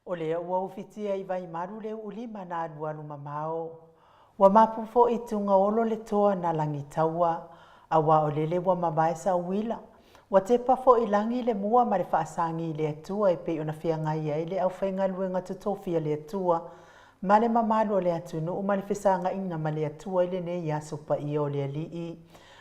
O lea ua ufitia i Vaimalu le uulima na alualu mamao. Ua mapu foi i Tugaolo le toa na Lagitaua, aua o lele ua mavae sauila. Ua tepa foi i lagi le mua ma le faasagi i le Atua e pei ona feagai ai le aufaigaluega totofi a le Atua ma le mamalu o le atunuu ma le fesagaiga ma le Atua i lenei aso paia o le Alii.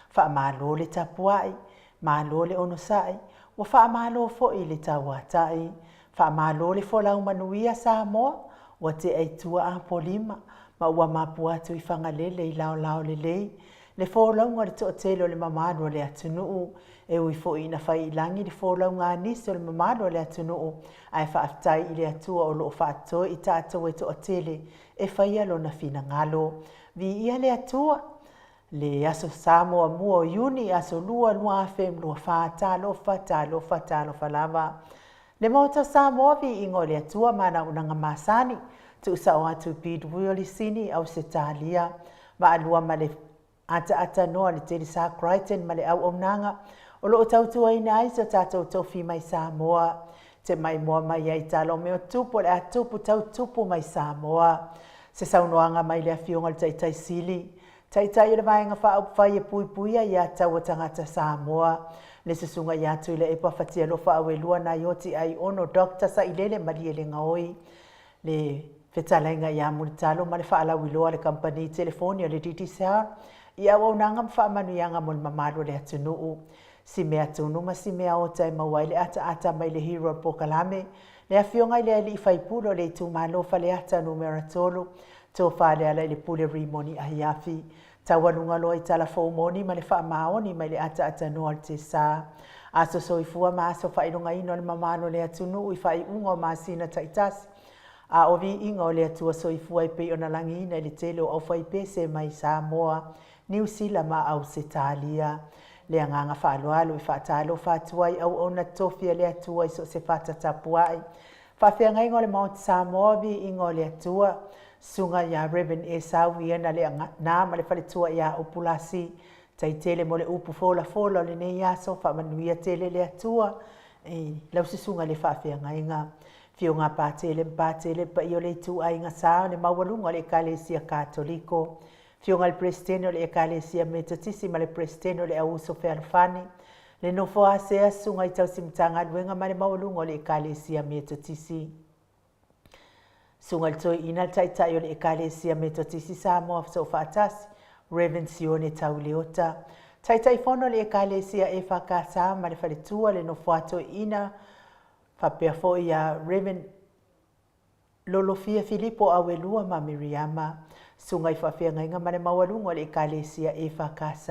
Faamalo le tapuai, malo le onosai, ua faamalo foi le tauatai. Faamalo le folau manuia Samoa, ua tea i tua Apolima, ma ua mapu atu i Fagalele i laolao lelei le folauga o le toatele o le mamalu o le atunuu. E ui foi ina fai i lagi le folauga a nisi o le mamalu o le atunuu, ae faafetai i le Atua o lo o faatoe i tatou e toatele e faia Lona finagalo. Viia le Atua! Le Aso Sa muamua o Iuni, aso 2, 2024, talofa, talofa, talofa lava. Le Maota o Samoa, viiga o le Atua ma ana auaunaga masani, tuusao atu i Bidwell i Sini, Ausetalia, vaalua ma le ataata noa le Telesa Crichton ma le auaunaga o lo o tautuaina ai so tatou tofi mai Samoa. Te maimoa mai ai tala o mea o tupu o le a tupu tau tupu mai Samoa. Se saunoaga mai le Afioga i le Taitai Sili, Taitai o le Vaega Faaupufai e Puipuia ia Taua Tagata Samoa, le Susuga ia Tuilaepa Fatialofa Auelua Naioti Aiono Dr. Sailele Malielegaoi, le fetalaiga ia Mulitalo ma le faalauiloa a le Kamupani Telefoni a le Digicel i auaunaga ma faamanuiaga mo le mamalu o le atunuu. Si mea tunu ma si mea ota e maua ai le ataata mai le Hero o le Polokalame, le Afioga i le Alii Faipule o le Itumalo Faleata Numera 3, Tofa Lealailepule Rimoni Ahiafi, taualuga loa i tala fou moni ma le faamaoni mai le ataatanoa o le Tesa. Aso soifua ma aso faailogaina o le mamalu o le atunuu i faaiuga o masina taitasi, a o viiga o le Atua soifua e pei ona lagiina i le tele o aufaipese mai Samoa, Niu Sila ma Ausetalia. Le agaga faaaloalo e faatalofa atu ai auauna totofi a le Atua i so o se fata tapuai. Faafeagaiga o le Maota Samoa, viiga o le Atua, Susuga ia Rev. Esau Iena Leaana ma le faletua ia Upulasi, Taitele mo le upu folafola o lenei aso, faamanuia tele le Atua i lau susuga i le faafeagaiga. Afioga Patele ma Patele, le paia o le ituaiga sa o le maualuga o le Ekalesia Katoliko. Afioga i le Peresetene o le Ekalesia Metotisi ma le Peresetene o le Auuso Fealofani, le nofo a sea susuga i tausi Matagaluega ma le maualuga o le Ekalesia Metotisi. Susuga i le Toeaina le Taitai o le Ekalesia Metotisi Samoa Soofaatasi, Rev. Sione Tauleota, Taitaifono o le Ekalesia EFKS ma le Faletua le nofo a Toeaina faapea foi ia Rev. Lolofia Filipo Auelua ma Miriama, Susuga i Faafeagaiga ma le Maualuga o le Ekalesia EFKS,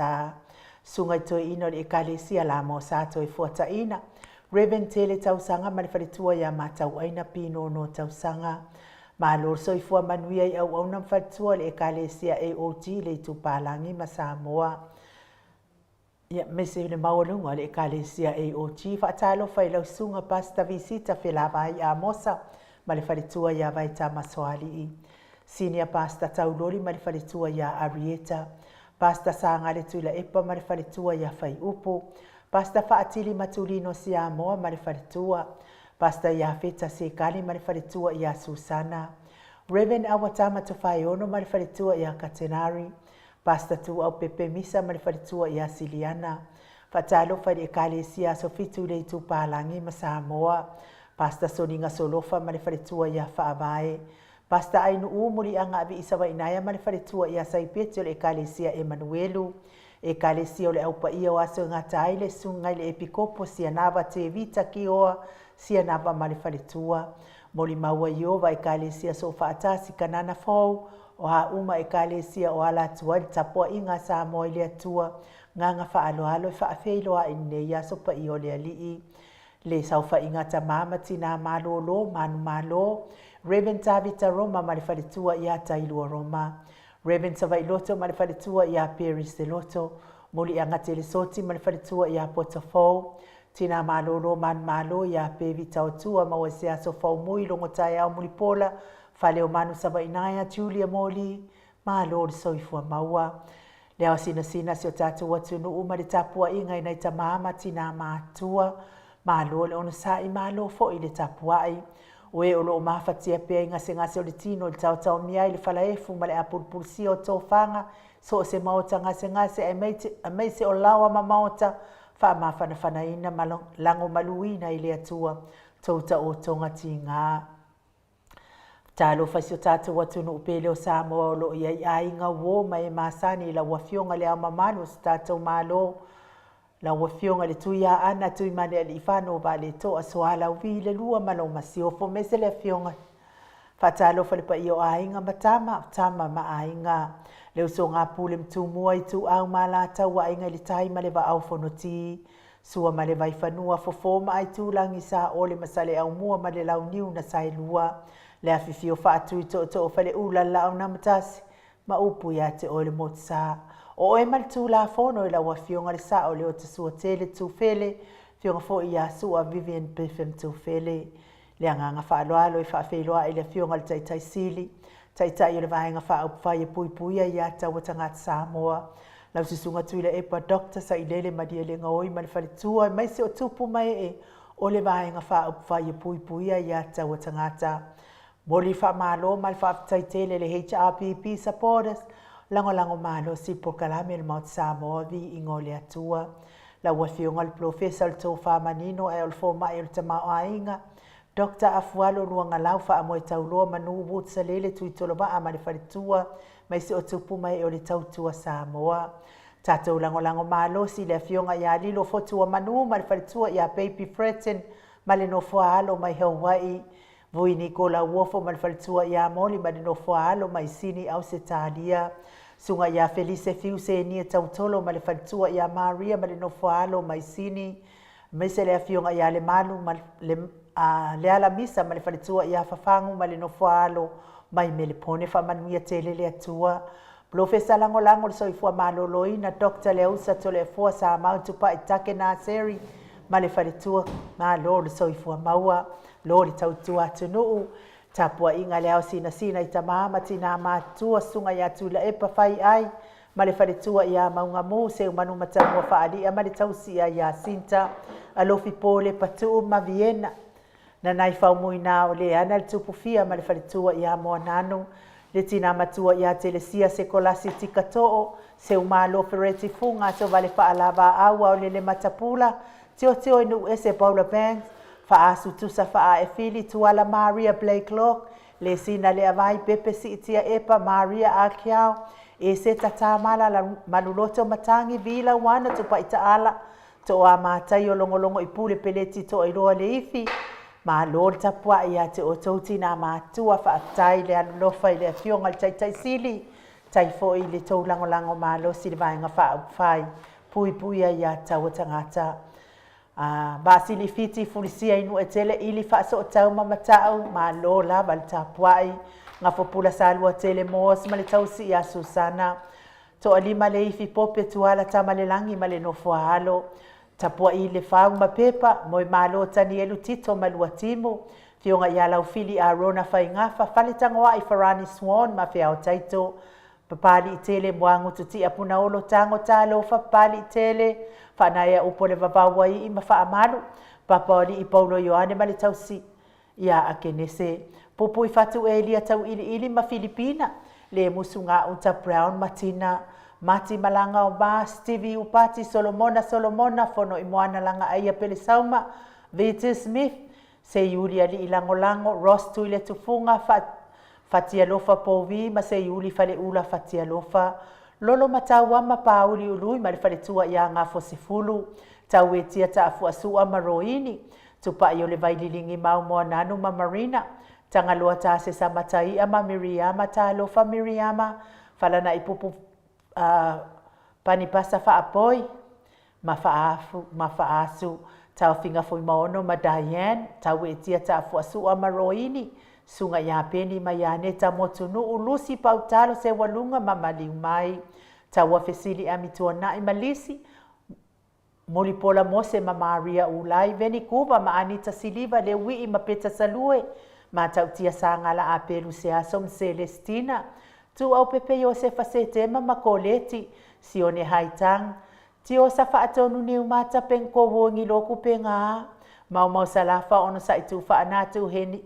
Susuga i Toeaina o le Ekalesia Lama o Satoefuataina, Rev. Tele Tausaga ma le faletua ia Matauaina Pinono Tausaga. Malo le soifua manuia i auauna ma faletua o le Ekalesia AOG i le Itupalagi ma Samoa. Ia, aemaise le maualuga o le Ekalesia AOG. Faatalofa i lau susuga Pastor Visita Felavai Amosa ma le faletua ia Vaitama Soalii. Senior Pastor Tauloli ma le faletua ia Arieta. Pastor Sagale Tuilaepa ma le faletua ia Faiupu. Pastor Faatili Matulino Siamoa ma le faletua. Pastor Iafeta Sekali ma le faletua ia Susana. Rev. Awatama Tofaeono ma le faletua ia Katenari. Pastor Tuau Pepe Misa ma le faletua ia Siliana. Faatalofa i le Ekalesia Aso Fitu i le Itupalagi ma Samoa. Pastor Soniga Solofa ma le faletua ia Faavae. Pastor Ainuu Muliaga Aviisavainaea ma le faletua ia Saipeti o le Ekalesia Emanuelu. Ekalesia o le Au Paia o Aso e Gata ai le Susuga i le Epikopo Sianava Tevita Kioa Sianava ma le faletua. Molimau ai Ieova Ekalesia Soofaatasi Kanana Fou o a uma Ekalesia o ala atu ai le tapuaiga a Samoa i le Atua gaga faaaloalo e faafeiloai i lenei aso paia o le Alii. Le saofaiga a tama ma tinā malōlō, manumalo, Rev. Tavita Roma ma le faletua ia Tailua Roma, Rev. Savailoto ma le faletua ia Perry Seloto, Muliaga Telesoti ma le faletua ia Poto Fou, Tinā malōlō manumalo ia Pevi Taotua maua i se aso Faumui logo taeao Mulipola, Fale o Manu Savainaea, Julia Moli, Malo le soifua maua. Le ao sinasina si o tatou atunuu ma le tapuaiga i nai tama ma tinā matutua. Malo le onosai, malo foi le tapuai. O e o lo o mafatia pea i gasegase o le tino i le taotaomia ai le falaefu ma le apulupulusia o tofaga so o se maota gasegase aemaise o laoa ma maota faamafanafanaina ma lagomaluina i le Atua tou taotoga tiga. Talofa i si o tatou atunuu pele o Samoa o lo o i ai aiga uo ma e masani i lau Afioga i Le Ao Mamalu o si tatou Malo, lau Afioga i le Tuiaana Tuimalealiifano Vaaletoa Sualauvi le Lua ma lau Masiofo, aemaise le Afioga. Faatalofa i le paia o aiga ma tama, o tama ma aiga, le usoga a Pule ma Tumua, Ituau ma Alataua, Aiga i le Tai ma le Vaa o Fonoti, Sua ma le Vaifanua, Fofo ma Aitulagi, Saole ma Saleaaumua ma le Launiu na Saelua, le afifio Faatui Tootoo o Faleula, le Laau na Matasi ma upu ia te oe le Motusa. O oe ma le Tulafono i lau Afioga le Sao Leotasuatele Tufele, Afioga foi ia Sua Vivian Biffin Tufele. Le agaga faaaloalo e faafeiloai i le Afioga i le Taitai Sili, Taitai o le Vaega Faaupufai e Puipuia Ia Taua Tagata Samoa, lau Susuga Tuilaepa Doctor Sailele Malielegaoi ma le faletua aemaise o tupu ma ee o le Vaega Faaupufai e Puipuia Ia Taua Tagata. Momoli le faamalo ma le faafetai tele i le HRPP Supporters, lagolago malosi i le polokalame o le Maota Samoa, Viiga o le Atua. Lau Afioga i le Polofesa o le Tofa Manino ae o le Fomai o le Tamaoaiga, Doctor Afualo Luagalau Faamoetauloa Manu Wood Salele Tuitolovaa ma le faletua, aemaise o tupu ma ee o le Tautua Samoa. Tatou lagolago malosi i le Afioga ia Lilo Fotuamanu ma le faletua ia Baby Fretton ma le nofoa alo mai Hawaii, Vui Nikola Uofo ma le faletua ia Moli ma le nofoa alo mai Sini Ausetalia, Susuga ia Felise Fiu Senia Tautolo ma le faletua ia Maria ma le nofoa alo mai Sini, aemaise le afioga ia Lemalu ma le Lealamisa ma le faletua ia Fafagu ma le nofoa alo mai Melepone. Faamanuia tele le Atua. Polofesa Lagolago o le Soifua Maloloina Doctor Leausa Toleafoa Samau Tupai Take Naseri ma le faletua, malo le soifua maua, lo le tautua atunuu, tapuaiga a le ao sinasina i tama ma tina matutua, susuga ia Tuilaepa Faiai ma le faletua ia Maugamu Seumanu Matamua Faalia ma le tausia ia Sinta Alofi Pole Patuu ma Viena Nanaifaumoina o Leana le Tupufia ma le faletua ia Moananu, le tina matua ia Telesia Sekolasi Tikatoo, Seumalo Fereti Fuga Sovale Faalavaau Aolele Matapula, Tiotio i Nuuese Paula Banks, Faasu Tusa Faaefili Tuala Maria Blakelock, Lesina Leavai Pepe Siitia Epa Maria Akiao, Eseta Tamala Maluloto Matangi Vila Wana Tupai Taala, Toa Mataio Logologo i Pule Peleti Toailoa Leifi, Malo le tapuai ia te outou tinā matua, faafetai le alolofa i le Afioga i le Taitai Sili, tai foi i le tou lagolago malosi i le Vaega Faaupufai, puipuia ia taua tagata. A Vaasili Fiti Fulisia i Nuuetele Ili Faasootau ma Matau, malo lava le tapuai. Gafopula Saluatele Moores ma le tausi ia Susana. Toalima Leifi Pope Tuala Tamalelagi ma le nofo a alo. Tapuai le Fau ma Pepa, Moemalo Tanielu Tito ma Luatimu, Afioga ia Laufili Arona Faigafa, Faletagoai Farani Swan ma Feao Taito, Papaliitele Moagutu Tia Punaolo Tago Talofa Papaliitele, Faanaea Upu o le Vavau Aii ma Faamalu, Papaoalii Paulo Ioane ma le Tausi ia Akenese, Pupuifatu Elia Tauiliili ma Filipina, Lemusu Gauta Brown ma Tina, Mati Malaga o Ma, Stevie Upati Solomona Solomona Fonoimoana Lagaaia Pelesauma, Viti Smith, Seiuli Alii Lagolago, Ross Tuiletufuga, Fa, Fatialofa Povi ma Seiuli Faleula Fatialofa, Lolo Matauama Pauli Ului ma le faletua ia Gafosefulu, Tauetia Taafuasua ma Roini, Tupai o le Vaililigi Mau Moananu ma Marina, Tagaloa Tasesa Mataia ma Miriama Talofa Miriama, Falanaipupu Panipasa Faapoi ma Faafu ma Faasu, Taofiga Fuimaono ma Diane, Tauetia Taafuasua ma Roini, Suga ia Peni ma Ianeta Motunuu, Lucy Pautalo Seualuga ma Maliumai, Taua Fesili Amituanai ma Lisi, Mulipola Mose ma Maria Ulai, Venikuva ma Anita Siliva, Leuii ma Peta Salue, Matautia Sagala Apelu Seaso ma Celestina, Tuuaupepe Iosefa Setema ma Koleti, Sione Haitang, Tiosa Faatonu Niumata Peng Kowogi Loku Penga, Maumau Salafa Onosai Tufaanatu Heni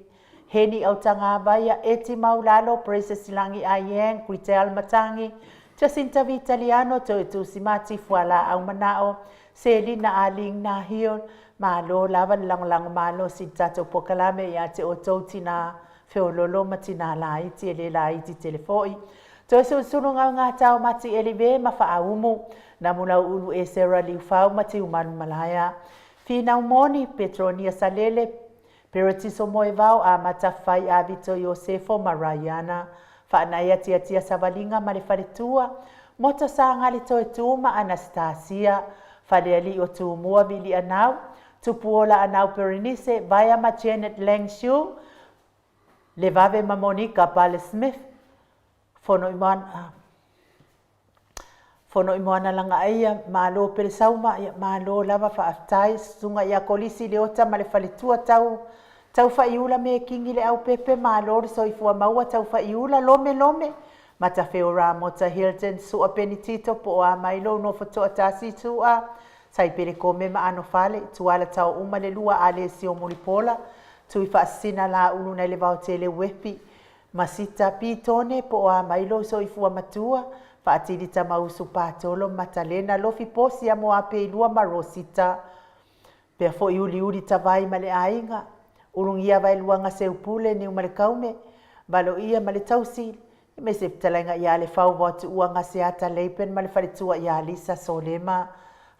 Heni Autagavaia, Eti Maulalo, Princess Lagi Aieng, Gritell Matangi, Jacinta Vitaliano, Toetusi Mati Fualaau Manao, Selina Aling Nahion, Malo lava le lagolago malosi i le tatou polokalame ia te outou tinā feololo ma tinā laiti e le laiti tele foi. Toe sulusulu gaugata o Mati Elive ma Faaumu, Namulauulu Esera Liufau ma Tiumalu Malaea, Finau Moni, Petronia Salele, Peretiso Moevao, Amata Fai a Vito Iosefo ma Raiana, Faanaia Tiatia Savaliga ma le Faletua, Moto Sagali Toetu ma Anastasia, Falealii o Tumua Vilianau, Tupuola Anau Perenise, Vaea ma Janet Lang Shu, Levave ma Monica Pale Smith, Fonoimoana Fonoimoana Lagaaia, Malo Pelesauma, ia malo lava faafetai, Susuga ia Kolisi Leota ma le Faletua tau Taufaiula Mekingi le Aupepe, malo le soifua maua Taufaiula, Lome Lome, Matafeo Ramota Hilton, Sua Penitito po o a mai lou nofo toatasi Sua, Saipele Kome ma Anofale, Tuala Taouma le Lua Alesio Mulipola, Tui Faasisina Laulu nai le Vaotele Uepi, Masita Pitone po o a mai lou soifua matua, Faatili Tamausu Patolo, Matalena Lofi Posi Amoapeilua ma Rosita, pea foi Uliuli Tavai ma le aiga, Ulugia Vaeluaga Seupule Niumalekaume, Valoia ma le tausi, aemaise fetalaiga ia Lefau Vaotuua Gaseata Laban ma le faletua ia Lisa Solema,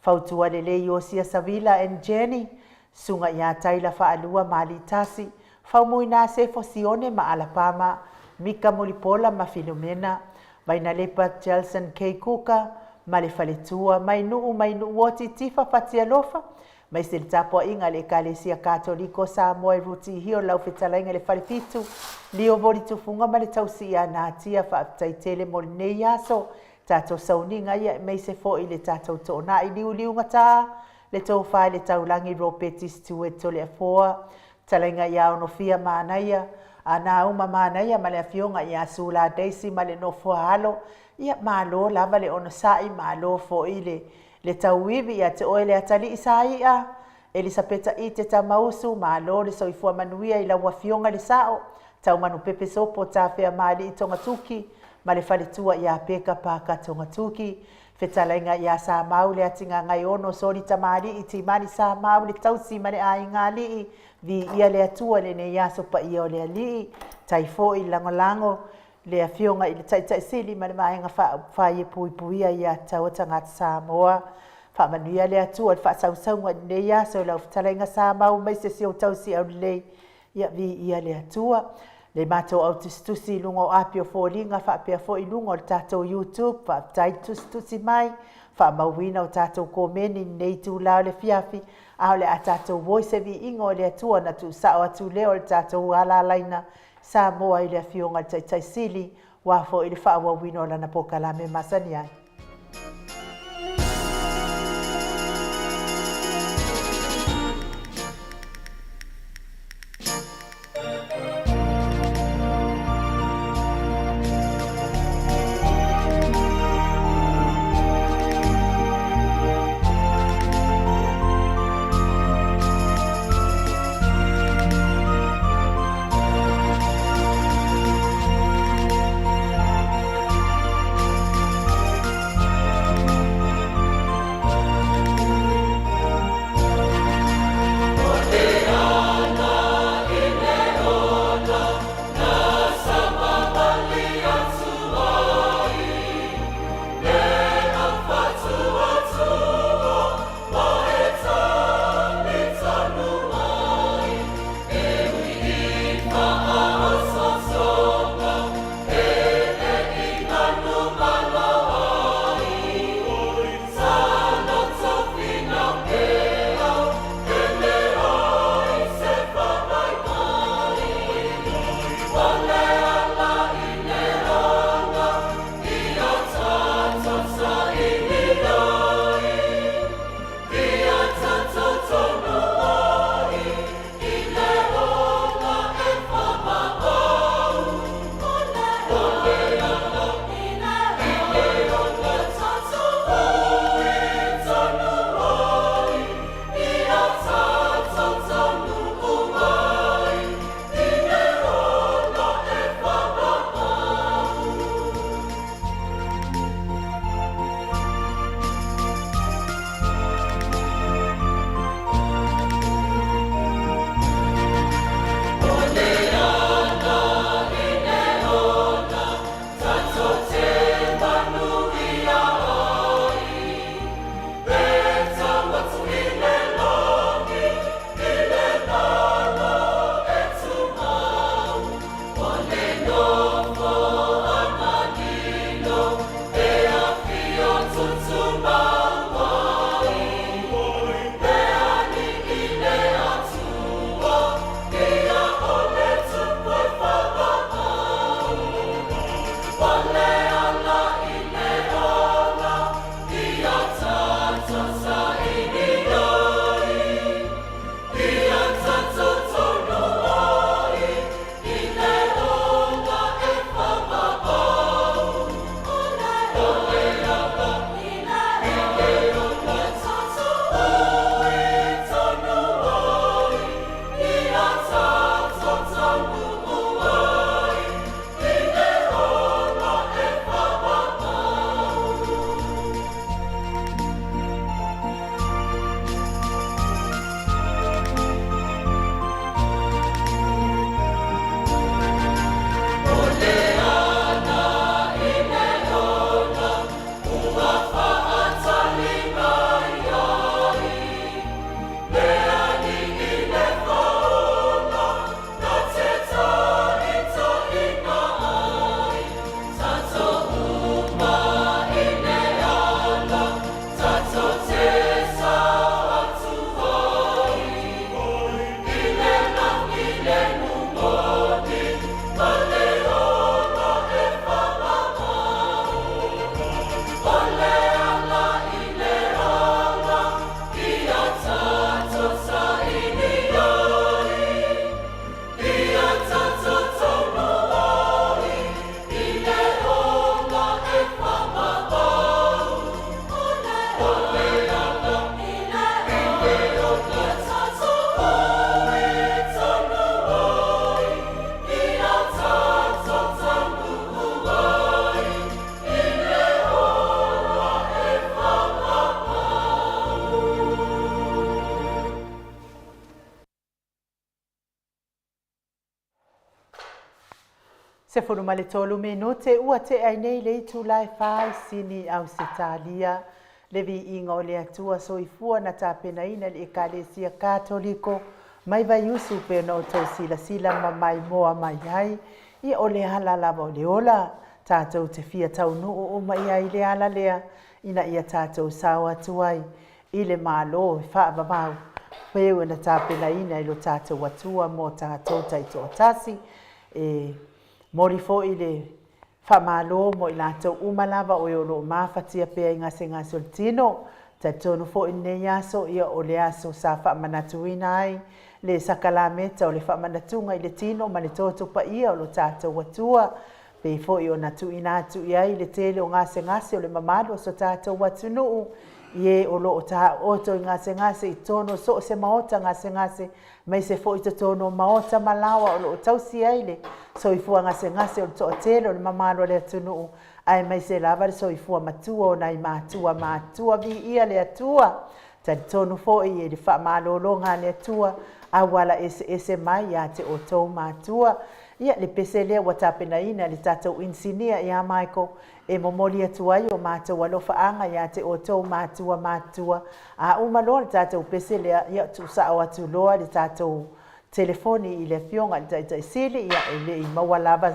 Fautua Lelei Iosia Savila and Jenny, Susuga ia Taila Faalua ma Alitasi, Faumuina Sefo Sione ma Alapama, Mika Mulipola ma Filomena, Vainalepa Jelson K. Kuka ma le faletua, Mainuu Mainuuoti Tifa Fatialofa, aemaise le tapuaiga a le Ekalesia Katoliko Samoa i Rutihio, lau fetalaiga i le Falefitu, Lio Volitufuga ma le tausi ia Natia. Faafetai tele mo lenei aso, tatou sauniga ia, aemaise foi le tatou toonai liuliugata, le tofa i le taulagi Ropeti Stewart Toleafoa, fetalaiga ia Onofia Manaia, Nauma Manaia ma le afioga ia Sula Daisy ma le nofo a alo. Ia malo lava le onosai, malo foi le tauivi ia te oe le atalii Saia, Elisapeta Ite Tamausu, malo le soifua manuia i lau afioga i le sao, Taumanupepe Sopo Tafea Maalii Togatuki ma le faletua ia Peka Paka Togatuki, fetalaiga ia Samau le Atigagaiono Soli Tamalii Timani Samau le tausi ma le aiga alii, viia le Atua i lenei aso paia o le Alii, tai foi lagolago le afioga i le Taitai Sili ma le Vaega Faaupufai e puipuia ia tatau a tagata Samoa. Faamanuia le Atua i le faasausauga i lenei aso i lau fetalaiga Samau aemaise si ou tausi aulelei, ia viia le Atua. Le matou au tusitusi i luga o api o foliga faapea foi i luga o le tatou YouTube, faafetai le tusitusi mai, faamauina o tatou komeni i lenei itula o le afiafi, a o le a tatou o i se viiga o le Atua ona tuusao atu lea o le tatou alalaina Samoa i le afioga i le Taitai Sili, aua foi le faaauauina o lana polokalame masani ai. 13 minute ua tea ai nei le itula e fa i Sini, Ausetalia. Le viiga o le Atua soifua na tapenaina e le Ekalesia Katoliko mai Vaiusu pei ona outou silasila ma maimoa mai ai. Ia o le ala lava o le ola tatou te fia taunuu uma i ai i le ala lea ina ia tatou sao atu ai i le Malo e faavavau pei ona tapenaina e lo tatou Atua mo tatou taitoatasi. E momoli foi le faamalo mo i latou uma lava o e o lo o mafatia pea i gasegase o le tino. Talitonu foi lenei aso, ia o le aso sa faamanatuina ai le sakalameta o le faamanatuga i le tino ma le toto paia o lo tatou Atua, pei foi ona tuuina atu i ai le tele o gasegase o le mamalu o so tatou atunuu, i e o lo o taooto i gasegase i totonu o so o se maota gasegase, aemaise foi totonu o maota ma laoa o lo o tausi ai le soifua gasegase o le toatele o le mamalu o le atunuu, aemaise lava le soifua matua o nai matua matua. Viia le Atua! Talitonu foi i le faamalologa a le Atua auala eseese mai ia te outou matua. Ia, le pese lea ua tapenaina e le tatou inisinia ia Michael e momoli atu ai o matou alofaaga ia te outou matua matutua. A uma loa le tatou pese lea, ia tuusao atu loa le tatou telefoni i le Afioga i le Taitai Sili, ia e le i maua lava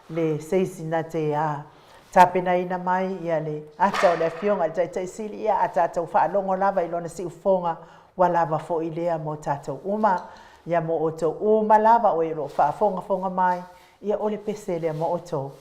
le se isi na te a tapenaina mai ia le ata o le Afioga i le Taitai Sili, ia a tatou faalogo lava i lona siufofoga, ua lava foi lea mo tatou uma. Ia mo outou uma lava o e o lo o faafogafoga mai, ia o le pese lea mo outou.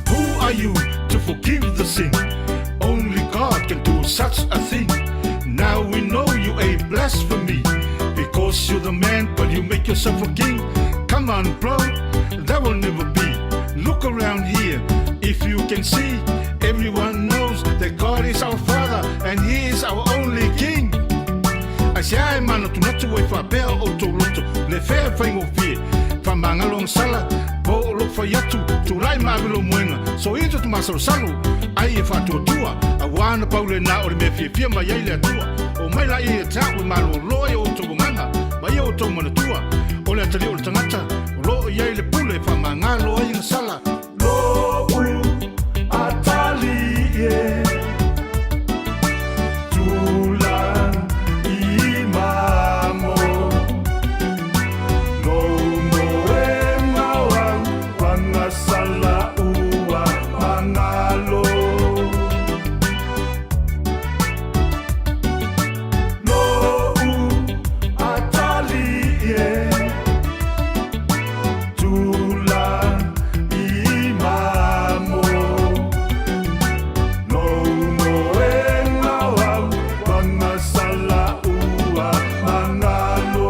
Who are you to forgive the sin? Only God can do such a thing. Now we know you a blasphemy because you're the man, but you make yourself a king. Come on, bro, that will never be. Look around here, if you can see, everyone knows that God is our Father and He is our only King. Aisea e manatunatu ai faapea o outou loto, le fea e faigofie, faamagalo agasala, po o lou fai atu, tulai ma ave lou moega, soia to masalosalo, ai e faatuatua, auā na pau lena o le mea fiafia mai ai le Atua. Oo mai laia ia te a'u e malōlō ai o outou agaga ma ia outou manatua, o le atalii o le tagata, o lo o i ai le pule e faamagalo ai agasala. Lo'u atalii e tula i mamo, lou moega o au pagasala ua magalo. Lo'u atalii e tula i mamo, lou moega o au pagasala ua magalo.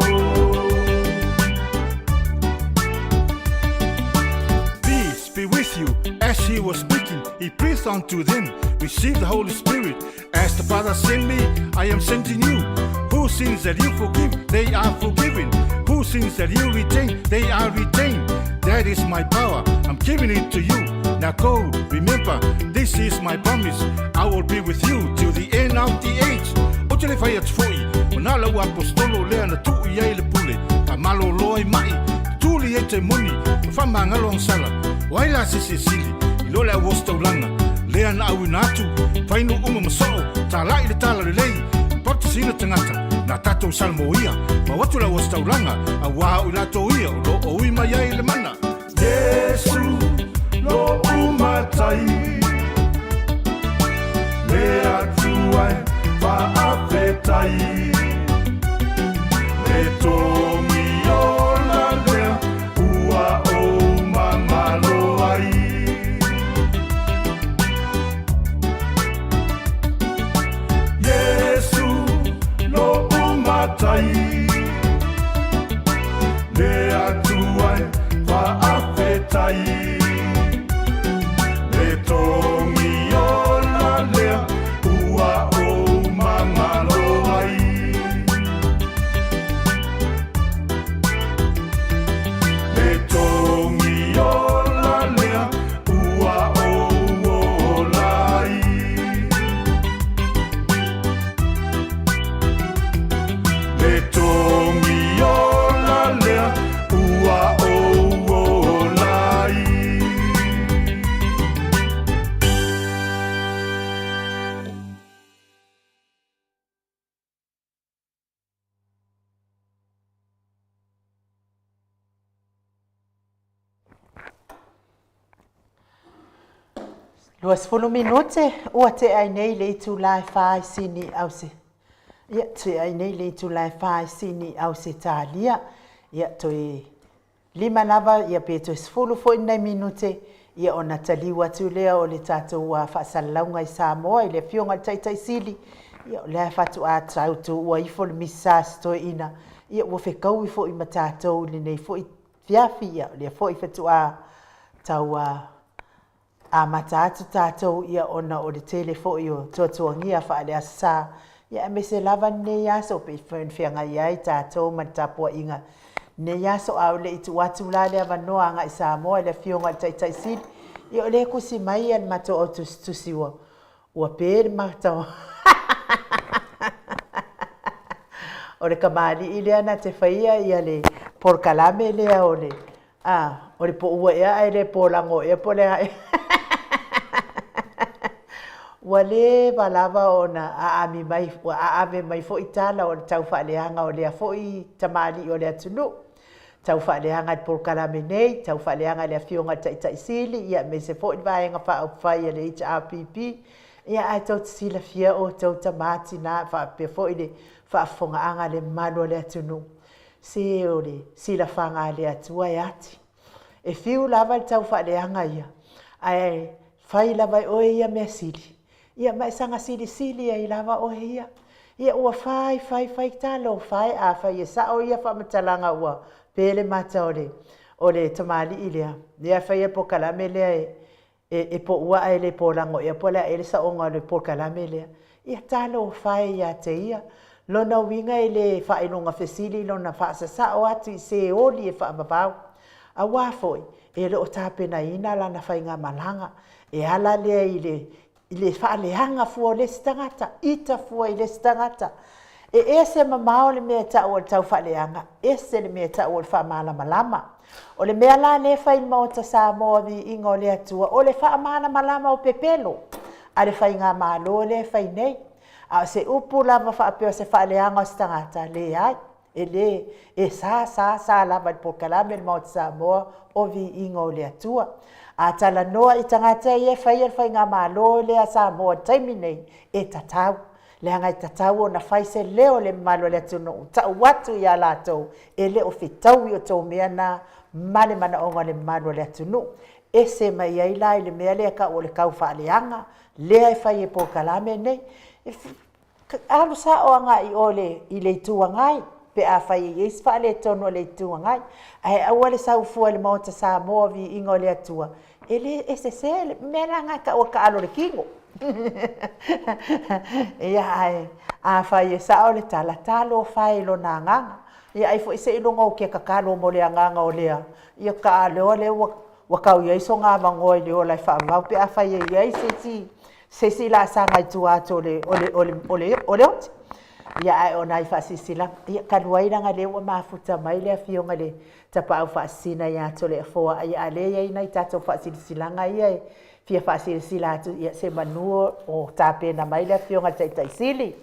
Peace be with you. As he was speaking, he breathed unto them, Receive the Holy Spirit. As the Father sent me, I am sending you. Who sins that you forgive, they are forgiven. Who sins that you retain, they are retained. That is my power. I'm giving it to you. Now go, remember, this is my promise. I will be with you till the end of the age. Ou te le fai atu foi, o nā lau aposetolo lea na tuu i ai le pule, faamalōlō ai maʻi, tuli ai temoni, ma faamagalo agasala. O ai la se isi e sili, i lo le au ositaulaga, lea na auina atu, fai nuu uma ma soo, talaʻi le talalelei, faatosina tagata na tatou Salamoia, mau atu le auositaulaga, auā o i latou ia o lo o ui mai ai le mana. Iesu lo'u Matai, le Atua e faafetai, Le togi ola lea ua ou magalo ai. Iesu lo'u Matai, Le Atua e faafetai, Le togi ola lea ua ou magalo ai. Le togi ola lea ua ou ola ai. Le togi ola lea ua ou ola ai. 20 minute ua tea ai nei le itula e fa i Sini Ause. Ia, tea ai nei le itula e fa i Sini Ausetalia. Ia, toe Lima lava, ia pe toe 10 foi ni nai minute, ia ona taliu atu lea o le tatou faasalalauga i Samoa i le Afioga i le Taitai Sili, ia o lea faatoa tautuua ifo le Misa a si toeaina, ia ua fetaui foi ma tatou i lenei foi afiafi, ia o lea foi faatoa tau amata atu tatou ia ona o le tele foi o tuatuagia faale-Aso Sa, ia aemaise lava lenei aso pei foi ona feagai ai tatou ma le tapuaiga i lenei aso. A o le i tuu atu la le avanoa agai Samoa i le Afioga i le Taitai Sili, ia o lea e tusi mai le matou au tusitusi ua ua pe le mata o le kamali'i lea na te faia ia le polokalame lea o le A, o le poua ea ae le polago ea po o le a ea. Ua leva lava ona aami mai, ua aave mai foi tala o le tau faaleaga o lea foi tamalii o le atunuu, tau faaleaga i le polokalame nei, tau faaleaga i le Afioga i le Taitai Sili, ia aemaise foi le Vaega Faaupufai a le HRPP. Ia ae tou te silafia outou tama, tina, faapea foi le faafofogaaga a le mamalu o le atunuu, Se o le silafaga a le Atua e ati. E fiu lava le taufaaleaga ia, ae fai lava e oe ia mea sili, ia ma e saga silisili ai lava oe ia. Ia ua fai, fai, fai, talofa e, afai e sao ia faamatalaga ua pe le mata o le, o le tamalii lea, lea e faia le polokalame lea e, E, e poua ae le polago ea po o le a ea le saoga o le polokalame lea. Ia talofa e ia te ia. Lona uiga e le faailoga fesili lona faasasao atu i se oli e faavavau. Auā foi, e le o tapenaina lana faigamalaga. E ala lea i le, i le faaleaga fua o le isi tagata, ita fua i le isi tagata. E ese mamao le mea e tau o le taufaaleaga, ese le mea e tau o le faamalamalama. O le mea la lea e fai i le Maota Samoa Viiga o le Atua, o le faamalamalama o pepelo a le Faigamalo lea e fai nei. A o se upu lava faapea o se faaleaga o se tagata, leai, e le, e sa, sa, sa lava i le polokalame a le Maota Samoa o Viiga o le Atua. A talanoa i tagata ia e faia le Faigamalo lea a Samoa i le taimi nei, e tatau. Leaga e tatau ona fai se leo le mamalu o le atunuu, tau atu ia latou e le o fetaui o tou mea na ma le manaoga o le mamalu o le atunuu. Ese mai ai la i le mea lea e tau o le taufaaleaga lea e fai e polokalame nei. E alu sao agai i o i le Itu Agai pe afai e i ai se faaletonu a le Itu Agai, ae aua le sau fua i le Maota Samoa Viiga o le Atua E le e sese le mea la na e taua taalo le tino. Ia ae afai e sao le tala, talofa e i lona agaga. Ia ai foi seiloga ou te tatalo mo le agaga o lea, ia taaloa lea ua ua tau i ai sona avanoa i le ola e faavavau pe afai e i ai se isi se isi laasaga i tua atu o le o le o le o le o le oti. Ia ae o nai faasilasilaga, ia talu ai leaga lea ua mafuta mai le afioga i le Tapaau Faasisina ia Toleafoa, ia a lea e i ai nai tatou faasilasilaga ia e fia faasilasila atu, ia semanu o tapena mai le Afioga i le Taitai Sili.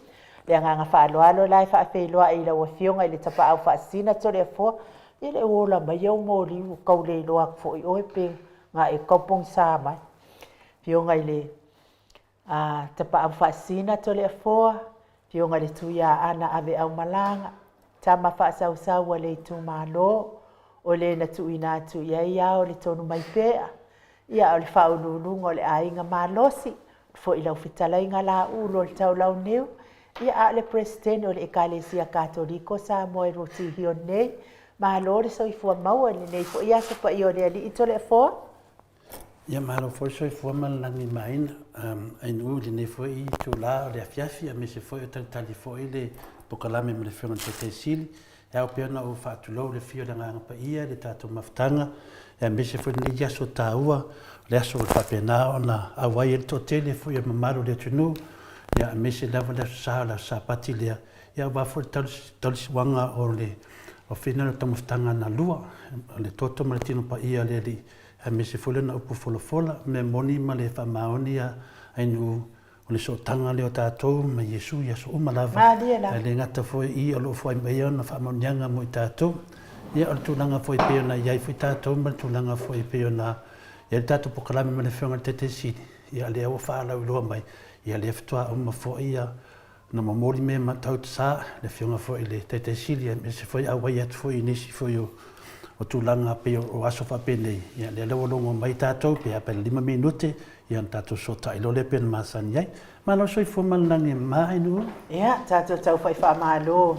Le agaga faaaloalo la e faafeiloai i lau Afioga i le Tapaau Faasisina Toleafoa, ia le ola mai au moli ua tau le iloa atu foi oe pe na e tau pogisa mai. Afioga i le Tapaau Faasisina Toleafoa, Afioga i le Tuiaana Aveaumalaga, tama faasausau a le itumalo, o le na tuuina atu i ai ao le tonu mai pea, ia a o le faauluuluga o le aiga malosi, foi lau fetalaiga Laulu o le Taulauniu, ia a o le Peresetene o le Ekalesia Katoliko Samoa i Rotihio nei. Malo le soifua maua i lenei foi aso paia o le Alii Toleafoa. Ia malo foi le soifua ma le lagi maina ainuu i lenei foi itula o le afiafi aemaise foi o talitali foi le polokalame ma le Afioga i le Taitai Sili. E ao pea ona ou faatulou i le afio o le Agaga Paia i le tatou mafutaga aemaise foi lenei aso taua, o le aso ua faapena ona auai ai le toatele foi o le mamalu o le atunuu, ia aemaise lava le aso Sa o le aso Sapati lea, ia aua foi le tausiuaga o le ofiina o le taumafataga na lua, o le toto ma le tino paia o le Alii, aemaise foi lana upu folafola, mea moni ma le faamaoni a ainuu o le sootaga lea o tatou ma Iesu i aso uma lava, ae le gata foi i o lo o foai mai ona faamaoniaga mo i tatou. Ia, o le tulaga foi e pei ona i ai foi tatou ma le tulaga foi e pei ona i ai le tatou polokalame ma le Afioga i le Taitai Sili, ia lea ua faalauiloa mai, ia lea faatoa uma foi na momoli mea matau sa le Afioga foi i le Taitai Sili aemaise foi auai atu foi i nisi foi o o tulaga pei o aso faapenei, ia lea la ua logo mai tatou pe a pe 5 minute, ia ona tatou fesootai loa lea pei ona masani ai. Malo soifua ma le lagi e mama Ainuu. Ia, tatou taufai faamalo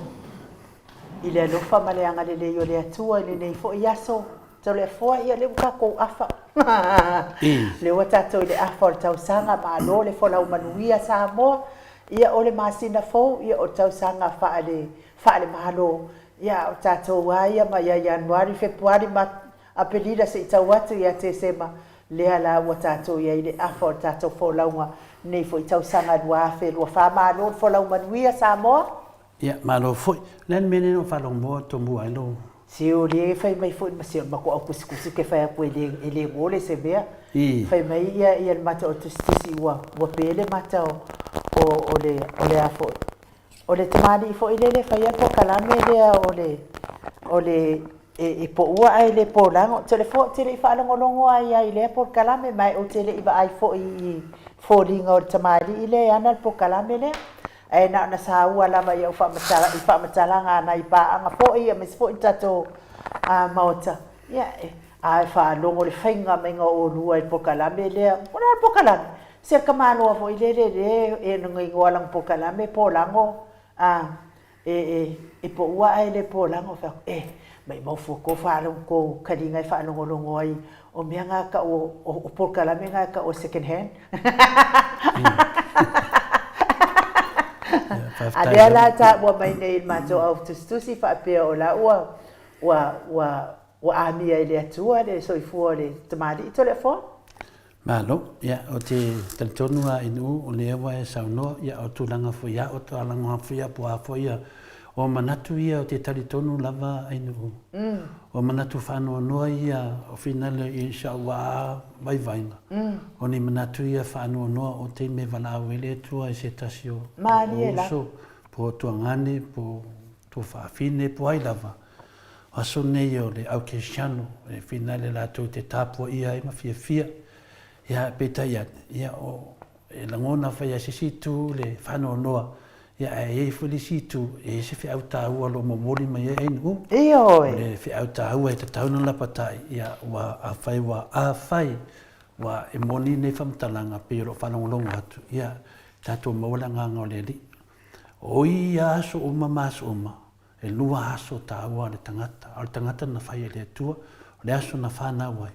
i le alofa ma le agalelei o le Atua i lenei foi aso Toleafoa, ia lea ua tatou afa. Lea ua tatou i le afa o le tausaga, malo le folau manuia Samoa. Ia o le masina fou, ia o le tausaga faale faalemalo, ia o tatou lava ia mai ia Ianuari, Fepuari ma Aperila se i tau atu ia Tesema, lea la ua tatou i ai i le afa o le tatou folauga lenei foi tausaga 2024. Malo le folau manuia Samoa! Ia, malo foi. O le a le mea lea na ou faalogo tomua ai lou. Se o lea e fai mai foi ma se o le matou au tusitusi ou te fai atu e le e le gole se mea. Fai mai ia ia le matou au tusitusi ua ua pe le mata o o o le o le a foi O le tamalii foi lele e faia le polokalame lea o le o le e, e poua ae le polago. Telefo ou te le i faalogologo ai ai i lea polokalame ma ou te le i vaai foi i foliga o le tamalii lea e ana le polokalame lea. Ae na ona saua lava i au faamatala, i faamatalaga a nai paaga foi aemaise foi le tatou maota. Ia, a e faalogo le faiga maiga o oulua i le polokalame lea. O le a le polokalame? Se tamaloa foi lele lea e na igoa lana polokalame polago a e e e poua ae le polago fai atu e maimau fua kou faalogo kou kaliga e faalogologo ai o mea na tau o o polokalame na tau o second hand. A lea la taua mai nei i le matou au tusitusi faapea o la ua ua ua ua amia e le Atua le soifua o le tamalii Toleafoa. Malo, ia, ou te talitonu lava i Nu'u o lea ua e saunoa, ia, o tulaga foi ia, o tulaga foi ia, po o a foi ia, o manatu ia ou te talitonu lava i Nu'u, o manatu faanoanoa ia o finale i si au waa vaivaiga, o ni manatu ia faanoanoa o taimi e valaau ai le Atua i se tasi o uso, po o tuagane, po o tuafafine, po o ai lava. O aso nei o le au kerisiano e finale latou te tapuaia ai ma fiafia, ia peitai ane, ia o e lagona foi e se isi itu le faanoanoa, ia ae i ai foi le isi itu, e i ai se feau taua o lo o momoli mai ai Ainuu. Ioe. O le feau taua e tatau ona lapatai, ia ua afai ua afai ua e moni nei faamatalaga pei o lo o faalogologo atu, ia tatou maua le agaga o le Alii. O ia aso uma ma aso uma, E lua aso taua a le tagata, a o le tagata na fai e le Atua, o le aso na fanau ai,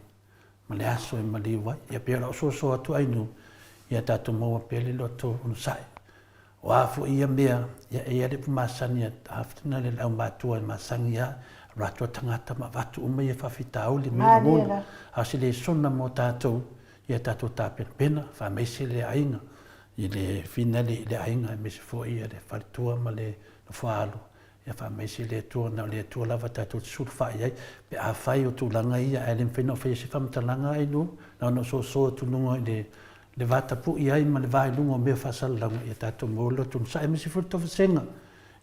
ma le aso e maliu ai. Ia pei o lau soso atu Ainuu, ia tatou maua pea le loto onosai. O a foi ia mea, ia e i ai le upu masani a Afetena le aumātua e masani a alu atu a tagata ma avatu uma ia faafitauli ma lagona, a o se lesona mo tatou, ia tatou tapenapena, faamaise le aiga i le finale i le aiga aemaise foi le faletua ma le Nofoaalo, ia faamaise le Atua, na o le Atua lava tatou te sulufai i ai, pe afai o tulaga ia ae le mafai ona faia se faamatalaga Ainuu, na ona ou soso atu i luga i le le va tapui ai ma le va i luga o mea faasalalauga, ia tatou maua le loto onosai aemaise foi le toafesega,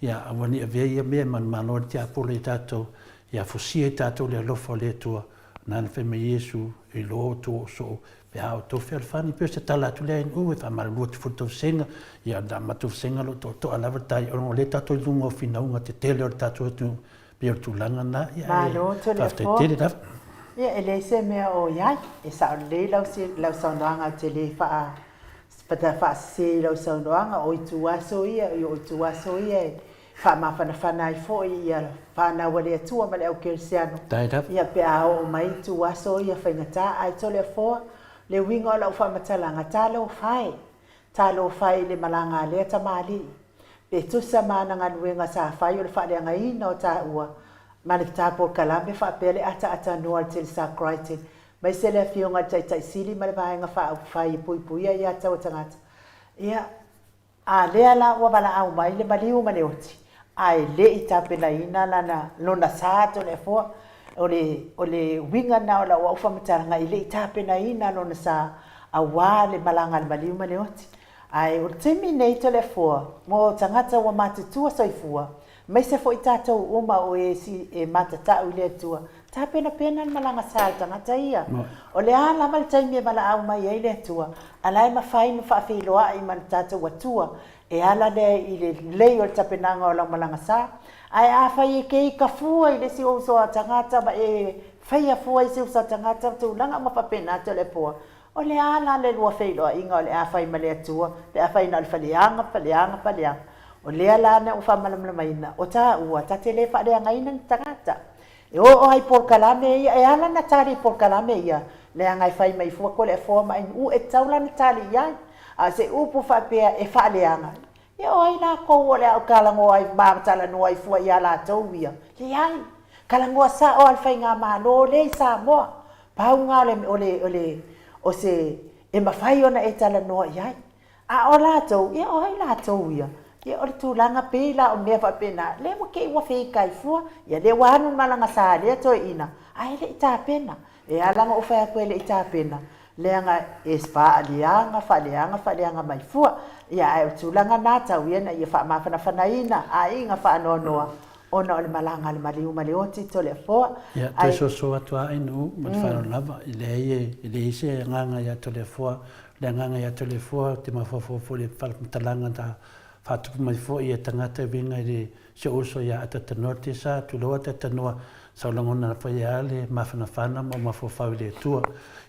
ia aua ne i avea ia mea e manumalo ai le tiapolo ia tatou, ia fusia i tatou le alofa o le Atua, na na fai mai Iesu, e iloa outou oo soo pe a outou fealofani. E pei o se tala atu lea ANU e faamalulu atu foi i le toafesega, ia o le matou vasega o lo o toatoa lava le tai, ona o lea tatou i luga o finauga tetele o le tatou atunuu, pei o le tulaga lena, ia ae Malo faafetai Toleafoa. tele lava. Ia e leai se mea o i ai, e sao lelei lau lau saunoaga ou te le faa faasese i lau saunoaga, o ituaso ia, o ituaso ia e faamafanafana ai foi ia fanau a le Atua ma le au kerisiano, ia pe a oo mai ituaso ia faigata. Ae Toleafoa, le uiga o lau faamatalaga, talofa e, talofa e i le malaga a lea tamalii, pe tusa ma ana galuega sa fai o le faaleagaina o taua ma le ta polokalame faapea le ataatanoa a le Telesa Crichton, maise le Afioga i le Taitai Sili ma le Vaega Faaupufai e Puipuia Ia Taua Tagata. Ia, A lea la ua valaau mai le maliu ma le oti, ae le i tapenaina lana, lona sa Toleafoa. O le, o le uiga lena o lau au faamatalaga, e le i tapenaina lona sa aua le malaga a le maliu ma le oti. Ae o le taimi nei Toleafoa, mo tagata ua matutua soifua, aemaise foi tatou uma o e e matatau i le Atua, Tapenapena le malaga sa a le tagata ia. O le a lava le taimi e valaau mai ai le Atua, a la e mafai ona faafeiloai ma le tatou Atua e ala lea i le lelei o le tapenaga o lau malaga sa. Ae afai e te ika fua i le isi ou uso a tagata ma e faia fua i isi uso a tagata, tulaga uma faapena te o le Atua, o le a la le lua feiloaiga o le a fai ma le Atua pe afai na o le faleaga, faleaga, faleaga. O lea la na ou faamalamalamaina, o taua, ta te le faaleagaina ni tagata. E oo ai polokalame ia, e ala ona tali i polokalame ia, leaga e fai mai fua Toleafoa ma Ainuu e tatau la ona tali i ai. A o se upu faapea e faaleaga, ia o ai latou o le a ou talanoa ai ma talanoa ai fua ia latou ia? Leai. Talanoa sao lava le Faigamalo lea i Samoa. Pau lena o le, o le, o le, o se e mafai ona e talanoa i ai. A o latou, ia o ai latou ia? Ia o le tulaga pei la o mea faapena, lea ua te i ua feitai fua, ia lea ua alu le malaga sa lea toeaina, ae le i tapena. E ala ona ou fai atu e le i tapena, leaga e faaleaga, faaleaga, faaleaga mai fua. Ia ae o le tulaga lena, tau ia ina ia faamafanafanaina aiga faanoanoa ona o le malaga a le maliu ma le oti Toleafoa. Ia, toe soso atu lava Ainuu ma le faaaloalo lava, e leai e leai se agaga ia Toleafoa Le agaga ia Toleafoa ou te mafaufau foi i le faamatalaga na faatupu mai foi e tagata e uiga i le si ou uso ia Atatanoa Tesa, tulou Atatanoa, sa ou lagona foi lava le mafanafana ma ou mafaufau i le Atua.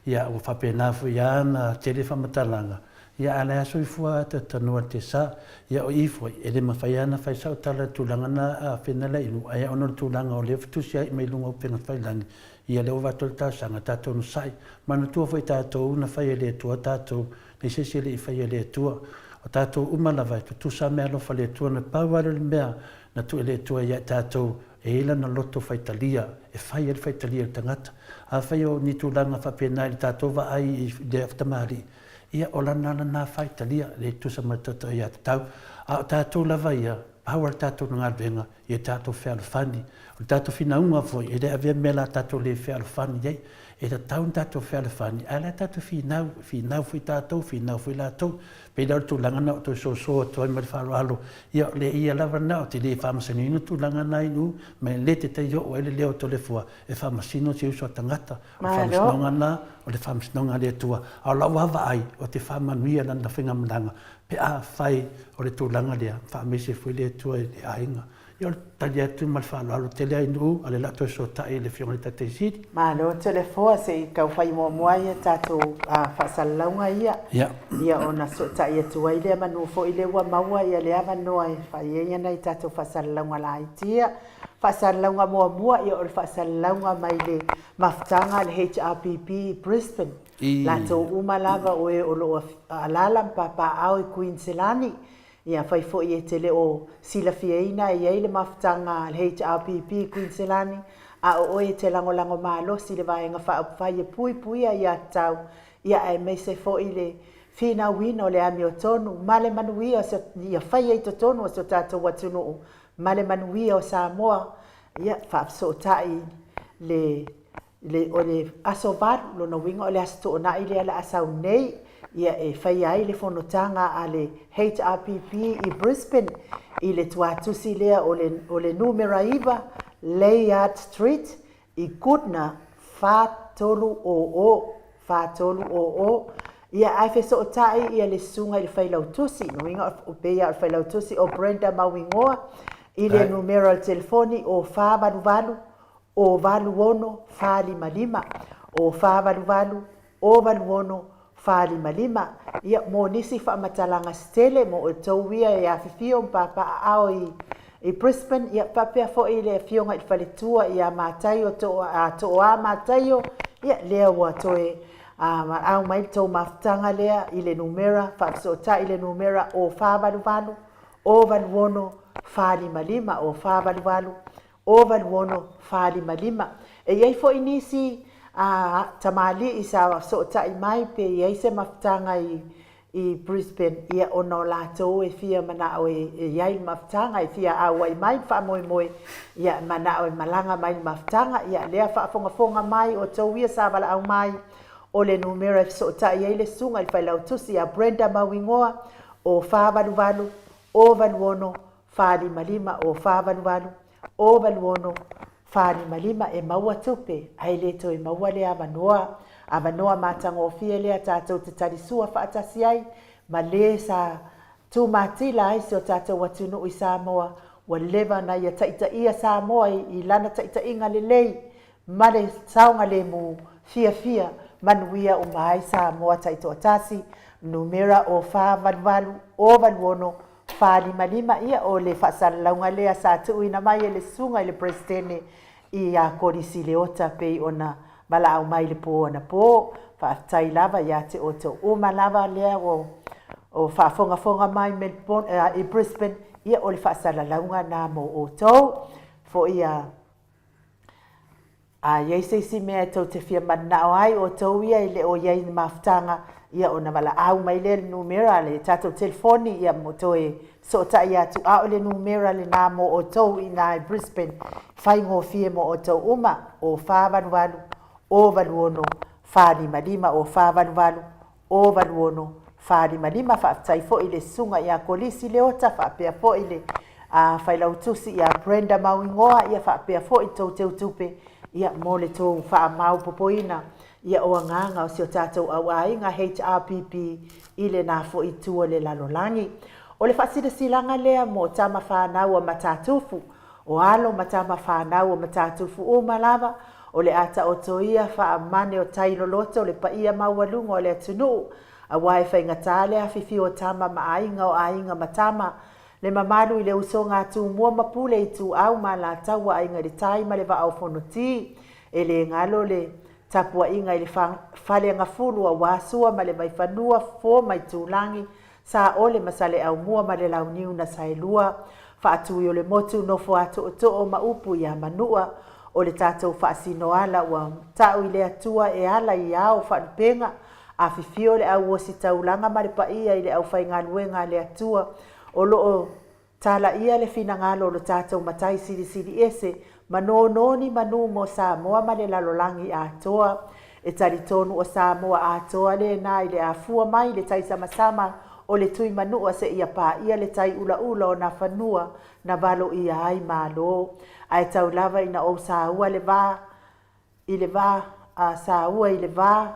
Ia ua faapena foi lava ona tele faamatalaga, ia a o la e soifua Atatanoa Tesa. Ia o i foi, e le mafai lava ona fai sau tala i le tulaga na a Fena Lailuu, ae ona o le tulaga o lea ua tusi ai mai luga o upega tafailagi, Ia lea ua avatu ai le talosaga, tatou onosai. Manatua foi tatou na fai e le Atua tatou, nei se isi e le i faia e le Atua. O tatou uma lava e tutusa meaalofa a le Atua, na pau lava lea o le mea na tuu e le Atua ia i tatou, e i ai lana loto faitalia, e fai ai le faitalia i le tagata. Afai o ni tulaga faapena i le tatou vaai i le tamalii, ia o lana lena faitalia, e le tutusa ma le tatou aiatatau. A o tatou lava ia, pau lava le tatou galuega, ia tatou fealofani. O le tatou finauga foi, e le avea mea la tatou le fealofani ai. E tatau ona tatou fealofani, ae la tatou finau, finau foi tatou, finau foi latou. Pei la o le tulaga lena o toe soso atu ai ma le faaaloalo, ia o le ia lava lena, ou te le faamasinoina tulaga na i u, ma e le taitai oo ai le leo o Toleafoa e faamasino si uso a tagata. O le faamasinoga lena, o le faamasinoga a le Atua. A o lau lava vaai, ou te faamanuia lana faigamalaga Pe afai o le tulaga lea, faamaise foi le Atua i le aiga. Ia o le tali atu ma le faaaloalo tele ai Nuu, a o lea o le a toe fesootai i le Afioga i le Taitai Sili. Malo Toleafoa, se i tau fai muamua ai a tatou faasalalauga ia, ia ona fesootai atu ai lea manu foi lea ua maua ia le avanoa e fai ai nai tatou faasalalauga laiti ia. Faasalalauga muamua, ia o le faasalalauga mai le mafutaga a le HRPP i Brisbane. Latou uma lava o e o lo o alaala ma papaaao i Kuiniselani, ia afai foi e te le o silafiaina e i ai le mafutaga a le HRPP i Kuiniselani, a o oe e te lagolago malosi i le Vaega Faaupufai e puipuia ia tatau, ia aemaise foi le finauina o le amiotonu ma le manuia ia faia i totonu o si o tatou atunuu ma le manuia o Samoa, ia faafesootai le Le, o le aso valu, lona uiga o le Aso Toonai lea o le a sau nei, Ia, e faia ai le fonotaga a le HRPP i Brisbane i le tuatusi lea o le, o le numera 9 Layard Street i Goodna 4300, 4300. Ia, ae fesootai ia le susuga i le failautusi, lona uiga o pei lava o le failautusi o Brenda Mauigoa i le numera o le telefoni o 488 o 86 455, o 488 o 86 455. Ia, mo nisi faamatalaga se tele mo outou ia e afifio ma papaaao i i Brisbane, ia, faapea foi le Afioga i le Faletua ia Mataio Tooa Mataio, ia, lea ua toe valaau mai le tou mafutaga lea i le numera, faafesootai i le numera o 488 o 86 455, o 488 o 86 455. E i ai foi nisi a tamalii sa fesootai mai pe i ai se mafutaga i i Brisbane, ia ona o latou e fia manao e i ai le mafutaga, e fia auai mai le faamoemoe, ia e manao e malaga mai le mafutaga, ia lea faafogafoga mai outou ia sa valaau mai, o le numera e fesootai ai le susuga i le Failautusi ia Brenda Mauigoa, o 488 o 86 455 o 488 o 86 455. E maua tupe ae le toe maua le avanoa, avanoa matagofie lea tatou te talisua faatasi ai ma le sa tumatila ai si o tatou atunuu i Samoa. Ua leva ona ia taitaia Samoa i lana taitaiga lelei ma le saogalemu fiafia manuia uma ai Samoa taitoatasi. Numera o 488 o 86 455. Ia, o le faasalalauga lea sa tuuina mai e le Susuga i le Peresetene ia Kolisi Leota pei ona valaau mai i le po anapo. Faafetai lava ia te outou uma lava lea ua o faafogafoga mai Melbourne, i Brisbane, ia o le faasalalauga na mo outou. Foi a A i ai se isi mea e tou te fia mananao ai outou ia e le o i ai i le mafutaga, ia ona valaau mai lea i le numera a le tatou telefoni, ia mo toe fesootai atu, a o le numera lena mo outou i ina i Brisbane, faigofie mo outou uma, o 488 o 86 455, o 488 o 86 455. Faafetai foi i le Susuga ia Kolisi Leota faapea foi le Failautusi ia Brenda Mauigoa, ia faapea foi tou teutupe, ia mo le tou faamaopopoina, ia o agaga o si o tatou auaiga HRPP i lena foi itu o le lalolagi. O le faasilasilaga lea mo tama fanau a Matatufu, o alo ma tama fanau o Matatufu uma lava, o le a taoto ia faamane o tai loloto le paia maualuga o le atunuu, aua e faigata le afifio o tama ma aiga o aiga ma tama, le mamalu i le usoga a Tumua ma Pule Ituau ma Alataua Aiga i le Tai ma le Vaa o Fonoti. E le galo le tapuaiga i le Faleagafulu aua Sua ma le Vaifanua, Fofo ma Itulagi, Saole ma Saleaaumua ma le Launiu na Saelua, Faatui o le Motu, Nofo a Tootoo ma upu ia Manua, o le tatou faasinoala ua tau i le Atua e ala i ao faalupega, afifio le au ositaulaga ma le paia i le aufaigaluega a le Atua o lo o Talaia le finagalo o lo tatou Matai Silisili Ese ma nono ni manu mo Samoa ma le lalolagi atoa. E talitonu o Samoa atoa lena i le afua mai le tai samasama o le tui manua seia paia le tai ulaula o na fanua na valo ia ai Malo. Ae tau lava ina ou saua le va i le va a saua i le va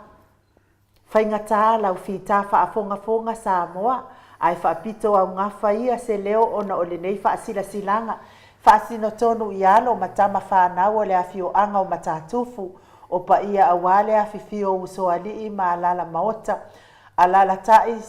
Faigata lau fita faafogafoga Samoa, ae faapito augafa ia se leo ona o lenei faasilasilaga faasino tonu i alo ma tama fanau o le afioaga o Matatufu, o paia aua le afifio o Usoalii ma Alala Maota, alalatai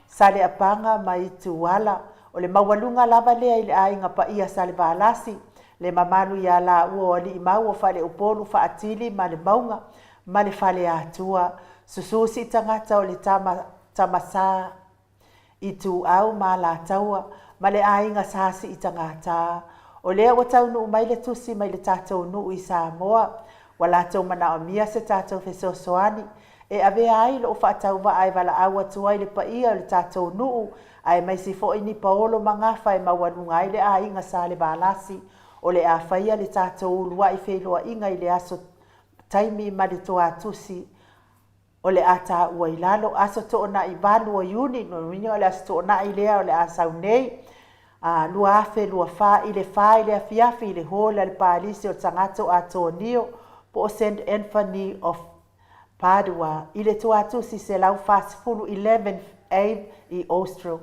Saleapaga ma Ituala. O le maualuga lava lea i le aiga paia Salevalasi, le mamalu ia laua o Alii-mau o Faleupolu Faatili ma le Mauga ma le Faleatua. Susu Siitagata o le tama tama sa Ituau ma Alataua ma le aiga sa Siitagata. O lea ua taunuu mai le tusi mai le tatou nuu i Samoa. Ua latou manaomia se tatou fesoasoani E avea ai lou faatauvaa e valaau atu ai le paia o le tatou nuu, aemaise foi ni paolo ma gafa e maualuga ai le aiga Salevalasi. O le a faia le tatou uluai feiloaiga i le aso taimi ma le toatusi. O le a taua i lalo, aso Toonai 8 o Iuni, lona uiga o le aso Toonai lea o le a sau nei, 2024 i le 4 i le afiafi i le Hall a le Palisi o Tagato Atonio po o Saint Anthony of Padua i le Tuatusi 140 11th Ave i Austral.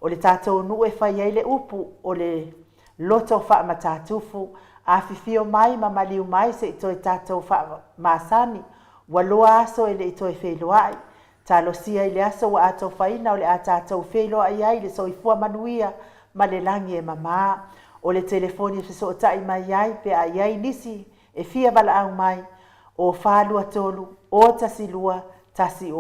O le tatou nuu e fai ai le upu o le loto faamatatufu, afifio mai ma maliu mai se i toe tatou faamasani, ua loa aso e le i toe feiloai. Talosia i le aso ua atofaina o le a tatou feiloai ai le soifua manuia ma le lagi e mama. O le telefoni e fesootai mai ai pe a i ai nisi e fia valaau mai, o 423 012 106,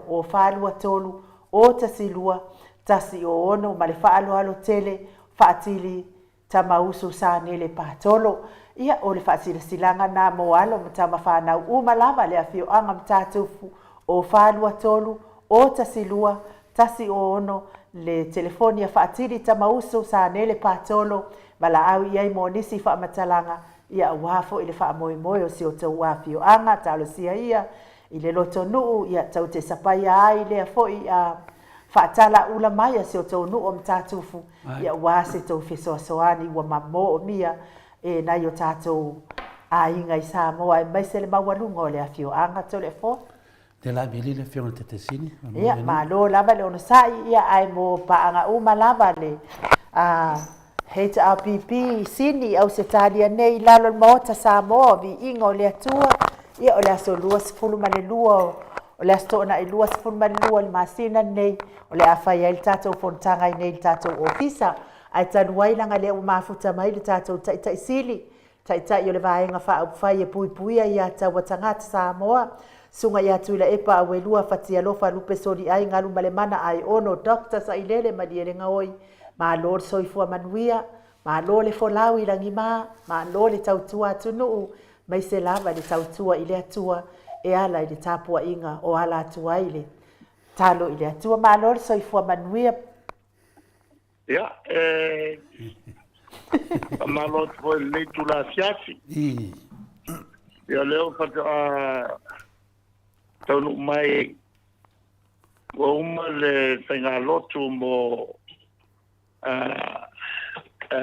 o 423 012 106 ma le faaaloalo tele faatili Tamausu Sanele Patolo. Ia, o le faasilasilaga na mo alo ma tama fanau uma lava le afioaga Matatufu, o 423 012 106 le telefoni a Faatili Tamausu Sanele Patolo, valaau i ai mo nisi faamatalaga, ia aua foi le faamoemoe o si outou afioaga, talosia ia i le lotonuu, ia tou te sapaia ai lea foi a faatala ula mai a si outou nuu o Matatufu, ia aua se tou fesoasoani ua mamoomia e nai o tatou aiga i Samoa aemaise le maualuga o le afioaga Toleafoa. Lea la vili le afioga i le Taitaisini. Ia, malo lava le onosai, ia ae mo paaga uma lava le HRPP i Sini, Ausetalia nei i lalo o le Maota Samoa o Viiga o le Atua, ia o le aso 22 o le aso Toonai 22 o le masina lenei o le a fai ai le tatou fonotaga i nei i le tatou ofisa. Ae talu ai leaga lea ua mafuta mai le tatou Taitai Sili, Taitai o le Vaega Faaupufai e Puipuia ia Taua Tagata Samoa, Susuga ia Tuilaepa Auelua Fatialofa Lupe Soliai Galumalemana Aiono Doctor Sailele Malielegaoi, malo le soifua manuia, malo le folau i lagima, malo le tautua atunuu, maise lava le tautua i le Atua e ala i le tapuaiga o ala atu ai le talo i le Atua. Malo le soifua manuia. Ia, e faamalo atu foi i lenei itula afiafi. Ia, o lea ua faatoa taunuu mai, ua uma le faigalotu mo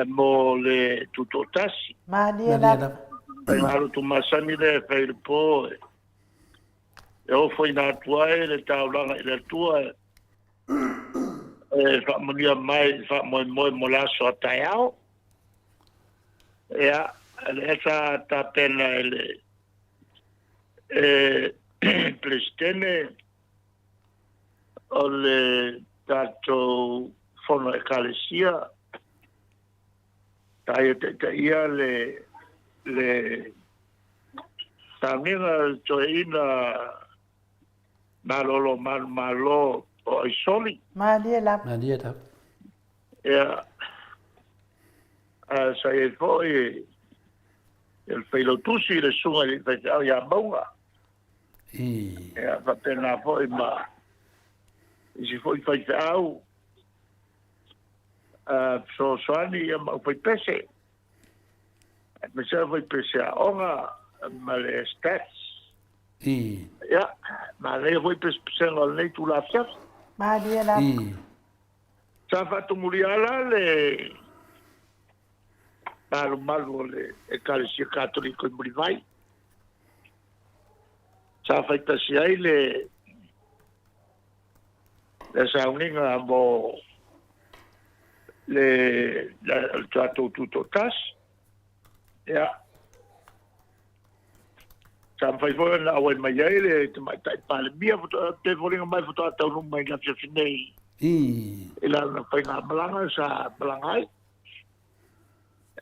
mo le tutoatasi. Malie lava. Faigalotu masani lea e fai i le po e ofoina atu ai le taulaga i le Atua e faamanuia mai i le faamoemoe mo le aso a taeao. Ia, lea sa tapena e le e Peresetene o le tatou Fono Ekalesia, sa ia taitaia le le sauniga a le toeaina malolo manumalo o Aisoli. Malie lava. Malie lava. Ia, a sa i ai foi le failautusi le susuga i le faifeau ia Mauga. I. Ia, faapena foi ma isi foi faifeau fesoasoani ia ma aufaipese. Aemaise aufaipese aoga ma le stats. I. Ia, manaia foi pesepesega o lenei itula afiafi. Malie lava. I. Sa faatumulia la le malumalu o le Ekalesia Katoliko i Mulivai. Sa faitasi ai le le sauniga mo le le tatou tutoatasi. Ia, sa mafai foi ona auai mai ai le Tamaitai Palemia pe foliga mai faatoa taunuu mai i le afiafi nei I. i lana faigamalaga sa malaga ai.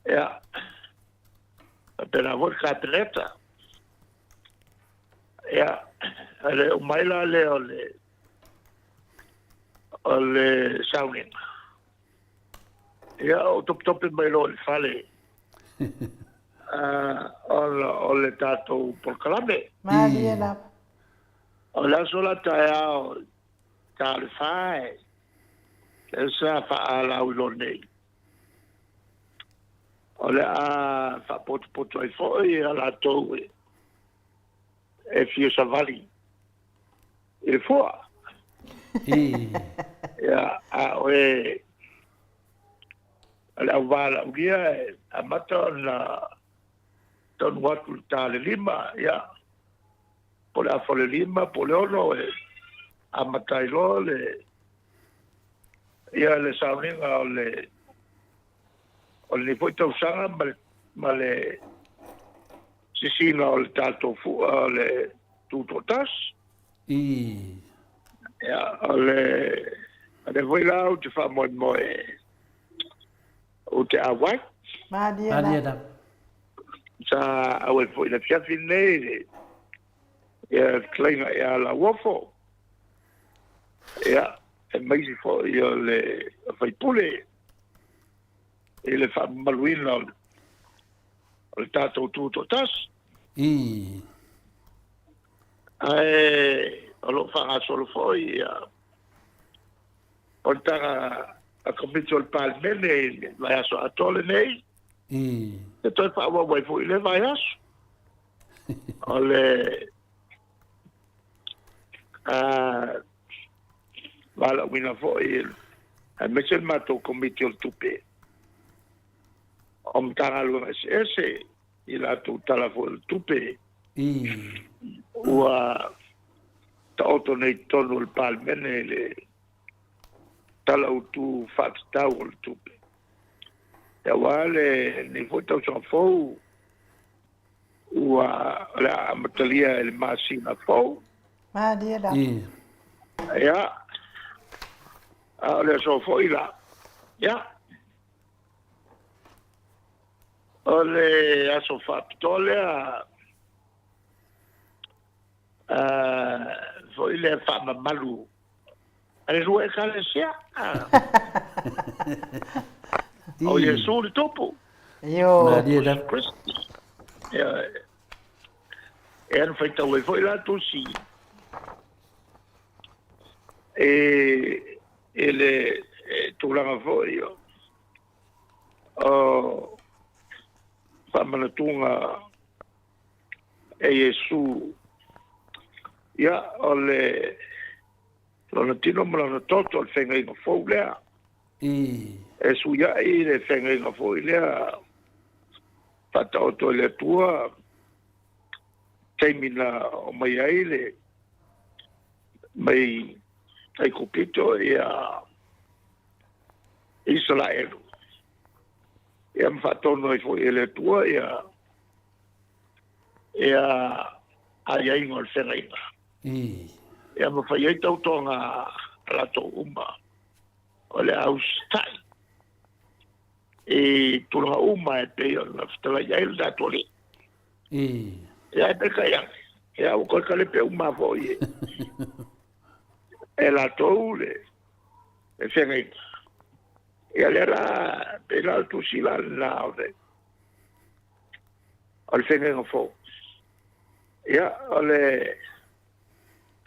Ia, faapena foi le Kapeneta. Ia, e le uma ai la lea o le o le sauniga. Ia, ou topetope mai loa i le fale ona o le tatou polokalame. Malie lava. O le aso la taeao ta o le fa e lea sa faalauiloa nei. O le a faapotopoto ai foi a latou e fia savali. i le fua. I. Ia, a o e, o le au valaaulia e amata ona taunuu atu i le ta le 5, ia, po o le afa o le 5 po o le 6 e amata ai loa le, ia le sauniga o le, o lenei foi tausaga ma le, ma le sisiina o le tatou fua o le tutoatasi. I. Ia, o le, o lea foi la ou te faamoemoe ou te auai. Malie la. Malie la. Sa auai foi i le afiafi lenei le, ia le fetalaiga ia Lauofo. Ia, aemaise foi o le faipule i le faamamaluina o le tatou tutoatasi. I. Ae o lo o faagasolo foi ia fonotaga a Komiti o le Palemene i le vaiaso atoa lenei. I. E toe faaauau ai foi i lea vaiaso. O le valaauina foi aemaise le matou Komiti o le Tupe o Matagaluega eseese i latou Tala foi o le Tupe ua taoto nei i totonu o le Palemene i le Tala Autu Faatatau o le Tupe. Aua lenei foi tausaga fou ua o le a amatalia i le masina fou. Malie la. Ia, a o le aso foi la. Ia, o le aso faapitoa lea foi lea faamamalu a le lua Ekalesia. O Iesu le Tupu. Io. Malie lava. Kristo. Ia, e ana faitau ai foi la tusi e, e le e tulaga foi o, o faamanatuga e Iesu, ia, o le lona tino ma lona toto, o le feagaiga fou lea. I. E suiai le feagaiga foi lea faataoto e le Atua taimi na omai ai le mai Aikupito ia Isaraelu. Ia ma faatonu ai foi e le Atua ia ia aiaiga o le feagaiga. I. Ia ma fai ai tautoga a latou uma o le a usitai i tulaga uma e pei ona fetalai ai le tatou Alii. I. Ia e peitai ane, ia ua toe kalepe uma foi e, e latou le, le feagaiga. Ia lea la, pei la o le tusi la lena o le, o le feagaiga fou. Ia, o le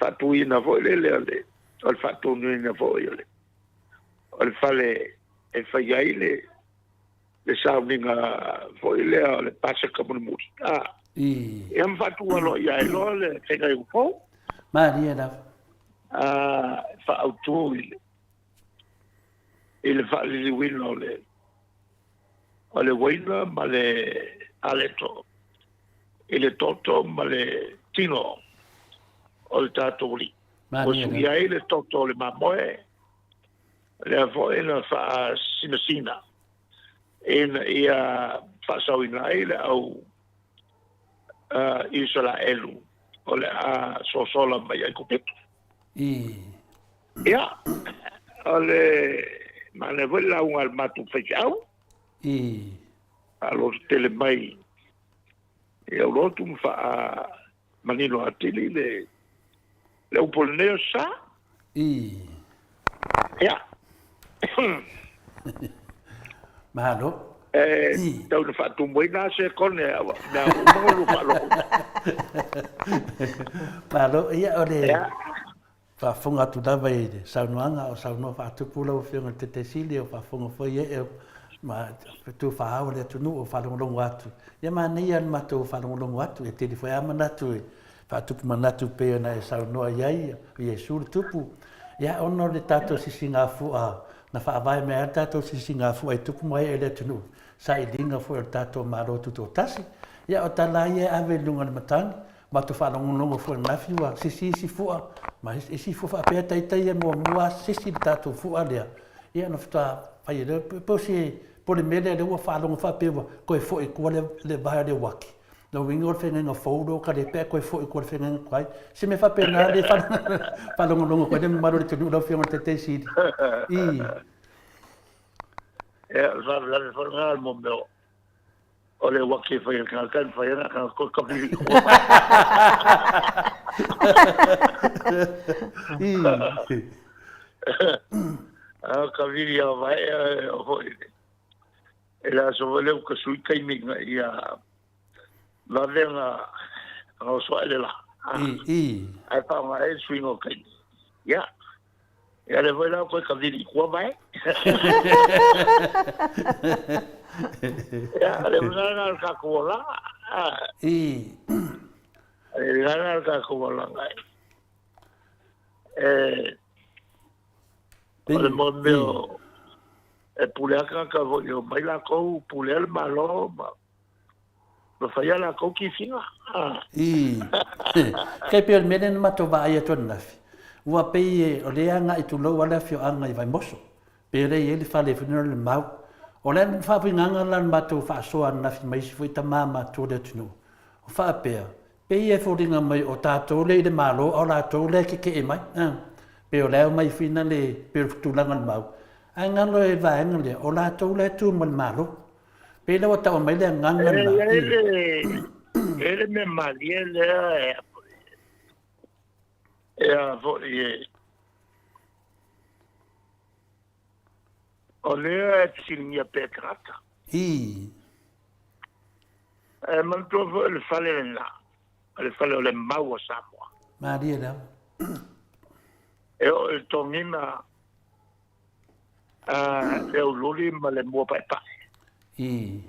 faatuina foi lele o le, o le faatonuina foi o le, o le fale e fai ai le, le sauniga foi lea o le Paseka mulimuli. A, I. ia ma faatu aloaia ai loa le feagaiga fou. Malie lava. A, e faaautu i le, i le faaliliuina o le, o le uaina ma le aleto i le toto ma le tino o le tatou Alii. Ua suia ai le toto o le mamoe, lea foi na faasinasina ina ia faasaoina ai le au Isaraelu o le a sosola mai Aikupito. Ia, o le manaia foi le lauga a le matou faifeau. Faalototele mai i aulotu ma faamanino atili le le upu o lenei o sa. Ia. Malo. E tau na faatumu ai nā sekone a mea uma o lua faalogo. Malo, ia o le faafofoga atu lava i le saunoaga o saunoa faatupu lau Afioga i le Taitaifono Sili, o faafofoga foi ee ma tufaao le atunuu o faalogologo atu. Ia manaia le matou faalogologo atu, e tele foi lava manatu e. faatupu manatu pei ona e saunoa i ai, o Iesu le Tupu. Ia, ona o le tatou sisigafua na faavae mai ai le tatou sisigafua i tupu ma ee o le atunuu, sailiga foi o le tatou Malo Tutoatasi. Ia, o tala ia e ave i luga o le matagi, matou faalogologo foi ananafi ua sisi isi fua ma isi fua faapea ita ia muamua sisi le tatou fua lea, ia ona faatoa fai ai lea, pe o se po o le mea lea lea ua faalogo faapea ua toe foi i tua le vae o le uaki. Lona uiga o le feagaiga fou lea ua kalepe ae toe foi i tua i le feagaiga tuai. Se mea faapena lea e faalogologo atu ai le mamalu o le atunuu lau Afioga i le Taitai Sili. I. Ia, o le faalavelave foi lena o le mea o le uaki e fai e le tagata e mafai ona tagata toe kavili i tua mai. I. A kavili a vaea o foi e le aso foi lea ua tasui taimi ina ia vave ona oso ae le la. I, i. Ae faaaoga ai le suiga o taimi. Ia. Ia lea foi la ua toe kavili i tua vae. Ia, o le uiga lena o le tatou olaga. I. O le uiga lena o le tatou olaga. E, o le mea o E pule lava tagata foi e omai latou, pulea le Malo ma ma fai a latou tifiga. I. Tai pei o le mea lea na matou vaai atu ananafi, ua pei o lea e agai tulou lava le afioaga i Vaimoso, pei o lea e i ai le fale foi lea o le Mau. O le faauigaga la o le matou faasoa ananafi ma isi foi tama matutua o le atunuu, o faapea, Pei e foliga mai o tatou lea i le Malo a o latou lea e keke'e mai. A, pei o la e omai foi na le, pei o le tulaga o le mau, ae galo e vaega lea, o latou la e tu ma le Malo. Pei la ua tau aumai le agaga E lena, i ai i. le, e i ai le mea malie lea e, e a foi e, o lea e fesiligia pea e tagata. I. E manatua foi o le fale lena, o le fale o le mau a Samoa. Malie lava. E oo i le togiga a le aululi ma le mua paepae. I.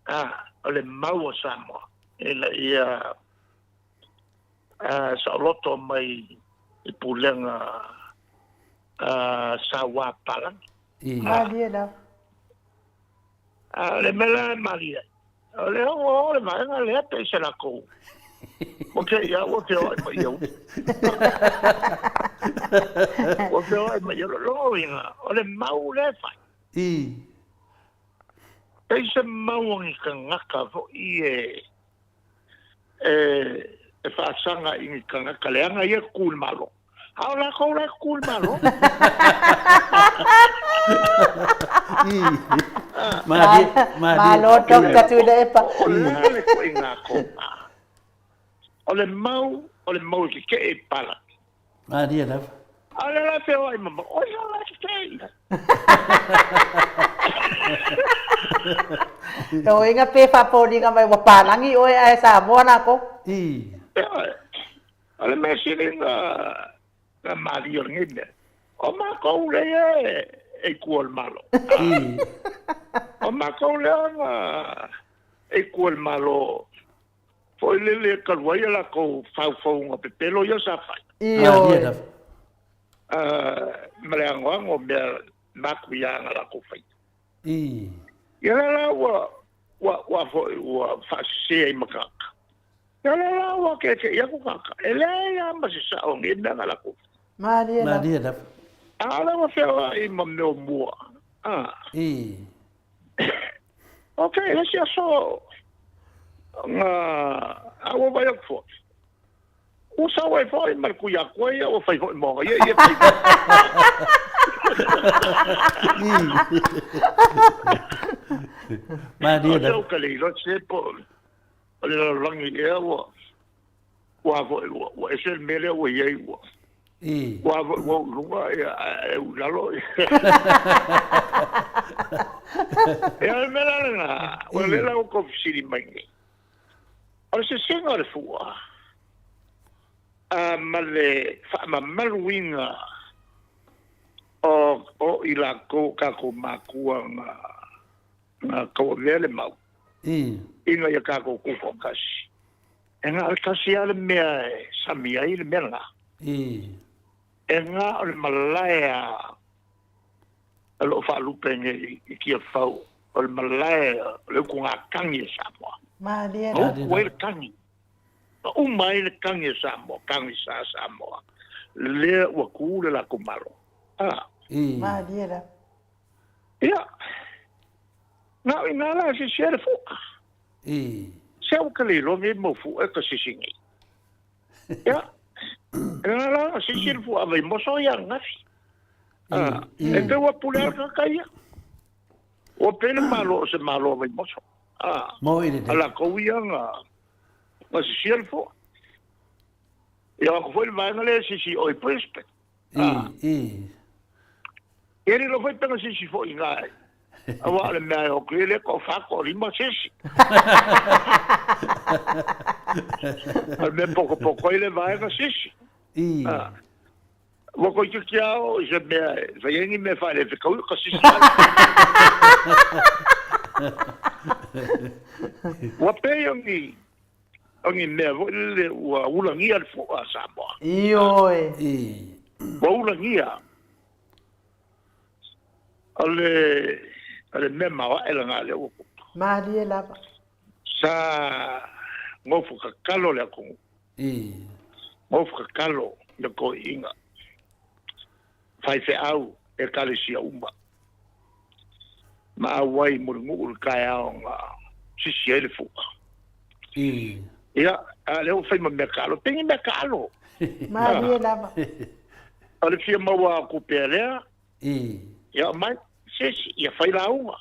A, o le mau a Samoa ina ia saoloto mai i pulega saua palagi. I. Malie lava. A o le mea la e malie ai, o lea ua o le vaega lea pei se lakou. Ua kei a ua feoai mai ia uli. Ua feoai mai ia lona uiga, o le mau lea e fai. I. Pei se mau a ni tagata foi e e e faasaga i ni tagata leaga ia e tutu i le Malo. A o lakou la e tutu i le Malo. Malie, malie. Malo Doctor Tuilaepa. O le a le ituaiga toga? O le mau, o le mau e keke'e i palagi. Malie lava. A o lea la e feoai ma mau, o ia la e keke'e i ai. Loiga pe faapoliga mai ua palagi oe ae Samoa lakou. I. O le mea sili na malie o lenei mea, o makou lea e i tua o le Malo. O makou lea na e i tua o le Malo foi lele talu ai a latou faufauga pepelo ia sa fai. Ioe. Ma le anoano o mea matuia na latou faia. I. Ia lea la ua ua ua foi ua faasese ai ma tagata. Ia lea la ua keke'i atu tagata, e leai lava ma se sao o nei mea na latou faia. Malie lava. Malie lava. A o lea ua feoai ma mea o mua. A. I. Ok, le isi aso na a ua vaai atu foi. Ua sau ai foi ma le Tuiatua ia ua fai foi mo ia ia fai. Malie lava. O ka le iloa se po o le lalolagi ea ua ua foi ua ua ese le mea lea ua i ai ua. I. Ua foi ua ou i luga ia ae ou i lalo. Ia o le mea la lena, ua lea la ua tou fesili mai nei. O le sesega o le fua a ma le faamamaluina o o i latou o tatou matua na na tauavea le mau I. ina ia tatou tutoatasi. E na o le tasi lava le mea e sami ai le mea lena. E na o le malae a o lo o faalupe nei i Tiafau, o le malae o le utugatagi a Samoa. Malie Na utu ai le tagi, na uma ai le tagi a Samoa, tagi sa Samoa, lea ua tu le latou Malo. A. Malie lava. Ia, na o i ina la e sisi ai le fua. Se ua ka le iloa nei mau fua e ka sisi nei. Ia, e na la na sisi le fua a Vaimoso ia ananafi. A, e pei ua pule a le tagata ia. Ua pei le Malo o se Malo a Vaimoso. A, a latou ia na, na sisia le fua. Ia o atu foi le vaega lea e sisi i o i Brisbane. Ia lilo foi pe na sisi foi i ina aua o le mea e o atu ai lea toafa toalima sisi. O le mea potopoto ai le vaega sisi. Ua toeitiiti lava oo i se mea e fai ai ni mea faalefetaui o ka sisi mai. Ua pei o ni o ni mea foi lele ua ulagia le fua a Samoa. Ioe. Ua ulagia. O le, o le mea maoae lena lea ua tupu. Malie lava. Sa nofo tatalo le atunuu. Nofo tatalo le toeaiina, faifeau, ekalesia uma. Ma auai i Mulinuu le taeao na sisi ai le fua. Ia, a lea ua fai ma mea taalo. Pei ni mea taalo. Malie lava. O le fia maua atu pea lea. Ia aumai, sisi, ia fai lauga,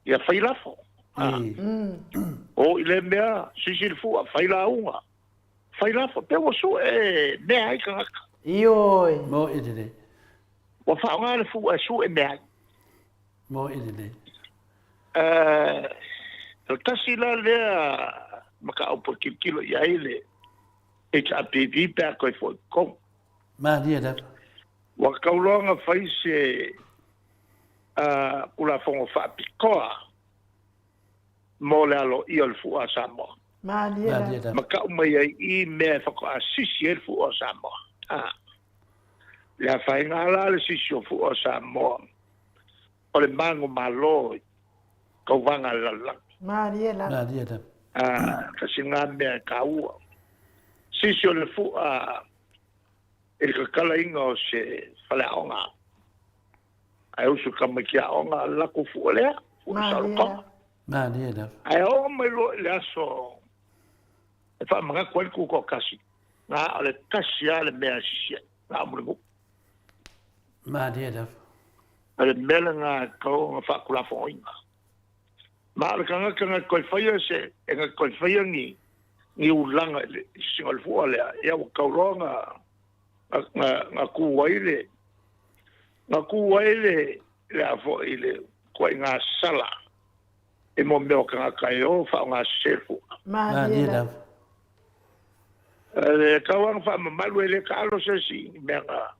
ia fai lafo. O i lea mea, sisi le fua, fai lauga, fai lafo. Pe ua sue mea ai tagata. Ioe. Mo i lelei. Ua faaaoga le fua e sue mea ai. Mo i lelei. O le tasi la lea mataupu e tilotilo i ai le HRPP pe a toe foi i totonu. Malie lava. Ua tatau loa ona fai se Tulafono faapitoa mo le aloaia o le fua a Samoa. Malie lava. Ma tau mai ai i mea e faatoa sisi ai le fua a Samoa. Le afaina la le sisi o fua a Samoa o le manumalo i tauvaga a le lalolagi. Malie lava. Malie lava. Tasi lena mea e taua. Sisi o le fua i le tatalaina o se faleaoga, ae usu tamaiti aoga latou fua lea, fua saolotoga. Malie lava. Ae oo mai loa i le aso e faamanatu ai le tutoatasi, na o le tasi lava le mea e sisi ai, na o Mulinuu. Malie lava. O le mea lena e tatau ona faatulafonoina. Ma o le tagata na toe faia se, e na toe faia ni, ni ulaga i le sisiga o le fua lea, ia ua tatau loa na, na, na tu ai le, na tu ai le, le a foi le ituaiga sala i mo mea o tagata e o faaaoga sese le fua. Malie lava. E tatau lava ona faamamalu e le taalo se isi i mea na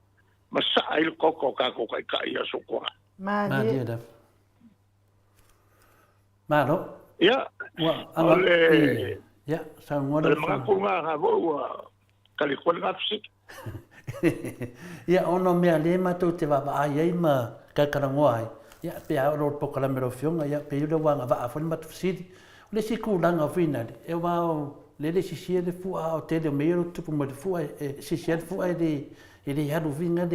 masaa ai le toto o tatou taitai i aso ua tuanai. Malie lava. Malo. Ia, o le, ia, saunoa o le manatu lena na foi ua tali atu ai lena fesili. Ia, ona o mea lea matou te vaavaai ai ma talatalanoa ai, ia, pe a oo loa i le polokalame a lau Afioga, ia, pei o lea ua agavaa foi le matou fesili. O le isi tulaga foi lea, e aua o lea e le sisia le fua, a o le tele o mea ia o lo o tutupu mai le fua, e sisi lava le fua e le alu foi lea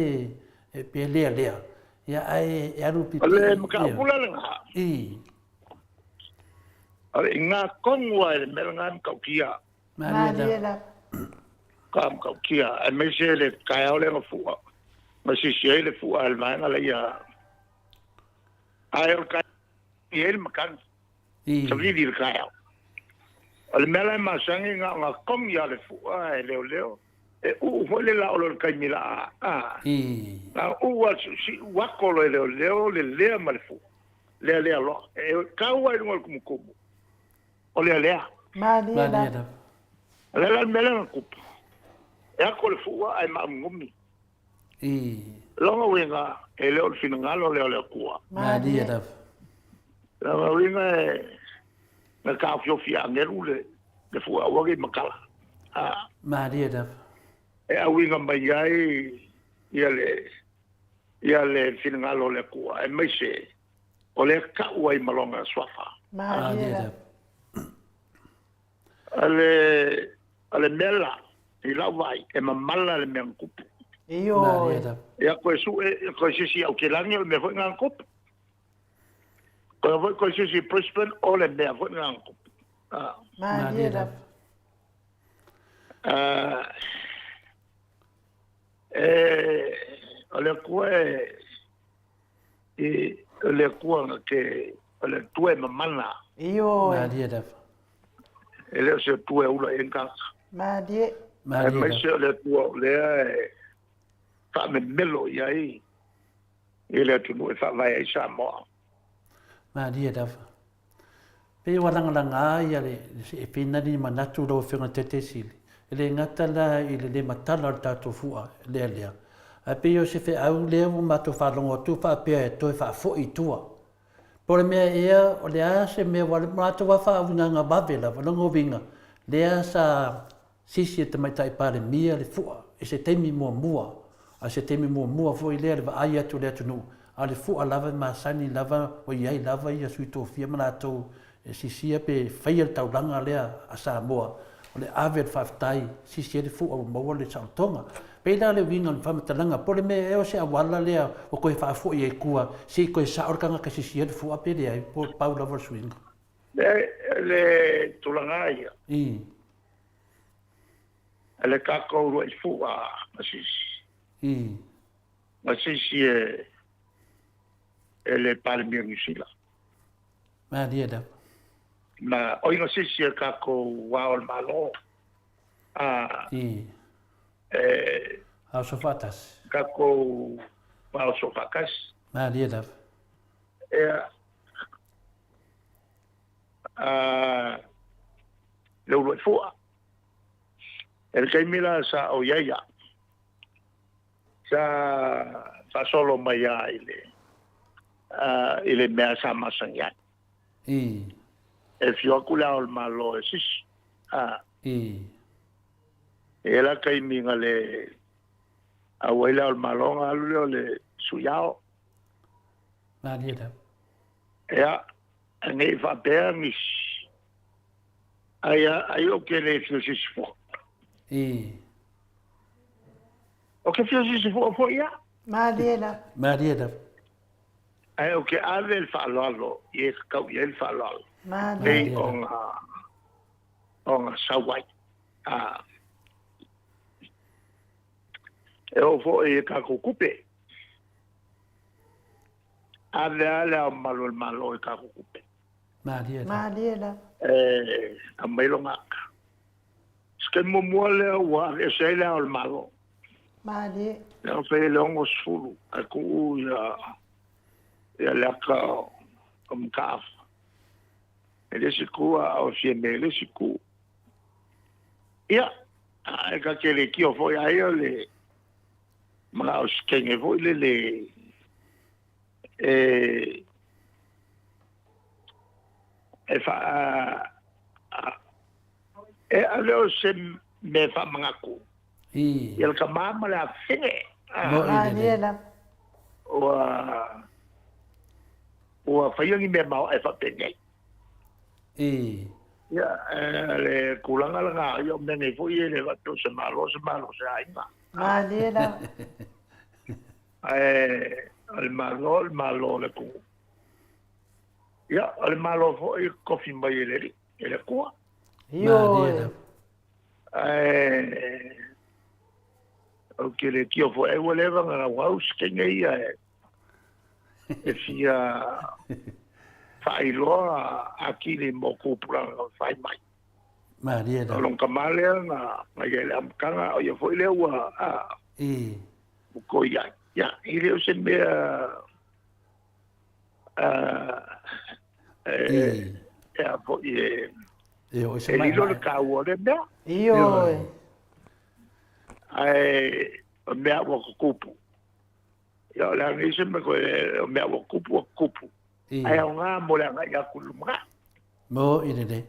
pe lealea, ia, ae e alu pipii. O le mataupu la lena, o le iga tonu lava i le mea lena e matautia. Malie lava. Ka matautia, aemaise le taeao lea na fua, na sisi ai le fua a le vaega lea ia, ae o le taeao e i ai le matagi. Savili i le taeao. O le mea la e masani na ona togi lava o le fua e leoleo, e uu foi le lao loa i le taimi la a, na uu lava siusiu ako loa e leoleo le lea ma le fua, lealea loa. E tau lava i luga o le tumutumu, o lealea. Malie lava. O le a la le mea lea na tupu? E ako le fua ae maaugumi. Lona uiga, e le o le finagalo lea o le Atua. Malie lava. Lona uiga e na taofiofi e agelu le Le fua aua nei matala. A. Malie lava. E auiga mai ai ia le ia le finagalo o le Atua, aemaise o lea tau ai ma Lona Suafa. Malie lava. O le o le mea la, i lau vaai, e mamala le mea na tupu. Ioe. Ia koe sue, koe sisi Aotelangi o le mea foi na tupu. Koe foi koe sisi Brisbane o le mea foi na tupu. Ah. Malie lava. Ah, e, o le Atua e, e, o le Atua na te, o le Atua e mamana. Ioe. Malie lava. E le o se Atua e ula i ai ni tagata. Malie. Malie lava. Aemaise o le Atua o lea e faamemelo i ai i le atunuu e faavae ai Samoa. Malie lava. Pei ua lagalaga ia le e pei ni manatu lau Afioga i le Taitaisili, e le gata la i le le matala o le tatou fua lealea, ae pei o se feau lea ua matou faalogo atu faapea e toe faafoi i tua. Po o le mea ea, o le a se mea ua matou lava faauigaga vave lava, lona uiga, lea sa sisi e le Tamaitai Palemia le fua i se taimi muamua, a o se taimi muamua foi lea i le vaai atu o le atunuu, a o le fua lava e masani lava ua i ai lava ia sui tofia ma latou e sisia pe faia le taulaga lea a Samoa, o le ave o le faafetai, sisi ai le fua ua maua le saolotoga. Pei la le uiga o le faamatalaga, po o le mea ea o se auala lea ua toe faafoi ai i tua se i toe sao le tagata e sisia le fua pe leai, po o pau lava le suiga. Le, le tulaga ia. I. Le tatou uluai fua ma sisi. I. Ma sisi e, e le Palemia o Niu Sila. Malie lava. Ma o ina sisi e tatou ao o le Malo. A. I. E. Ao Soofaatasi. Tatou ao Soofaatasi. Malie lava. Ea. A, le uluai fua. E le taimi la sa ou i ai au, sa faasolo mai lava i le, i le mea sa masani ai. I. E afio atu le Ao o le Malo e sisi. A. I. E i ai la taimi na le auai le Ao o le Malo ona alu lea o le Sui Ao. Malie lava. Ea, ne i faapea nisi, ai, ai ou te le fia sisi fua. I. Ou te fia sisi fua foi ia. Malie lava. Malie lava. Ae ou te ave le faaaloalo i e tatau i ai le faaaloalo. Malie. Pei ona, ona sau ai. A. E oo foi i tatou tupe. Ave lava le Ao Mamalu o le Malo i tatou tupe. Malie lava. Malie lava. E aumai lona ata. Se taimi muamua lea ua aveese ai le Ao o le Malo. Malie. Lea na fai ai le 60 ae tuu ia ia le ata o Mataafa i le isi itu a o Fiame i le isi itu. Ia, ae ta te le tio foi ai o le manao se teine foi lele e e fa e ave o se mea faamanatu I. Ia le tama ma le afafine. Mo'i lelei. Ua ua faia ni mea maoae faapenei. I. Ia, le tulaga lena, ia o mea nei foi e le faapea o se Malo, se Malo o se aiga. Malie lava. Ae o le Malo, o le Malo o le atunuu. Ia, o le Malo foi e tofi mai e le Alii, e le Atua. Malie lava. Ae ou te le tio foi, ai ua leva ona naunau se teine ia e fia faailoa atili mo tupulaga na fai mai. Malie O lona tama lea na na i ai le amataga, o ia foi lea ua a I. ua toi ai. Ia, e le o se mea I. e a foi e E oo i se e lilo maemae. le taua o lea mea. Ioe. Ae o mea ua tutupu. Ia o le a nei se mea koe, o mea ua tutupu ua tutupu. I. Ae aoga mo le agai atu i le lumanai. Mo'i lelei.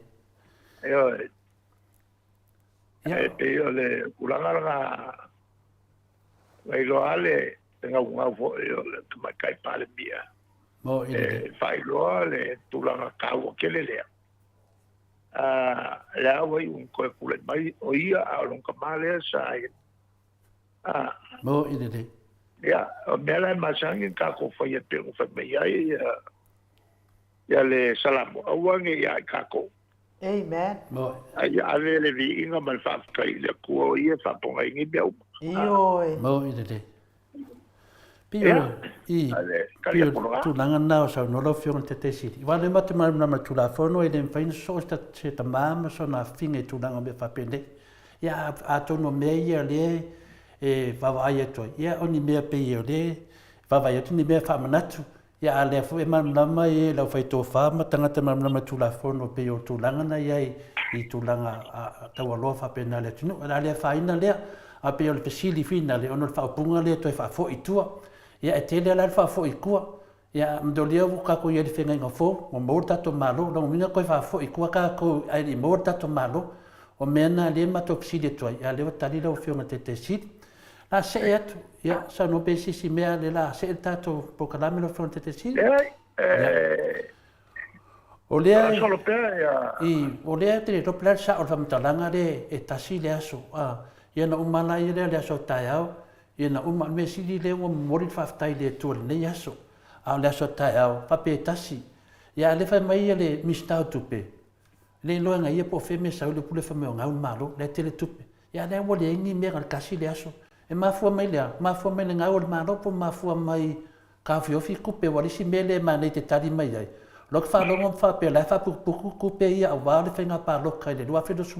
Ioe. E pei o le tulaga lena na iloa lava le gaugau foi o le Tamaitai Palemia e faailoa le tulaga taua tele lea. Lea ua iu ina toe tulai mai o ia a o lona tama lea sa i Mo i lelei. Ia, o mea la e masani ona tatou faia pei ona fai mai ai ia le Salamo, aua ne i ia i tatou. Amen. Mo. A ia ave le viiga ma le faafetai i le Atua o ia e faapoga ai nei mea uma. Ioe. Mo i lelei. Pei o, i, pei o tulaga lena o saunoa lau Afioga i le Taitai Sili. Aua o lea matou te malamalama i le Tulafono e le mafai ona sosoo se tama ma sona afafine i tulaga o mea faapenei. Ia, atonu o mea ia o lea e vaavaai atu ai, ia o ni mea pei o lea e vaavaai atu ni mea faamanatu. Ia, a o lea foi e malamalama e le aufaitofa ma tagata malamalama i Tulafono pei o tulaga na i ai i tulaga taualoa faapena i le atunuu. O le a le afaina lea, ae pei o le fesili finale ona o le faaupuga lea toe faafoi i tua. Ia, e tele lava la le faafoi i tua. Ia, mdolia ua tatou i ai i le feagaiga fou, ua maua le tatou Malo, o lona uiga toe faafoi i tua tatou ae le i maua le tatou Malo. O mea na lea matou fesili atu ai, a o lea ua tali lau Afioga i le Taitai Sili. La see atu, ia, saunoa pea i se isi mea, lea la see le tatou polokalame lau Afioga i le Taitai Sili. Leai, Ia. O lea, faasolo pea ia. I, o lea e te le iloa po o le a le sao o le faamatalaga lea e tasi le aso, a, ia ona uma lava lea o le aso a taeao, ia na uma. O le mea sili lea ua momoli le faafetai i le Atua i lenei aso, a o le aso a taeao, faapea e tasi. Ia a o lea e fai mai le Minisita o Tupe, le iloa e ia po o fea mea sau le upu lea fai mai o gau le Malo, la e tele tupe. Ia a o lea ua leai ni mea na o le tasi le aso. E mafua mai le a? Mafua mai le gau o le Malo po o mafua mai taofiofi tupe aua o le isi mea lea e manaia e te tali mai ai, o lau faalogo ma faapea o la e faaputuputu tupe ia aua le faiga palota i le 2026.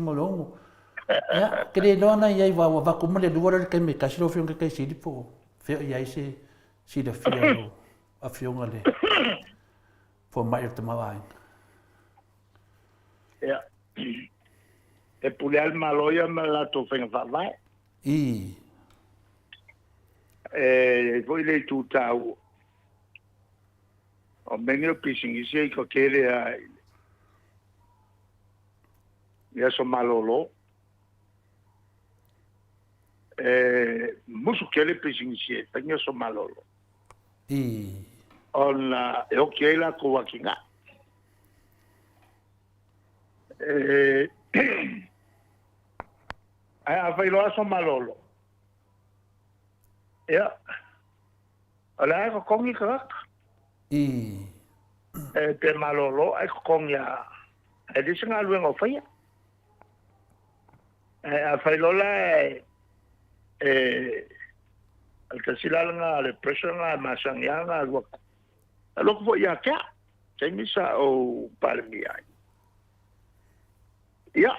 Ia, ou te le iloa la i ai aua ua avatu uma le lua lea i le taimi e tasi lau Afioga i le Taitai Sili po o fea o i ai se silafia o lau Afioga i le Fomai o le Tamaoaiga. Ia, e pule lava le Malo ia ma le latou faiga faavae. I. E i ai foi le itu taua, o mea nei o pisinisi e ika tele lava i aso malolo. E musu tele pisinisi e fai ni aso malolo. I. Ona e oki ai latou atinae. E, ae a fai loa aso malolo, ia, o le a e totogi tagata. I. E pe malolo ae totogi a, e leai se galuega o faia. Ae a fai loa la e, e, o le tasi la lena o le pressure lena e masani lava ona alu atu. Alu atu foi ia te au, taimi sa ou Palemia ai. Ia,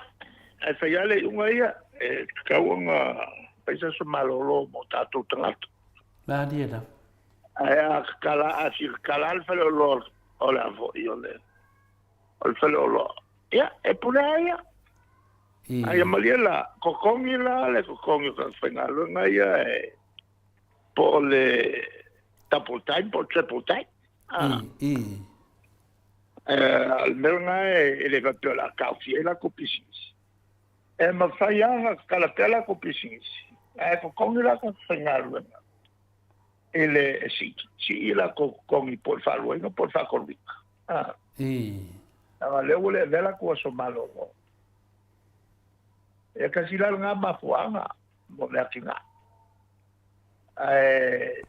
ae fai lava le iuga ia, e tatau ona fai se aso malolo mo tatou tagata. Malie lava. Ae a tatala, a fia tatala le faleoloa o le a foi o le o le faleoloa, ia, e pule lava ia. I. Ae ia malie la, totogi la le totogi o tagata faigaluega ia e po o le double time po o le triple time. I, i. O le mea lena e le faapea o le a taofia ai latou pisinisi. E mafai lava ona tatala pea latou pisinisi, ae totogi latou faigaluega i le sii latou totogi po o le faaluaina po o le faatoluina. Leaga o lea ua le avea latou aso malolo. E tasi la lena mafuaaga mo le atinae. Ae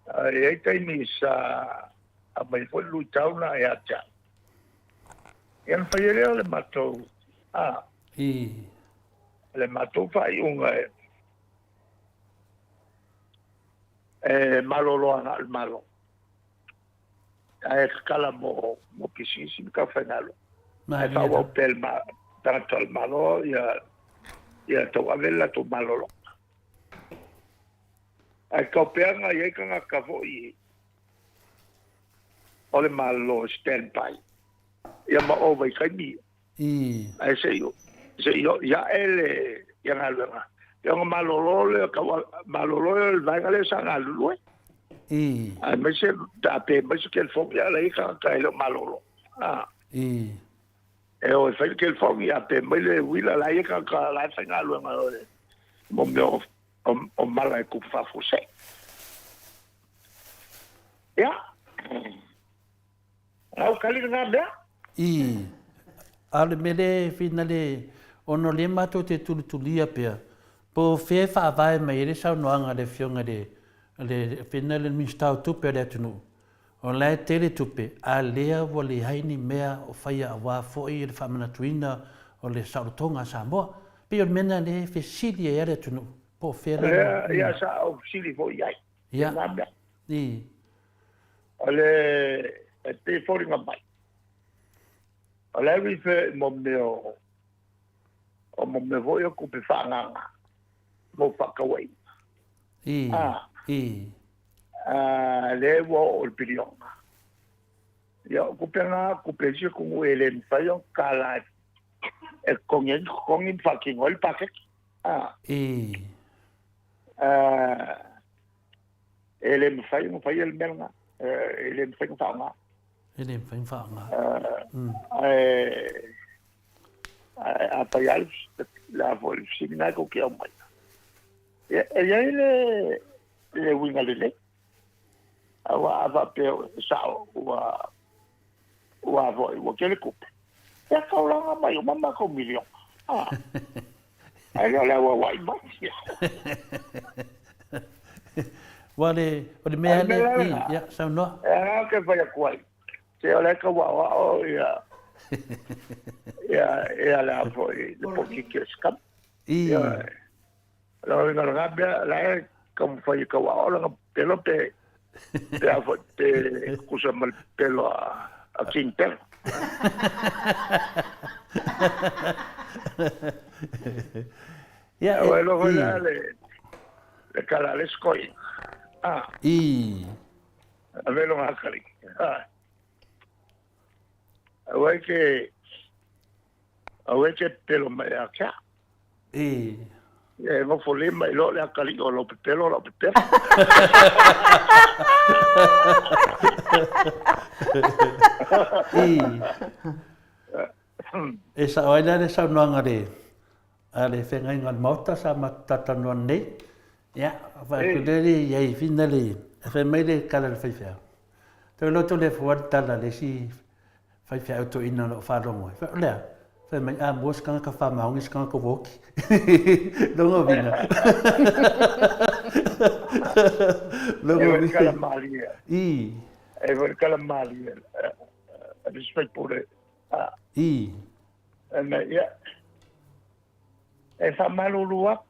e i ai taimi sa aumai foi le luitau lena ia te au. Ia ona fai ai lea o le matou, a, le matou faaiuga e, e malolo agai i le Malo, ae tatala mo, mo pisinisi ma tau-faigaluega. Ae faaauau pea e le tagata o le Malo ia, ia tauave le latou malologa. Ae tau pea na i ai tagata foi o le Malo stand by ia ma o vaitaimi ia. Ae se i se i oo ae le ia galuega ia ona malolo lea tau malolo lea o le vaega lea sa galulue. Aemaise pe a pe mai se telefoni a o la e i ai tagata e le o malolo. E o e fai le telefoni a pe mai le uila la ia ka ka la e faigaluega o le mo mea o, o, o mala e kupu faafuasei. Ia, au kali lena mea. I, a o le mea lea e finale, ona o lea matou te tulitulia pea, po o fea e faavae mai ai le saunoaga a le Afioga i le, le Afioga i le Minisita o Tupe a le atunuu, O la e tele tupe, a lea ua leai ni mea o faia aua foi le faamanatuina o le saolotoga a Samoa. Pei o le mea lena lea e fesili ai lava le atunuu, po o fea la le. Lea ia sa ou fesili foi i ai i lena mea. I. O le, e pei e foliga mai, o la e refer i mo mea o, o mo mea foi o tupe faaagaaga mo faatauaiga. I. I. Lea ua oo i le piliona. Ia, o tupe na, tupe a isi atunuu e le mafai ona tala e totogi ai ni totogi ma faatino ai le paketi. E le mafai ona faia le mea lena. E le mafai ona faaaoga. E le mafai ona faaaoga. Ae afai lava le a foi le fesili lena tou te aumaia, e i ai le le uiga lelei. Aua a faapea e sao ua ua foi ua tele tupe, ia taulaga mai uma matou miliona. Ah. Ae le o le auauai mai. Ua le, o le mea le, i, ia, saunoa. E a ke fai atu ai. Se o le ka wao ia ia ia le a foi le polokiki o se I. Ia, Lau ina langa mea la e taumafai e tauaao lana pelo pe pe a foi pe tutusa ma le pelo a King Pelo. Ia, Ua iloa foi la le le tala a le isi toeaina. Ah. I. Ave lona akalii. Ah. Aua e te Aua e te pepelo mai ia te au. I. E nofo lima i loa le akalii o lou pepelo o lau pepelo. I. E sao ai la le saunoaga a le a le feagaiga o le Maota sa matou talatalanoa nei. Ia, fai atu lea le i ai fina le, fai mai le tala a le faifeau. Toe loto le fua le tala a le isi Faifeau toeaina o lo o faalogo ai. Fai, o le a? Fai mai, a mua se tagata faamaoni se tagata ua oti. Logo uiga. Logo uiga. E foi tala malie. I. E foi tala malie. A le sui usufono. I. E mea, ia. E faamalulu atu.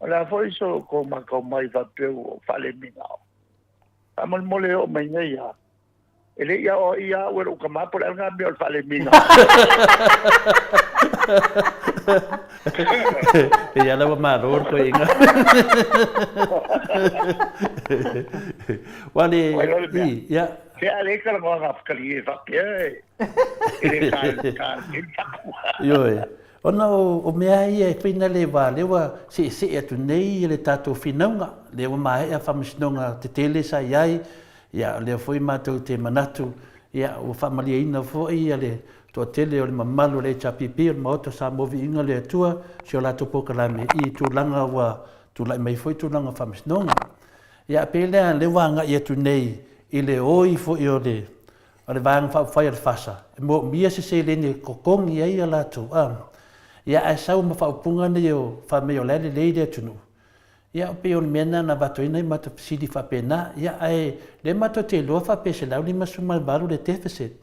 O le a foi so kou matau mai faapea ua faalemigao. Faamolemole e oo mai nei lava. E le i aoaia au e lou tama po o le a lena mea o le faalemiga. Pei lava ua malo le toeaina. Ua le, i, ia. Se a le talanoaga Afrikalie faapea e le ta ta le faku. Ioe. Ona o mea ia e fai na le wa, lea ua seesee atu nei le tatou finauga, lea ua maea faamasinoga tetele sa i ai, ia o lea foi matou te manatu, ia ua faamalieina foi ia le toatele o le mamalu o le HRPP, o le Maota o Samoa Viiga le Atua, si o latou polokalame i tulaga ua tulai mai foi tulaga o faamasinoga. Ia pei lea lea ua agai atu nei i le oi foi o le O le Vaega Faaupufai a le FASA, e moomia se seleni e totogi ai a latou a. Ia ae sau ma faaupuga nei o fai mai o la e lelei le atunuu. Ia pei o le mea lena na avatu ai nai matou fesili faapena. Ia ae lea matou te iloa faapea 158 le deficit.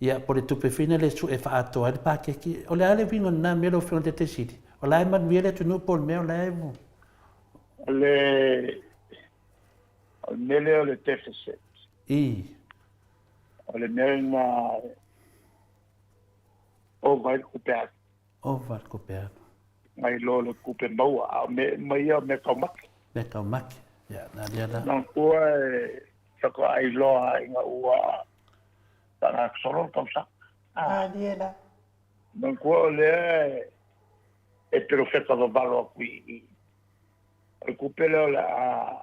Ia po o le tupe foi lena e sue faaatoa ai le paketi. O le a le uiga o lena mea lau Afioga i le Taitaifono Sili? O la e manuia le atunuu po o le mea o la e. O le mea lea o le deficit. I. O le mea lena ova ai le tupe alu. Ova le tupe alu. Nai lo le tupe maua, a o mea uma ia o mea taumate. Mea taumate, ia, na lea la. Manatua e faatoa iloa ina ua faagasolo le tausaga. Malie la. Manatua o lea e perofeta vavalo atu i i. O le tupe lea o le a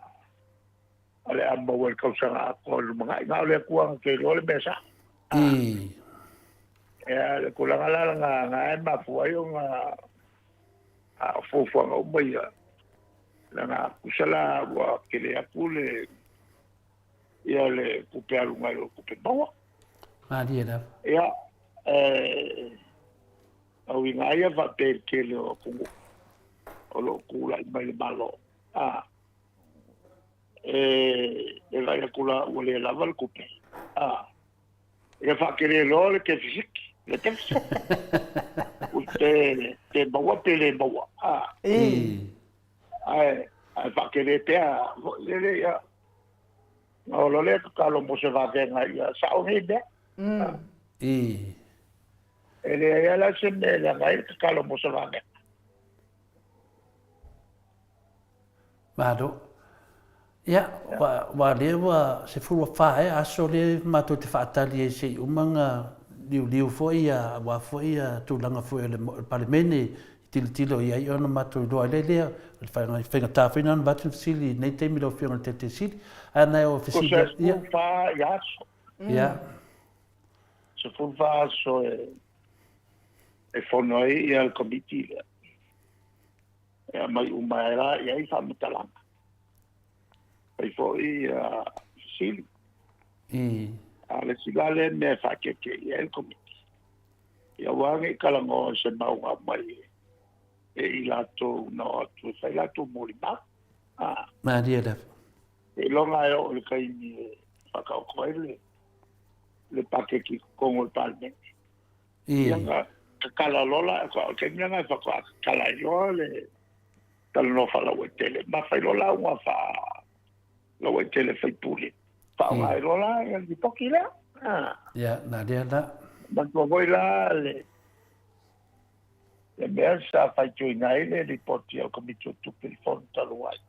o le a maua i le tausaga atoa i le lumanai. Na o le Atua na te iloa le mea sao. I. Ia, le tulaga la lena na e mafua ai ona a o fuafuaga uma ia, leaga tusa la ua tele atu le ia le tupe alu nai lo tupe maua. Malie lava. Ia, e uiga lava ia faapea i le tele o atunuu o lo o tulai mai le Malo, a, e vaai atu la ua le lava le tupe, a, Ia faatele loa le kefisiti, le deficit. Pe, pe maua pe le maua. Ah. Ae, ae faatele pea, foi lele ia. Na ola lea tatalo mo se vavega ia sao nei mea. Ah. E leai lava la se mea e leaga ai le tatalo mo se vavega. Malo. Ia, ua lea ua 14 ea aso lea matou te faatali ai se i uma ona liuliu foi ia, aua foi ia tulaga foi o le Palemene e tilotilo i ai ona matou iloa ai lea, o le faigata foi lena ona avatu le fesili i lenei taimi lau Afioga i le Taitaifono Sili. Ae na o fesili... Tusa e 14 i aso. Ia. 14 aso e fono ai ia le Komiti lea. E aumai uma ai la i ai faamatalaga. Fai foi ia fesili. A o le isi la lea mea e faakeekee i ai le Komiti, ia aua ne i talanoa i se mau na aumai e i latou na o atu e fai latou molimau. A. Malie lava. Seiloga e oo i le taimi e faataoto ai le le paketi i totonu o le Palemene. Ia na tatala loa la, o le taimi lena faatoa tatala ai loa le talanoa faalauaitele. Ma fai loa lauga faalauaitele sui usufono. Faaaoga ai loa la le lipoti lea. Ia, na lea la. Manatua foi la le le mea sa faitioina ai le lipoti a le Komiti o Tupe i le Fono talu ai.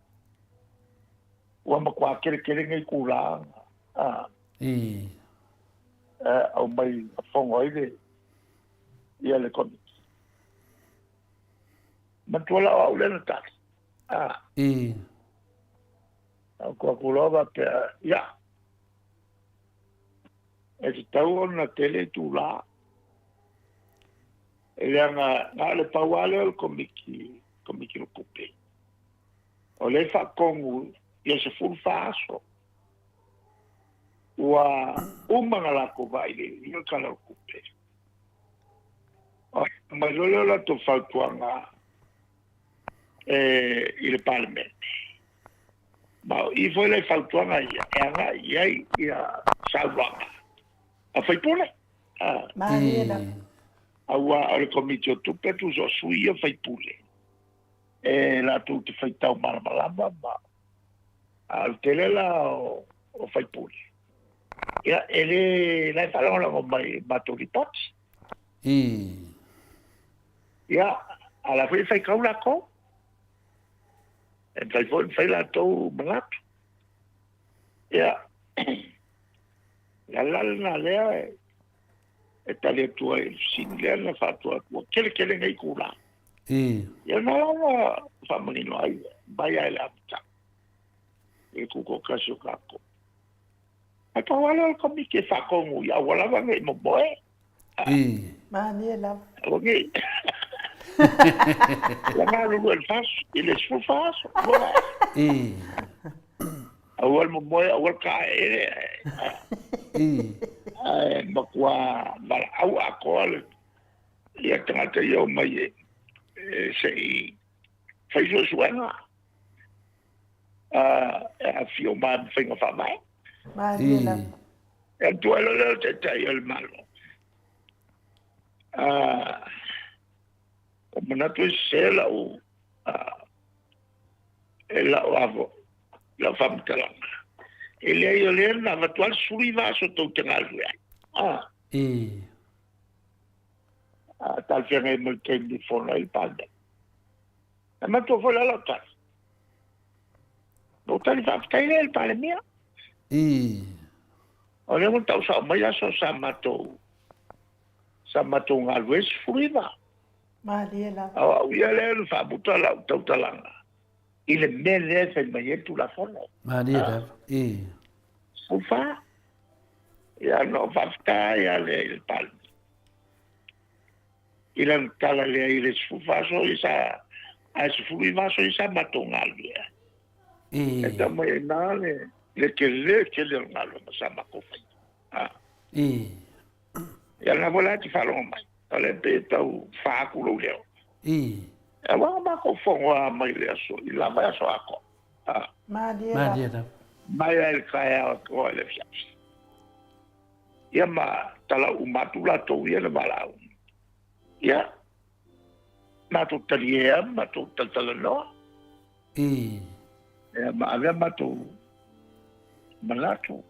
Ua matua keлекele nei tulaga. Aumai fono ai le ia le Komiti. Manatua la o au lea na tali. Au atu loa faapea, ia, e tatau ona tele itulā. E leaga na o le pau lava lea o le Komiti, Komiti o Tupe. O lea e faatonu ia 14 aso. Ua uma ona latou vailiiliina le Tala o le Tupe. Ona aumai loa lea o latou fautuaga i le Palemene. Ma o i foi la i fautuaga ia e agai i ai ia saunoaga a sui usufono. Malie lava. Aua o le Komiti o Tupe tusa o sui ia sui usufono e latou te faitau malamalama ma a o le tele la o sui usufono ia e le la e faalagolago mai i matou lipoti. Ia, a o la foi e faitau latou. E mafai foi ona fai latou manatu. Ia, o le ala lena lea e tali atu ai i le fesili lea na faatua atu, ua keлекele nei itulā. Ia na lava faamanino ai mai lava i le amataga i le tutoatasi o tatou. Ae pau lava lea o le Komiti e faatonu ia aua lava ne i momoe. Malie lava. Aua ne i. Ia galulue i le 4, i le 14 aso. Aua le momoe, aua le taeele. Ae matua valaau atoa le ia tagata ia omai e se i fai suesuega e aafia uma ai ma faiga faavae. Malie lava. E alu ai loa lea o le Taitai o le Malo. Ua manatu e sese lau e lau avo lau faamatalaga. E leai o lea na avatu lava le 19 aso tou te galulue ai. A talafeagai ma le taimi e fono ai le Palemene. E manatua foi la lau tali. Na ou tali faafetai lea i le Palemia. O lea ua tau sao mai aso sa matou sa matou galulue ai 19. Malie lava. A o au ia lea na faamuta lau tautalaga i le mea lea e fai mai ai le Tulafono. Malie lava. 14. Ia na ou faafetai lava lea i le Palemia. I lana tala lea i le 14 aso ia sa, ae 19 aso ia sa matou galulue ai. E tau mai ai na le, le tele tele o le galuega sa matou faia. A. Ia lena foi la e te faalogo mai, o lea pei e tau fa atu lou leo. Aua na matou fono lava mai le aso, i la vaiaso atoa. A. Malie lava. Mai lava i le taeao atu i le afiafi. Ia ma talau uma atu latou ia na valaau. Ia, matou talie lava ma matou talatalanoa. Ia ma ave a matou manatu.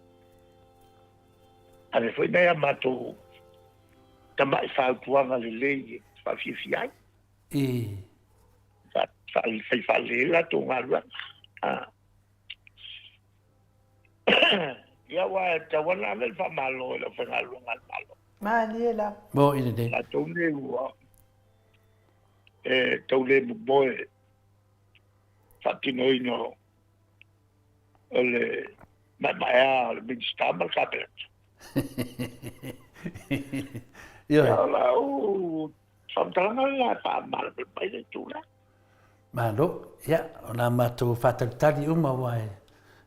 Ave foi nai a matou tamai fautuaga lelei e faafiafia ai. Fai faalelei ai latou galuega. Ia aua e tatau lava ona ave le faamalo i le aufaigaluega a le Malo. Malie lava. Mo i lenei. Latou nei ua e tau le momoe faatinoina o le maemaea o le Minisita ma le Kapeneta. Ioe. Ia o lau faamatalaga lena e faamalamalama ai le itu lea. Malo, ia, o la matou faatalitali uma aua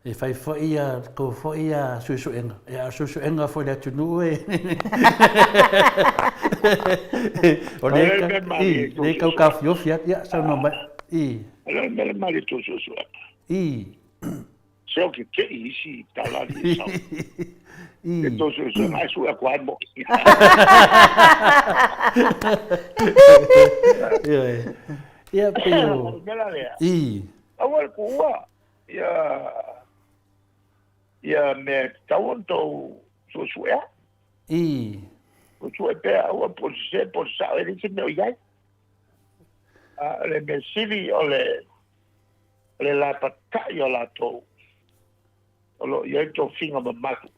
e fai foi ia tou foi ia suesuega, ia a o suesuega foi i le atunuu e o lea i, lea e tau taofiofi atu, ia saunoa mai, i. O le mea le malie tou suesuega. I. Se o ke keʻi isi tala ali e sau. I. E tou suesuega ae sue atu ai moi. Ioe. Ia pei o. Mea lea. I. Aua le tuua ia ia mea e tatau ona tou suesuea. I. Suesue pea aua po o le sese po o le sao e leai se mea o i ai. A o le mea sili o le o le lapatai o latou o lo o i ai tofiga mamalu.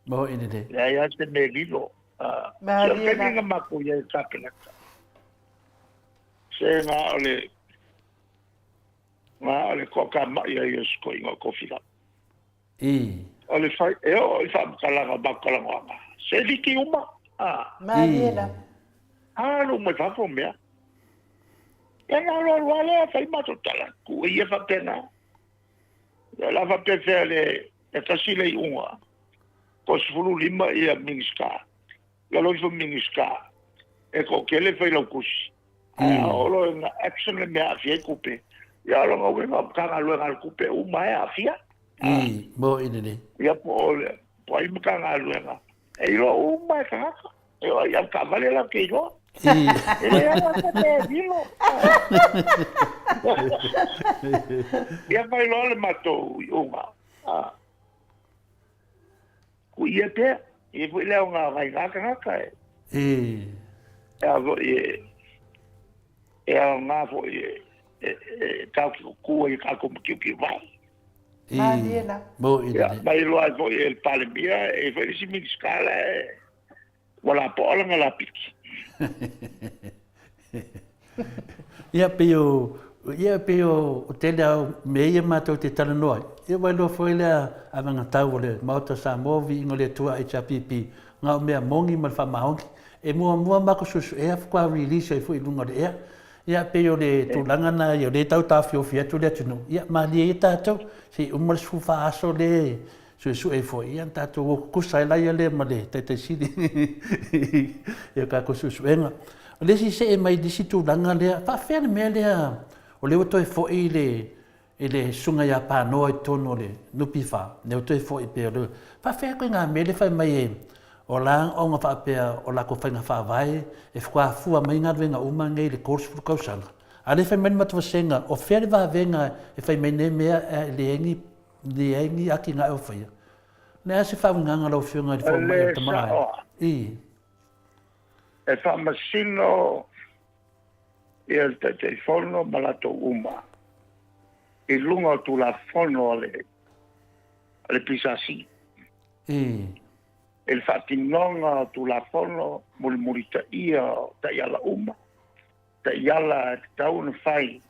Mo i lelei. Leai lava se mea lilo. Se o le taimi na matou i ai i le Kapeneta, se na o le na o le toatamai ai o si toeaina o Tofilau. I. O le fai, e oo i faamatalaga o matou talanoaga, se liki uma. Malie lava. Alu mai fafo mea. Ia na alu alu lava lea fai matou tala, tuu ia faapena. Ia o le a faapefea le e tasi le iuga, ko 15 ia Minisita, lalo ifo Minisita e toatele Failautusi. Ae a oo loa ina action le mea e aafia ai tupe, ia o lona uiga o Matagaluega a le Tupe uma e aafia. I, mo i lelei. Ia po o le, po o ai Matagaluega, e iloa uma e tagata. E oo i au taavale latou te iloa. E leai lava se mea e lilo. Ia fai loa le matou iuga. Ku ia pea. E i ai foi le aoga o nai na tagata e. E a foi e e aoga foi e e tatou te tutu ai i tatou matiutiu mai. Malie la. Ia, mai iloa ai foi e le Palemia, e i ai foi le isi Minisita la e Ua lapoa lana lapiki. Ia pei o ia pei o tele lava o mea ia matou te talanoa ai, ia ua iloa foi lea avagatau o le Maota o Samoa, viiga o le Atua HRPP, na o mea moni ma le faamaoni. E muamua matou suesuea faatoa release ai foi i luga o le ea. Ia pei o le tulaga na ia o lea e tau taofiofi atu le atunuu, ia malie ia tatou, se i uma le 14 aso lea suesue foi, ia ona tatou o tutusa ai laia lea ma le Taitai Sili i a tatou suesuega. O le isi see mai i le isi tulaga lea, faafefea le mea lea o lea ua toe foi le i le susuga ia Panoa i totonu o le NPF, lea ua toe foi pea o le faafefea ituaiga mea lea fai mai e o la ona faapea o latou faiga faavae e faatoa fua mai galuega uma nei i le 30 tausaga, a o lea e fai mai le matou vasega o fea le vavega e fai mai nei mea e leai ni Leai ni atinae o faia. Le a se faauigaga lau Afioga i le fomai o le tama Ae? I. E faamasino ia le Taitaifono ma latou uma i luga o Tulafono a le a le PSC. I. I le faatinoga o Tulafono mulimulitaia o taiala uma taiala e tatau ona fai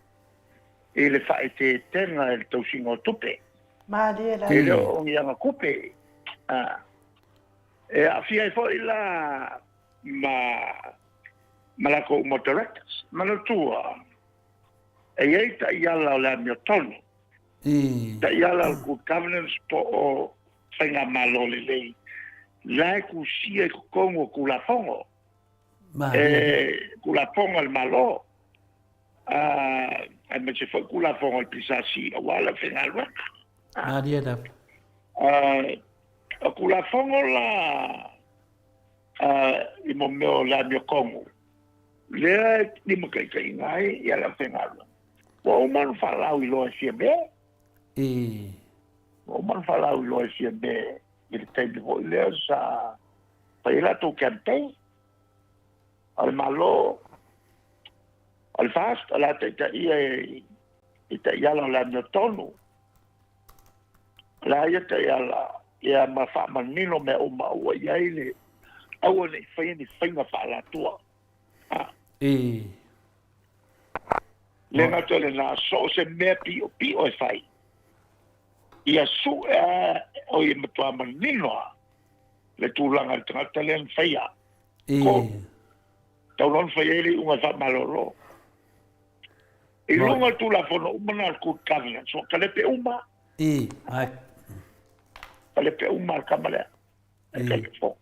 i le faaeteetega i le tausiga o tupe. Malie la. E le o ni aga tupe. A, e aafia ai foi la ma Ma latou uma o directors. Manatua, e i ai taiala o le amiotonu, taiala o le good governance po o faigamalo lelei, la e tusia i totonu o Tulafono, e Tulafono a le Malo, aemaise foi Tulafono a le PSC aua le aufaigaluega. Malie lava. O Tulafono la i mo mea o le amiotonu, lea e limataitaiina ai le aufaigaluega, ua uma ona faalauiloa e Fiame. Ua uma ona faalauiloa e Fiame i le taimi foi lea sa fai ai latou campaign. O le Malo, o le FAST, o le a taitaia i taiala o le amiotonu. O le a ia taiala ia ma faamanino mea uma ua i ai le aua ne i faia ni faiga faaalatua. Le gata i lena, so o se mea piopio e fai, ia sue a o ia matua manino lava le tulaga i le tagata lea na faia. Ko, tau loa ona fai ai le iuga e faamalolo. I luga o le Tulafono uma na o le Good Governance, ua kalepe uma. Kalepe uma le tama lea. E kalepe fou.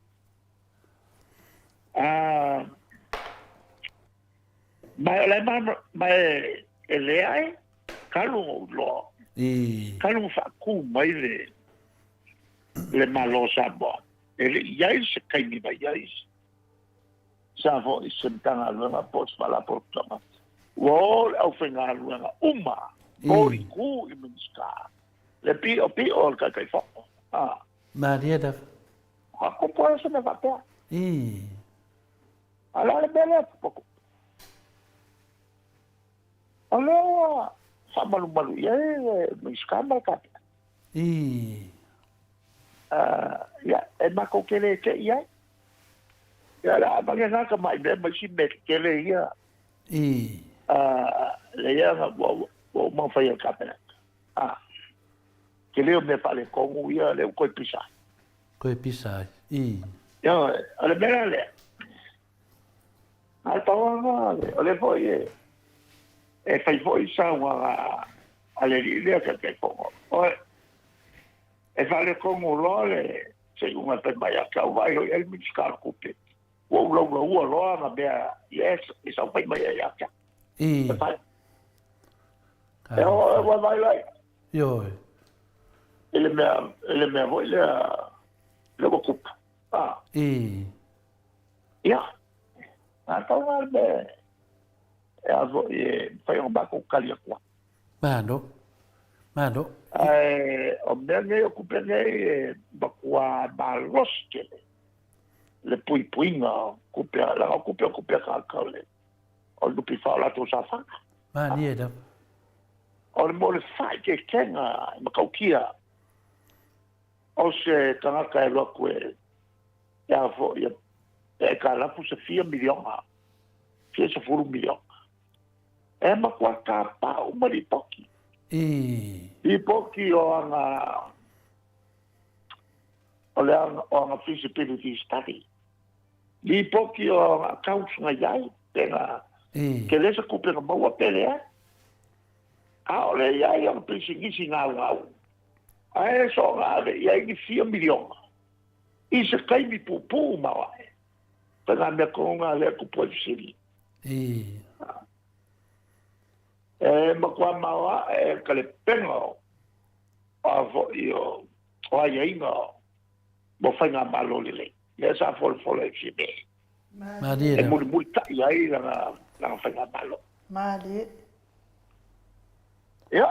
Ma o le ma ma e leai talu ona ou iloa, talu ona faatu mai le le Malo o Samoa, e le i i ai se taimi na i ai sa foi se Matagaluega po o se Faalapotopotoga ua o le aufaigaluega uma po i ku i Minisita le piopio o le Taitaifono. Malie lava. Ua tupu ai se mea faapea. A o le a le mea lea ua tupu? O lea ua faamalumalu i ai le Minisita ma le Kapeneta. Ia, e matou te le te i ai. Ia, o le a aveane na tamai mea ma isi mea tetele ia. Lea ua uma ona fai e le Kapeneta. Tele o mea faaletonu ia lea ua toe pisa ai. Toe pisa ai. Ioe, o le mea la lea, na o le pau lava lena, o lea foi e fai foi saunoaga a le alii lea Taitaifono, oe, e faaletonu loa le seiuga e fai mai ia te au, vaai loa i ai le Minisita o le Tupe, ua ou laulaua loa ana mea, yes, e sau fai mai ai ia te au. E fai. E o, ua vaai loa i ai. Ioe. I le mea, i le mea foi lea, lea ua tupu. Ah. Ia, na tau lava le mea e a foi e mafai ona matou tali atu ai. Malo. Malo. Ae o mea nei, o tupe nei e matua malosi tele le puipuiga o tupe, leaga o tupe o tupe a tagata o le o le NPF o latou saofaga. Malie lava. O le mo le faaeteetega e matautia o se tagata e alu atu e e a foi e aitalafu se fia miliona, fia sefulu miliona. E matua tapa uma lipoti. Lipoti o ana o le ana, o ana feasibility study. Lipoti o ana accounts na i ai, pe na tele se tupe na maua pe leai. ʻAʻole i ai ona pisinisi gaugau, ae soona ave i ai ni fia miliona i se taimi puupuu maoaʻe. Koe nā mea tonu nā lea kupu ai fesili. E matua maoaʻe ka lepega o a foʻi o o aiaiga mo faigamalo lelei. Lea sa folafola i Fiamē. Malie E mulimulitaʻi ai lana lana faigamalo. Malie. Ia,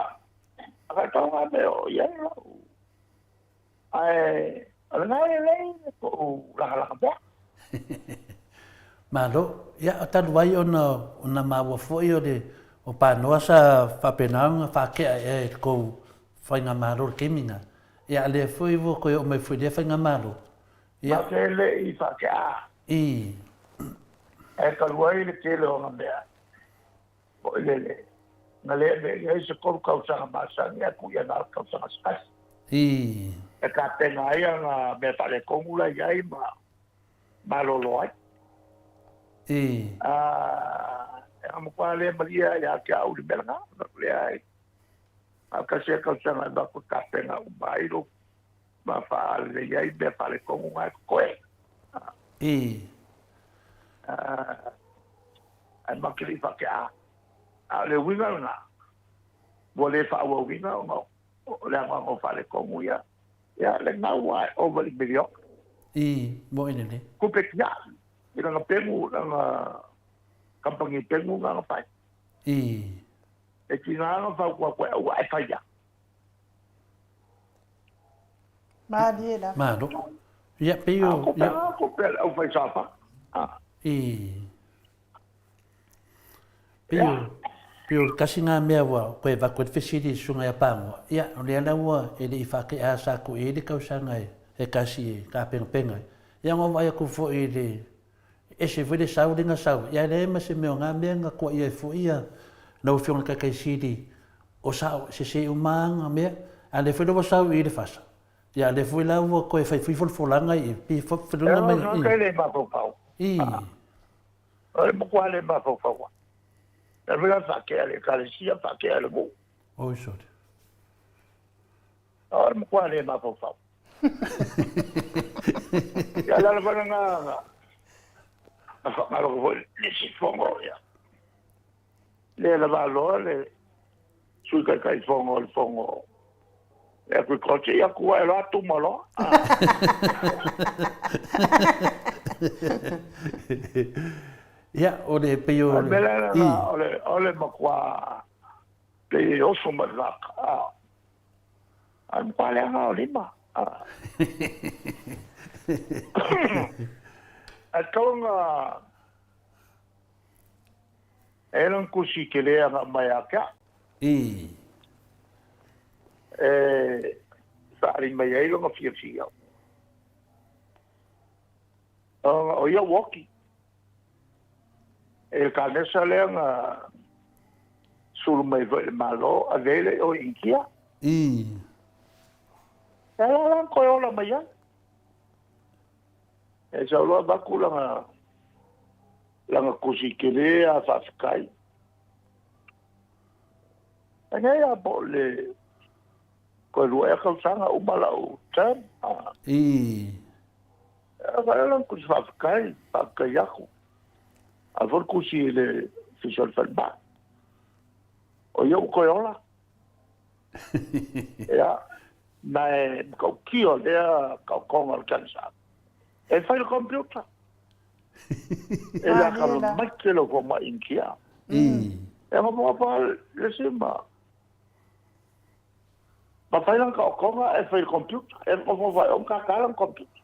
a ngā mea o i ai lau. Ae, o lena e lelei le poʻu lagalaga mea. Malo. Ia, o talu ai ona ona maua foi o le o Panoa sa faapena ona faatea ea e le tou faigamalo le taimi na. Ia, a lea foi ua toe oo mai foi i lea faigamalo. Ia. Ma te le i faatea. E talu ai le tele o ana mea. Foi lele, na le ave i ai se kolu tausaga masani ae tuu i ai na o le tausaga se tasi. E tapena ai ana mea faaletonu la i ai ma malolo ai. I. E nga matua le malia ia te au le mea lena, leai. A o tasi a tausaga e avatu e tapena uma ai lou ma faalelei ai mea faaletonu na e totoe. I. Ae matou te le i faatea. A o le uiga lena, ua le faaauauina ona o le anoano o faaletonu ia. Ia, lena ua ae ova i le miliona. I, moe lelei. Tupe tiai i lana penu, lana kamupani penu na na fai. I. E tiga ona fautua atu ai, aua e fai ai. Malie lava. Malo. Ia, pei o... A o tupe, a tupe a le aufai saofaga. I. Pei o, pei o le tasi lena mea ua toe avatu ai le fesili i le susuga ia Pagoa, ia, o lea la ua e le i faatea sa atu i ai le tausaga e tasi e tapenapena ai. Ia ona ou vaai atu foi i le ese foi le sau lea na sau ai, ia e leai ma se mea o na mea na tuuaia ai foi ia lau Afioga i le Taitai Sili o sao, e sese uma lava na mea, a o lea foi la ua sau i i le FASA, ia a o lea foi la ua toe fai foi folafolaga i i, pei e foliga mai i. E le mafaufau. I. O le matua le mafaufau ai. E mea faatea le Ekalesia, faatea le nuu. Oi sole. O le matua le mafaufau. Ia le ala foi lena na faamalo foi le isi fono ia. Le lava loa le Sui Taitaifono o le Fono e Agriculture, ia tu ae loa tuma loa. Ia, o le pei o le... mea lena, o le, o le matua pei e oso mai le vaka. A matua leaga o lima. Ae tatau ona E lana kusi tele ana mai ia te au. I. E faaali mai ai lona fiafia. Ona o ia ua oti. E le kanesa lea na sulu mai foi i le Malo, ave ai le i o i Initia. I. E ala la na toe ola mai ai. E sau loa avatu lana lana kusi tele a faafetai. E nei a po o le toe lua ea tausaga uma lau term. I. E fai lana kusi faafetai, faafetai atu. A foi le kusi i le Ofisa o le Falemai. O ia ua toe ola. Ia, ma e matautia lea taotoga o le talisaga. E fai le computer. E le akamamaite lau fomai Initia. E mapomapo le isi ma ma fai lana taotoga e fai le computer. E nofo fai o tata lana computer.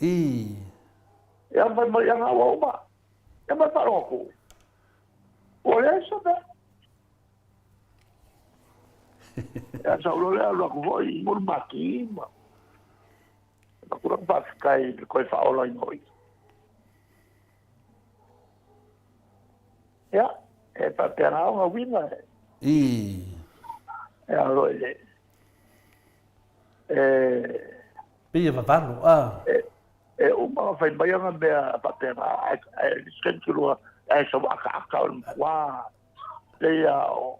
Ia fai mai ia ua uma. Ia mai faalogo atu. Ua leai se mea. Ia sau loa lea alu atu foi i Murumaki ma avatu lau faafetai i le toe faaolaina o ia. Ia, e faapena ona uiga e. I. E alo i le e Pei e vavalo, a. E, e uma ona fai mai ana mea faapena, ae, ae le isi taimi loa, ae sau akaaka o le matua pei lava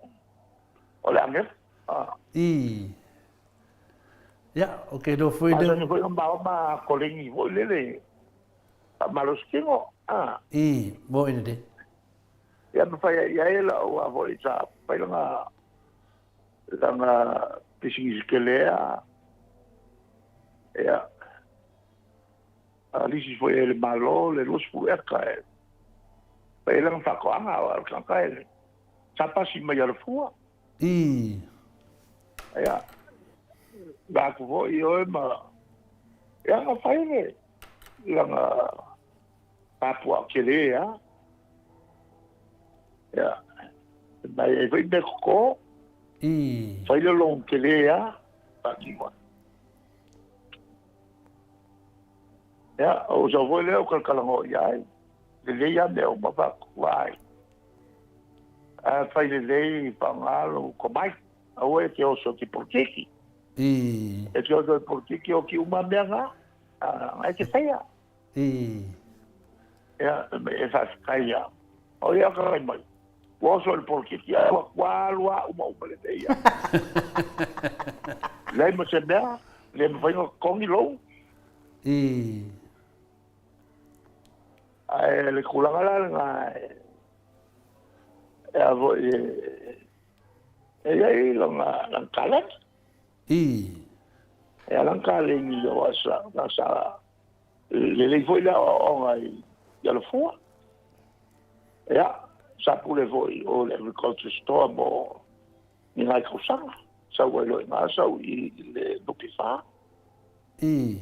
o le agelu. I. Ia, ou te iloa foi lea. Masani foi ona maua ma koleni foi lele faamalosi tino. I, moe lelei. Ia ma fai ai i ai lau a foi sa fai lana lana pisinisi tele a. Ia, a lisi foi e le Malo le 20 eka e fai ai lana faatoaga aua o le tagata e sa pasi mai Alafua. I. Ia, la atu foi oe ma ia na fai le lana papuaa tele a. Ia, mai ai foi mea toto. I. Fai le loan tele a, faatino ai. Ia, o sau foi lea o kalakalanoa i ai, lelei lava mea uma faatua ai. A fai lelei faaaoga lou tomai, aua e te oso i te polokiki. I. E te oso i te polokiki, oti uma mea na, na e te faia. I. Ia, e faafetai ia. O ia ka mai. Ua oso i le polokiki ae ua ua alu lava uma uma lelei lava. Leai ma se mea, le mafai ona totogi lou. I. Ae le tulaga la lena e a foi e i ai lona lana taleni. I. E a lana taleni o sa sa lelei foi le aoaoga i Alafua. Ia, sa pule foi o le Agriculture Store mo ni nai tausaga. Sau ai loa i ina sau i le NPF. I.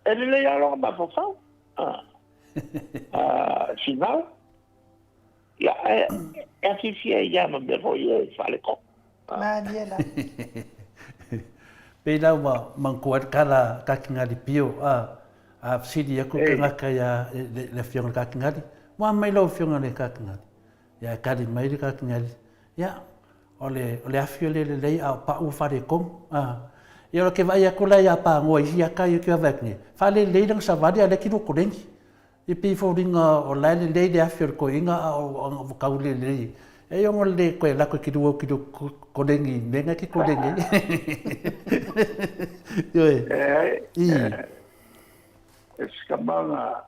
E lelei lava lona mafaufau. Finau. Ia, e afifi ai lava ma mea foi ia e faaletonu. Malie lava. Pei la ua manatua ai le tala a Kakingali Pio, a, a fesili aku le tagata ia le afioga i le Kakingali, Ua a mai lau afioga i le Kakingali? Ia e tali mai le Kakingali, Ia, o le, o le afi o le lelei a o pau ua faaletonu. A, ia o ke vaai atu la ia Pagoa i isi ata ia ke vaai atu nei, faalelei lana savali a o lea e kilu koleni. E pei e foliga o la e lelei le afi o le toeaina a o tau lelei. E ono le toe lako ki lua ki koleni i mea na ki koleni ai. Ioe. I. E sikamanga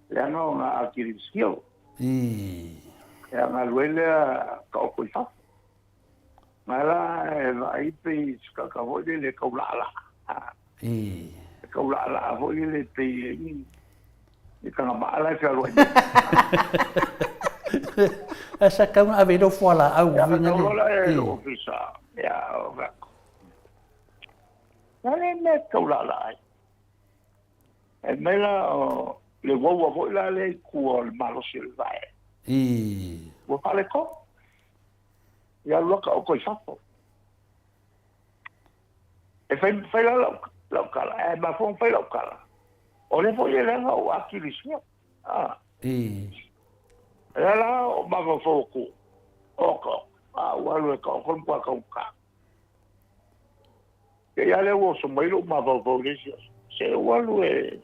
leaga o ngā akirisio. I. E anga lue lea ka oko i fafo. Ngai la e vaai pei sikaka foi lele e kaula'ala'a. I. E kaula'ala'a foi lele pei e i i tagama'a la e fealuai nei. Ae sa tatau ona ave i lou fualaau Ia ka tau loa la e lou ofisa, ia o fai atu, O le a le mea e te kaula'ala'a ai? Fai mai la o le uaua foi la lea i tua o le malosi o le vae. I. Ua faaletonu. Ia alu aka oko i fafo. E fai, fai la lau, lau tala, e mafua ona fai lau tala. O lea foi e leaga o akilisia. Ah. I. E la o mafaufau atu, oko, a ua alu e ka oko le matua taugata. Ia ia lea ua oso mai lou mafaufau i le isi aso. Se ua alu e,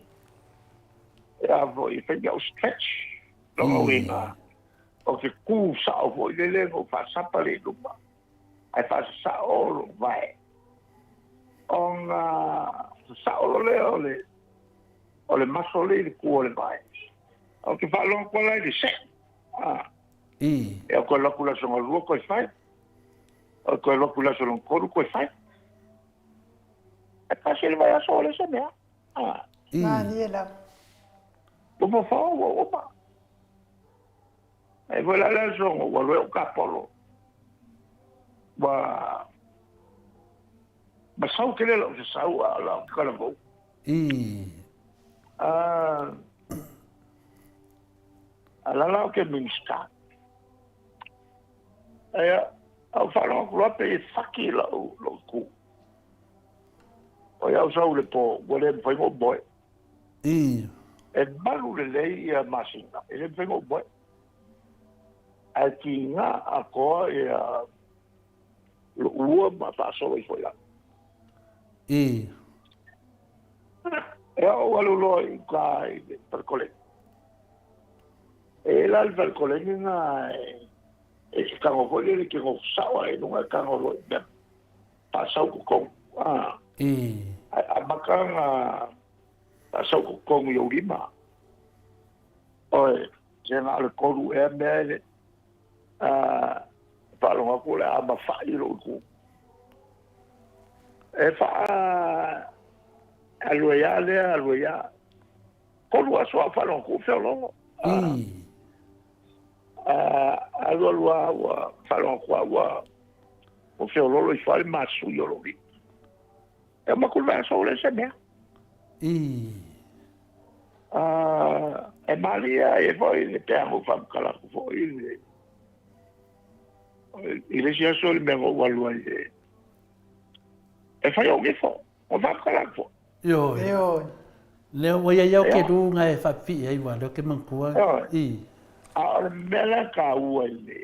e a foi, e fai ni au stretch. Lona uiga, o ke kū sao foi lele na ou faasapa lea i luma, ae faasasao lou vae. Ona sasao loa lea o le, o le maso lea i le kū o le vae. Ou te faalogo atu la i le see. Ah. I. Ia toe alu atu i le aso galua toe fai. O toe alu atu i le aso lona tolu toe fai. E pasi le vaiaso o le se mea. Ah. I. Malie lava. Ua fofo ua uma. E foi la le aso ua alu ai ou kapolo. Ua masau tele lau sasau a o lau talavou. I. Ah, alala o ke Minista. Aia, au faalogo atu loa pei e faki lau, lou ku. O iau sau le po, ua le mafai ona ou moe. I. E malu lelei ia masina, e le mafai ona ou moe. Ae tiga atoa ia lou ua ma faasolo ifo i lalo. I. E ou alu loa i uka i le fale koleni. E i ai la le fale koleni na e te tago foi lele e te nofo sao ae i luga e tago loa i mea faasau totonu. A. I. Ae amata ona faasau totonu i ou lima. Oe, se na o le tolu ea mea e le faalogo atu o le a mafa'i lou itu. E faa alu ai lava lea, alu ai lava. Tolu aso a o faalogo atu ua feoloolo. I. Alu alu lava ua faalogo atu lava ua ua feoloolo ifo lava le masui o lou lima. E uma atu le vaiaso ua leai se mea. I. E malie ai foi le peaga ua faamatala atu foi i le i le isi aso le mea na ou alu ai e e fai ou ifo, ua faamatala atu foi. Ioe. Ioe. Lea ua i ai au ke lu nga e faapipii ai ua lea ke manatua. Ioe. I. A o le mea la e taua i le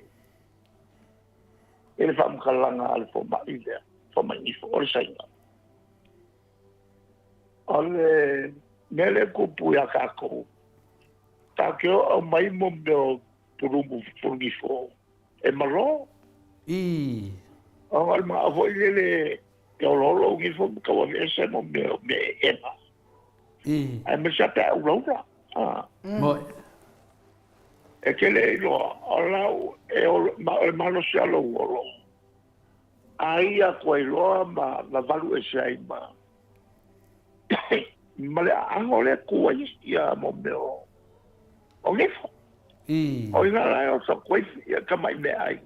i le faamatalaga a le fomai lea, fomai nifo, o le Saina. O le mea lea e tupu ia tatou, Tatou te o aumai mo mea o pulumu pulugifo e malo. Ii. Ona o le manao foi lele e oloholo ou gifo ma tau aveese mo mea o mea eena. Ii. Aemaise lava pe a ulaula. Ah. Moe. E te le iloa, o lau, e olo, ma, o le malosi a lou olo, a ia koe loa ma, ma valu ese ai ma, ma le aago lea ku ai ia mo mea o, o gifo. Ii. O ina la e oso koe ia ka mai mea ai.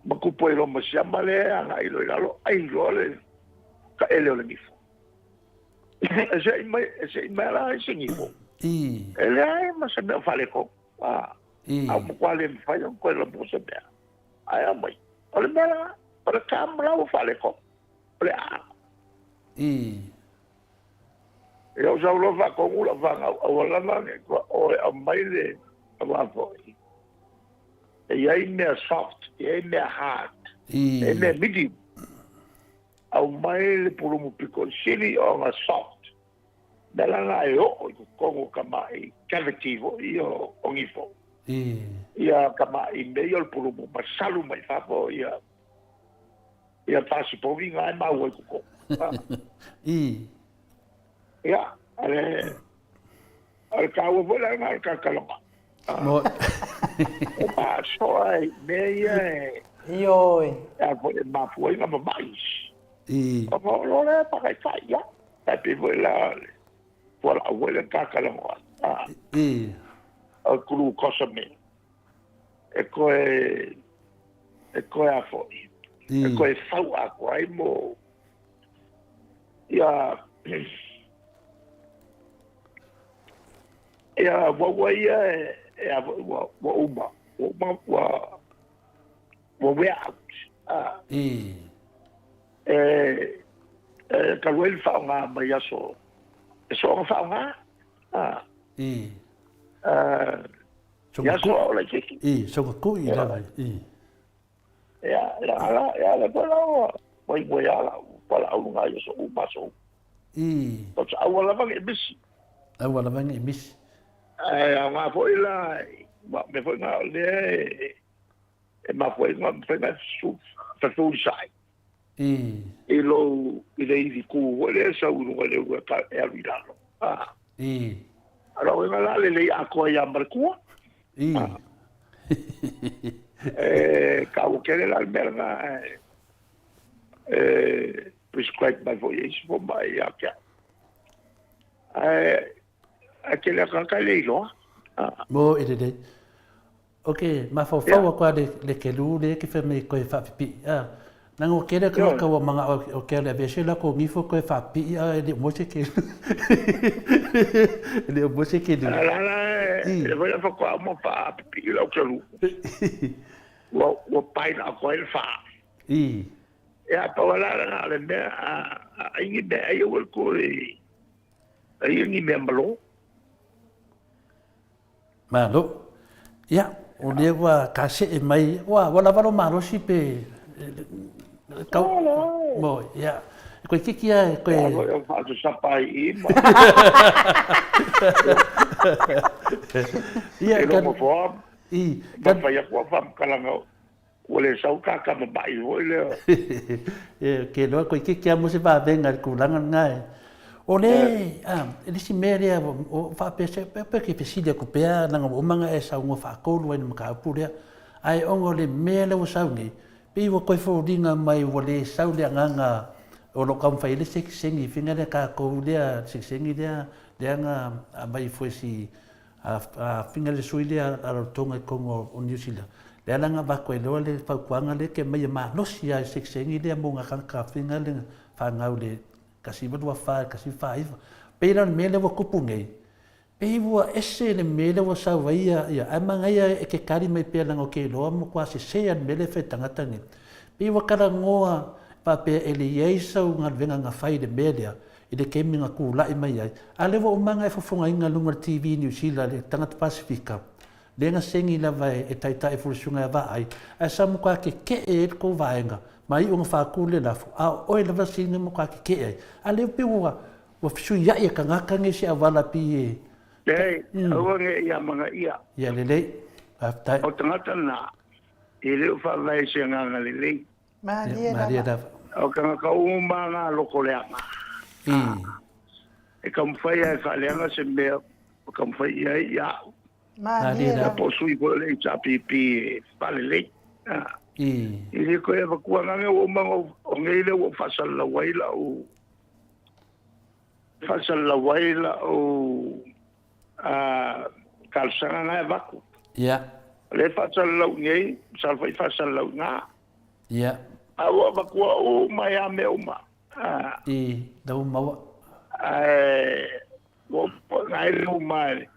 Ma kupu ai loa ma siama lea agai loa i lalo, ai loa le taele o le gifo. E seʻi mai, e seʻi mai la ai se gifo. Ii. E leai ma se mea o faaletonu. A, Ii. a ua matua le mafai ona toe lamo se mea. Ae aumai, o le mea la, o le kam la ua faaletonu. O le aago. Ii. Ia ou sau loa faatonu lau fanau, aua lava ne i oe aumai le aua foi. E i ai mea soft, e i ai mea hard, e i ai mea medium. Aumai le pulumu pito sili ona soft. Mea la na e oo i totonu o tamai cavity foi ia o gifo. Ia tamai mea ia o le pulumu ma salu mai fafo ia ia pasipovi na e maua i totonu. Ia, ale o le taua foi la na o le kalakalaga. Mo E faasoa i mea ia e Ioe. e a foi e mafua ai ona mamai. I. Ona oo loa lea faataitai, ia. Tai pei foi la le fualaau foi lea ta talanoa ai. A. I. O le glucosamine. E toe, e toe a foi. I. E toe fau atoa ai mo ia Ia, ua ia e, e a, ua, ua uma, ua uma, ua, ua wear out. Ah. I. E, e talu ai le faaaoga mai aso, e soona faaaoga. Ah. I. Ah, i aso a o laitiiti. I, soga kui lava. I. Ia, ia, ala, ia, le koe la ua, ua ingoa ia lau, fualaau luga i aso uma, aso uma. I. O se aua lava ne i misi. Aua lava ne i misi. Ae aoga foi la, ua mea foi na o lea e, e mafua ai na mafai na fefulisai. I. I lou, i le ivi ku foi lea e sau i luga i le ulu e, e alu i lalo. Ah. I. A lou uiga la, lelei atoa ia ma le kua. I. Ah. E taua tele la le mea lena e, e prescribe mai foi e isi fomai ia te au. Ae, ae tele a tagata e le iloa. Ah. Mo e lelei. Ok, mafaufau aku a le, le kelu le ke fai mai koe faapipii a. Nanga o kele kanaka ua mangao o ke ale aveese lako gifo koe faapipii a e le o maua se kelu. E le o maua se kelu. A la la e le foi la faatoa uma faapipii lau kelu. Ua, ua paina atu ai le fa. I. Ia, pau la la le mea a, a ai ni mea ai aua le koe, ai ni mea malo. Malo. Ia, o lea ua kasee mai, ua, ua lava lou malosi pe kau, mo, ia. E koe kiki a, e koe... Ia, foi o faasasapa ai i ma. Ia, E lou nofoa, i, ma fai atu au faamatalaga Ua le sau ta tama maʻi foi lea. E, ke loa koe keke a mo se vavega i le tulaga lena e. O le, a, le isi mea lea o faapea se, pe, pe ke fesili atu pea, leaga ua uma ona e saunoa faatolu ai i le mataupu lea. Ae ona o le mea lea ua sau nei, pei ua toe foliga mai ua le sau le agaga o lo o taumafai ai le sekiseni faiga lea tatou lea sekiseni lea, lea na aumai foi si A finga le sui lea a Rarotonga i totonu o Niu Sila, lea la na avatu ai loa le fautuaga lea ke aumai e malosi lava i sekiseni lea mo nga tagata finga le fanau i le 1924 i le 1949. Pei la o le mea lea ua tupu nei, pei ua ese le mea lea ua sau ai ia, ia ae manaia e ke kali mai pea leaga o ke iloa matua sese lava le mea lea e fai e tagata nei. Pei ua talanoa faapea e le i ai sau galuega na fai i le mea lea, i le taimi na tulai mai ai, a lea ua uma ona e fofogaina i luga o le TV i Niu Sila le tagata Pasefika, lea na seni lava e taitai foi le susuga ia Vaai, ae sa matua keke'e ai le tou vaega, ma iu ina faatu le lafo, a o oe lava sini na matua keke'e ai. A lea pei ua fesuia'i e tagata nei se auala pei e. Leai, aua ne i amanaia. Ia lelei. Faafetai. O tagata na, e le o faavae i se agaga lelei. Malie Malie lava. lava. O tagata uma na loko leaga. E taumafai lava e faaleaga se mea o taumafai i ai ia au. Malie Malie lava. lava. Po o sui foi o le HRPP e faalelei. E le toe avatua agaga ua uma ona ou- o nei lea ua ou faasalalau ai lau faasalalau ai lau talosaga na e avatu. O lea e faasalalau i nei, masalo foi faasalalau i ina. A ua avatua uma ai lava mea uma. La ua maua. Ae ua uma ona ele uma e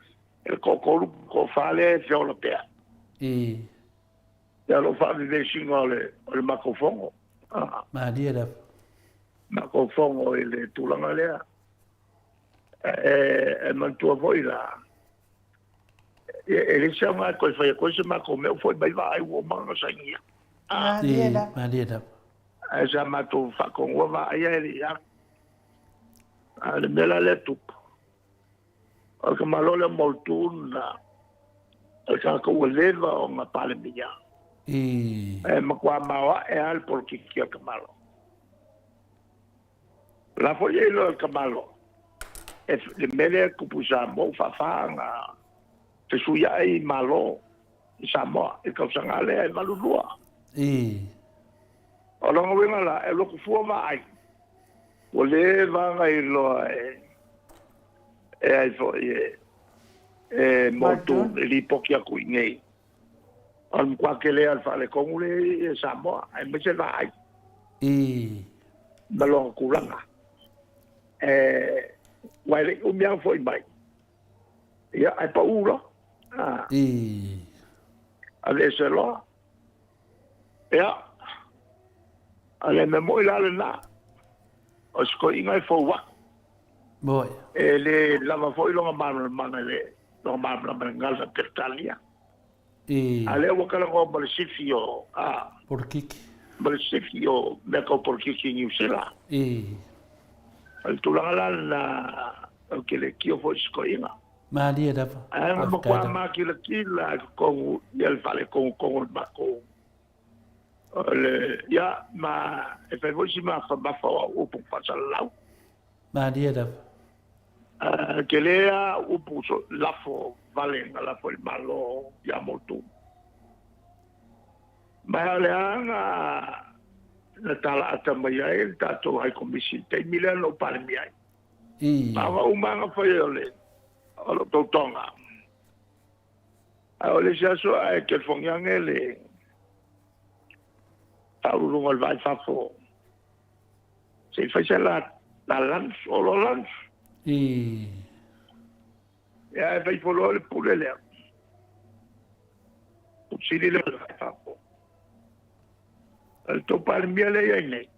le toatolu, toafa lea e feola pea. Ia o lou faavevesiga o le, o le matou fono. Malie lava. Matou fono i le tulaga lea. E manatua foi la, e le isi aoga e toe fai atu ai se matou mea ua foi mai vaai ua uma ona sainia. Malie lava. Malie lava. Ae sa matou faatonua vaaia e le i alu. A o le mea la lea tupu, o le tamaloa lea o Moltun na, o le tagata ua leva ona Palemia. E matua maoae lava le polokiki a le tamaloa. O la foi e iloa e le tamaloa, e le mea lea e tupu i Samoa ua faafa ona fesuiai Malo i Samoa i le tausaga lea e 82. O lona uiga la, e alu atu fua vaai, ua leva ona iloa e e ai foi e e Moltun e lipoti atu i inei. O le matua tele lava o le faaletonu lea i Samoa, aemaise vaai ma lona tulaga. Aua e le i umi lava ona foi mai, ia, ae pau loa. Aveese loa. Ia, o le mea moni la lena, o si toeaina e fou atu. E le lava foi lona malamalamaga i le lona malamalama i le gala Peretania. A lea ua talanoa ma le sifi o a Polokiki. Ma le sifi o mea tau polokiki i Niu Sila. O le tulaga la lena ou te le tio foi i si toeaina. Malie lava. Ae na Faafetai matua lava. makilatila i totonu ia le faaletonutonu o le matou o le ia ma e fai foi si mafamafa o au upu faasalalau. Malie lava. Tele lava upu lafo vale na lafo i le Malo ia Motu. Ma o le a na na talaata mai ai le tatou High Commission i le taimi lea na ou Palemia ai. Ma ona uma na fai o le o lou tautoga. Ae o le isi aso ae telefoni ane le faauluuluga o le Vai Fafo se i fai se la la lunch, olo lunch. Ia ae fai ifo loa le pule lea. Pule sili lea o le Vai Fafo. O le tou Palemia lea e i ai nei,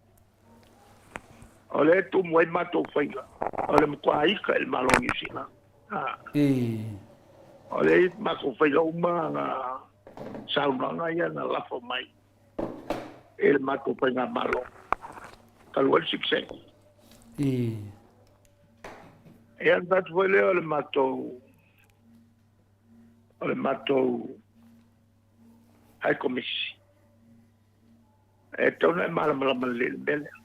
o lea e tumu ai matou faiga, o le matua ika i le Malo o Niu Sila. O lea e i matou faiga uma na saunoaga ia na lafo mai i le matou faigamalo talu ai le sitiseni. Ia ona fai atu foi lea o le matou o le matou High Komisi. E tatau ona e malamalama lelei i le mea lea.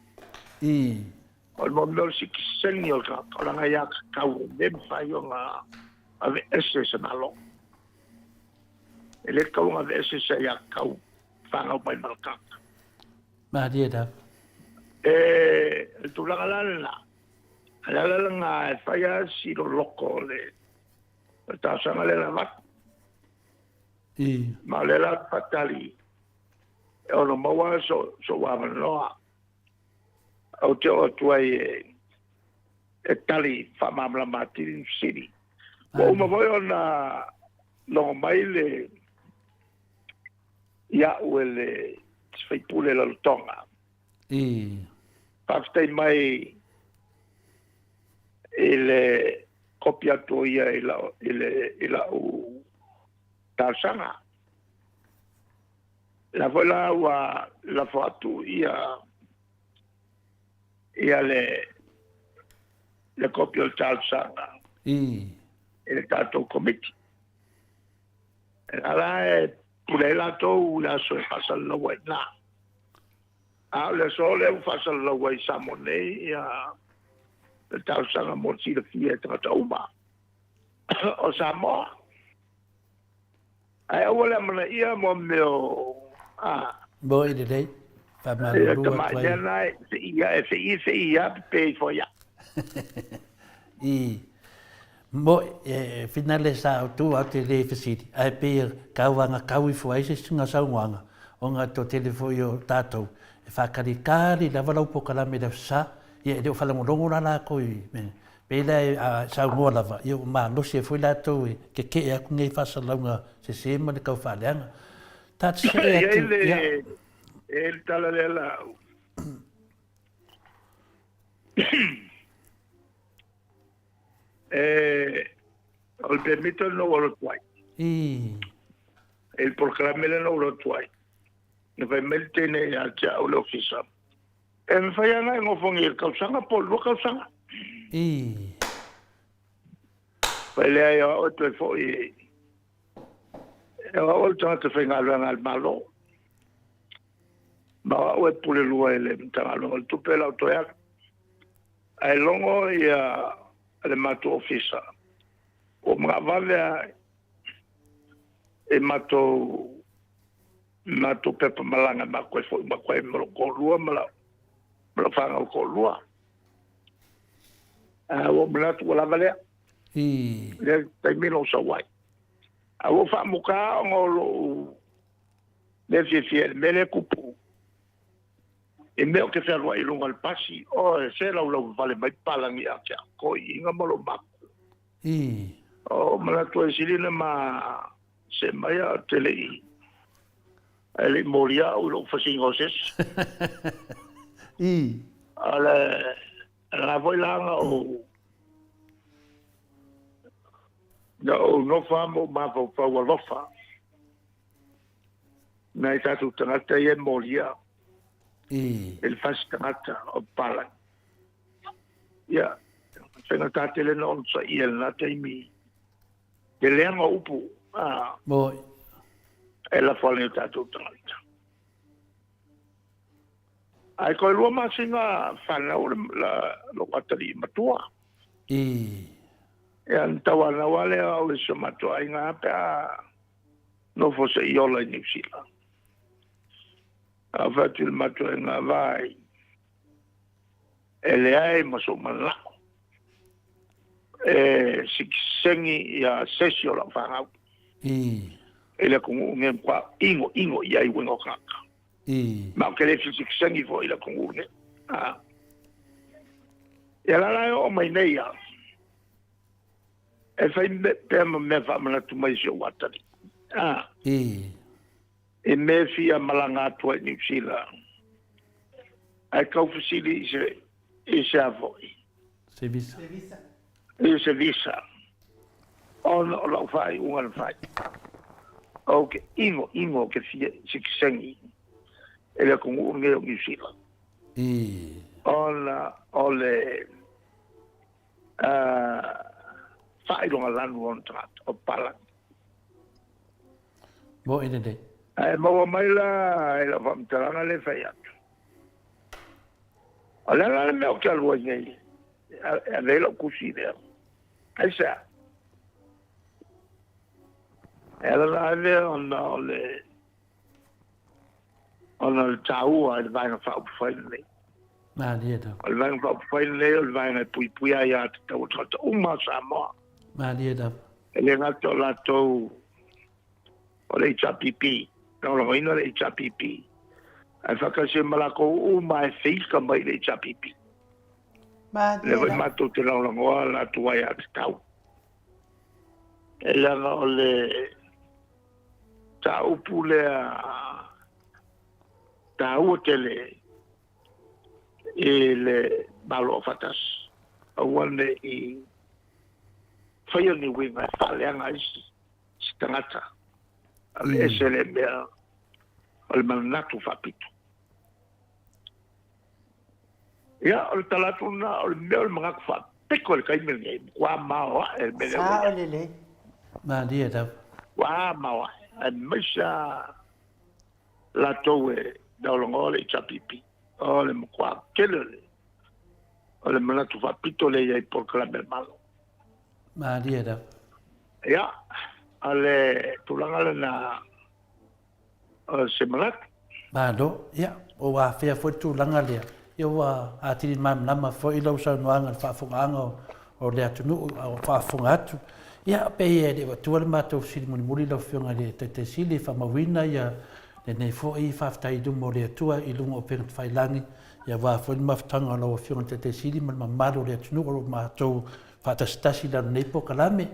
O le mea o le sitiseni o le tagata, o lana aiatatau e le mafai ona aveese e se Malo. E le tatau ona aveese se aiatatau fanau mai ma le tagata. Malie lava. E, le tulaga la lena, o le ala lena e fai lava si loloko o le talosaga lea na avatu. Ma o lea la faatali e ono maua sou avanoa ou te oo atu ai e tali faamalamalama atili ni fesili. Ua uma foi ona logo mai le ia'u e le sui usufono Lalotoga. Faafetai mai i le kopi atu o ia i lau, i le, i lau talosaga. La foi la ua lafo atu ia ia le le kopi o le talosaga. i le tatou Komiti. E ala e pule ai latou i le aso e faasalalau ai i ina. A o le aso lea ua faasalalau ai i Samoa nei ia le talosaga mo le silafia e tagata uma o Samoa. Ae aua le amanaia mo mea o a. Moi lelei, faamalulu atu ai. Ia tamai mea na e feii feii lava pepe ifo ai au. I moi, e finale sa o tu au te le fesili, ae pei e kauanga kau ifo ai se isi saunoaga, ona e toatele foi o tatou e faakalikali lava lau polokalame i le aso Sa, ia e le o faalogologo la lakou i mea Pei la a saunoa lava, ia ua malosi ai foi latou e keke'e atu nei faasalalauga sese ma le tau faaleaga. Ta te see atu, ia. E i ai le tala lea la au. E, o le pemita na ou alu atu ai. I. E le polokalame lea na ou alu atu ai. Na fai mai le teine ia te au le ofisa. E mafai lava ona e nofogia i le tausaga po o le 2 tausaga. I. Fai leai o au e toe foi e o au o le tagata faigaluega a le Malo. Ma o au e pule lua i le Matagaluega o le Tupe lau toe alu. Ae logo ia le matou ofisa, ua manao lava e matou matou pepa malaga matou e foi matou ai ma lou toalua ma lau ma lau fanau toalua. A ua manatu ua lava lea. I. Lea taimi na ou sau ai. A ua faamuta ona o lou le fiafia i le mea lea e tupu. I mea ou te fealuai i luga o le pasi, o e se laulau vale mai palagi ia te au, toeaiina ma lou mapu. I. O manatu e sili ona ma see mai a te le i ae le i molia au i lou fasiga o se isi. I. O le lena foi la na ou na ou nofo lava ma ou mafaufau alofa nai tatou tagata ia e molia I. i le fasi tagata o papalagi. Ia, faigata tele na onosaia i lena taimi le leaga o upu a Moi. e lafo ane i o tatou tagata. Ae toe 2 masina fanau lou atalii matua. I. Ia, na tauanau lava lea o au e si o matou aiga pe a nofo se i ola i Niu Sila. A ou fai atu i le matou aiga, vaai, e leai ma sou manao e sikisengi ia sesi o lau fanau I. I le atunuu nei matua inoino i ai uiga o tagata. I. Ma ou te le fia sikisengi foi i le atunuu nei. A. Ia la la e oo mai nei ia, e fai pea ma mea faamanatu mai si ou atalii. A. I. I mea fia malaga atu ai i Niu Sila, ae tau fesili i se, i se a foi? Se visa. I se visa. Ona o lau faaiuga na fai. Ou te inoino ou te fia sikisengi i le atunuu lenei o Niu Sila. I. Ona o le uh, faailoga lanu o ona tagata, o papalagi. Mo i lenei. Ae maua mai la i lau faamatalaga lea e fai atu. O le a la le mea ou te alu ai nei e ave ai lau tusi lea? Aisea? E ala ona ave ona o le ona o le taua i le Vaega Faaupufai lenei. Malie lava. O le Vaega Faaupufai lenei o le vaega e puipuia ai aiatatau a tagata uma o Samoa. Malie lava. E le gata o latou o le HRPP, lagolagoina le HRPP, ae faatasi ai ma latou uma e feika mai i le HRPP. Malie Lea foi lava. matou te lagolagoa latou aiatatau. E leaga o le mataupu lea taua tele i le Malo Aufaatasi, aua ne i faia ni uiga e faaleaga ai se tagata, aveese le mea o le manatu faapito. Ia, o le tala atu lena, o le mea o le manatu faapito. piko i le taimi lenei, matua maoae le mea lea ua i Sao ai. lelei. Malie lava. Ua maoae, aemaise lava latou e lagolagoa le HRPP. O le matua tele o le o le manatu faapito lea e i ai i polokalame a le Malo. Malie lava. Ia, o le tulaga lena o se manatu. Malo, ia, ua afea foi le tulaga lea, ia ua atili malamalama foi lau saunoaga i le faafofogaaga o le atunuu a o faafofoga atu. Ia, pei e le i avatua le matou fesili mulimuli lau Afioga i le Taitai Sili e faamauina ia lenei foi faafetai i luma o le Atua i luga o upega tafailagi, ia aua foi le mafutaga o lau Afioga i le Taitai Sili ma le mamalu o le atunuu o lo o matou faatasitasi i lalo nei polokalame.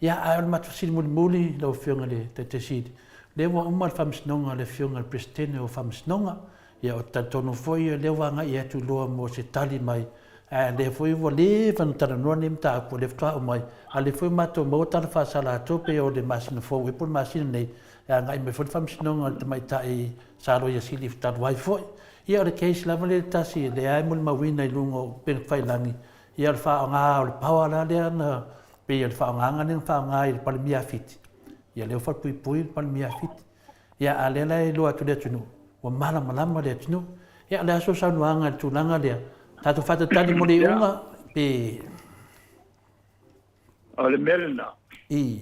Ia, ae o le matou fesili mulimuli lau Afioga i le Taitai Sili, lea ua uma le faamasinoga a le Afioga i le Peresetene o Faamasinoga, ia ou te talitonu foi o lea ua agai atu loa mo se tali mai, ae o lea foi ua leva ona talanoa lenei mataupu, o lea faatoa aumai, a o lea foi ua matou maua tala faasala atu pei o le masina fou ea po o le masina nei, e agai mai foi le faamasinoga a le tamaitai sa Loia Sili talu ai foi. Ia o le case lava lea e tasi lea e molimauina i luga o upega tafailagi, ia o le faaaoga o le power la lea na pei o le faaaogaga lea na faaaoga i le Palemia a Fiti, ia lea ua falepuipui le Palemia a Fiti. Ia a lea la e iloa atu i le atunuu, ua malamalama le atunuu. Ia o le a sou saunoaga i le tulaga lea? Tatou faatalitali mo le iuga pe O le mea lena. I.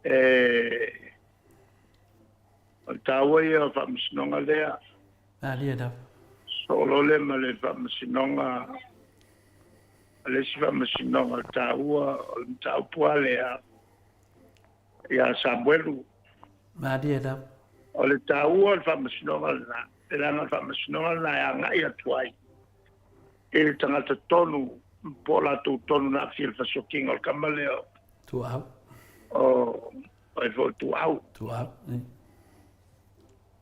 E o le taua ia o le faamasinoga lea. Malie lava. Soo loa lea ma le faamasinoga, o le isi faamasinoga taua o le mataupu lava lea ia Samuelu. Malie lava. O le taua o le faamasinoga lena, leaga o le faamasinoga lena e agai atu ai i le tagata tonu po o latou tonu na aafia i le fasioti o le tama lea o Tuau. O ai foi Tuau. Tuau.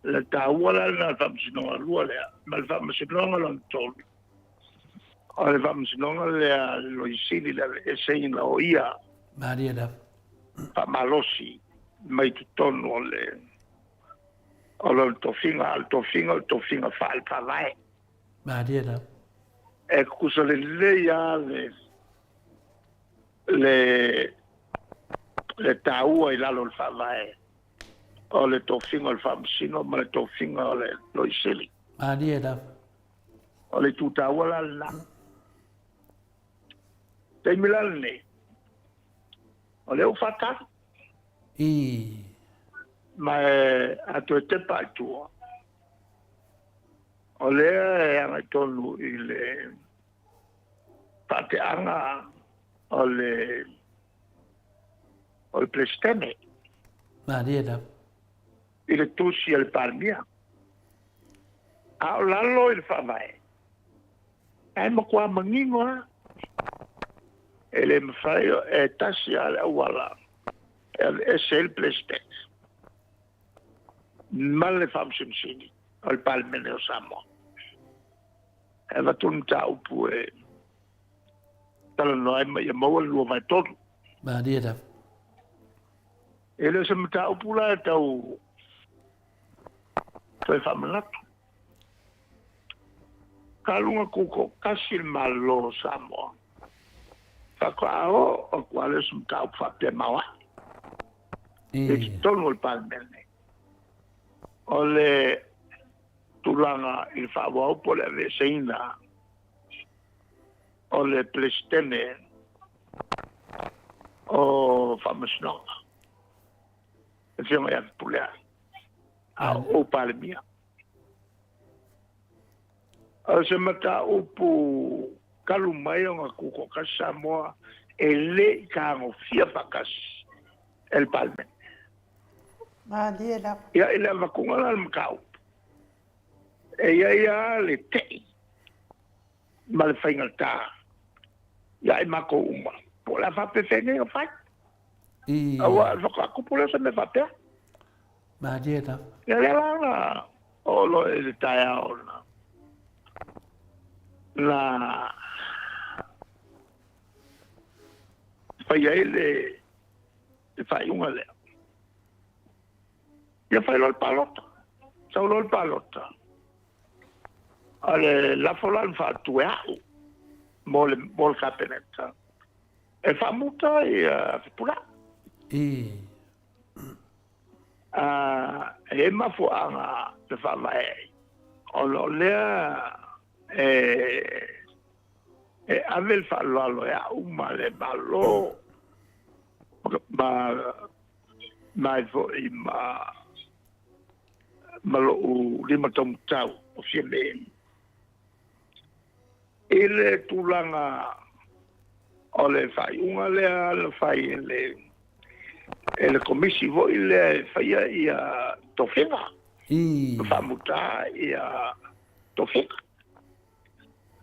Le taua la lena o le faamasinoga lua lea, ma le faamasinoga lona tolu, o le faamasinoga lea a le Loia Sili, le aveeseina o ia. Malie lava. Faamalosi mai totonu o le o lona tofiga, a o le tofiga o le tofiga faale-faavae. Malie lava. E tutusa lelei lava le le le taua i lalo o le faavae o le tofiga o le faamasino ma le tofiga o le Loia Sili. Malie lava. O le itu taua la lena. Taimi la lenei, o lea ua faatali. I. Ma e a toe tepa i tua, o lea e agai tonu i le faateaga o le o le Peresetene. Malie lava. I le tusi a le Palemia. A o lalo i le Faavae, ae matua manino lava, e le mafai, e tasi lava le auala e aveese ai le Peresetene ma le Faamasino Sili o le Palemene o Samoa. E avatu le mataupu e talanoa ai ma ia maua le 2/3. Malie lava. E le o se mataupu la e tau toe faamanatu. Talu ona tutoatasi le Malo o Samoa, faatoa oo atu lava lea o se mataupu faapea maoae i totonu o le Palemene. O le tulaga i le faaauau po o le aveeseina o le Peresetene o Faamasinoga, le Afioga ia Fepuleai, a o ou Palemia. O se mataupu talu mai ona tutoatasi Samoa e le i tagofia faatasi e le Palemene. Malie lava. Ia, i le avatuga la o le mataupu, e i ai lava le tei ma le faigata ia i matou uma, po o le a faapefea nei ona fai. I. Aua faatoa tupu lea o se mea faapea. Malie lava. Ia lea la na oo loa i le taeao na na fai ai le le faaiuga lea. Ia fai loa le palota. Sau loa le palota. O le lafo la na faatu e au. mo le mo le Kapeneta e faamuta ia Fepuleai. E i ai mafuaaga na faavae ai, ona o lea e e ave le faaaloalo e au ma le Malo ma ma ai foi ma ma lou limataumatau o Fiame i le tulaga o le faaiuga lea na fai e le e le Komisi foi lea e faia ia tofiga, ma faamuta ia tofiga.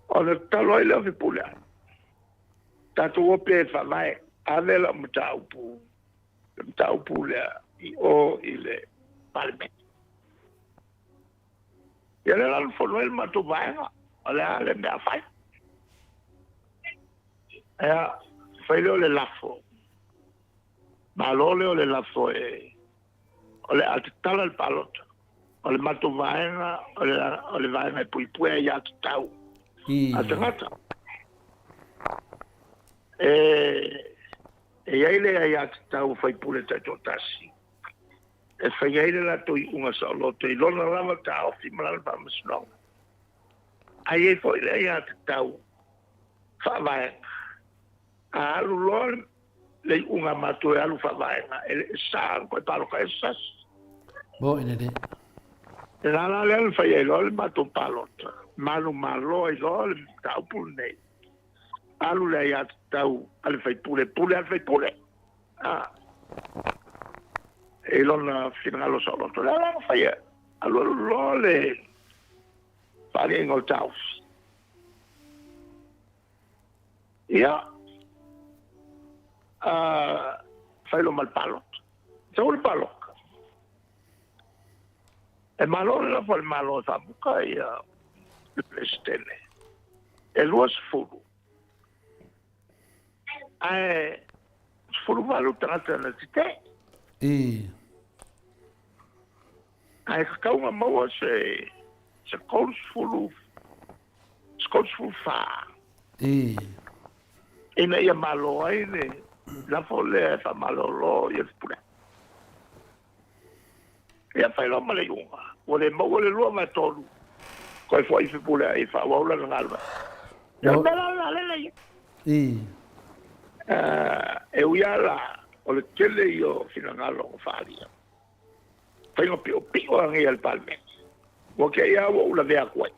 Ona tatalo ai lea o Fepuleai, tatou o pea e faavae, ave lau mataupu, le mataupu lea i o i le Palemene. Ia lea la na fono ai le matou vaega, o le a le mea a fai? Ia, fai lea o le lafo. Malo lea o le lafo e o le a tatala le palota. O le matou vaega, o le, o le vaega e puipuia aiatatau a tagata. E, e i ai le aiatatau a faipule taitoatasi e fai ai le latou iuga saoloto i lona lava taofi ma lana faamasinoga. Ae i ai foi le aiatatau faavaega. A alu loa le iuga a matou e alu faavaega, e le sa ona toe palota ai se tasi. Mo i lelei. Le lala lea na fai ai loa le matou palota, manumalo ai loa le mataupu lenei. Alu le aiatatau a le faipule, pule a le faipule. A. I lona finagalo saoloto. Le ala na fai ai, alualu loa le faaliaiga o le taofi. Ia, fai loa ma le palota. Sau le palota. E malo le lafo a le Malo e faamuta ia le Peresetene e 20, ae 18 tagata na tetee. Ae tatau ona maua se se 30 se 34 ina ia malo ai le lafo lea e faamalolo ia Fepuleai. Ia fai loa ma le iuga, ua le maua le lua ma tolu, toe foi Fepuleai e faaauau lana galuega. Ia o le mea la lena lea na i ai. E ui lava la o le tele ia o finagalo na faaalia, faiga piopio lava nei a le Palemene, ua te i lava ua ou lavea atu ai.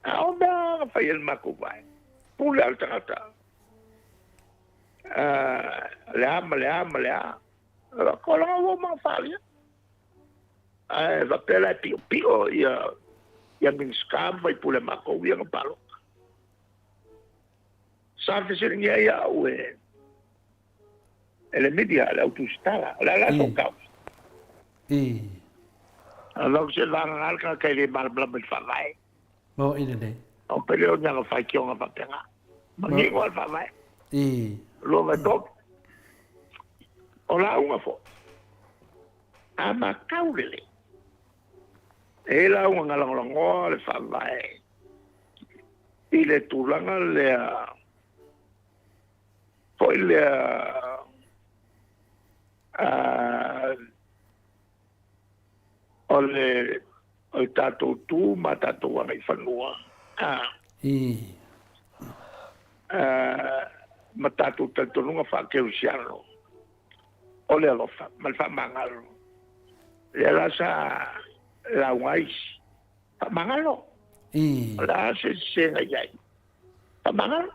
A o mea na fai e le matou vaega, pule lava le tagata, le a ma le a ma le a, tulaga ua uma ona faaalia. Ae faapea la e piopio ia Minisita ma faipule a matou ia na palota. Sa fesiligia ai au e e le media, le au tusitala, o le a la sou taofi? Alau se vagana le tagata e le malamalama i le faavae. Mo i lelei. O pele o niaga faitioga faapena. Manino lava le faavae. Lua ma tolu. O lauga foi, a matau lelei, e i ai lauga na lagolagoa le faavae i le tulaga lea foi lea o le o le tatou tu ma tatou agaifanua ma tatou talitonuga faakerisiano o le alofa ma le faamagalo. Lea la sa lauga ai isi, faamagalo. O le a se sesega i ai? Faamagalo.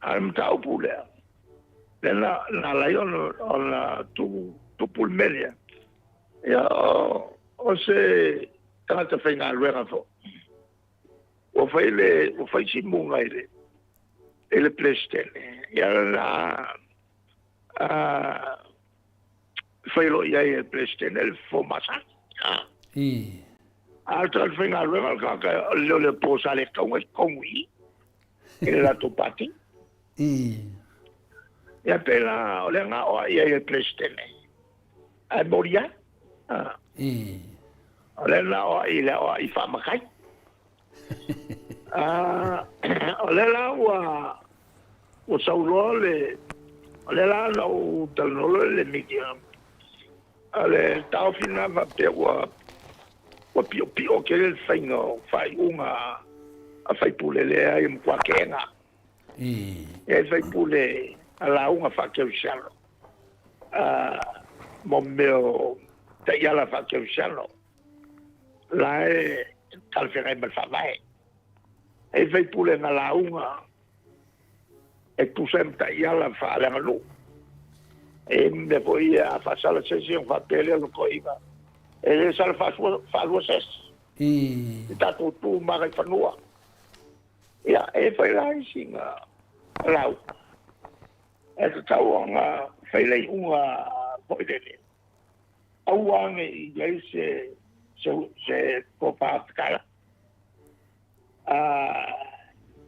A o le mataupu lea, lea na, na ala ai ona, ona tupu le mea lea, ia, o, o se tagata faigaluega foi, ua fai le, ua fai simuga i le, i le Peresetene, ia na a, fai loa i ai e le Peresetene le fofo masani. A o le tagata faigaluega o le tagata o le leo po sa le tatau ona i totonu i i i le latou pati. Ia pei la o lea na aoai ai e le Peresetene ae moli ai. O lea na aoai i le aoai faamatai. O lea la ua ua sau loa le o lea la na ou talanoa loa i le media o le taofi lena faapea ua ua piopio tele le faiga o faaiuga a faipule lea e matua teena. E i ai faipule a lauga faakerisiano mo mea o taiala faakerisiano la e talafeagai ma le faavae. E i ai faipule na lauga e tusa ai ma taiala faaleaganuu. E i ai mea foi ia a faasala se isi ona faapea lea o le toeaina, e le sala faalua se isi. I tatou tu ma agaifanua. Ia, e fai la isi na lauga. E tatau ona fai le iuga foi lele. Aua ne i i ai se se se tofa takala.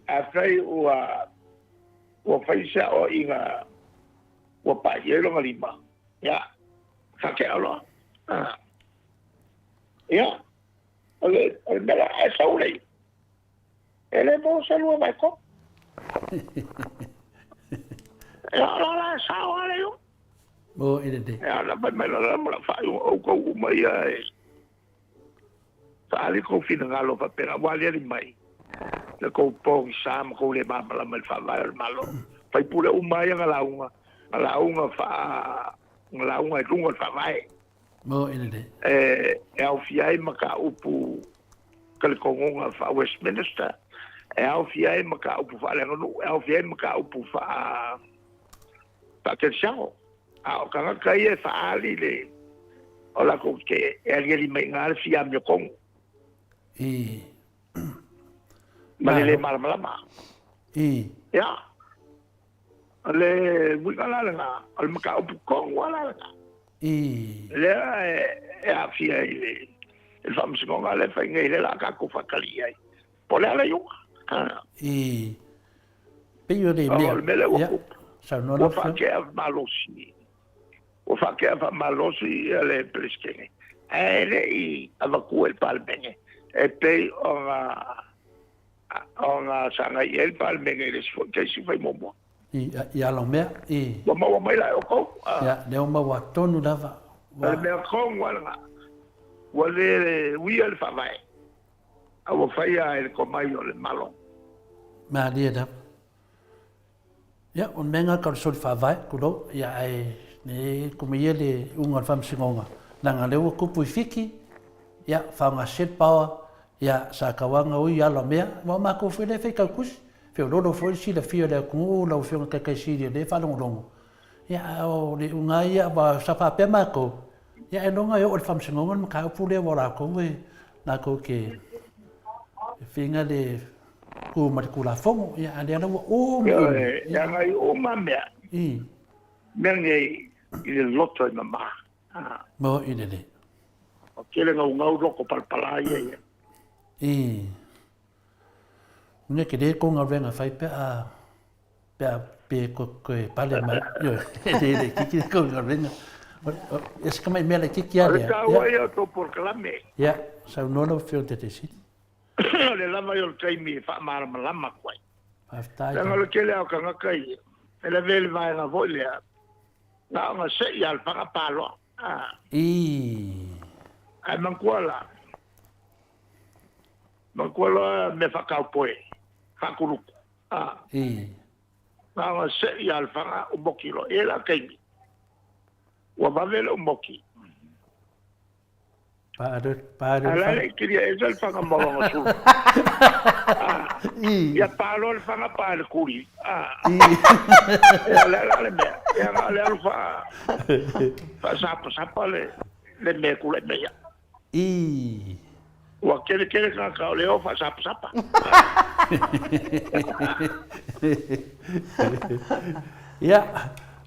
Afai ua ua fai se aoaiga ua pai ai lona lima, ia, faatea loa. Ia, o le o le mea la e sau lei. E le maua se lua vae tolu. Ia, o la la e sao lava le iuga. Mo i le. Ia, na fai mai la ma lau faaiuga, outou uma ia e faaali kou finagalo faapena, ua aliali mai le kou pogisa ma kou le malamalama i le faavae o le Malo. Faipule uma ia na lauga, na lauga faa, na lauga i luga o le faavae. Mo i le. E aofia ai mataupu talitonuga faa-Westminster, e aofia ai mataupu faaleaganuu, e aofia ai mataupu faa faakerisiano. A o tagata ia e faaali le o latou te e aliali mai i ina le fia amiotonu. I. Ma le le malamalama. I. Ia. O le uiga la lena, o le mataupu tonu lava la lena. I. Lea e aafia i le faamasinoga lea e fai nei, lea o le a tatou faatali i ai. Po o le a le iuga. I. Pei o le mea. O le mea lea ua tupu. Saunoa lau Ua faatea malosi. Ua faatea faamalosi ia le Peresetene. Ae le i avatua i le Palemene e pei ona ona sagai i ai le Palemene i le isi foi keisi fai muamua. I, i ala o mea, i. Ua maua mai la e outou. Ia, lea ua maua tonu lava. O le mea tonu lava lena. Ua le uia le faavae, a ua faia e le tomai o le Malo. Malie lava. Ia, o le mea lena tau le soli faavae, tulou, ia ae ne kuma ia le uga o le faamasinoga, leaga o lea ua tupu i Fiti, ia, faaaoga sese le power, ia, sa tauaga ui ala o mea, aua o matou foi lea e faitau tusi, feoloolo foi le silafia o le atunuu, lau Afioga i le Taitai Sili o lea e faalogologo, ia, a o le iuga lava ia, aua sa faapea matou, ia ailoga e oo i le faamasinoga le mataupu lea aua o latou e latou te feiga le tu ma le Tulafono, ia, a o lea la ua uma uma. Ioe, e agai uma mea. Mea nei i le loto e mama. Mo i lelei. Ua tele gaugau loko palapala ia ia. I. Mea ke le ko galuega fai pe a pe a pe ko koe pale mai. Ioe, e le le kiki ko galuega. E se kamai mea le kiki a lea. O le taua ia o tou polokalame. Ia, saunoa lau Afioga i le Taitaifono. O le lava ia o le taimi e faamalamalama atu ai. Faafetai. Leaga o le tele lava o tagata ia, e lavea i le vaega foi lea, na ona sei lava o le faga pa loa. Ii. Ae manatua la, manatua loa mea faataupoe, faatuluku. Ii. Na ona sei lava o le faga umoki loa. E i ai la taimi, ua vave le umoki. Paalo le fana. Alai kiria e le fana ma lona sulu. Ia paalo le fana pa le kuli. Ia le la le mea. Ia nga le alu fa fa sapa sapa le le mea kula me ia. I. Ua kele kele ka ka o le o fa sapa sapa. Ia,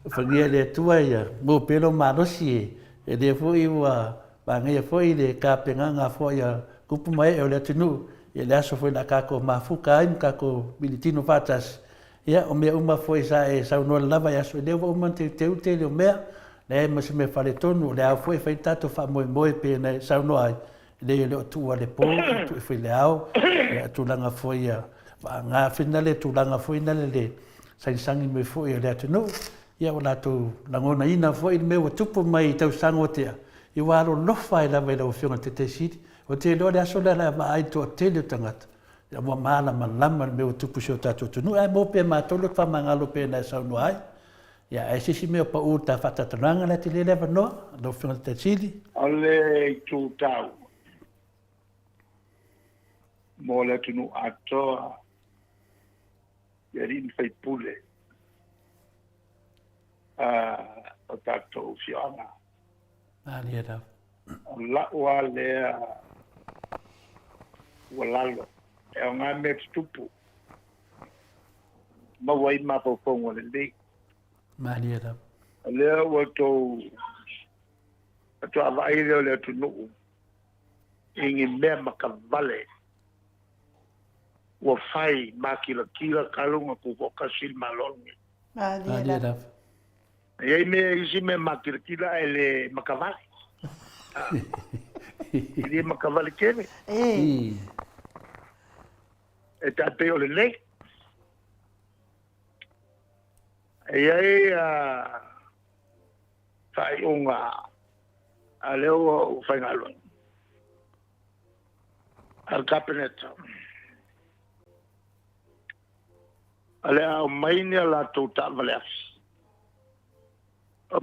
whangia le atua ia, mo pelo malosi e. E lea foi ua manaia foi le tapenaga foi a tupu ma ee o le atunuu i le aso foi o le a tatou mafuta ai ma tatou militino faatasi. Ia, o mea uma foi sa e saunoa lava i aso lea ua uma ona teuteu le tele o mea, leai ma se mea faaletonu, o le ao foi e fai le tatou faamoemoe pei ona e saunoa ai. Leai e le o tuua le po, e tuu foi i le ao, ia tulaga foi ia vaaga foi na le tulaga foi na le le sagisagi mai foi o le atunuu, ia ua latou lagonaina foi le mea ua tupu mai i tausaga ua tea, ia ua alolofa ai lava i lau Afioga i le Taitai Sili. Ou te iloa le aso lea o le a vaai i le toatele o tagata, ia ua malamalama le mea ua tupu i si o tatou atunuu, ae maua pea e matou le faamagalo pei ona e saunoa ai. Ia, ae se isi mea o pau i le ta faatalatalanoaga la e tele le avanoa, lau Afioga i le Taitai Sili. O le itu taua mo le atunuu atoa i alii ma faipule o tatou afioaga. Malie lava. O la'u a lea tuualalo, e aoga mea tutupu maua ai mafaufauga lelei. Malie lava. O lea ua outou faatoa vaai lea o le atunuu i ni mea makavale ua fai makilatila talu ona tutoatasi le Malo lenei. Malie lava. E i ai mea, isi mea makilatila ae le makavale. E le makavale tele. E tai pei o lenei. E i ai faaiuga a lea ua faigaluega a le Kapeneta. O le a aumai ni a latou taavale afi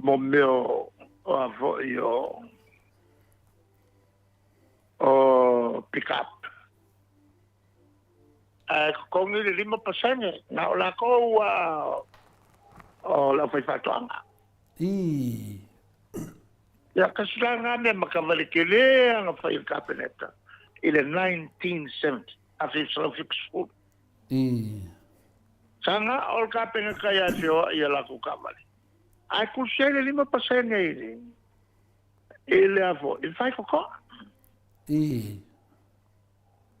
mo mea o a foi o o pick up. Ae totogi le 5% na o latou a o le aufaifaatoaga. Ii. Ia, kasi la lena mea makavale tele lava na fai e le Kapeneta i le 1970, 1970. Ii. Sa na o le Kapeneta ia e feoai i a latou taavale, ae tusi ai le 5% i le, i le a foi, i le faitotoa. Ii.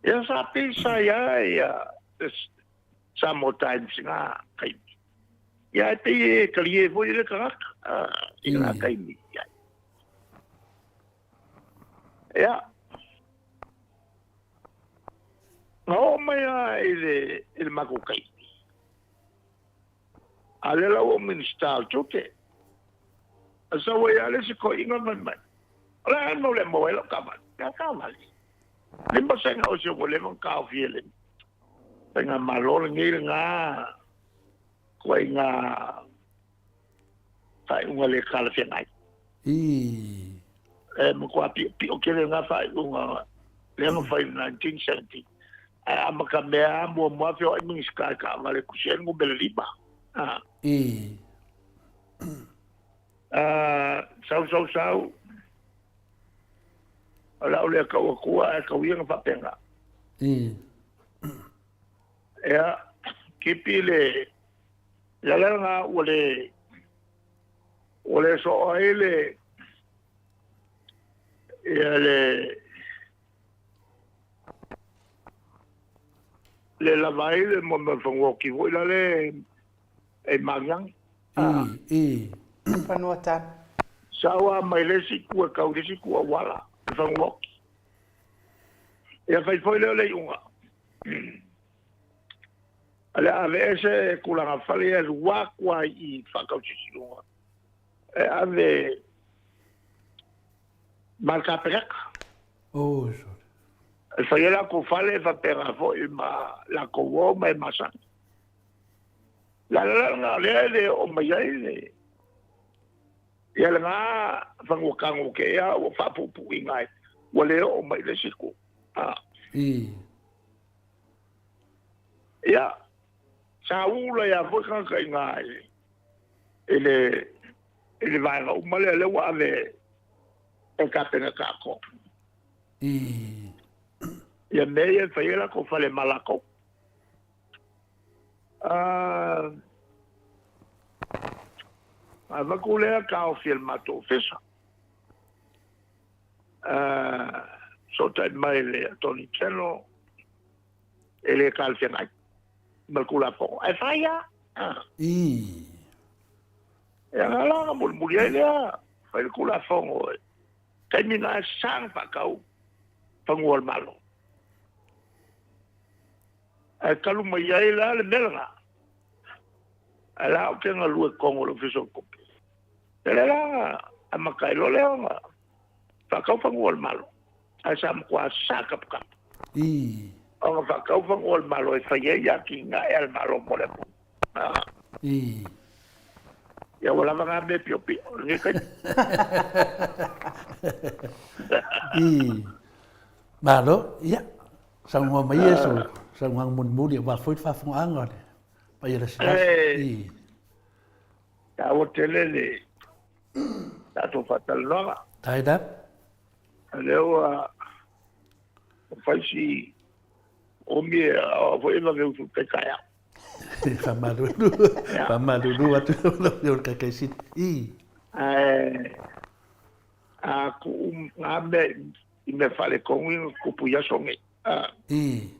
Ia sa pei sa i ai ia Samoa Times i na taimi. Ia e pei e talie foi le tagata i na taimi. Ia, na oo mai lava i le, i le matou taimi, a lea la ua ou Minisita o Tiute, a sau ai lava le isi toeaina fai mai, o le a le mea ua le maua ai lau taavale? Ia taavale. 5 sene o se ua leva ona taofia e le Faigamalo lenei lena ituaiga faaiuga le talafeagai. Ii. E matua piopio tele lena faaiuga lea na fai i le 1970. Ae amatamea lava muamua feoai Minisita i taavale tusi ai le numera 5. Ah. Ii. Sau sau sau o le a ou le tau atua ae tau ia na faapena. Ii. Ia, kipi le le ala lena ua le ua le soo ai le ia le le lava ai le mo me fanua ki foi la le e magiagi. Ii, ii. Fanua tanu. Sau a mai le isi itu e kau i le isi itu auala, le fanua oki. Ia fai foi lea o le iuga. O le a aveese tulaga fale e alu atu lava i faatausisiluga e ave ma le Kapeneta. Oh, sorry. E fai ai latou fale e faapena foi ma latou uo ma e masani. Le ala la lena lea e le oo mai ai le ia lena fanua tago te ea ua faapuupuuina ai ua le oo mai i le isi itu. Ah. Ii. Ia, sa ula ia foi tagata i ina i le i le vaega uma lea lea ua ave e le Kapeneta atoa. Ii. Ia mea ia e fai ai latou fale ma latou. Ah, avatu lea taofi e le matou ofisa. Ah, fesootai mai le Attorney General e le talafeagai ma le Tulafono. Ae fai lava. Ah. Ii. Ia na la na mulimuli ai lea, fai le Tulafono. Taimi na e sa na faatau. Pagua o le Malo. Ae talu mai ai la le mea lena, ae la ou te galue i totonu o le Ofisa o le Tupe. Ia lea la amata ai loa lea ona faatau fanua o le Malo, ae sa matua sa taputapu. I. Ona faatau fanua o le Malo e fai ai atinae a le Malo mo le atunuu. I. Ia ua lava na mea piopio o lenei taimi. I. Malo, ia, saunoa mai ia so saunoaga mulimuli aua foi le faafofogaaga a le paia o le Asilasi. I. Taua tele le tatou faatalanoaga. Tae lava. O lea ua fai si omi e aoao foi e vave usu i tai taeao. Faamalulu, faamalulu atu lau Afioga i le Taitaisili. I. Ae a tuu ngā mea i mea faaletonu ia na tutupu i aso nei. I.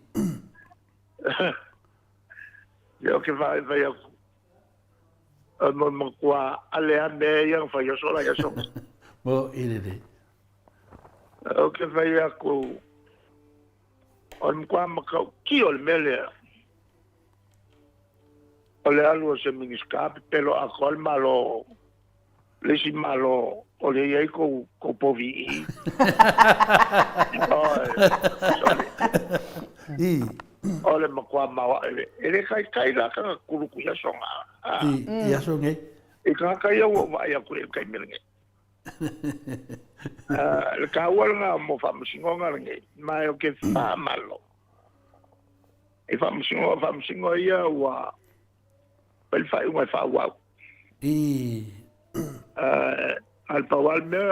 Lea ou te vaivai atu, o le matua ale lava mea ia na fai aso la i aso nei. Mo i lelei. Ou te fai atu, o le matua matautia o le mea lea, o le alu o se Minisita pepelo atoa le Malo, le isi Malo o lea e i ai tou povi i i. Sorry. O le matua maoae, e le taitai la kana kuluku i aso na. I aso nei. I tagata ia ua ou vaai atu i le taimi lenei. Le taua lena mo faamasinoga lenei, ma ou te faamalo. I faamasinoga, faamasinoga ia ua fai le faaiuga e faaauau. I. A le pau lava le mea,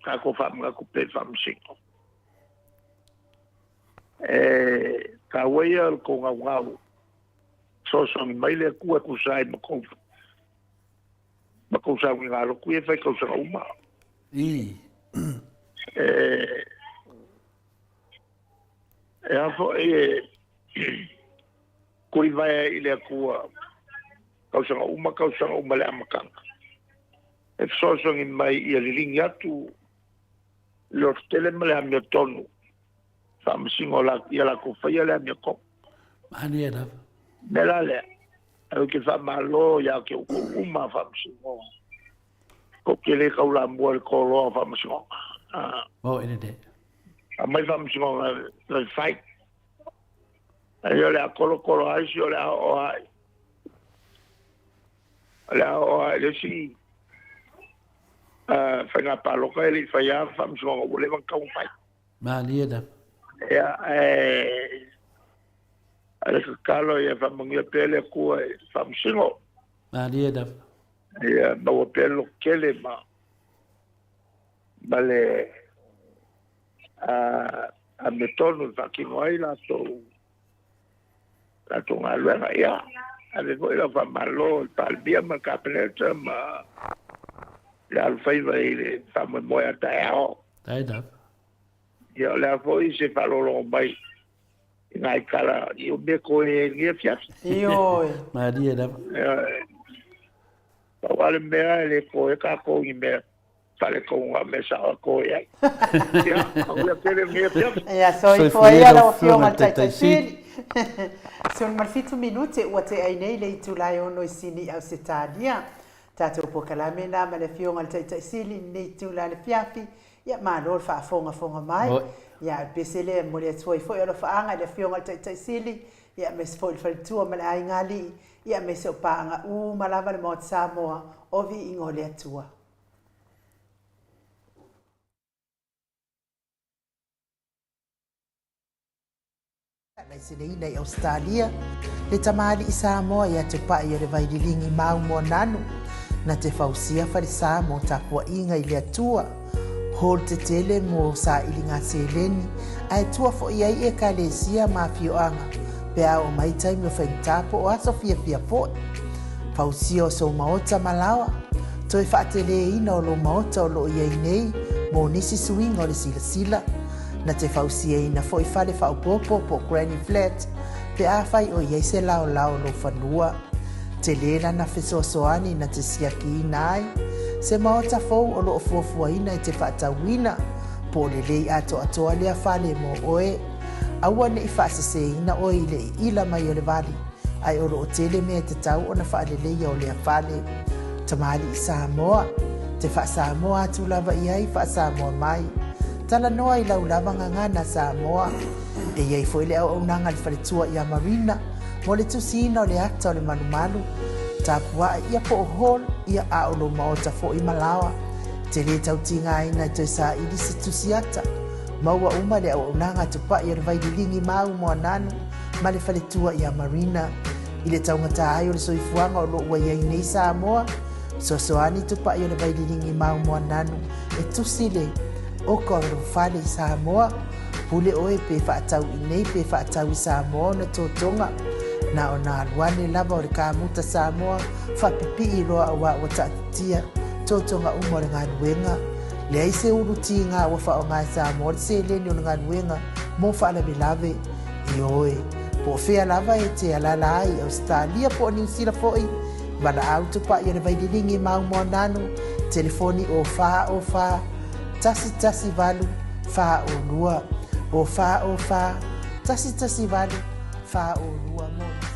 tatou faamanatu pea i faamasino. E taua ia o le tou naunau, fesoasoani mai le Atua e tusa ai ma tou ma tou sauniga lotu ia e fai tausaga uma. I. E, e a foi e tulivae ai i le Atua tausaga uma tausaga uma le amataga. E fesoasoani mai ia liligi atu le lototele ma le amiotonu faamasino ia latou faia le amiotonu. Malie lava. Mea la lea, ou te faamalo ia te outou uma faamasinoga. Tou te le taulamua i le toloa o faamasinoga. Oh, e lelei. Aumai faamasinoga e fai. Ai o le a kolokolo ai si o le a oo ai. O le a oo ai le isi faiga palota e le i faia faamasinoga ua leva ona taumafai. Malie lava. Ia, ae a le tatalo ia faamanuia pea le Atua i faamasino. Malie lava. Ia maua pea le lototele ma ma le amiotonu e faatino ai latou latou galuega. Ia, ave foi lau faamalo i le Palemia ma le Kapeneta ma le alofaiva i le faamoemoe a taeao. Tae lava. Ia, o le a foi se faalogologo mai i nai tala i o mea koe i lenei afiafi. Ioe. Malie lava. Ioe. Pau lava le mea e le koe tatou i mea faaletonu a o mea sao e koe ai. Ia, manuia tele lenei afiafi. Ia, soifua ia lau Afioga i le Taitai Sili. 17 minute ua tea ai nei le itula e 6 i Sini, Ausetalia. Tatou polokalame na ma le Afioga i le Taitai Sili i lenei itula i le afiafi. Ia, malo le faafogafoga mai. Ia, o le pese lea e momoli atu ai foi alofaaga i le Afioga i le Taitai Sili, ia, aemaise foi le faletua ma le aiga alii, ia, aemaise o paaga uma lava le Maota Samoa o Viiga o le Atua. Laiseneina i Ausetalia, le tamalii Samoa ia Tupai o le Vaililigi Mau Moananu, na te fausia falesa mo tapuaiga i le Atua, hall tetele mo sailiga seleni, ae tua foi ai Ekalesia ma afioaga pe a oo mai taimi o faigata po o aso fiafia foi. Fausia o sou maota ma laoa, toe faateleina o lou maota o loo i ai nei mo nisi suiga o le silasila, Na te fausiaina foi fale faaopoopo po o granny flat pe afai o i ai se laolao o lou fanua. Tele lana fesoasoani na te siakiina ai se maota fou o lo o fuafuaina e te faatauina Po o lelei atoatoa lea fale mo oe. Aua ne i faaseseina oe i le iila mai o le vali, ae o lo o tele mea e tatau ona faaleleia o lea fale. Tamalii Samoa, te faa-Samoa atu lava i ai faa-Samoa mai. Talanoa i lau lava gagana Samoa. E i ai foi le auaunaga a le faletua ia Marina mo le tusiina o le ata o le malumalu, tapua'i ia po o hall ia a o lou maota foi ma laoa. E te le tau tigaina e toe saili se tusi ata. Maua uma le auaunaga a Tupai o le Vaililigi Mau Moananu ma le faletua ia Marina. I le taugata ai o le soifuaga o lo o ua i ai nei Samoa, fesoasoani Tupai o le Vaililigi Mau Moananu e tusi le oka o lou fale i Samoa. Pule oe pe faatau i nei pe faatau i Samoa ona totoga. Na ona alu ane lava o le kamuta Samoa faapipii loa aua ua taatitia totoga uma o le galuega. Leai se ulu tiga ua faaaoga e Samoa le seleni o le galuega mo faalavelave. Ioe, po o fea lava e te alaala ai i Ausetalia po o Niu Sila foi, valaau tupai o le Vaililigi Mau Moananu, telefoni o 4 o 4 1 1 8 4 o 2, o 4 o 4 1 1 8 4 o 2 mo nisi.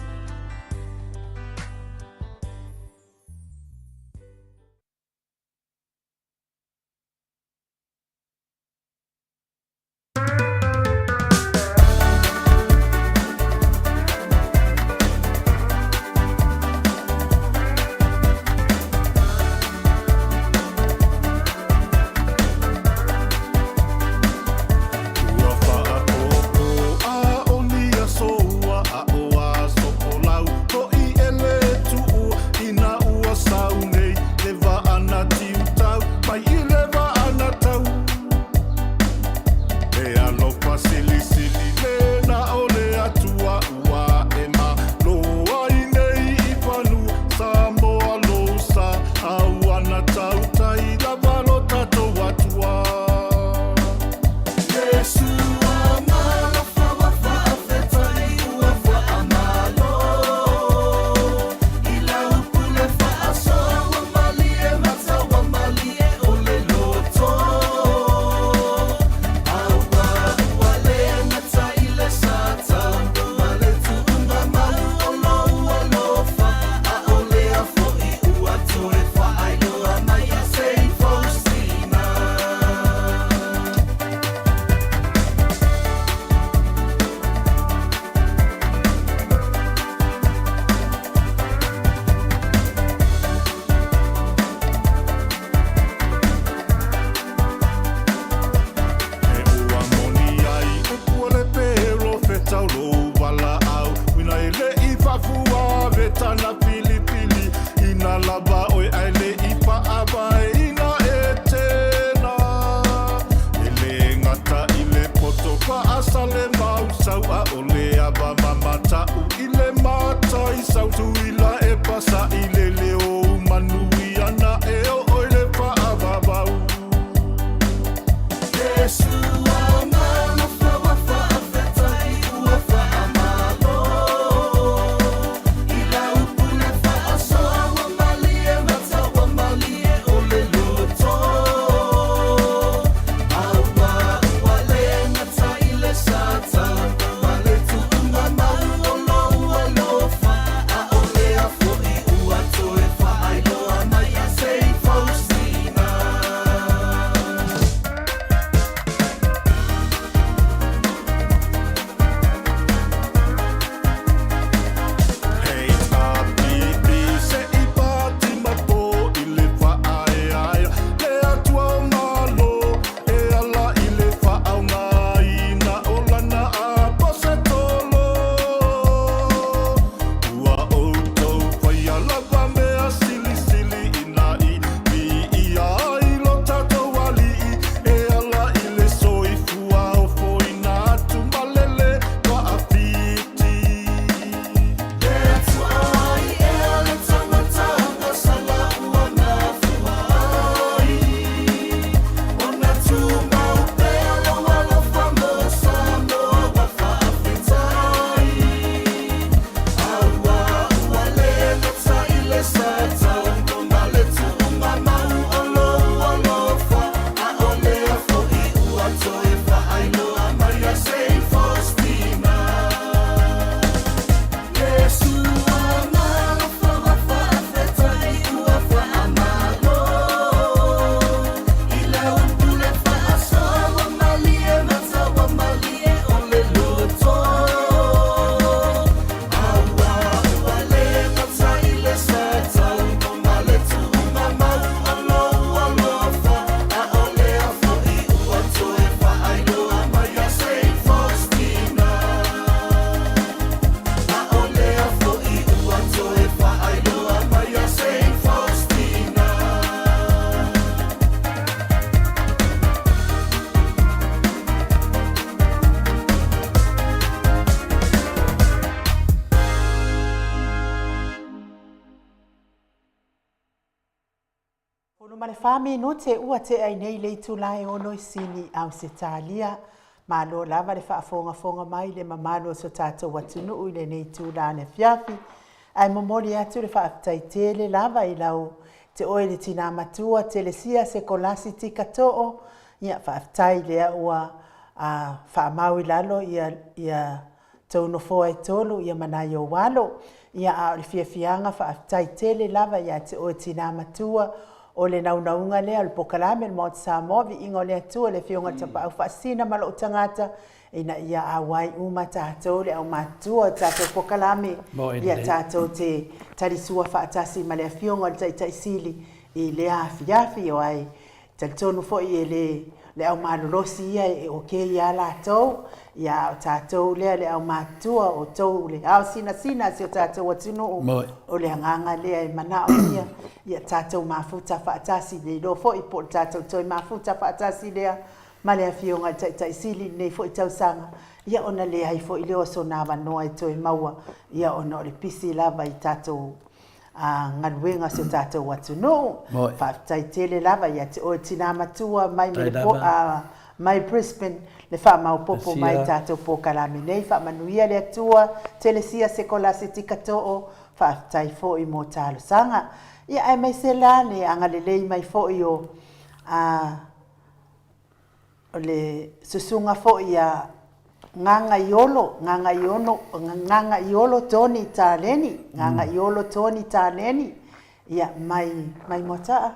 Ua faapopo a o ni aso ua aʻo aso folau hoʻi e le tuʻu ina ua sau nei le vaa na tiutau mai i le vaa na tau. E alofa silisili le na o le Atua ua e malo ai nei i fanua Samoa lou sa a ua na tautai lava lo tatou Atua. E ua moni ai upu o le perofeta o lou valaau ina e le i faafuavetana filifili ina lava oe ae le i faavaeina Etena. E lē gata i le poto faasale mausau a o le ava mamata'u i le mataisau tuila e pasa'i le leo manuia na e oo i le faavavau. fa minute ua tea ai nei le itula e ono i Sini, Ausetalia. Malo lava le faafogafoga mai i le mamalu o so tatou atunuu i lenei itula o le afiafi. Ae momoli atu le faafetai tele lava i lau te oe le tina matua Telesia Sekolasi Tika Too, ia faafetai lea ua faamau i lalo ia ia tou nofoa e tolu ia ma nai ou alo. Ia a o le fiafiaga faafetai tele lava ia te oe tinā matua o le naunauga lea o le polokalame o le Maota Samoa, Viiga o le Atua, le Afioga i le Tapaau Faasisina ma lou tagata ina ia auai uma tatou le aumatutua o le tatou polokalame ia tatou te talisua faatasi ma le Afioga i le Taitai Sili i lea afiafi. O ai Talitonu foi e le le au malolosi ia e ok ia latou, ia a o tatou lea le au matutua, o outou le ao sinasina a si o tatou atunuu, o le agaga lea e manaomia ia tatou mafuta faatasi, le iloa foi po o le tatou toe mafuta faatasi lea ma le Afioga i le Taitai Sili i lenei foi tausaga, ia ona leai foi lea o sona avanoa e toe maua, ia ona o le pisi lava i tatou a galuega a si o tatou atunuu. Faafetai tele lava ia te oe tina matua mai mai Brisbane le faamaopopo mai i tatou polokalame nei. Faamanuia le Atua, Telesia Sekolasi Tikatoo, faafetai foi mo talosaga. Ia aemaise la le agalelei mai foi o a O le susuga foi ia Gagaiolo, Gagaiono, Gagaiolo Tony Taleni, Gagaiolo Tony Taleni, ia, mai, mai Moataa.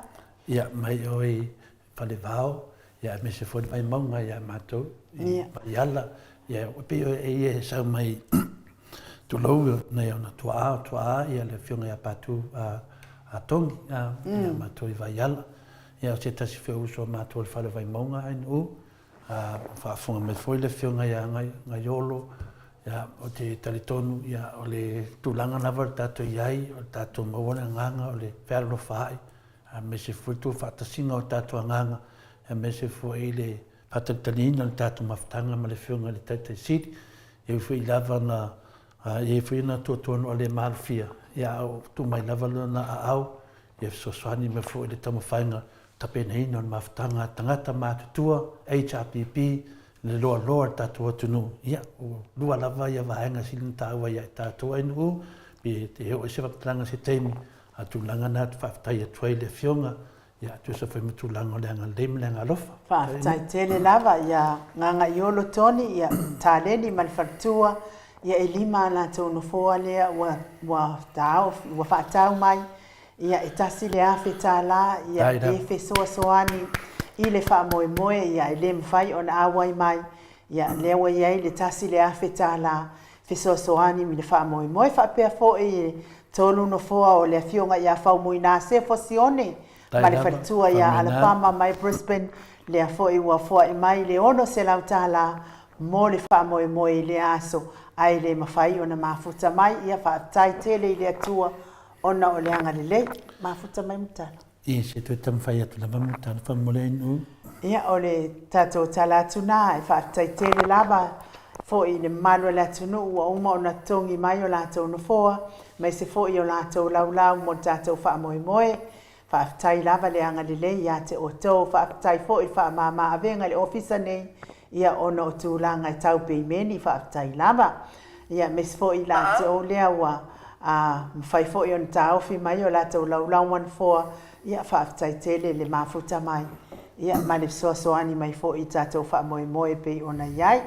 Ia, mai o i Falevao, ia, aemaise foi le Vaimauga ia matou, i Vaiala, ia, e pei o ia e sau mai, tulou, nai ona tuaa, o tuaa, ia, le Afioga ia Patu a Togi, ia matou i Vaiala. Ia o se tasi foi o uso a matou o le Fale Vaimauga NU, a faafofoga mai foi le Afioga ia Gaiolo, ia ou te talitonu ia o le tulaga lava o le tatou i ai, o le tatou maua le agaga o le fealolofaai, aemaise foi le tuufaatasiga o tatou agaga, aemaise foi le faatalitaliina o le tatou mafutaga ma le Afioga i le Taitai Sili. E ui foi lava na i ai foi ona tuatuanoa le malofia, ia a o tuu mai lava lona aao Ia fesoasoani mai foi i le taumafaiga tapenaina o le mafutaga a tagata matutua, HRPP, le loaloa o le tatou atunuu. Ia, ua lua lava ia vaega sili ona taua ia i tatou NU, pe e oo i se faamatalaga i se taimi, a o tulaga na ou te faafetai atu ai i le Afioga, ia, tusa foi ma tulaga o le agalelei ma le agaalofa. Faafetai tele lava ia Gagaiolo Tony, ia Taleni ma le faletua, ia e lima a latou nofoa lea ua ua taofi ua faatau mai, ia e $1,000 ia e fesoasoani i le faamoemoe, ia e le mafai ona auai mai, ia lea ua i ai le $1,000 fesoasoani i le faamoemoe. Faapea foi e tolu nofoa o le Afioga ia Faumuina Sefo Sione ma le faletua ia Alapama mai Brisbane, lea foi ua foai mai le $600 mo le faamoemoe i lea aso, ae le mafai ona mafuta mai. Ia faafetai tele i le Atua ona o le agalelei. Mafuta mai Mutala. Ia se toe taumafai atu lava Mutala faamolemole NU. Ia o le tatou tala atu na, e faafetai tele lava foi i le mamalu o le atunuu ua uma ona totogi mai o latou nofoa, aemaise foi o latou laulau mo le tatou faamoemoe. Faafetai lava le agalelei ia te outou. Faafetai foi faamama avega i le ofisa nei, ia ona o tulaga e tau peimeni, faafetai lava. Ia aemaise foi i latou lea ua a mafai foi ona taofi mai o latou laulau manofoa, ia faafetai tele le mafuta mai, ia ma le fesoasoani mai foi i tatou faamoemoe e pei ona i ai.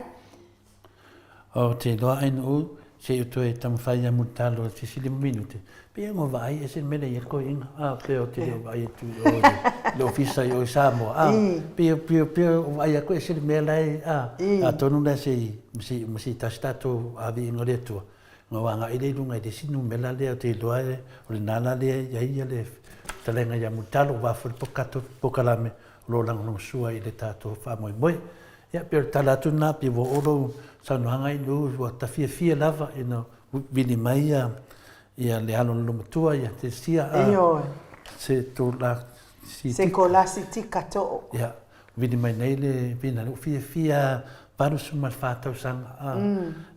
Ou te iloa ai noʻu, se i ou toe taumafai ia Mulitalo i se isi lima minute, pei ona ou vaai ese le mea lea e i ai le toeaina, a, pei ou te le o vaai atu i o i le ofisa i o i Samoa, a, pei, pei, pei ou vaai atu ese le mea la e, a, atonu la se i, se i uma se i tasi tatou viiga o le Atua, ona ou agai lea i luga i le isi numera lea ou te iloa o lena la lea e i ai le fetalaiga ia Mulitalo, aua foi le tatou polokalame o lo o lagolagosua i le tatou faamoemoe. Ia, pei o le tala atu lena, pei ua oo lou saunoaga i lou, ua ta fiafia lava ina vili mai ia, ia le alo o le loomatua ia Tesia a Ioe. se tola si Se kolasi tika too. Ia, vili mai nei le vina, lou fiafia 84 tausaga, a,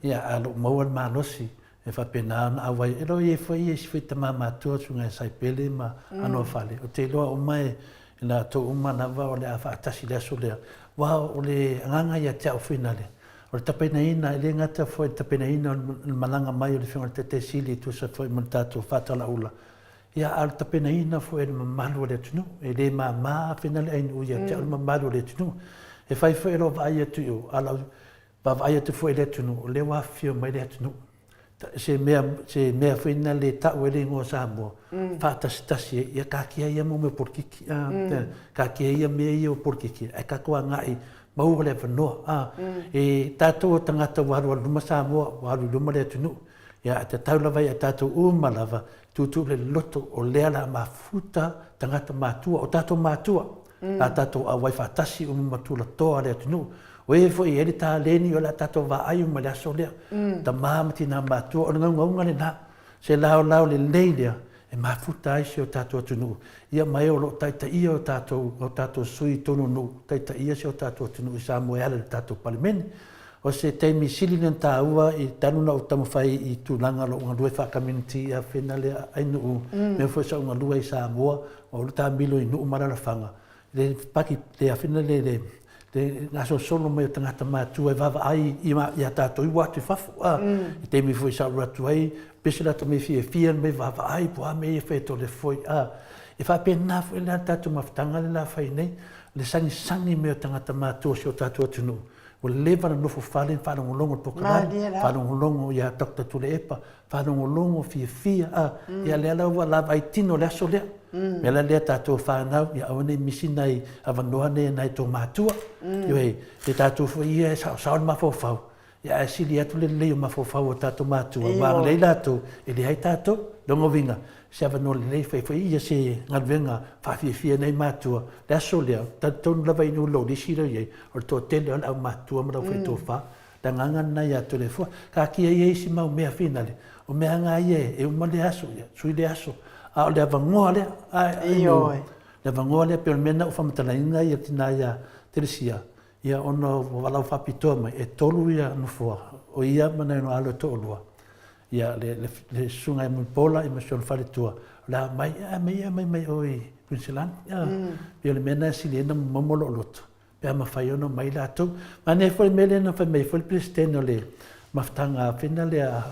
ia, a lou maua le malosi, e faapena ona auai. E iloa e i ai foi isi foi tama matutua, susuga ia Saipele ma Anoafale, ou te iloa uma e. i latou uma lava o le a faatasi i le aso lea, aua o le agaga ia te au finale, o le tapenaina, e le gata foi i le tapenaina o le malaga mai o le Afioga i le Taitai Sili e tusa foi ma le tatou faatalaula, ia a o le tapenaina foi e le mamalu o le atunuu. E le mama finale ainuu ia te au le mamalu o le atunuu. E fai foi e lou vaai atu i o, a o lau vaavaai atu foi i le atunuu, o lea ua afifio mai le atunuu. Se mea, se mea foi na le tau ai le igoa o Samoa, faatasitasi ai, ia taatia ia mea o polokiki, taatia ia mea ia o polokiki, ae tatou agai, maua le avanoa. E tatou o tagata ua alualu i luma Samoa, ua alu i luma le atunuu, ia ae tatau lava ia tatou uma lava, tuutuu le loto o lea o le a mafuta tagata matua, o tatou matua, a tatou auai faatasi uma ma tulatoa le atunuu. O e foi e i ai le taleni o le a tatou vaai uma i le aso lea. Tama ma tina matua, o le gaugauga lena. Se laolao lelei lea e mafuta ai si o tatou atunuu, ia ma e o lo o taitaia o tatou, o tatou sui i totonu o nuu, taitaia si o tatou atunuu i Samoa e ala i le tatou Palemene. O se taimi sili lea ona taua i talu ona ou taumafai i tulaga o lou galue faa-community i Afena lea ai nuu, mea foi sa ou galue ai i Samoa, o le taamilo i nuu ma alaalafaga, le paki, le Afena le, le, le gasolosolo mai o tagata matutua e vaavaai ia tatou i ua atu i fafo. I taimi foi sa ou alu atu ai, pese latou mea fiafia mai vaavaai po o a mea ia e fai e Toleafoa. E faapena foi la le tatou mafutaga lea la fai nei, le sagisagi mai o tagata matutua o si o tatou atunuu, Ua leva ona nofo fale ma faalogologo i le polokalame, faalogologo ia Doctor Tuilaepa, faalogologo fiafia, a, ia lea la ua lavaai tino le aso lea. O le mea la lea tatou fanau, ia aua ne i misi nai avanoa nei e nai tou matua. Ioe, e tatou foi ia e saosao le mafaufau, ia ae sili atu le lelei o mafaufau o tatou matua, aua a leai latou, e leai tatou. Lona uiga, se avanoa lelei fai foi ia se galuega faafiafia nai matua le aso lea talitonu lava i lou lisi lea i ai o le toatele o le aumatutua ma le aufaitofa le agaga lena ia Toleafoa taatia ia isi mau mea finale o mea lava ia e uma le aso ia sui le aso a o le avanoa lea ioe le avanoa lea pei o le mea lena ua faamatalaina ia tina ia Telesia ia ona ua valaau faapitoa mai e tolu ia nofoa o ia ma nai ona alo e toalua Ia, le, le, le susuga ia Mulipola ma si ona faletua, o le a mai, ia, mai, ia, mai, mai oe i Queensland. Ia, mm. o le mea na sili ai na momomo lou loto, pe a mafai ona mai latou. Manaia foi le mea lea na fai mai foi le Peresetene o le mafutaga fena lea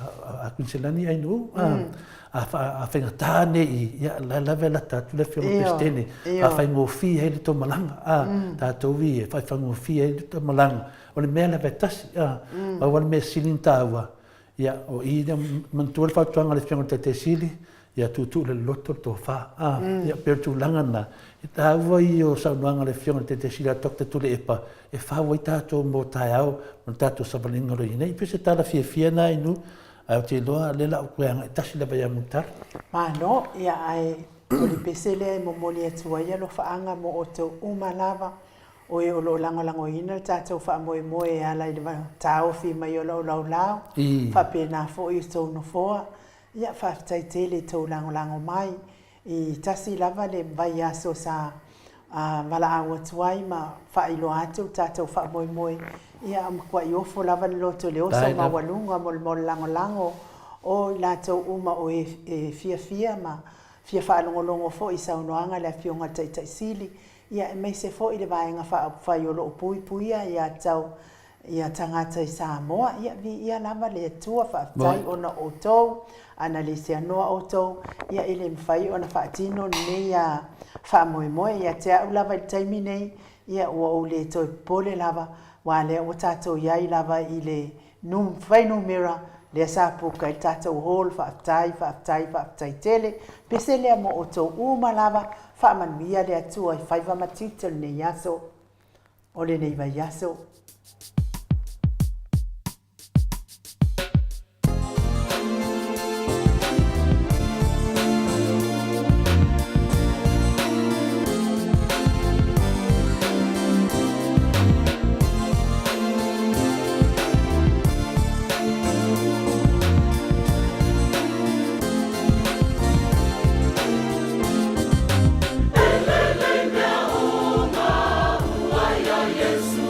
a Queensland i Ainuu, mm. a, a, a faigata nei i, ia, la lava e lata atu le afioga Peresetene, faafaigofie ai le tou malaga, a, mm. tatou i e faafaigofie ai le tou malaga. O le mea lava e tasi, a, mm. pau lava le mea sili ona taua, Ia, o i lea, manatua le fautuaga a le Afioga i le Taitai Sili, ia tuutuu le loloto le tofa. A, ia, pei o le tulaga lena, e taua ia o saunoaga a le Afioga i le Taitai Sili a Doctor Tuilaepa e fau ai tatou mo taeao ma le tatou savaliga o lo o i ai nei. E pei o se tala fiafia lena Inu, ae ou te iloa o lea o le a ou toe agai tasi lava ia Mulitalo. Malo, ia ae o le pese lea e momoli atu ai alofaaga mo outou uma lava O e o lo o lagolagoina le tatou faamoemoe e ala i le taofi mai o lau laolao, faapena foi i tou nofoa. Ia, faafetai tele i tou lagolago mai. I tasi lava le vaiaso sa valaau atu ai ma faailoa atu le tatou faamoemoe, ia, matuai ofo lava le loto i le oso maualuga mo le lagolago o i latou uma o e fiafia ma fia faalogologo foi i saunoaga a le Afioga i le Taitai Sili. Ia aemaise foi le Vaega Faaupufai o lo o puipuia ia tau ia tagata i Samoa. Ia viia lava le Atua, faafetai ona o outou, ana le seanoa outou, ia e le mafai ona faatino lenei faamoemoe. Ia te au lava i le taimi nei, ia ua ou le toe popole lava, aua lea ua tatou i ai lava i le fuainumera lea sa book ai le tatou hall, faafetai, faafetai, faafetai tele. Pese lea mo outou uma lava, faamanuia le Atua i faiva ma tiute o lenei aso, o lenei vaiaso. E lelei mea uma ua iā Iesu.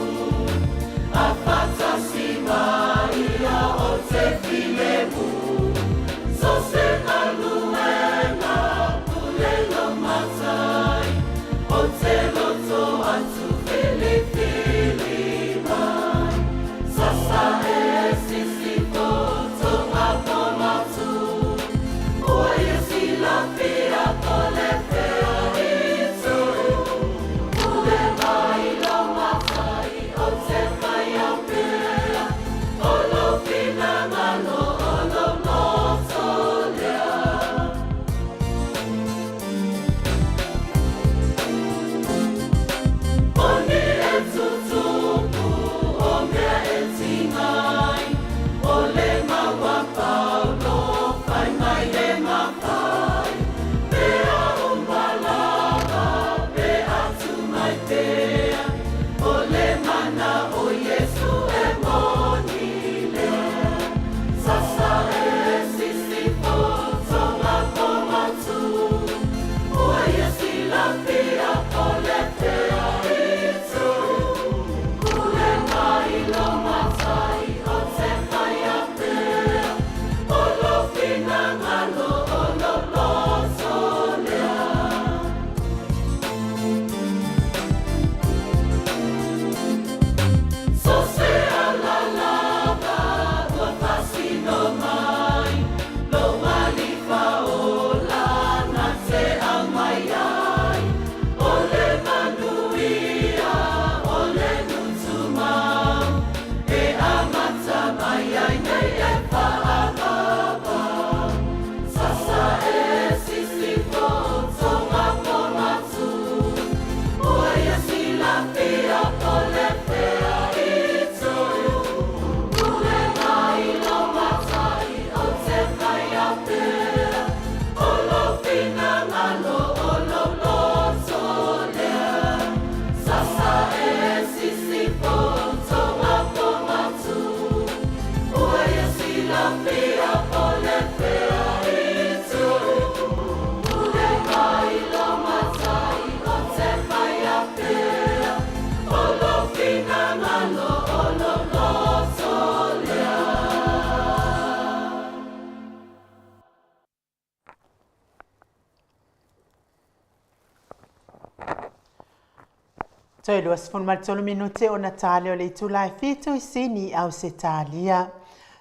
Toe 23 minute ona tale o le itula e 7 i Sini, Ausetalia.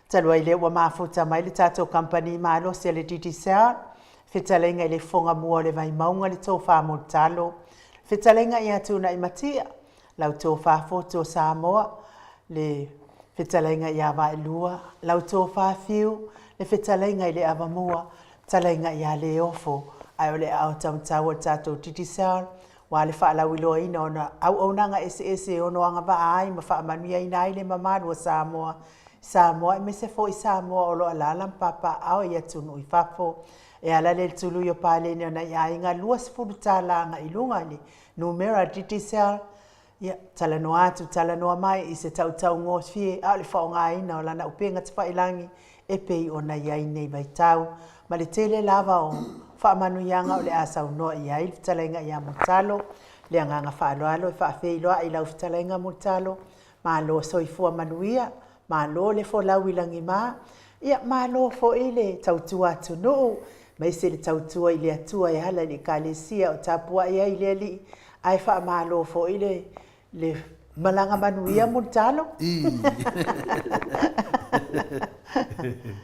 Talu ai lea ua mafuta mai le tatou kamupani malosi a le Digicel, fetalaiga i le Fofoga Mua o le Vaimauga le Tofa Mulitalo, fetalaiga ia Tuunaimatia, lau Tofa Fotu o Samoa, le fetalaiga ia Vaelua, lau Tofa Fiu, le fetalaiga i le Avamua, fetalaiga ia Leofo, ae o le aao taumatau o le tatou Digicel, Ua le faalauiloaina ona auaunaga eseese e ono agavaa ai ma faamanuiaina ai le mamalu o Samoa, Samoa aemaise foi Samoa o lo o alaala ma papaaao i atunuu i fafo. E ala lea i le tului o paleni o nai aiga $20 agai i luga i le numera Digicel. Ia, talanoa atu, talanoa mai i se tautaugofie a o le faaaogaina o lana upega tafailagi e pei ona i ai nei vaitau, ma le tele lava o faamanuiaga o le a saunoa i ai le fetalaiga ia Mulitalo. Le agaga faaaloalo e faafeiloai i lau fetalaiga Mulitalo, malo soifua manuia, malo le folau i lagima, ia malo foi le tautua atunuu, aemaise le tautua i le Atua e ala i le Ekalesia o tapuai ai le Alii, ae faamalo foi le le malaga manuia Mulitalo.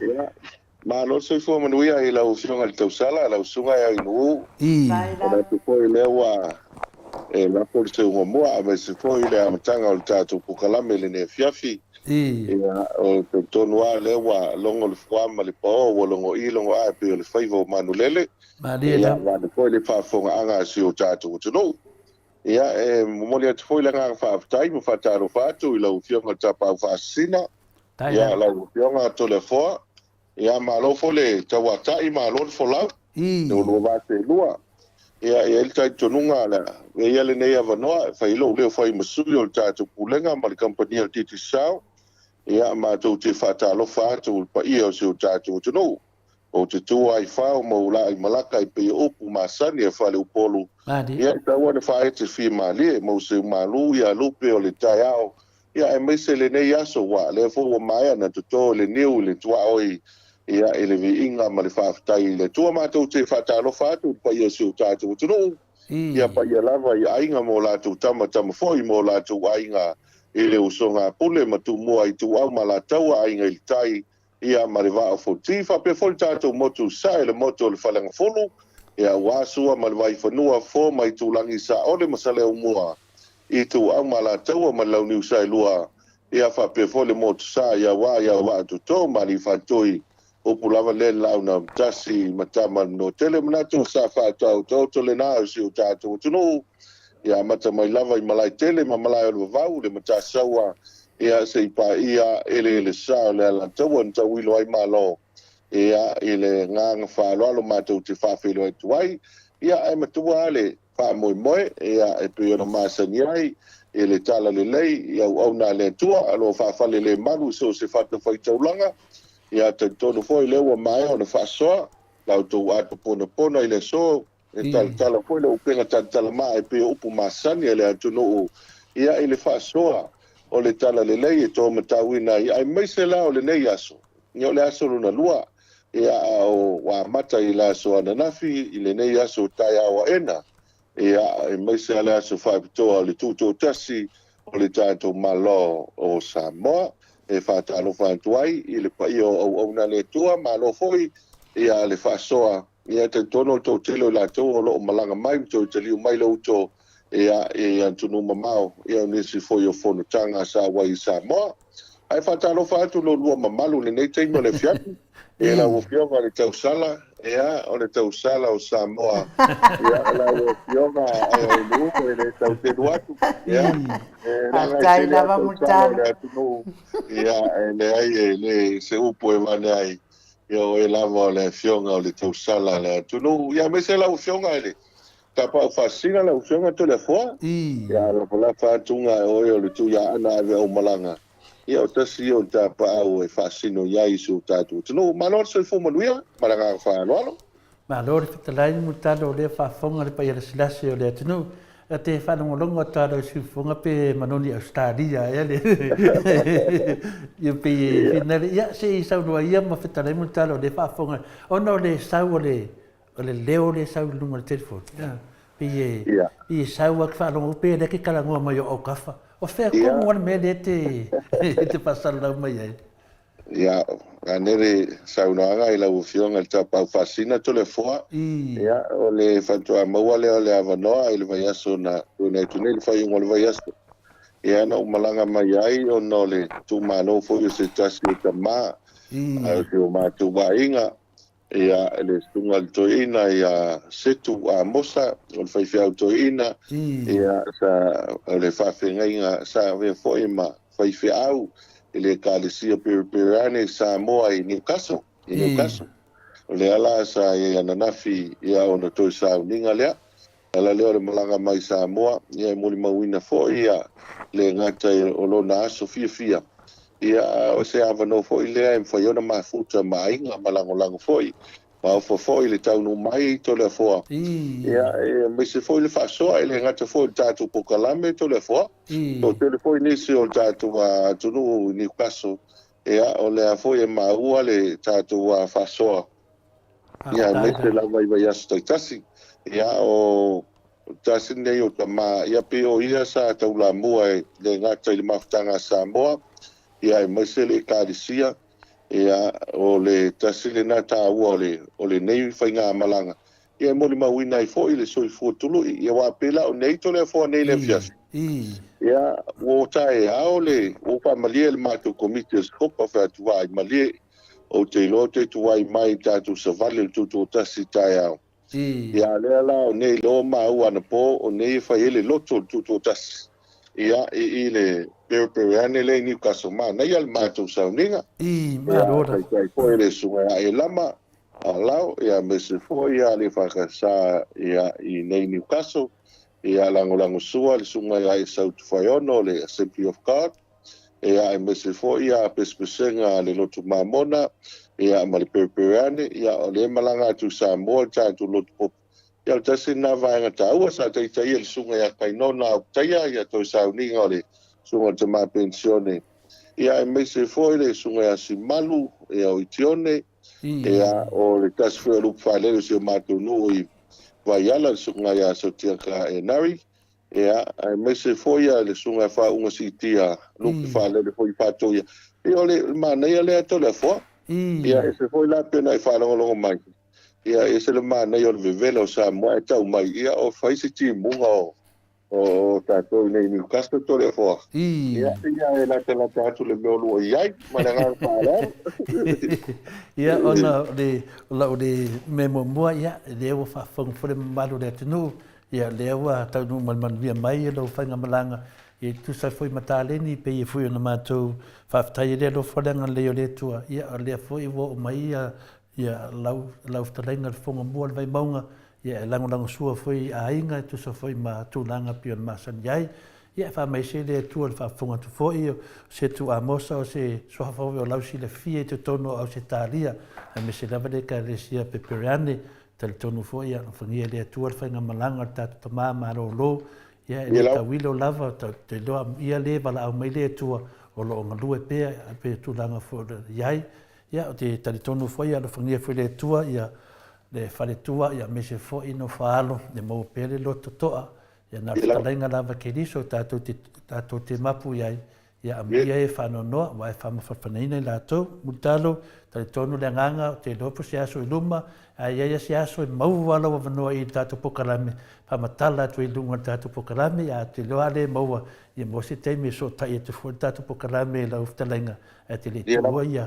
Ia, malo le soifua manuia i lau Afioga i le Tausala, lau Susuga e Ainuu. Manatu foi lea ua e lafo le seuga mua aemaise foi le amataga o le tatou polokalame i lenei afiafi. Ia, o le talitonu lava lea ua logo le fua ma le pao, ua logo i logo ae pei o le faiva o manulele. Ia, vaeane foi le faafofogaaga a si o tatou atunuu. Ia, e momoli atu foi le agaga faafetai ma faatalofa atu i lau Afioga i le Tapaau Faasisina, ia, lau Afioga Toleafoa, ia, malo foi le tauatai, malo le folau, le ulua vaselua. Ia, e i ai le talitonuga o le a avea ia lenei avanoa e fai ai lou leo fai ma sui o le tatou Pulega ma le Kamupani a le Digicel, ia, matou te faatalofa atu i le paia o si o tatou atunuu. Ou te tu ai fao ma ou laai malaka e pei o upu masani a Faleupolu. Ia e taua na faaete fia malie ma ou seu malu ia lupe o le taeao ia aemaise lenei aso ua lea foi ua maea na toto le niu i le tuaoi ia i le viiga ma le faafetai i le Atua. Matou te faatalofa atu i le paia o si o tatou atunuu ia paia lava i aiga ma o latou tama, tama foi ma o latou aiga i le usoga a Pule ma Tumua Ituau ma Alataua aiga i le tai ia ma le Vaa o Fonoti, faapea foi le tatou motu Sae, le motu o le Faleagafulu, ia aua Sua ma le Vaifanua, Fofo ma Itulagi, Saole ma Saleaaumua, Ituau ma Alataua ma le Launiu Saelua, ia faapea foi le motu Sa, ia aua ia Vaa Toto ma Alii Faatoi, upu lava lea i le Laau na Tasi ma Tama le Manuatele. Manatu sa faataototo lena o si o tatou atunuu, ia amata mai lava i Malaetele ma Malae o le Vavau, le Matasaua, Ia, se i paia eleele sa o le Alataua na tauilo ai Malo, ia, i le agaga faaaloalo matou te faafeiloai atu ai, ia, ae matua lava le faamoemoe, ia, e pei ona masani ai i le talalelei i auauna a le Atua, o lo o faafalelemalu i so o se fatafaitaulaga, ia, talitonu foi lea ua maea ona faasoa la outou ato ponapona i le aso, E talatala foi le upega talatalamaa e pei o upu masani a le atunuu ia i le faasoa o le talalelei e toamatauina ai, aemaise la o lenei aso, ia o le aso lona lua, ia a o ua amata i le aso ananafi, i lenei aso taeao aena, ia aemaise lava le aso faapitoa o le Tutoatasi o le tatou Malo o Samoa. E faatalofa atu ai i le paia o auauna a le Atua, malo foi ia le faasoa. Ia, e talitonu o le toatele o i latou o lo o malaga mai ma toe taliu mai le uto ia, i atunuu mamao, ia, o nisi foi o fonotaga sa auai i Samoa. Ae faatalofa atu lo oulua mamalu i lenei taimi o le afiafi, i lau Afioga i le Tausala, ia, o le Tausala o Samoa, ia, lau Afioga Aeaunuu, e le tau telu atu, ia, e leaga e Faafetai tele lava lava tausala o Mulitalo. le atunuu, ia, e leai e le se upu e avane ai. Ia o oe lava o le Afioga o le Tausala a le atunuu, ia aemaise lau Afioga i le Tapaau Faasisina, lau Afioga Toleafoa, ia lafalafa atu ga e oe o le Tuiaana ave au malaga, ia o tasi ia o tapaau e faasino i ai si o tatou atunuu. Malo le soifua manuia ma le agaga faaaloalo. Malo le fetalai Mulitalo o lea faafofoga le paia lasilasi o le atunuu. E te faalogologo atu lava i siufofoga pe Manoni Ausetalia ea le ia pei e finale ia se i saunoa ia ma fetalai Mulitalo o lea faafofoga ona o le sau o le o le leo lea e sau i luga o le telefoni. Pei e, pei e sau a ke faalogo pe lea ke talanoa mai o autafa. O fea tonu a le mea lea e te, te faasalalau mai ai? Ia, ane le saunoaga i lau Afioga i le Tapaau Faasina Toleafoa. Ia, o le faatoa maua lea o le avanoa i le vaiaso na tuuina atu nei, le faaiuga o le vaiaso. Ia, na ou malaga mai ai ona o le tuumalo foi o se tasi o tama, a o si o matou aiga, Ia, le Susuga i le Toeaina ia Setu Amosa, o le faifeau toeaina, ia, sa, o le faafeagaiga sa avea foi ma faifeau i le Ekalesia Perepereane i Samoa i Newcastle, i Newcastle. O lea la sa i ai ananafi, ia, ona toe sauniga lea. O le ala lea o le malaga mai Samoa, ia e molimauina foi ia le gata o lona aso fiafia, ia a o se avanoa foi lea e mafai ai ona mafuta ma aiga ma lagolago foi, ma ofa foi le taunuu mai i Toleafoa, ia aemaise foi le faasoa, e le gata foi i le tatou polokalame Toleafoa, toatele foi nisi o le tatou atunuu i Newcastle, ia o lea foi e maua le tatou faasoa. Ia, aemaise lava i vaiaso taitasi. Ia, o tasi lenei o tama, ia pei o ia sa taulamua e le gata i le mafutaga a Samoa, ia aemaise le Ekalesia. Ia, o le tasi lena taua o le, o lenei faigamalaga, ia e molimauina ai foi le soifua tului. Ia, aua pei la o nei Toleafoa nei i le afiafi, ia, ua taeao le, ua faamalie le matou Komiti o Sikopa, fai atu, vaai malie, Ou te iloa ou te tuai mai i tatou savali o le Tutoatasi taeao. Ia a lea la o nei loa maua anapo o nei e fai ai le loto o le Tutoatasi. Ia i i le perepere ane lea i Newcastle manaia le matou sauniga. Ia taitai foi le susuga ia Elama Alau ia aemaise foi ia le Fakasa ia i nei Newcastle. Ia lagolagosua le susuga ia Esau Tufaiono o le Assembly of God. Ia, aemaise foi ia pesepesega a le Lotu Mamona, ia, ma le Perepereane, ia, o lea e malaga atu i Samoa le tatou Lotu Popo. Ia, o le tasi lena vaega taua sa taitaia le Susuga ia Kainona Aukutaia, ia toe sauniga o le Susuga i le Tama Penisione, ia, aemaise foi le Susuga ia Simalu, ia, o Itione, ia, o le tasi foi o lupe faalele o si o matou nuu i Vaiala, le Susuga ia Sotiaka Enari, Ia, aemaise foi a le Susuga ia Faauuga Siitia, Lupe Faalele foi i Faatoia. Ia, o le manaia lea Toleafoa. Ia, ese foi la pei ona e faalogologo mai. Ia, ese le manaia o le vevela o Samoa ae tau mai, ia, o fai se timuga o o tatou i nei Newcastle Toleafoa. Ia, ia e latalata atu le mea o lua i ai, ma le agaga faaaloalo. Ia, ona o le, o lau le mea muamua, ia, lea ua faafofoga foi le mamalu o le atunuu, Ia, lea ua taunuu ma le manuia mai lau faigamalaga, ia e tusa ai foi ma taleni, pei e foi ona matou faafetai ai le alofa le agalelei o le Atua, ia, o lea foi ua oo mai ia, ia lau, lau fetalaiga le Fofoga Mua o le Vaimauga, ia e lagolagosua foi i aiga e tusa foi ma tulaga pei ona masani ai. Ia, e faamaise le Atua i le faafofoga atu foi o Setu Amosa, o se suafa foi o lau silafia i totonu o Ausetalia, aemaise lava le Ekalesia Pepereane, Talitonu foi ia alofagia e le Atua le faigamalaga o le tatou tama malolo, ia e le tauilo lava, te iloa ia le valaau mai le Atua o lo o galue pea pe tulaga foi o i ai. Ia ou te talitonu foi ia alofagia foi le Atua ia le faletua ia aemaise foi Nofoaalo ia maua pea le loto toa ia na o le fetalaiga lava Keriso tatou te tatou te mapu i ai Ia amuia e faanoanoa, aua e faamafanafanaina i latou. Mulitalo, talitonu le agaga, ou te iloa po o se aso i luma, a i ai lava se aso e maua lou avanoa i le tatou polokalame, faamatala atu ai i luga o le tatou polokalame, ia ou te iloa a le maua, ia maua se taimi e soosootai atu foi le tatou polokalame i lau fetalaiga, ae te le i tuua ia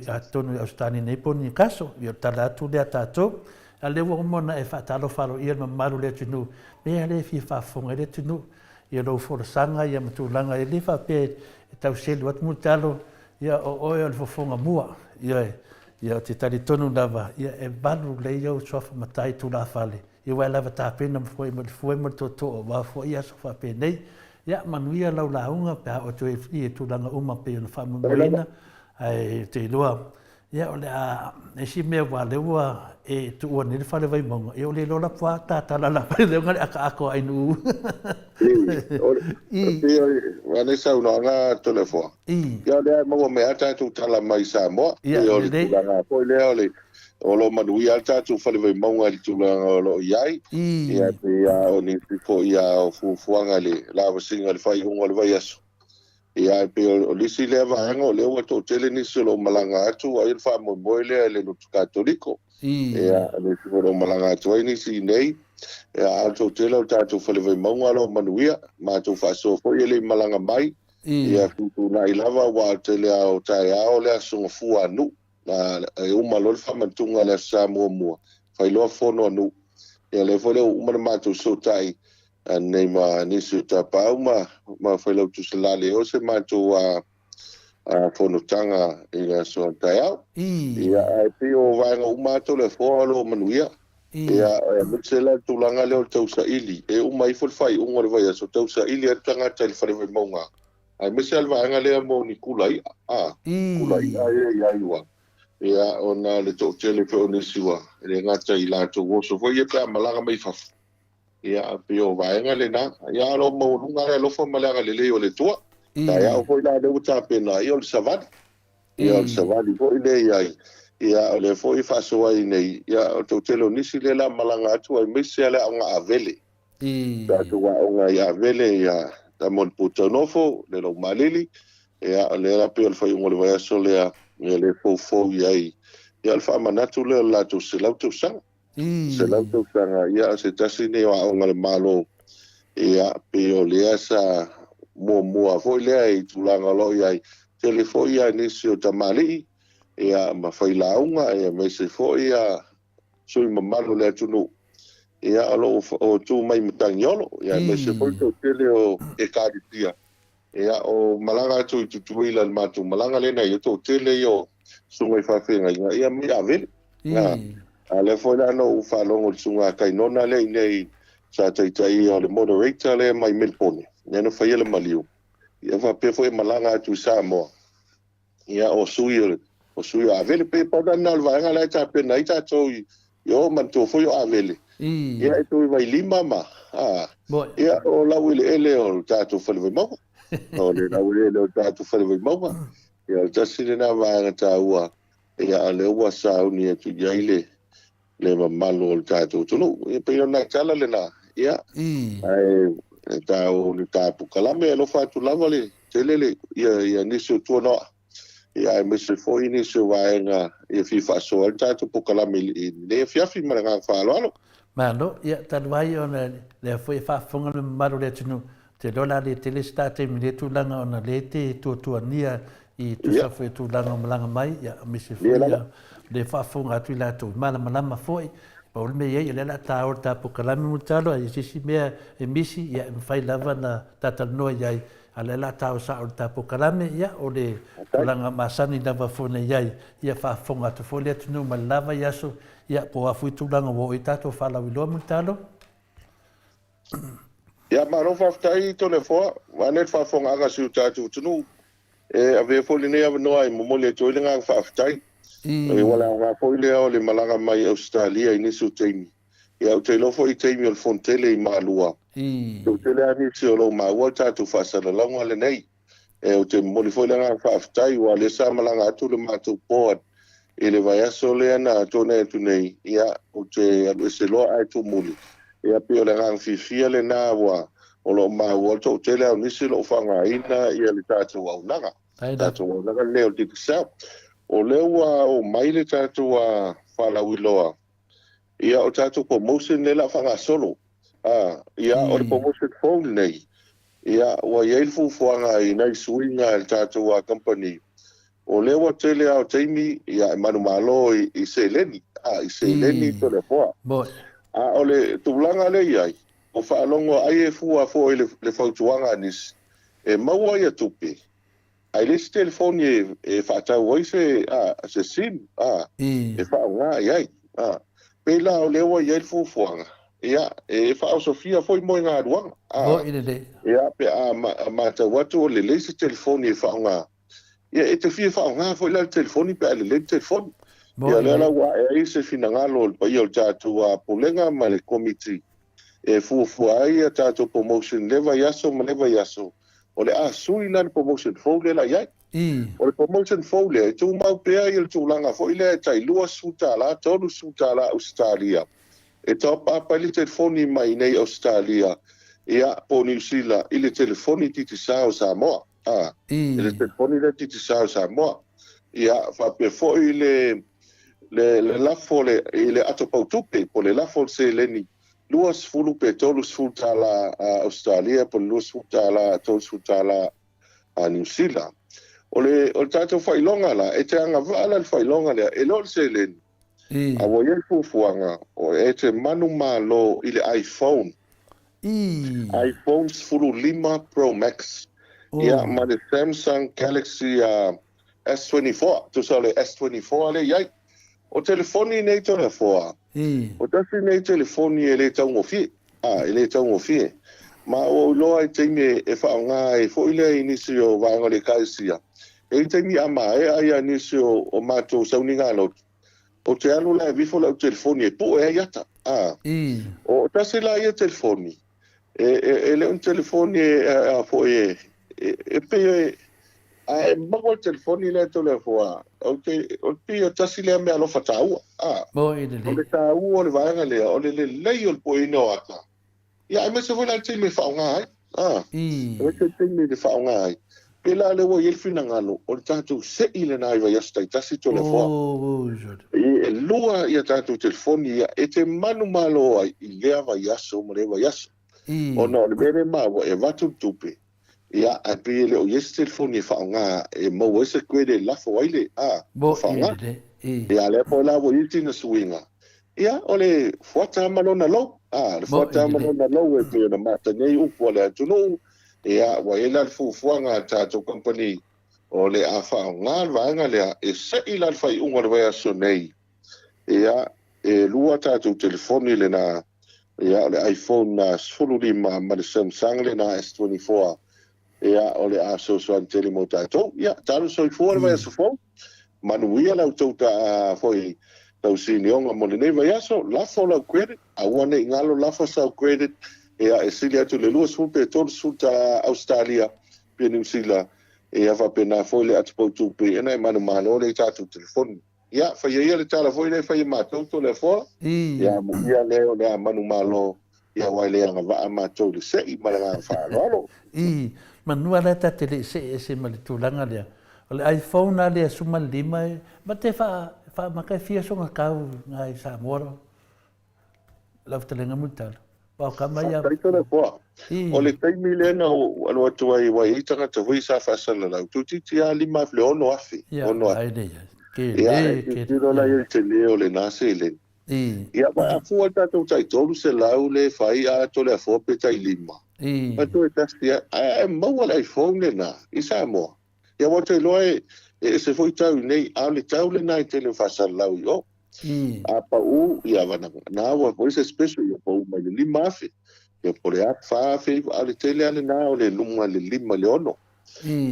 atonu i Ausetalia nei po o Newcastle. Ia o le tala atu lea a tatou. A o lea ua uma ona e faatalofa aloaia i le mamalu o le atunuu, mea lea e fia faafofoga ai le atunuu, ia lou folasaga ia ma tulaga e le faapea e tau selu atu Mulitalo ia o oe o le fofoga mua ioe ia ou te talitonu lava ia e valu lelei ou suafa matai tulafale ia aua e lava tapena foi ma le fue ma le tootoo aua foi aso faapenei ia manuia lau lauga pe a oo atu i tulaga uma pei ona faamoemoeina ae ou te iloa Ia, o le a isi mea aua o lea ua e tuua nei le fale Vaimauga, ia ua le iloa la po o a ta tala lava i lea le akaaka o Ainuu. I, o le, pei o le saunoaga a Toleafoa, ia o lea e maua mai lava tatou tala mai Samoa, pei o le tulaga foi lea o le O lo o manuia lava le tatou Fale Vaimauga i le tulaga o lo o i ai. Ia, e pei lava o nisi foi o fuafuaga i le lavasiga i le faaiuga o le vaiaso. Ia, ae pei o le isi lea vaega o lea ua toatele nisi o lo o malaga atu, ai o le faamoemoe lea i le lotu Katoliko. Ia, le isi foi o lo o malaga atu ai nisi i inei. Ia, a o le toatele o le tatou Fale Vaimauga o lo o manuia. Matou faasoa foi e le i malaga mai. Ia, fetuutuunai lava aua o le tele lava o taeao o le aso gafua a nuu. E uma loa le faamantuga i le Aso Sa muamua, fai loa fono a nuu. Ia lea foi lea ua uma ona matou fesootai nei ma nisi o tapaau ma ma Failautusi la le o se matou fonotaga i le aso a taeao. Ia ae pei o vaega uma atu o le afoa o lo o manuia. Ia aemaise la le tulaga lea o le tausaili, e uma ifo le faaiuga o le vaiaso, tausaili ai le tagata i le fale Vaimauga. Aemaise lava le vaega lea mo ni kula i'a, a, kula i'a ia e i ai ua, ia, ona o le toatele foi o nisi ua, e le gata i latou oso foi ia pe a malaga mai fafo, ia, ae pei o vaega lena. Ia, a o lo o maualuga le alofa ma le agalelei o le Atua. Taeao foi la lea ua tapena, ia o le savali. Ia, o le savali foi lea i ai, ia, o lea foi e faasoa ai nei, ia, o le toatele o nisi lea o le a malaga atu aemaise lava le aoga Avele. Tatou aoga i Avele, ia, tama o le Putaunofo, le Laumalili, ia, o lea la pei o le faaiuga o le vaiaso lea, ia, lea e foufou i ai, ia, o le faamanatu lea o le latou 100 tausaga. 100 tausaga, ia, o se tasi lenei o aoga a le Malo, ia, pei o lea sa muamua foi lea i tulaga o lo o i ai. Tele foi ia nisi o tamalii, ia, ma failauga, ia, aemaise foi ia sui mamalu o le atunuu, ia, o lo o tu mai Matagiolo, ia, aemaise foi le toatele o Ekalesia. Ia, o malaga atu i Tutuila i le matou malaga lea na i ai, toatele ia o susuga i faafeagaiga, ia mai Avele. A, a lea foi la na ou faalogo i le susuga a Kainona lea i inei sa taitaia o le moderator lea mai Melipone, lea na faia le maliu, ia faapea foi e malaga atu i Samoa, ia o sui o, o sui o Avele. Pei pau la lena o le vaega la e tapena ai tatou i, i o, manatua foi o Avele, ia e toe Vailima ma, a, ia o laueleele o le tatou Fale Vaimauga. O le laueleele o le tatou Fale Vaimauga. Ia o le tasi lena vaega taua, ia a lea ua sauni atu i ai le, le mamalu o le tatou atunuu. Ia pei o nai tala lena, ia, ae e tau le tapukalame e alofa atu lava le tele le ia, ia nisi o tuanoa, ia aemaise foi nisi o vaega ia fia faasoa ai le tatou pokalame i lenei afiafi ma le agaga faaaloalo. Malo, ia talu ai ona lea foi e faafofoga le mamalu o le atunuu, ou te iloa o le a le tele se ta taimi i lea tulaga ona lea e te tuatuania i tusa foi o tulaga o malaga mai, ia, aemaise foi ia le faafofoga atu i latou, malamalama foi. Pau le mea i ai, o lea o le a taoa le ta pokalame Mulitalo, a i ai se isi mea e misi, ia, e mafai lava ona ta talanoa i ai, a o lea o le a taoa sao le ta pokalame, ia, o le tulaga masani lava foi na i ai, ia faafofoga atu foi le atunuu ma le la vaiaso, ia, po o a foi tulaga ua oo i ai tatou faalauiloa Mulitalo. Ia, malo faafetai Toleafoa, vaeane le faafofogaaga a si o tatou atunuu. E avea foi lenei avanoa e momoli atu ai le agaga faafetai. Ua le aoga foi lea o le malaga mai Ausetalia i nisi o taimi. Ia, ou te iloa foi i taimi o le Fonotele i Malua, toatele lava nisi o lo o maua le tatou faasalalauga lenei. E, ou te momoli foi le agaga faafetai aua o lea sa malaga atu le matou board i le vaiaso lea na tuanai atu nei, ia, ou te alu ese loa ae tumuli. Ia, pei o le agaga fiafia lena ua o lo o maua le toatele o nisi o lo o faaaogaina ia le tatou auaunaga. Tatou auaunaga lenei o le Digicel. O lea ua oo mai le tatou faalauiloa, ia o le tatou promotion lea o le a faagasolo. Ia, o le promotion fou lenei, ia, ua i ai le fuafuaga i nai suiga i le tatou company. O lea ua tele lava o taimi, ia, e manumalo i seleni, i seleni Toleafoa. A o le tulaga lea e i ai, Ua faalogo ai e fua foi le fautuaga a nisi, e maua ia tupe, ae leai se telefoni e faatau ai se, se sim, e faaaoga i ai. Pei la o lea ua i ai le fuafuaga, ia, e faaosofia foi moegaluaga, ia, pe a matau atu o lelei se telefoni e faaaoga, ia, e te fia faaaoga foi la le telefoni pe a lelei le telefoni. Ia, o lea la ua ae ai se finagalo o le paia o le tatou Pulega ma le Komiti e fuafua ai a tatou promotion i lea vaiaso ma lea vaiaso, o le a sui la le promotion fou lea la i ai. O le promotion fou lea, e tumau pea le tulaga foi lea e tai $20, $30 Ausetalia e top up ai le telefoni mai i inei Ausetalia, ia, po o Niu Sila i le telefoni Digicel o Samoa. A, i le telefoni lea Digicel o Samoa. Ia, faapea foi le le le lafo le, i le ato pautupe po o le lafo o le seleni 20 pe 30 tala a Ausetalia po o le 20 tala, 30 tala a Niu Sila. O le, o le tatou faailoga la, e te agavaa la le faailoga lea, e le o le seleni, a ua i ai fuafuaga, o e te manumalo i le iPhone, iPhone 15 Pro Max, ia, ma le Samsung Galaxy S24, tusa o le S24 lea e i ai. O telefoni nei Toleafoa, o tasi nei telefoni e le taugofie, a, e le taugofie. Ma ua ou iloa i taimi e faaaoga ai foi lea i nisi o vaega o le Ekalesia, e i ai taimi a maea ia nisi o, o matou sauniga lotu, ou te alu la e vifo lau telefoni e pue ai ata, a. O tasi la ia telefoni, E, e, e le o ni telefoni e, a, foi e, e, e pei e, a e maua le telefoni lea Toleafoa, ou te, o le pei o tasi lea mea alofa taua. A, Mo i lelei. O le taua o le vaega lea, o le lelei o le pueina o ata. Ia, aemaise foi la le taimi e faaaoga ai. A, aemaise le taimi e faaaoga ai. Pēlā lea ua i ai le finagalo, o le tatou se'i lena i vaiaso taitasi Toleafoa. E lua ia tatou telefoni ia e te manumalo ai i lea vaiaso ma lea vaiaso. Ona o le mea lea e maua, e avatu le tupe, ia, ae pei e le o i ai se telefoni e faaaoga e maua ai se credit e lafo ai le, a, faaaoga. Ia, lea foi la ua i ai sina suiga, Ia, o le fuata ma lona lou. A, le fuata ma lona lou e pei ona masani ai upu a le atunuu. Ia, ua i ai la le fuafuaga a le tatou kamupani, o le a faaaoga le vaega lea e se'i la le faaiuga o le vaiaso nei. Ia, e lua tatou telefoni lena, ia, o le iPhone 15 ma le Samsung lena S24. Ia, o le a fesoasoani tele mo tatou. Ia, talo soifua le vaiaso fou. Manuia la outou ta foi tausinioga mo lenei vaiaso. Lafo lau credit, aua ne i galo lafo sau credit, ia, e sili atu le 20 pe 30 tala Ausetalia pe Niu Sila, ia faapena foi le atupau tupe ina e manumalo lea i tatou telefoni. Ia, faia ia le tala foi lea e fai e matou Toleafoa, ia amuia lea o le a manumalo, ia aua e le agavaa matou i le se'i ma le agaga faaaloalo. I, manua la ta te le i se'i ese ma le tulaga lea. O le iPhone a lea 15 e, ma te wha, wha maka e fia songa kau ngā i Samoa ro. Lau fetalaiga Mulitalo. Aua o kama ia. Faafetai Toleafoa. O le taimi lea na ou alu atu ai aua e i ai tagata foi sa faasalalau, toeitiiti lava 5,000, 6,000. Ia, ai lea ia. Tele, Ia, e tilotilo la ia i le tele o lena seleni. Ia, ma a fua le tatou tai 300 lea e fai a Toleafoa pe tai lima. Ma toe tasi lava, ae maua le iPhone lena i Samoa. Ia aua ou te iloa e ese foi tau i nei, a o le tau lena e tele o faasalalau i o. A pau, ia na ua foi se special, ia pau mai le 5,000, ia po o le a 4,000, a o le tele lava lena o le luga i le 5 i le 6.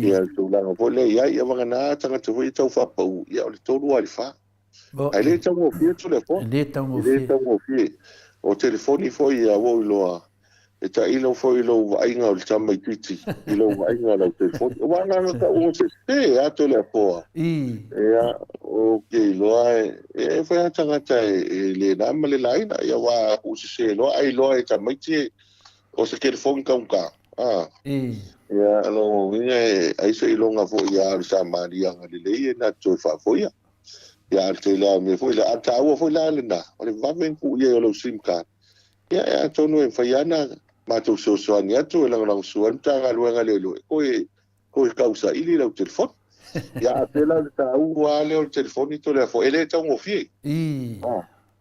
Ia le tulaga foi lea i ai, ia vagana tagata foi ia tau faapau, ia o le 3 lava i le 4. Ae le taugofie Toleafoa. E le taugofie. E le taugofie. O telefoni foi ia ua ou iloa, e tailo foi i lou vaaiga o le tamaitiiti, i lou vaaiga o lau telefoni. Aua na ona tau o se sese lava Toleafoa. Ia, ou te iloa e, e fai lava tagata e le na ma le laina, ia aua a tuusese loa, ai loa e tamaiti o se telefoni taugata. A. Ia, o lona uiga e ai seiloga foi ia o le samaliaga lelei e na te toe faafoia. Ia, a o le tele lava o mea foi lea, a o le taua foi la lena, o le vave ona tuu i ai o lau sim card. Ia, e atonu e mafai lava ona matou fesoasoani atu e lagolagosua ai le Matagaluega a Leoleo e toe, toe tausaili lau telefoni. Ia, a pēlā le taua lava lea o le telefoni Toleafoa, e le taugofie.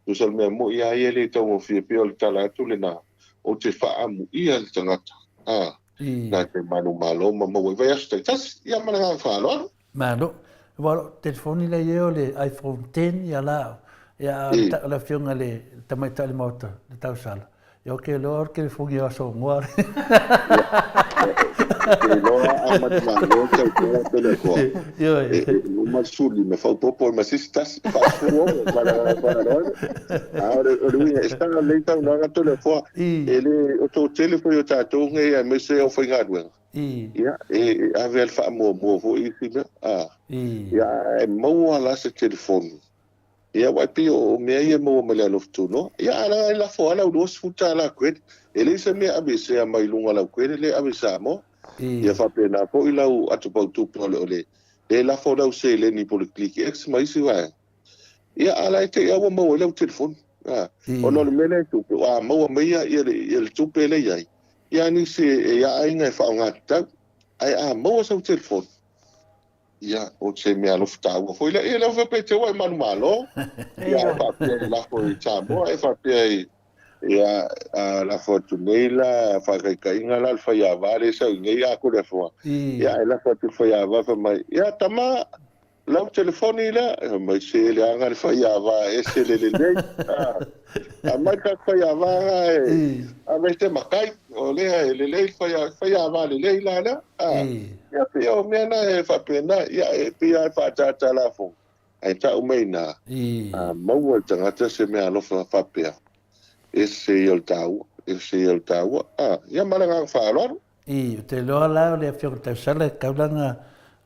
Tusa o le mea moni lava ia e le taugofie, pei o le tala atu lena, ou te faaamuia le tagata, na te manumalo ma maua i vaiaso taitasi. Ia, ma le agaga faaaloalo. Malo. Aua o lou telefoni lea i ai o le iPhone 10 ia la au. Ia a o le afioga i le tamaitai o le maota, le tausala, ia ou te iloa o le telefoni o aso ngoa. Ou te iloa A manumalo le tautoga Toleafoa, e uma le 15 faaopoopo ai ma se isi tasi, faa-16 ma le agaga faaaloalo. A o le uiga, e saga lelei saunoaga Toleafoa, e le o toatele foi o tatou nei aemaise le aufaigaluega, ia, e ave lava le faamuamua foi i isi mea. Ia, ae maua la se telefoni Ia aua e pei o mea ia e maua mai le alofa tunoa. Ia a la e lafo lava lau $20 credit. E leai se mea e aveesea mai luga o lau credit lea e ave i Samoa. Ia faapena foi lau atopautupe o le e lafo lau seleni po o le Click X ma isi vaega. Ia a la e te i lava ua maua ai lau telefoni. Ona o le mea lea e tupu, a maua mai le tupe lea e i ai, ia nisi e aiga e faaaoga tatau. Ae a maua sau telefoni, Ia, o se mea alofa taua foi lea. Ia, lea faapea te ua e manumalo. Ia, e faapea e lafo i Samoa, e faapea i, ia, a lafo atu nei la, faataitaiga la, le faiava lea e sau i nei a Toleafoa. Ia, ae lafo atu i le faiava, fai mai, ia, tama, lau telefoni lea. Fai mai, se leaga le faiava e ese le lelei. Aumai le tatou faiava la e ave se matai, o lea e lelei le faiava lelei la lea. Ia pei o mea na e faapena, ia e pei lava e faaataata lafoga, ae tau mai ina, a maua e le tagata se mea alofa faapea, ese ia o le taua, ese ia o le taua. Ia ma le agaga faaaloalo. I, ou te iloa la o le Afioga i le Tausala e tatau la ona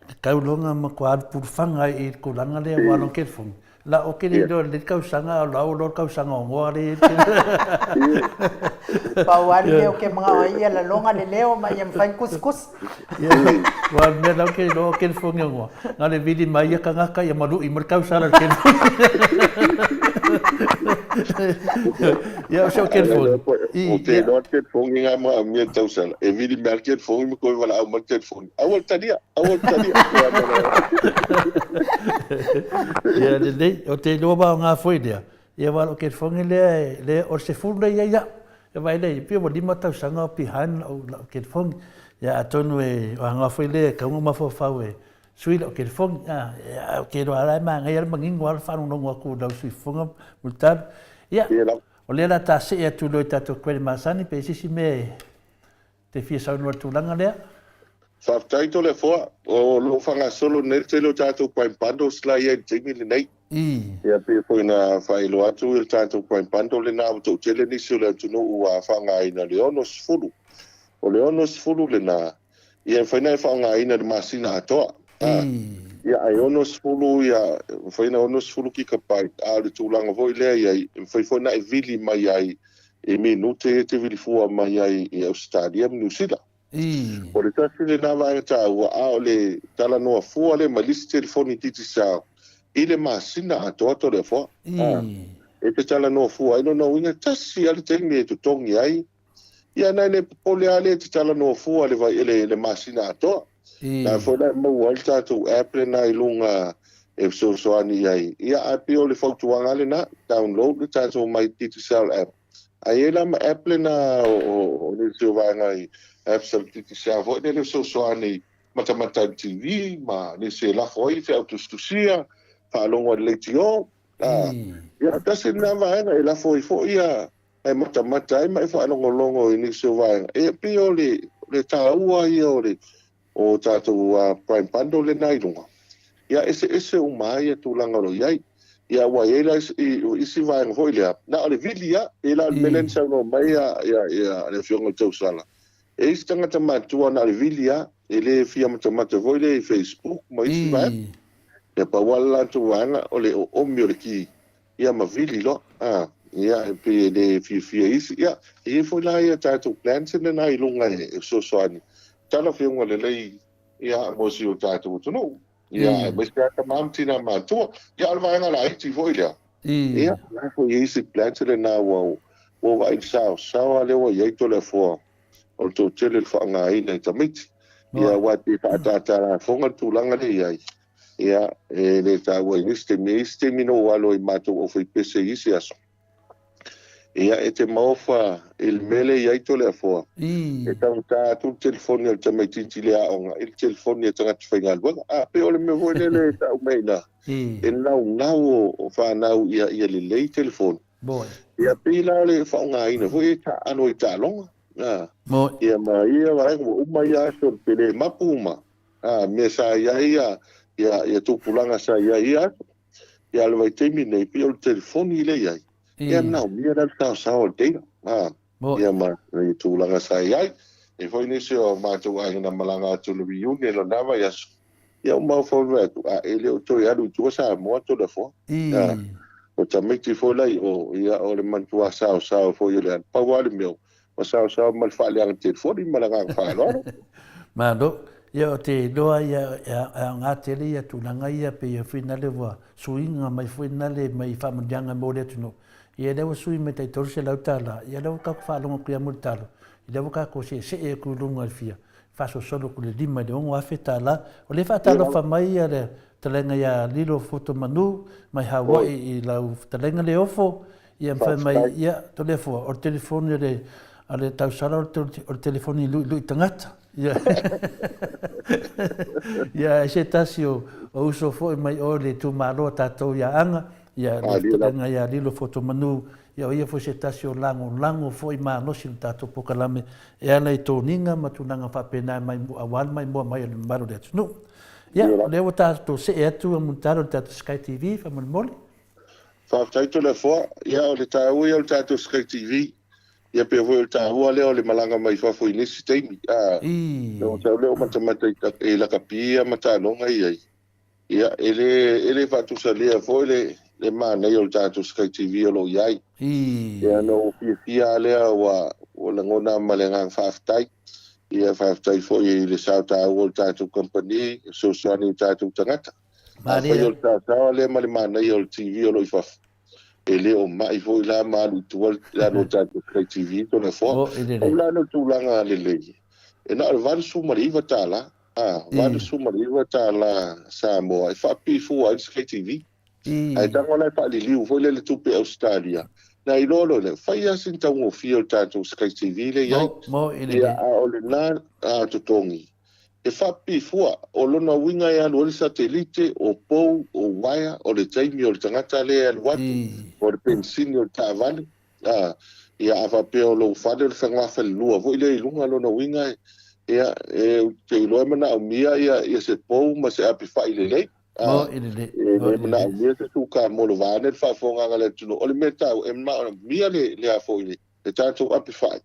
tatau loa ona matua alu pulufaga ai i le tulaga lea aua lona telefoni. La, ou te le iloa i lenei tausaga a o la ua iloa le tausaga onoa lea e i ai le telefoni. Pau lava le mea ou te manao ai ia laloga le leo ma ia mafai ona tusitusi. Ia, aua o le mea la ou te iloa o telefoni onoa, na o le vili mai ia tagata ia malu'i mai le tausala i le telefoni. Ia, o si au telefoni. Ou te iloa le telefoni na e manaomia i le tausala, e vili mai lava le telefoni ma toe valaau mai le telefoni. Aua le talia, aua le talia. Ia lelei, ou te iloa aoga foi lea, ia aua o lou telefoni lea, lea o le 10 lea e i ai au. E vaai lea, pei ua 5 tausaga o behind lau telefoni. Ia atonu e aoga foi lea e tatau ona mafaufau e sui lau telefoni. Ae ou te iloa lava e manaia le manino lava le faalogologo atu i lau siufofoga Mulitalo. Ia, o lea o le a ta see atu loa i tatou credit masani pe i ai se isi mea e te fia saunoa i le tulaga lea. Faafetai Toleafoa, o lo o faagasolo nei le tele o tatou prime bundles la e i ai i le taimi lenei. Ia pei foi ona faailoa atu le tatou prime bundle lena ua toatele nisi o le atunuu ua faaaogaina le 60. O le 60 lena, ia e mafai ona e faaaogaina i le masina atoa. Ia ae 60 ia, e mafai ona 60 gigabyte, a o le tulaga foi lea e i ai, e mafai foi ona e vili mai ai i minute e te vili fua mai ai i Ausetalia ma Niu Sila. O le tasi lena vaega taua, a o le talanoa fua lea mai le isi telefoni Digicel i le masina atoa Toleafoa. E te talanoa fua ai, lona uiga e tasi lava le taimi e totogi ai, ia na e le popole lava lea e te talanoa fua i le masina atoa. Na foi la e maua ai le tatou app lena i luga e fesoasoani i ai. Ia ae pei o le fautuaga lena, download le tatou My Digicel app. Ae i ai la ma app lena o nisi o vaega i apps a le Digicel foi lele e fesoasoani matamata i le TV ma nisi e lafo ai feau tusitusia, faalogo i le leitio. Ia tasi lena vaega e lafo ai foi ia e matamata ai ma e faalogologo i nisi o vaega. E pei o le, le taua ia o le o tatou prime bundle lena i luga, ia eseese uma ai ia tulaga o lo o i ai. Ia ua i ai la isi vaega foi lea, na o le vili lava, pei la o le mea lea na saunoa mai ia, ia, ia le Afioga i le Tausala, e i ai isi tagata matutua na o le vili lava, e le fia matamata foi lea i Facebook ma isi vaega. Ia pau lava le latou vaega o le oomi o le ki Ia ma vili loa. A, ia, e pei e le fiafia isi. Ia, e i ai foi la ia tatou plans lena i luga e fesoasoani. Tala Afioga lelei, ia, mo si o tatou atunuu. Ia, aemaise lava tama ma tina matua. Ia, o le vaega laiti foi lea. Ia, o la foi e i ai isi plans lena ua ua vaai i le saosaoa lea ua i ai Toleafoa o le toatele i le faaaogaina i tamaiti. Ia, aua e pei e faaataata lafoga le tulaga lea e i ai. Ia, e le taua i nisi taimi, e i ai isi taimi na ou alo ai i matou aufaipese i isi aso. Ia, e te maofa i le mea lea e i ai Toleafoa, e taugata atu le telefoni a le tamaitiiti i le aoga i le telefoni a tagata faigaluega. A, pei o le mea foi lele e tau mai i ina, e naunau o fanau ia lelei telefoni. Ia, pei la o le faaaogaina foi e taaalo ai taaloga. A, ia ma ia vaega ua uma ia aso o le pele mapu ma a, mea sa i ai ia, ia, ia tupulaga sa i ai ia aso. Ia a o le vaitaimi lenei, pei o le telefoni lea e i ai, ia manaomia la le saosao o le data. A, ia ma ia tulaga sa i ai. E foi nisi o matou aiga na malaga atu i le reunion i lona vaiaso, ia ua mafaufau mai atu, a e le o toe alu i tua Samoa Toleafoa. A, o tamaiti foi la i o, ia o le manatua saosao foi o le alu. Pau lava le mea, ua saosao ma le faaleaga telefoni ma le agaga faaaloalo. Malo. Ia ou te iloa ia e aoga tele ia tulaga ia pei foi nale ua suiga mai foi nale mai faamanuiaga mo le atunuu. Ia lea ua sui mai tai $300, ia lea ua tatou faalogo atu ia Mulitalo, lea ua tatou seesee atu i luga i le fia faasolosolo atu i le 5 i le $6,000. O lea e faatalofa mai ia le fetalaiga ia Lilo Fuatomanu mai Hawaii i lau fetalaiga Leofo, ia ma fai mai, ia Toleafoa, o le telefoni a le a le tausala o le telefoni luilui tagata. Ia, ia se tasi o uso foi mai o le itumalo a tatou ia Aga, ia le fetalaiga ia Lilo Fuatomanu, ia o ia foi se tasi o lagolago foi malosi i le tatou polokalame e ala i toniga ma tulaga faapena mai aua le maimoa mai o le mamalu o le atunuu. Ia, o lea ua tatou see atu a Mulitalo i le tatou Sky TV, faamolemole. Faafetai Toleafoa. Ia, o le taua ia o le tatou Sky TV, ia pei foi o le taua lea o le malaga mai fafo i nisi taimi. A, o lea o matamata i lakapi ia ma taaloga i ai. Ia, e le, e le faatusalia foi le, le manaia o le tatou Sky TV o lo o i ai. Ia, na ou fiafia lava lea ua, ua lagona ma le agaga faafetai. Ia, faafetai foi i le sao taua o le tatou kamupani e fesoasoani i tatou tagata. Afai o le saosaoa lea ma le manaia o le TV o lo o i fafo, e le o mai foi la ma alu i tua le alu o le tatou Sky TV Toleafoa. Pau la lea o le tulaga lelei, e na o le $89, a, $89 Samoa e faapipii fua ai le Sky TV. Ae tago la e faaliliu foi lea i le tupe Ausetalia, na iloa loa lea, fai lava sina taugofie o le tatou Sky TV lea e i ai. Ia, a o lena totogi, e faapipii fua. O lona uiga e alu ai le satelite, o pou, o uaea, o le taimi o le tagata lea e alu atu, o le penisini o le taavale. A, ia a faapea o lou fale o le fagafalelua foi lea i luga, lona uiga e, ia, e, ou te iloa e manaomia ia, ia se pou ma se apefai lelei. A, e le manaomia se sukamolo vaeane le faafofogaaga a le atunuu. O le mea taua, e manaomia le, le a foi le, le tatou apefai,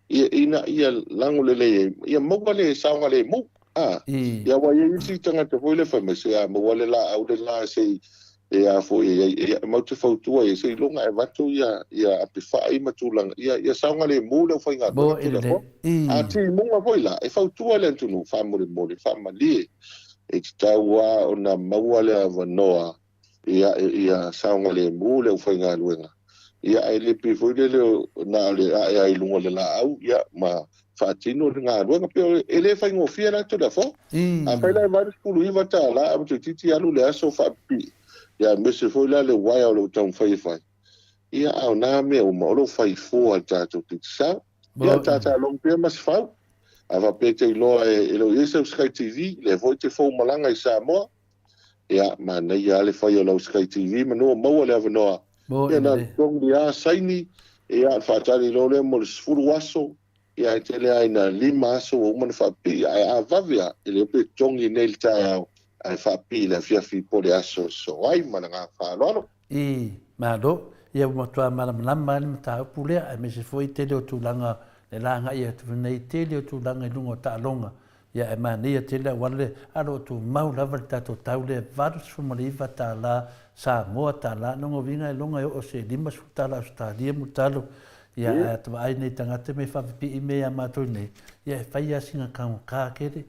ia, ina ia lago lelei ai, ia maua le saogalemu. A, ia aua e i ai isi tagata foi lea fai mai, se a maua le laau le la se i, e a foi e i ai, e matou te fautua i ai, seiloga e avatu ia, ia apefai ma tulaga, ia, ia saogalemu le aufaigaluega Tulafono. A timuga foi la, e fautua le atunuu, faamolemole, faamalie, e tatau lava ona maua le avanoa ia, ia saogalemu le aufaigaluega, ia ae le pei foi lele na o le ae lava i luga o le laau, ia, ma faatino le galuega. Pei e le faigofie la Toleafoa. Afai la e $89 ae ua toeitiiti alu le aso faapipii, ia aemaise foi la le uaea o lo o taumafai e fai, ia a o na mea uma o lo o fai fua e le tatou Digicel. Ia tatalogo pea Masefau. A faapea e te iloa e le o i ai sau Sky TV, lea foi e te fou malaga i Samoa, Ia, manaia lava le fai o lau Sky TV manu o maua le avanoa. Ia, na o le totogi lava saini, ia, ona faatali loa lea mo le 10 aso, ia, ae tele lava ina 5 aso ua uma ona faapipii. Ae a vave lava, e le iloa pe totogi nei i le taeao, ae faapipii i le afiafi po o le aso e sosoo ai. Ma le agaga faaaloalo. I, Malo. Ia ua matua malamalama lava le mataupu lea, aemaise foi tele o tulaga le lagai atu nei, tele o tulaga i luga o taaloga. Ia ae manaia tele auala lea, a o lo o tumau lava le tatou tau lea $89 tala Samoa tala, lona uiga e loga e oo se $50 tala Ausetalia mulitalo, ia ae ata vaai nei tagata mei faapipii mea ia matou nei, ia e fai lava sina taugata tele,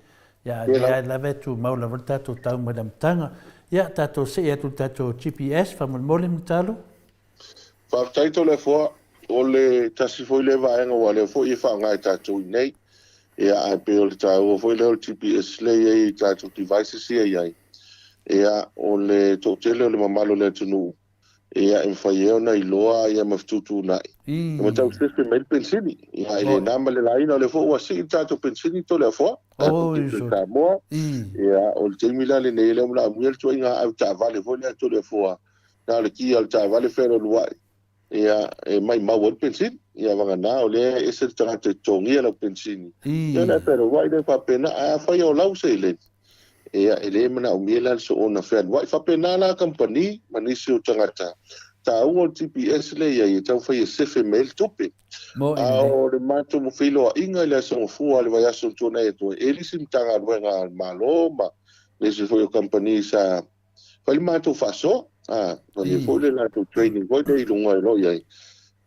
ia ae lea lava e tumau lava le tatou tau mai le amataga. Ia tatou see atu i le tatou GPS faamolemole mulitalo. Faafetai Toleafoa, o le tasi foi lea vaega aua o lea foi e faaaoga e tatou i inei. Ia ae pei o le taua foi lea o le GPS lea e i ai i tatou devices ia e i ai, ia o le toatele o le mamalu o le atunuu, ia e mafai ai ona iloa ia ma fetuutuunai ma tau sefe mai le penisini. Ia e le na ma le laina, o lea foi ua sii le tatou penisini Toleafoa, tatou tupe Samoa. Ia o le taimi la lenei e le o manaomia le ituaiga avetaavale foi lea Toleafoa, na o le kia o le taavale fealualuai, ia, e maimau ai le penisini. Ia vagana o lea e ese le tagata e totogia lau penisini, ia ona e fealuai lea faapena. Ae afai o lau seleni, ia e le manaomia la le soona fealuai. Faapena la kamupani ma nisi o tagata. Taua o le GPS lea i ai e taumafai e sefe mai ai le tupe. A o le matou feiloaiga i le Aso Gafua o le vaiaso na tuanai atu ai, e i ai le isi Matagaluega a le Malo ma nisi foi o kamupani sa fai le matou faasoa, a, fai foi le latou training foi lea i luga o lo o i ai.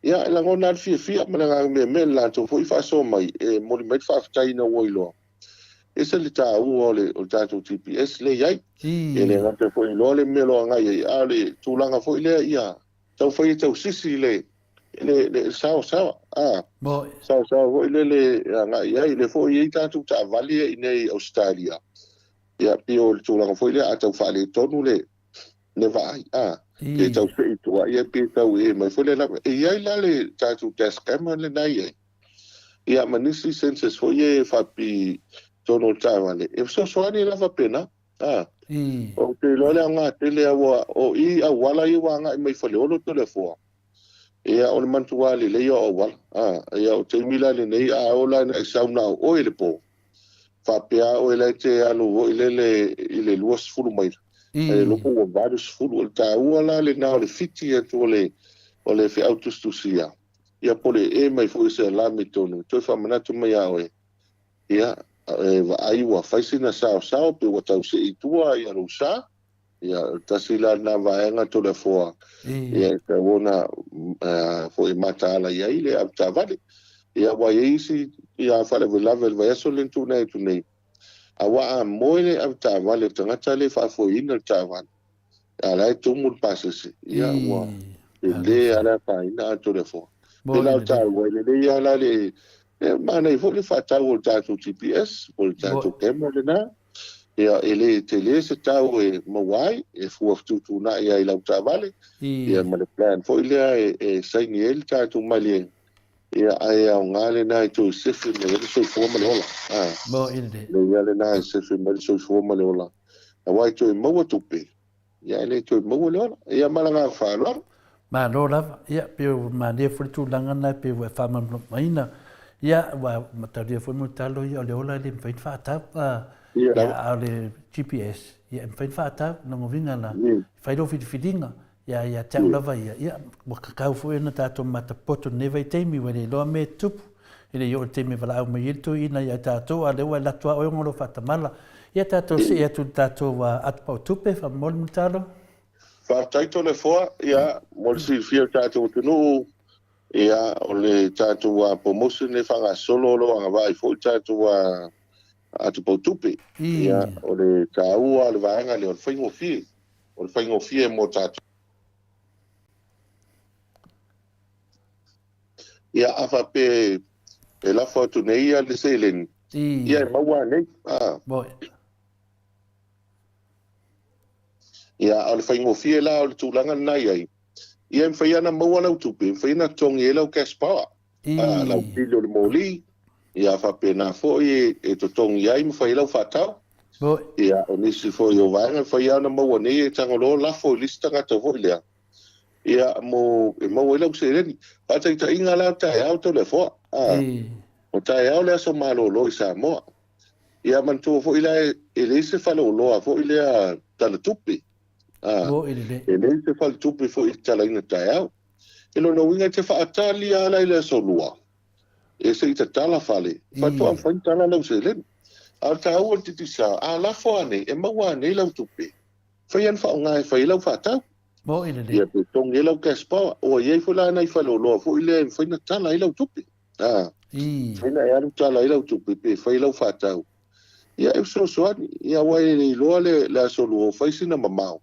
Ia, e lagona lava le fiafia ma le agaga meamea i le latou foi faasoa mai, e momoli mai le faafetai ina ua iloa. E ese le taua o le tatou GPS lea e i ai. E le gata foi iloa le mea o lo o agai ai, a o le tulaga foi lea ia taufai e tausisi le le saosaoa, a, saosaoa foi lele e agai i ai. O lea foi e i ai tatou taavale ia i inei i Ausetalia, Ia, pei o le tulaga foi lea a tau faaletonu le le vaai, a, pe tau sei i tua, ia pe tau e mai foi le lava. E i ai la le tatou dash camera lena e i ai, ia ma nisi sensors foi ia e faapi tonu o le taavale, e fesoasoani la faapena, a. Ou te iloa le aoga tele aua o i auala ia ua agai mai Faleolo Toleafoa, ia o le matua lelei o auala, a. Ia o taimi la lenei a oo la ina e sau na o oe i le po, faapea oe la e te alu foi lele i le 20 maila, ae le iloa po ua 80. O le taua la lena o le fiti atu o le o le feau tusitusia, ia po o le ee mai foi o se alarm i totonu e toe faamanatu mai ia oe, ia, e vaai ua fai sina saosao pe ua tau see i tua ia lou sa. Ia, o le tasi la lena vaega Toleafoa, ia e tatau ona foi e mataala i ai le avetaavale. Ia, aua e i ai isi ia faalavelave o le vaiaso lea na tuuina atu nei, aua a moe le avetaavale o le tagata lea e faafoeina le taavale, a o la e tumu le pasese, ia ua tele lava le afaina a Toleafoa. Pei la o le taua, e lelei lava la le, e manaia foi le faatau o le tatou GPS po o le tatou camera lena. Ia, e le tele se tau e maua ai, e fua fetuutuunai ai i lau taavale, ia ma le plan foi lea e saini ai le tatou maliega, ia, ae aoga lena e toe sefe mai ai le soifua ma le ola. A, lelei lava lena e sefe mai le soifua ma le ola, aua e toe maua tupe, Ia e le toe maua le ola. Ia ma le agaga faaaloalo. Malo lava. Ia, pei ua malie foi le tulaga lena pei ua e faamalamalamaina. Ia, ua mataulia foi Mulitalo ia o le ola e le mafai ona faatau. Ia, a o le GPS, ia e mafai ona faatau. Lona uiga la, e fai lou filifiliga. Ia, ia te au lava ia, ia, ua tatau foi ona tatou matapoto i lenei vaitaimi, ua le iloa mea e tutupu. E le i oo i le taimi e valaau mai ai le toeaina ia tatou, a o lea ua e alu atu lava oe ona o lou faatamala. Ia tatou see atu i le tatou atupau tupe, faamolemole Mulitalo. Faafetai Toleafoa, ia, mo le silafia e le tatou atunuu, ia, o le tatou promotion lea e faagasolo o lo o agavaa ai foi le tatou atupau tupe. Ia, o le taua o le vaega lea, o le faigofie, o le faigofie mo tatou. Ia, a faapea e lafo atu nei ia le seleni, ia e maua anei. A. Ia, a o le faigofie la o le tulaga lena e i ai, ia e mafai lava ona maua lau tupe, e mafai ona totogi ai lau cash power, a, lau pili o le moli, ia faapena foi e totogi ai ma fai ai lau faatau. Ia, o nisi foi o vaega e mafai lava ona maua nei e tago loa lafo i le isi tagata foi lea, Ia, mo, e maua ai lau seleni. Faataitaiga la, o taeao Toleafoa. A, o taeao le aso malolo i Samoa. Ia, manatua foi la, e leai se faleoloa foi lea tala tupe. A, e leai se faletupe foi e tatalaina taeao. E lona uiga e te faatali lava la i le aso Lua, e se i tatala fale, faatoa mafai ona tala lau seleni. A o le taua o le Digicel, a lafo anei, e maua anei lau tupe, Fai ana faaaoga e fai ai lau faatau. Moni lelei. Ia pe togi ai lau cash power. Ua i ai foi la nai faleoloa foi lea e mafai ona tala ai lau tupe. A. Mafai ona e alu tala ai lau tupe pe fai lau faatau. Ia e fesoasoani. Ia aua e le iloa le le aso lua o fai sina mamao.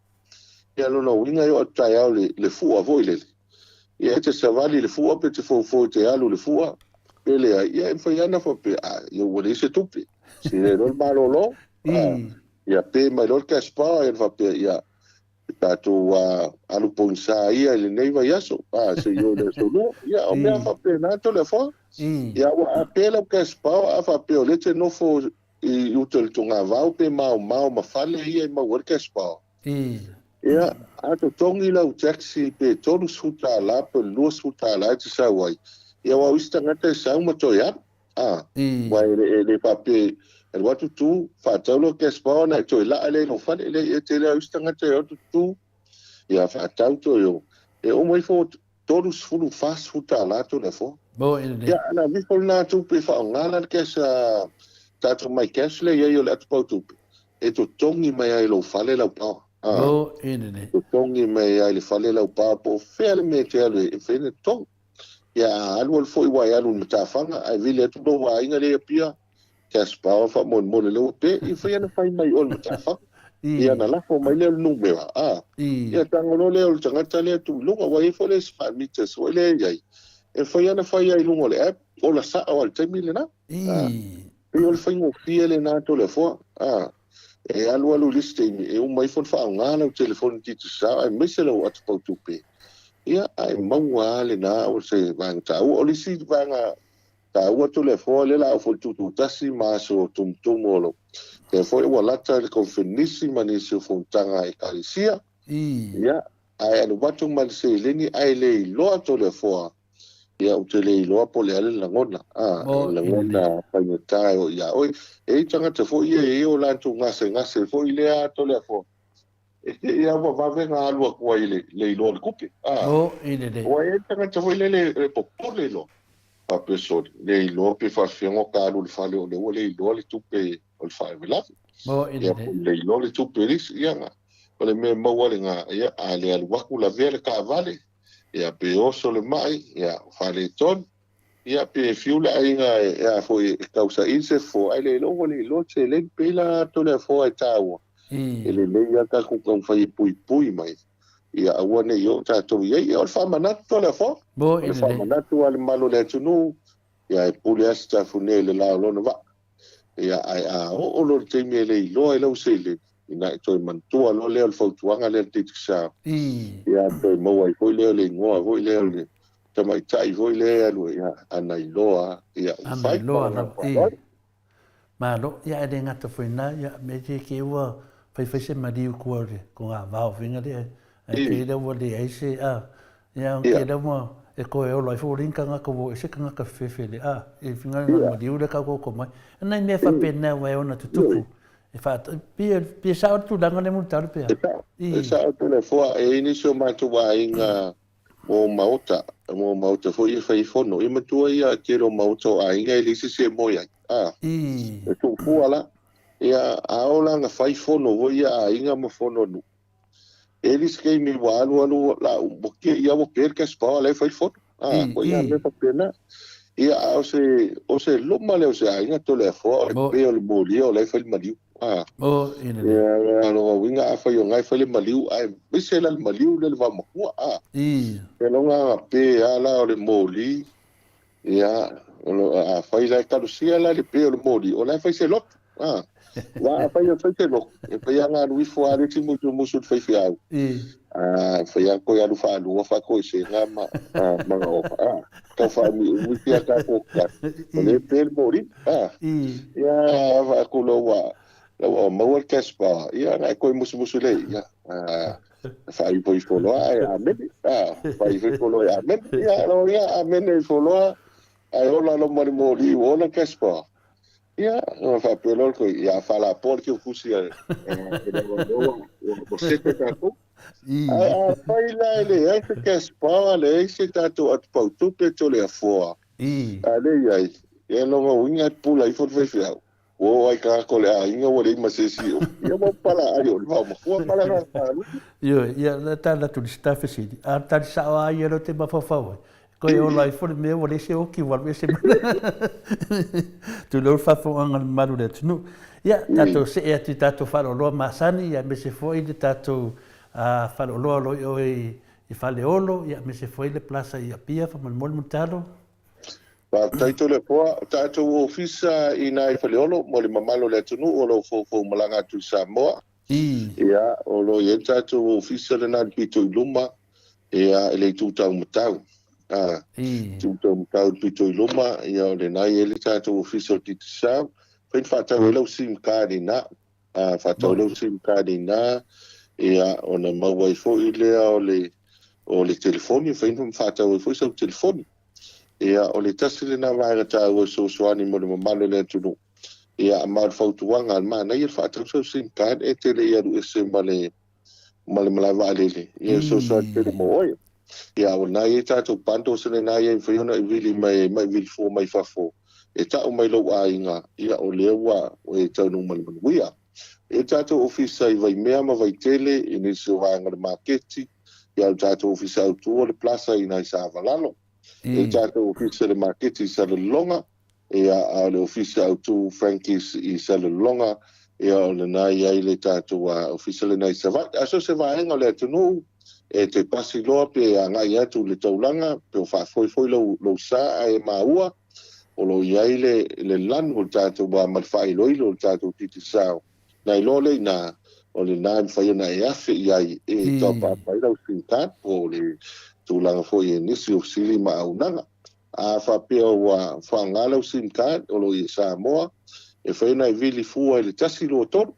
Ia lona uiga e oo atu taeao i le fua foi lele. Ia e te savali i le fua pe te foufou e te alu i le fua pe leai. Ia e mafai lava ona faapea, a, ia ua leai se tupe. Sili ai loa le malolo. A. Ia pe mai loa le cash power ia faapea ia tatou alu pogisa ia i lenei vaiaso a se i o i le aso lua. Ia o mea faapena Toleafoa. Ia aua a pe lau cash power a faapea o lea e te nofo i uta i le togavao pe maomao ma fale ia e maua ai le cash power. Ia a totogi lau taxi pe $30 pe $20 e te sau ai, Ia aua o isi tagata e sau ma toe alu, a, aua e le faapea e alu atu tu, faatau lou cash power ona e toe laa lea i lou fale. E leai, e tele lava o isi tagata e o atu tu, ia faatau toe o. E uma ifo 30, 40 tala Toleafoa. Ia, ana aveifo lena tupe e faaaoga la le cash a tatou my cash lea e i ai o le atupau tupe, e totogi mai lava i lou fale lau power. E totogi mai lava i le fale lau power po o fea le mea e te alu ai, e mafai ona totogi. Ia, a alu alu foi ua e alu i le matafaga ae vili atu lou aiga lea i Apia, cash power faamolemole lea ua pe, ia fai ana fai mai i o i le matafaga. Ia ona lafo mai lea o le numera, a, ia tago loa lea o le tagata lea tuu i luga, aua e i ai foi le smart meters foi lea e i ai, e mafai lava ona fai lava i luga o le app, ola sao lava i le taimi lena. A, pei o le faigofie lena Toleafoa, a, e alu alu i le isi taimi, e uma ifo ona faaaoga lau telefoni Digicel aemaise lau atupau tupe, ia, ae maua lava lena o se vaega taua. O le isi vaega taua Toleafoa, lea o le a oo foi i le tuutuutasi ma aso tumutumu o lo lea foi ua lata le konfenisi ma nisi o fonotaga a Ekalesia, ia, ae alu atu ma le seleni ae le iloa Toleafoa. Ia, ou te le iloa po o le a le lagona, a, e lagona faigata e oo ia oe. E i ai tagata foi ia e i ai o latou gasegase foi lea Toleafoa, e te i lava ua vave ona alu atu ai i le iloa o le tupe, a. Ua i ai le tagata foi lele e popole loa, faapea sole, le iloa pe faafefea ona ta alu i le fale o lea ua le iloa le tupe o le faalavelave. Ia, po o le iloa le tupe o le isi, ia, o le mea e maua lena, ia, a le alu atu lavea le taavale, ia pe oso le mai, ia faaletonu, ia pe fiu le aiga e a foi e tausaili se fofo, ae le iloa ua le iloa seleni. Pei la Toleafoa e taua, e lelei lava tatou taumafai e puipui mai, ia aua ne i oo tatou i ai. Ia o le faamanatu Toleafoa, o le faamanatu a le mamalu o le atunuu, ia e pule lava Sitafune i le la o lona vaa. Ia, ae a oo loa i le taimi e le iloa ai lau seleni, ina e toe manatua loa lea o le fautuaga lea a le Digicel, ia toe maua ai foi lea o le igoa foi lea o le tamaitai foi lea e alu ai, ia, ana iloa lava, ia, ua Ana fai iloa ma lava, lana i. faaaloalo. Malo, ia ae le gata foi i lena, ia me i te ua faifai se maliu i tua o le togavao faiga lea, ae te lea ua leai se, a, Ia, ke lea ua e toe ola ai fua ni tagata ua ese tagata fefele a e finga nga maliu le ka koko mai. Nai mea faapena ua e ona tutupu. E fa pia pia sao le tulaga le mulitalo pea. E sao, e sao Toleafoa, e i ai nisi o matou aiga mo maota, mo maota foi e fai fono. Ia matua ia tele o maota o aiga e leai se isi e moe ai. A, e tuufua la. Ia, a oo la na fai fono foi ia aiga ma fono a nuu, E le isi taimi ua alu alu la ua tia ia ua pe le cash power la e fai le fono. Ah, ko ia mea faapena. Ia a o se o se luma lea o se aiga Toleafoa o le pe o le molia o la e fai le maliu. Ah. Ia lona uiga afai o na e fai le maliu ae ese la le maliu lea le vaomatua. Ah. Ia lona aga pe a la o le moli Ia, afai la e talusia la le pe o le moli, o la e fai se lotu. A, aua afai e fai se lotu, e fai lava ona alu ifo lava le isi musumusu i le faifeau. A, e fai lava toe alu faalua faatoesega ma manaoga. A, tau faaumiumi pea tatou tagata, o lea e pe le moli. A, ia, vaai atu loa ua maua le cash power, ia ona e toe musumusu lea, ia, a, Faaifoifo loa ae amene. A, faaifoifo loa e amene. Ia, lo ia amene ifo loa, ae ola loa ma le moli ua ola cash power. Ia, ona faapea loa le koe, ia faalapoa le teufusi a e le ua ua sete tatou. Ae afai la e leai se cash power, leai se tatou atupautupe Toleafoa, a lea i ai, ia lona uiga e pula ifo le faifeau. Ua oo ai tagata o le aiga ua leai ma se isi o ia mau palaai o le vaomatua ma lana alu. Ioe, ia le tala atu i le sita fesili, a tali sao a ia lea ou te mafaufau ai, koe ola ai fo le mea ua leai se oki ua alu ese ma Tulou le faafofogaaga a le mamalu o le atunuu. Ia, tatou see atu i tatou faleoloa masani, ia aemaise foi le tatou faleoloa o lo o i oe i Faleolo, ia aemaise foi le Plaza i Apia, faamolemole Mulitalo. Faafetai Toleafoa. O tatou ofisa i ina i Faleolo mo le mamalu o le atunuu o lo o foufou malaga atu i Samoa. Ia, o lo o i ai le tatou ofisa lena i le pito i luma, ia, i le itu taumatau. A, itu taumatau i le pito i luma, ia, o lena e i ai le tatou ofisa o le Digicel. Fai na faatau ai lau sim card i ina. A, faatau ai lau sim card i ina, ia, ona maua ai foi lea o le, o le telefoni, fai na faatau ai foi sau telefoni. Ia, o le tasi lena vaega taua e fesoasoani mo le mamalu o le atunuu. Ia, ma o le fautuaga, manaia le faatau sau sim card e te le i alu ese ma le ma le malae vaalele, ia e fesoasoani tele mo oe. Ia, o lena e i ai tatou bundles lena e i ai e mafai ona e vili mai ma e vili fua mai fafo e tau mai lou aiga, ia o lea ua e taunuu ma le manuia. E i ai le tatou ofisa i Vaimea ma Vaitele i nisi o vaega o le maketi, ia o le tatou ofisa autu o le Plaza i ina i Savalalo. E i ai le tatou ofisa i le maketi i Salelologa, ia a o le ofisa autu Frankie's i Salelologa, ia o lena e i ai le tatou ofisa lena i Savaii. A so o se vaega o le atunuu e te pasi loa pe agai atu i le taulaga pe o faafoe foi lou, lou sa ae maua, o lo o i ai le, le lanu o le tatou ma le faailoilo o le tatou Digicel. Na iloa lea i ina, o lena e mafai ona e afe i ai e tauapaapa ai lau sim card po o le tulaga foi e nisi o fesili ma auaunaga. A faapea ua faaaoga lau sim card o lo o i Samoa, e mafai ona e vili fua i le 123.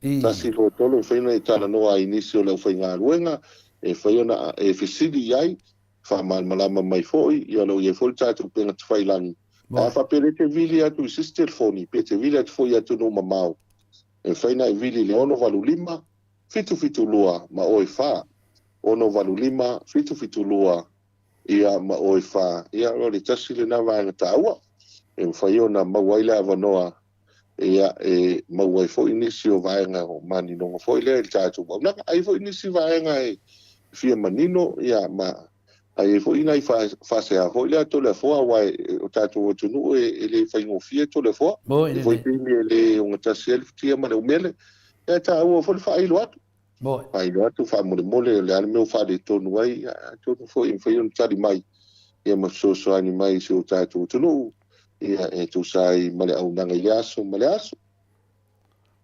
123 e mafai ona e talanoa ai i nisi o le aufaigaluega, e mafai ona e fesili i ai, faamalamalama mai foi, ia o lo o i ai foi le tatou upega tafailagi. A faapea e te vili atu i se isi telefoni, pe te vili atu foi i atunuu mamao, e mafai ona e vili i le 685 772 ma oe 4. 685 772 ia ma oe 4. Ia o le tasi lena vaega taua e mafai ona maua ai le avanoa ia e maua ai foi nisi o vaega o maninoga foi lea i le tatou auaunaga. Ai foi nisi vaega e fia manino ia ma ai ai foi nai faasea foi lea Toleafoa aua o tatou atunuu e le faigofie Toleafoa. E foi taimi e le ogatasi ai le futia ma le umele. Ia e taua foi le faailo atu. Faailo atu faamolemole o le a le mea ua faaletonu ai, atonu foi e mafai ona tali mai ia ma fesoasoani mai i si o tatou atunuu ia e tusa ai ma le auaunaga i lea aso ma lea aso.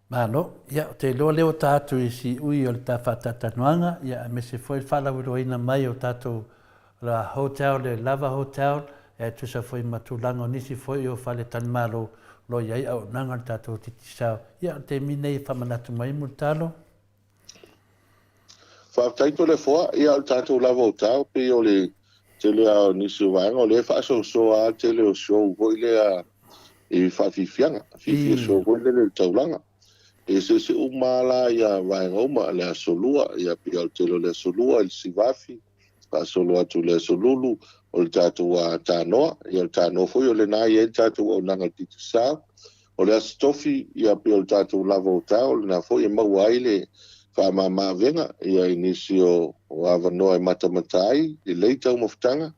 Malo. Ia, ou te iloa lea ua ta atu i siui o le ta faataatanoaga, ia, aemaise foi le faalauiloaina mai o tatou la hotel, le Lava Hotel, e tusa foi ma tulaga o nisi foi o faletalimalo o lo o i ai auaunaga a le tatou Digicel. Ia, o le taimi lenei e faamanatu mai Mulitalo. Faafetai Toleafoa, ia o le tatou lava o tao, pei o le tele lava o nisi o vaega o lea e faasoasoa lava le tele o show foi lea i faafiafiaga, fiafia show foi lele i le taulaga. E eseese uma lava la ia vaega uma, le Aso Lua, ia pei o le tele o le Aso Lua i le Sivafi, faasolo atu i le Aso Lulu, o le tatou tanoa, ia o le tanoa foi o lena e i ai le tatou auaunaga i le Digicel. O le Aso Tofi, ia pei o le tatou lava o tao, o lena foi e maua ai le faamama avega ia i nisi o avanoa e matamata ai, lelei taumafataga,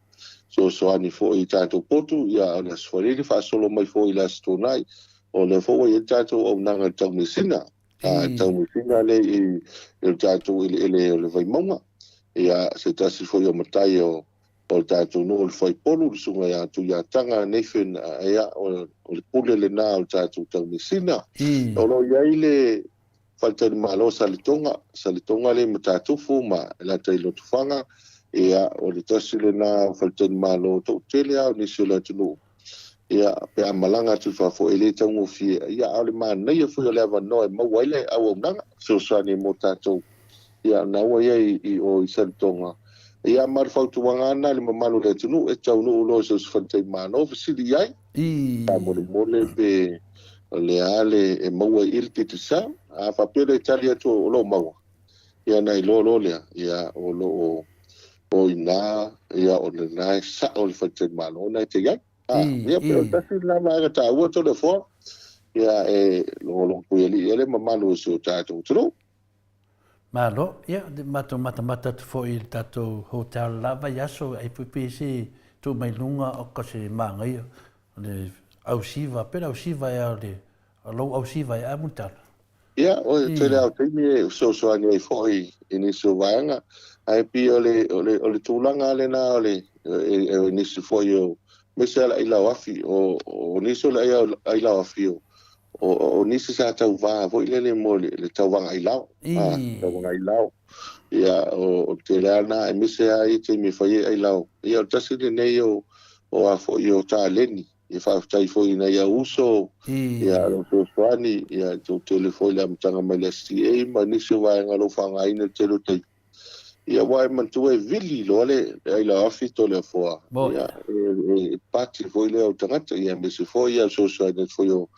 fesoasoani foi i tatou potu, ia o le Aso Faraile faasolo mai foi i le Aso Toonai, o lea foi ua i ai le tatou auaunaga i le Taumeasina. Taumeasina lea i le tatou eleele o le Vaimauga, ia se tasi foi o matai o o le tatou nuu o le Fuaipolu, le susuga ia Tuiataga Nathan, ia, o le pule lena o le tatou taumeasina. O lo o i ai le faletalimalo o Saletoga, Saletoga lea i Matatufu ma Lata i Lotofaga, ia, o le tasi lena o faletalimalo toatele lava o nisi o le atunuu, ia, pe a malaga atu i fafo, e le taugofie, ia, a o le manaia foi o le avanoa e maua ai le auaunaga fesoasoani mo tatou. Ia, na ua i ai i o i Saletoga. Ia, ma le fautuaga lava lena i le mamalu o le atunuu, e taunuu loa i so o se faletalimalo, fesili i ai, faamolemole pe o le a le e maua i i le Digicel. A faapea le tali atu o lo o maua, ia ona iloa loa lea, ia, o lo o o i ina, ia, o lena e sao le faletalimalo lena e te i ai. Ia, pe o le tasi lena vaega taua Toleafoa, ia, e logologo puialii ai le mamalu o si o tatou atunuu. Malo, ia, matou matamata atu foi i le tatou hotel la vaiaso ai foi pei se tuu mai luga o ka se manaia o le ausiva, pe le ausiva ea o le lou ausiva ea Mulitalo? Ia, o le tele lava o taimi e fesoasoani ai foi i nisi o vaega, ae pei o le, o le, o le tulaga lava lena o le, o nisi foi o, aemaise lava le ailao afi, o, o nisi o le ailao afi o, O nisi sa tauva foi lele mo le tauvaga ailao, tauvaga ailao. Ia, o le tele lava lena, aemaise lava i taimi e fai ai ailao. Ia, o le tasi lenei o a foi o taleni, e faafetai foi i nai au uso, ia, o lo o fesoasoani, ia, e toatele foi i le amataga mai le STA ma nisi o vaega o lo o faaaogaina i le tele o taimi. Ia aua e manatua e vili loa le aila o afi Toleafoa, ia e pati foi lea o tagata, ia aemaise foi ia fesoasoani atu foi o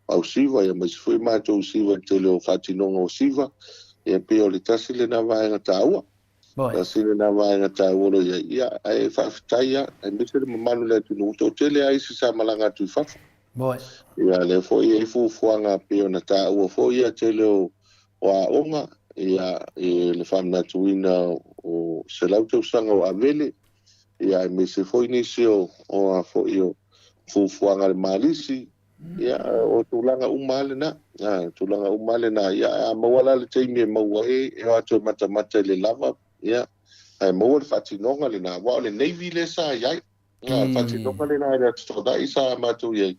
au siva, ia aemaise foi matou siva i le tele o faatinoga o siva, ia pei o le tasi lena vaega taua. Tasi lena vaega taua o lo o i ai, ia ae faafetai lava, aemaise le mamalu o le atunuu, toatele lava isi sa malaga atu i fafo. Ia lea foi e i ai fuafuaga pei ona taua foi ia tele o aoga, ia i le faamanatuina o 100 tausaga o Avele, ia aemaise foi nisi o a foi o fuafuaga a le Malisi, ia o tulaga uma lava lena, tulaga uma lava lena. Ia a maua la le taimi e maua ai e o atu e matamata i le lava, ia ae maua le faatinoga lena, aua o le Navy lea sa i ai. O le faatinoga lena i le Atu Toonai sa matou i ai,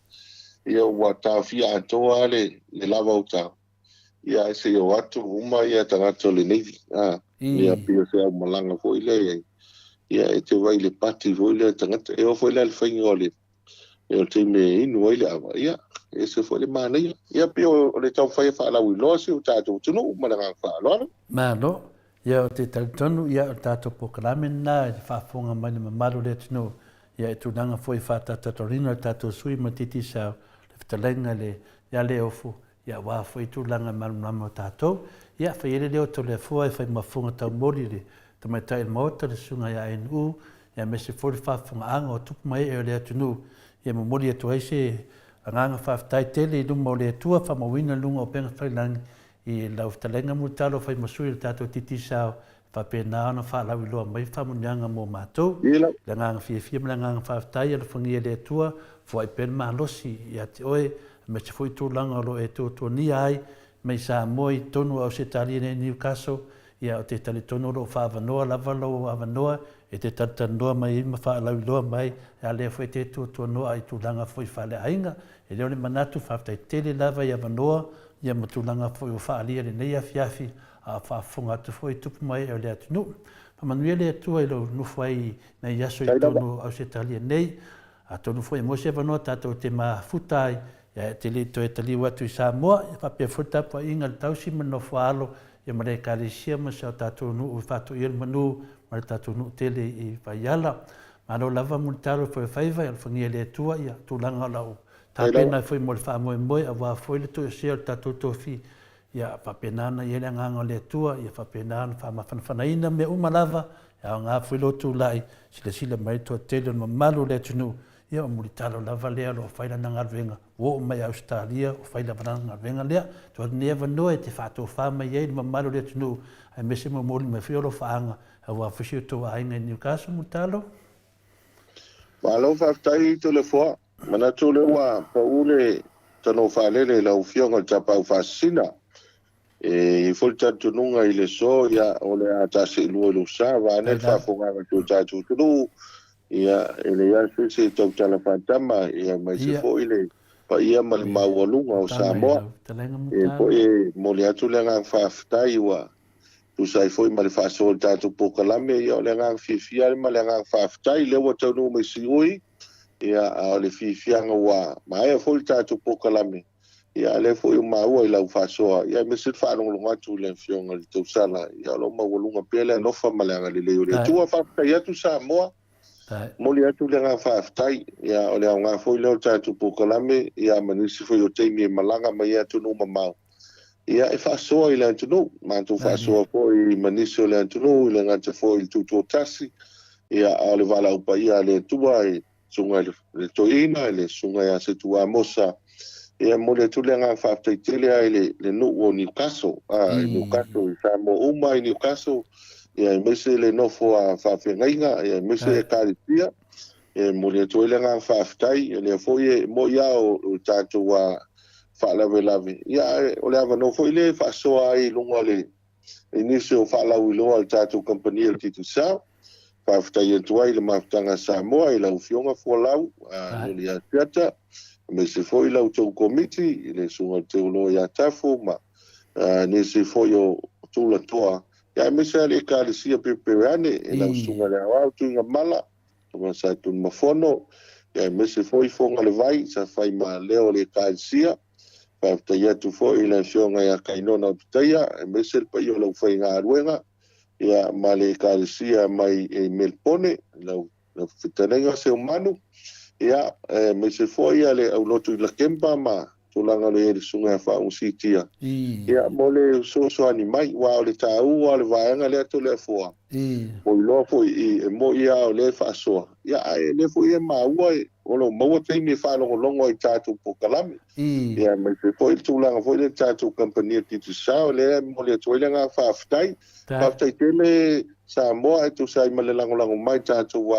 ia ua taofia atoa lava le lava o tau, ia ae se i o atu uma ia tagata o le Navy, a, ia pei o se aumalaga foi lea i ai, ia e te vaai i le pati foi lea o tagata, e oo foi la i le faiga o le o le taimi e inu ai le ava, ia, e ese foi le manaia. Ia pei o le taumafai e faalauiloa si o tatou atunuu ma le agaga faaaloalo. Malo. Ia ou te talitonu ia o le tatou polokalame lena i le faafofoga mai le mamalu o le atunuu ia i tulaga foi faatatatauina o le tatou sui ma Digicel le fetalaiga i le ia Leofu ia aua foi tulaga e malamalama o tatou. Ia fai ai le leo o Toleafoa e fai ma fofoga taumoli i le tamaitai o le Maota le Susuga ia ANU ia aemaise foi le faafofogaaga o tupu ma ee o le atunuu ia momoli atu ai se agaga faafetai tele i luma o le Atua faamauina i luga o upega tafailagi I lau fetalaiga Mulitalo fai ma sui o le tatou Digicel, e faapena ona faalauiloa mai faamanuiaga mo matou. I le agaga fiafia ma le agaga faafetai, alofagia e le Atua, foai pea le malosi ia te oe, aemaise foi tulaga o lo o e tuatuania ai mai Samoa i totonu o Ausetalia nei i Newcastle. Ia, ou te talitonu o lo o faaavanoa lava lou avanoa e te talatalanoa mai ai ma faalauiloa mai, a lea foi e te tuatuanoa i tulaga foi faaleaiga. E le o le manatu, faafetai tele lava i avanoa ia ma tulaga foi ua faaalia i lenei afiafi, a o faafofoga atu foi i tupu ma ee o le atunuu. Faamanuia le Atua i lou nofo ai i nai aso i totonu o Ausetalia nei. Atonu foi e maua se avanoa tatou te mafuta ai, ia e te le i toe taliu atu i Samoa, ia faapea foi le tapuaiga a le tausi ma le nofo-a-alo ia ma le Ekalesia ma si o tatou nuu i Faatoia le Manu ma le tatou nuu tele i Vaiala. Malo lava Mulitalo e Foefaiva, e alofagia e le Atua ia tulaga o lau tapena ai foi mo le faamoemoe aua foi le toesea o le tatou tofi, ia faapena ona i ai le agaga o le Atua, ia faapena ona faamafanafanaina mea uma lava, e aoga foi lou tulai, silasila mai le toatele o le mamalu o le atunuu, ia o Mulitalo lava lea o lo o fai lana galuega, ua oo mai Ausetalia o fai lava lana galuega lea. Tuu atu lenei avanoa e te faatofa mai ai le mamalu o le atunuu, aemaise momoli mai foi alofaaga aua foi si o outou aiga i Newcastle, Mulitalo. Malo faafetai Toleafoa. Manatu o lea ua pau le tanoa faalele i lau Afioga i le Tapaau Faasisina. E i ai foi le talitonuga i le aso, ia, o le a taaseilua i lou sa, vaeane le faafofogaaga a si o tatou atunuu, ia, e leai lava se isi e tautala faatama, ia, aemaise foi le paia ma le maualuga o Samoa. E foi e momoli atu le agaga faafetai ua tusa ai foi ma le faasoa o le tatou polokalame, ia, o le agaga fiafia ma le agaga faafetai lea ua taunuu mai Siui, ia, a o le fiafiaga ua maea foi le tatou polokalame. Ia, a lea foi ua maua i lau faasoa, ia, aemaise le faalogologo atu i le Afioga i le Tausala, ia, o lo o maualuga pea le alofa ma le agalelei o le Atua. Faafetai atu Samoa, momoli atu le agaga faafetai. Ia, o le aoga foi lea o le tatou polokalame, ia, ma nisi foi o taimi e malaga mai ai atunuu mamao, ia, e faasoa i le atunuu. Matou faasoa foi ma nisi o le atunuu, i le gata foi i le Tutoatasi, ia, a o le valaau paia a le Atua e Susuga i le Toeaina, i le Susuga ia Setu Amosa, ia e momoli atu le agaga faafetai tele lava i le nuu o Newcastle, i Newcastle, i Samoa uma i Newcastle, ia aemaise le nofo a faafeagaiga, ia aemaise Ekalesia, e momoli atu ai le agaga faafetai, o lea foi e moni lava o tatou faalavelave, ia ae o le avanoa foi lea e faasoa ai i luga o le i nisi o faalauiloa a le tatou kamupani o le Digicel. Faafetai atu ai i le Mafutaga a Samoa i lau Afioga Fualau Noli Asiata, aemaise foi la outou Komiti i le Susuga i le Teuloa ia Tafu ma nisi foi o tulatoa, aemaise lava le Ekalesia Perepereane i lau Susuga i le Aoao Tuigamala, Susuga Sa Tunumafono, aemaise foi Fogalevai sa fai ma leo o le Ekalesia. Faafetai atu foi i le Afioga ia Kainona Opitaia, aemaise le paia o le aufaigaluega. ia, ma le Ekalesia mai i Melpone, lau lau fetalaiga Seumanu, ia, aemaise foi ia le aulotu i Lakemba ma tulaga o lo o i ai le Susuga ia Faaugasitia, ia, mo le fesoasoani mai, aua o le taua o le vaega lea Toleafoa, ua iloa foi i, e moni lava o lea e faasoa, ia, ae o lea foi e maua o lo o maua taimi e faalogologo ai i tatou polokalame. Ia, aemaise foi le tulaga foi lea i le tatou kamupani a Digicel, lea e momoli atu ai le agaga faafetai. Faafetai tele Samoa e tusa ai ma le lagolago mai i tatou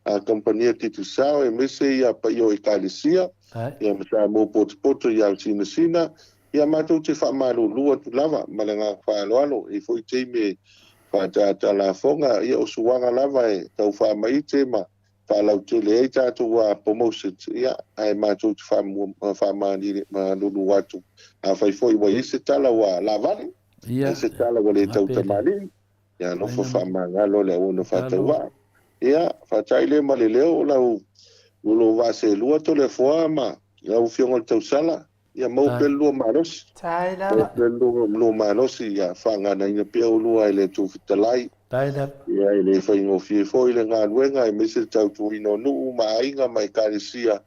kamupani a Digicel aemaise ia paia o Ekalesia ia ma Samoa potopoto i Ausinasina. Ia matou te faamalulu atu lava ma le agaga faaaloalo, e i ai foi taimi e faaataata lafoga, ia o suaga lava e tau faamaite ma faalautele ai tatou promotions, ia, ae matou te faamalulu atu afai foi ua i ai se tala ua laavale, ai se tala ua le tautamalii, ia alofa faamagalo le auauna faatauvaa. Ia, faata'i lea ma le leo o lau lolo vaa seelua Toleafoa ma lau Afioga i le Tausala, ia maua pea le lua malosi. Maua pea le lua malosi, ia faaganaina pea oulua e le Atua Fetalai. Ia, e le faigofie foi le galuega aemaise le tautuaina o nuu ma aiga ma ekalesia,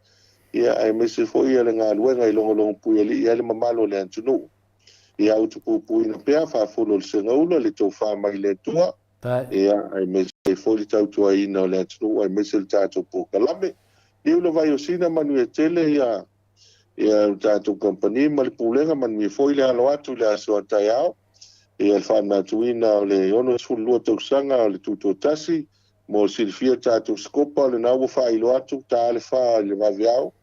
ia, aemaise foi le galuega i logologopuialii ai le mamalu o le atunuu. Ia utupupuina pea faafulu o le segaula le tofa mai le Atua, ia, aemaise foi le tautuaina o le atunuu aemaise le tatou polokalame. Liu le vai o Sina, manuia tele ia ia le tatou kamupani ma le Pulega, manuia foi le alo atu i le aso a taeao, ia le faamanatuina o le 62 tausaga o le Tutoatasi. Mo le silafia tatou sikopa, lena ua faailoa atu, ta le fa i le vaveao,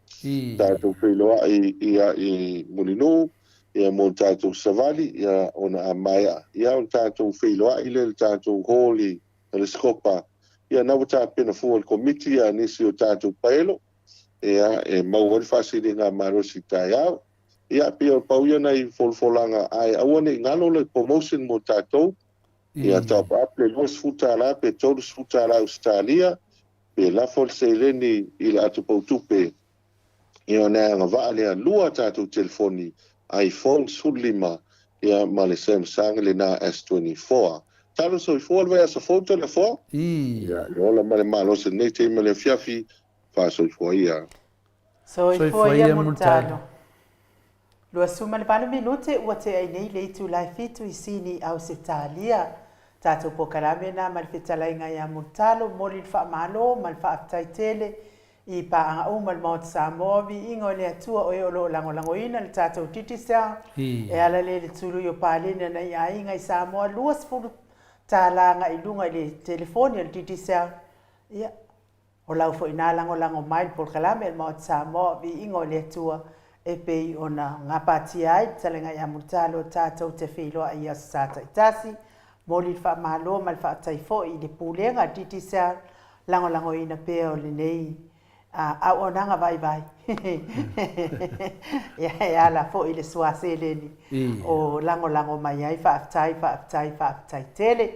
tatou feiloai ia i Mulinuu, ia mo le tatou savali, ia ona a maea, ia ona tatou feiloai lea i le tatou hall i le sikopa, ia na ua tapena fua e le Komiti ia nisi o tatou paelo, ia e maua ai le faasiligamalosi i taeao. Ia pei o le pau ia nai folafolaga, ae aua ne i galo le promotion mo tatou, Ia top up le $20 pe $30 Ausetalia pe lafo le seleni i le ato pautupe ia ona e agavaa lea lua tatou telefoni iPhone 15 ia ma le Samsung lena S24. Talo soifua le vaiaso fou Toleafoa. Ia le ola ma le malosi i lenei taimi o le afiafi, faasoifua ia. Soifua ia Mulitalo. 28 minute ua tea ai nei le itula e fitu i Sini, Ausetalia. Tatou polokalame na ma le fetalaiga ia Mulitalo, momoli le faamalo ma le faafetai tele i paaga uma le Maota Samoa, viiga o le Atua o e o lo o lagolagoina le tatou Digicel e ala lea i le tului o paleni a nai aiga i Samoa 20 tala agai i luga i le telefoni a le Digicel. Ia, O lau foi ina lagolago mai le polokalame a le Maota Samoa, viiga o le Atua, e pei ona gapatia ai le fetalaiga ia Mulitalo tatou te feiloai i Aso Sa taitasi. Momoli le faamalo ma le faafetai foi i le Pulega a le Digicel, lagolagoina pea o lenei auaunaga vaivai e ala foi i le sua seleni o lagolago mai ai. Faafetai, faafetai, faafetai tele.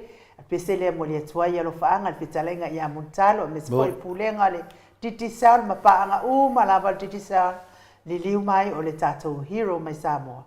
Pese lea momoli atu ai alofaaga le fetalaiga ia Mulitalo aemaise foi pulega o le Digicel ma paaga uma lava o le Digicel, liliu mai o le tatou hero mai Samoa.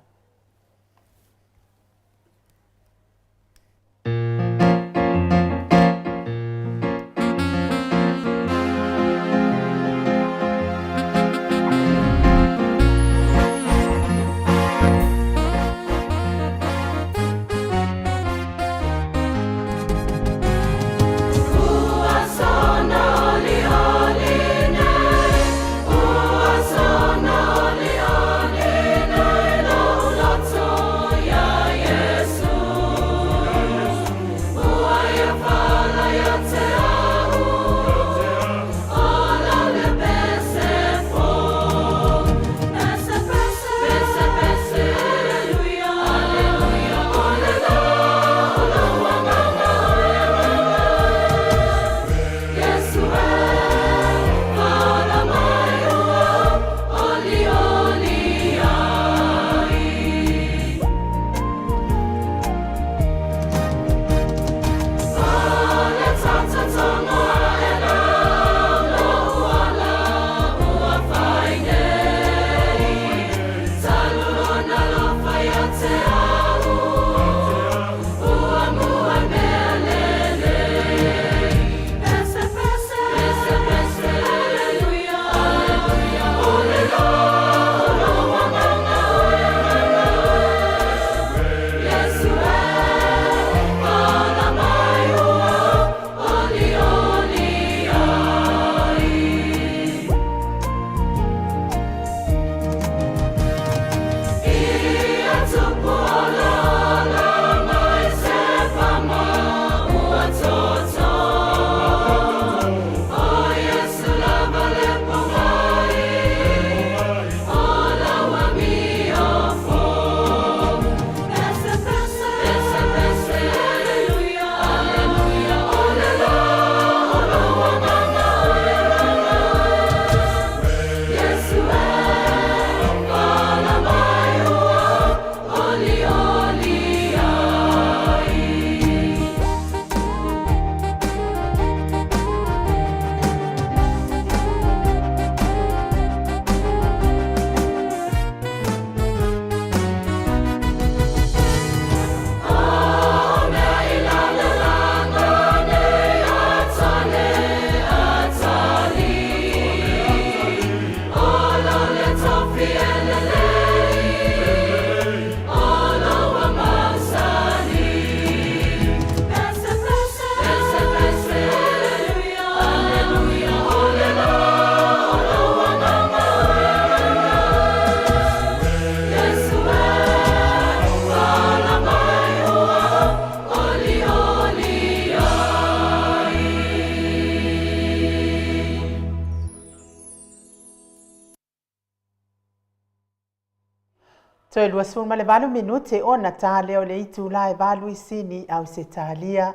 Toe 28 minute ona ta lea o le itula e valu i Sini, Ausetalia.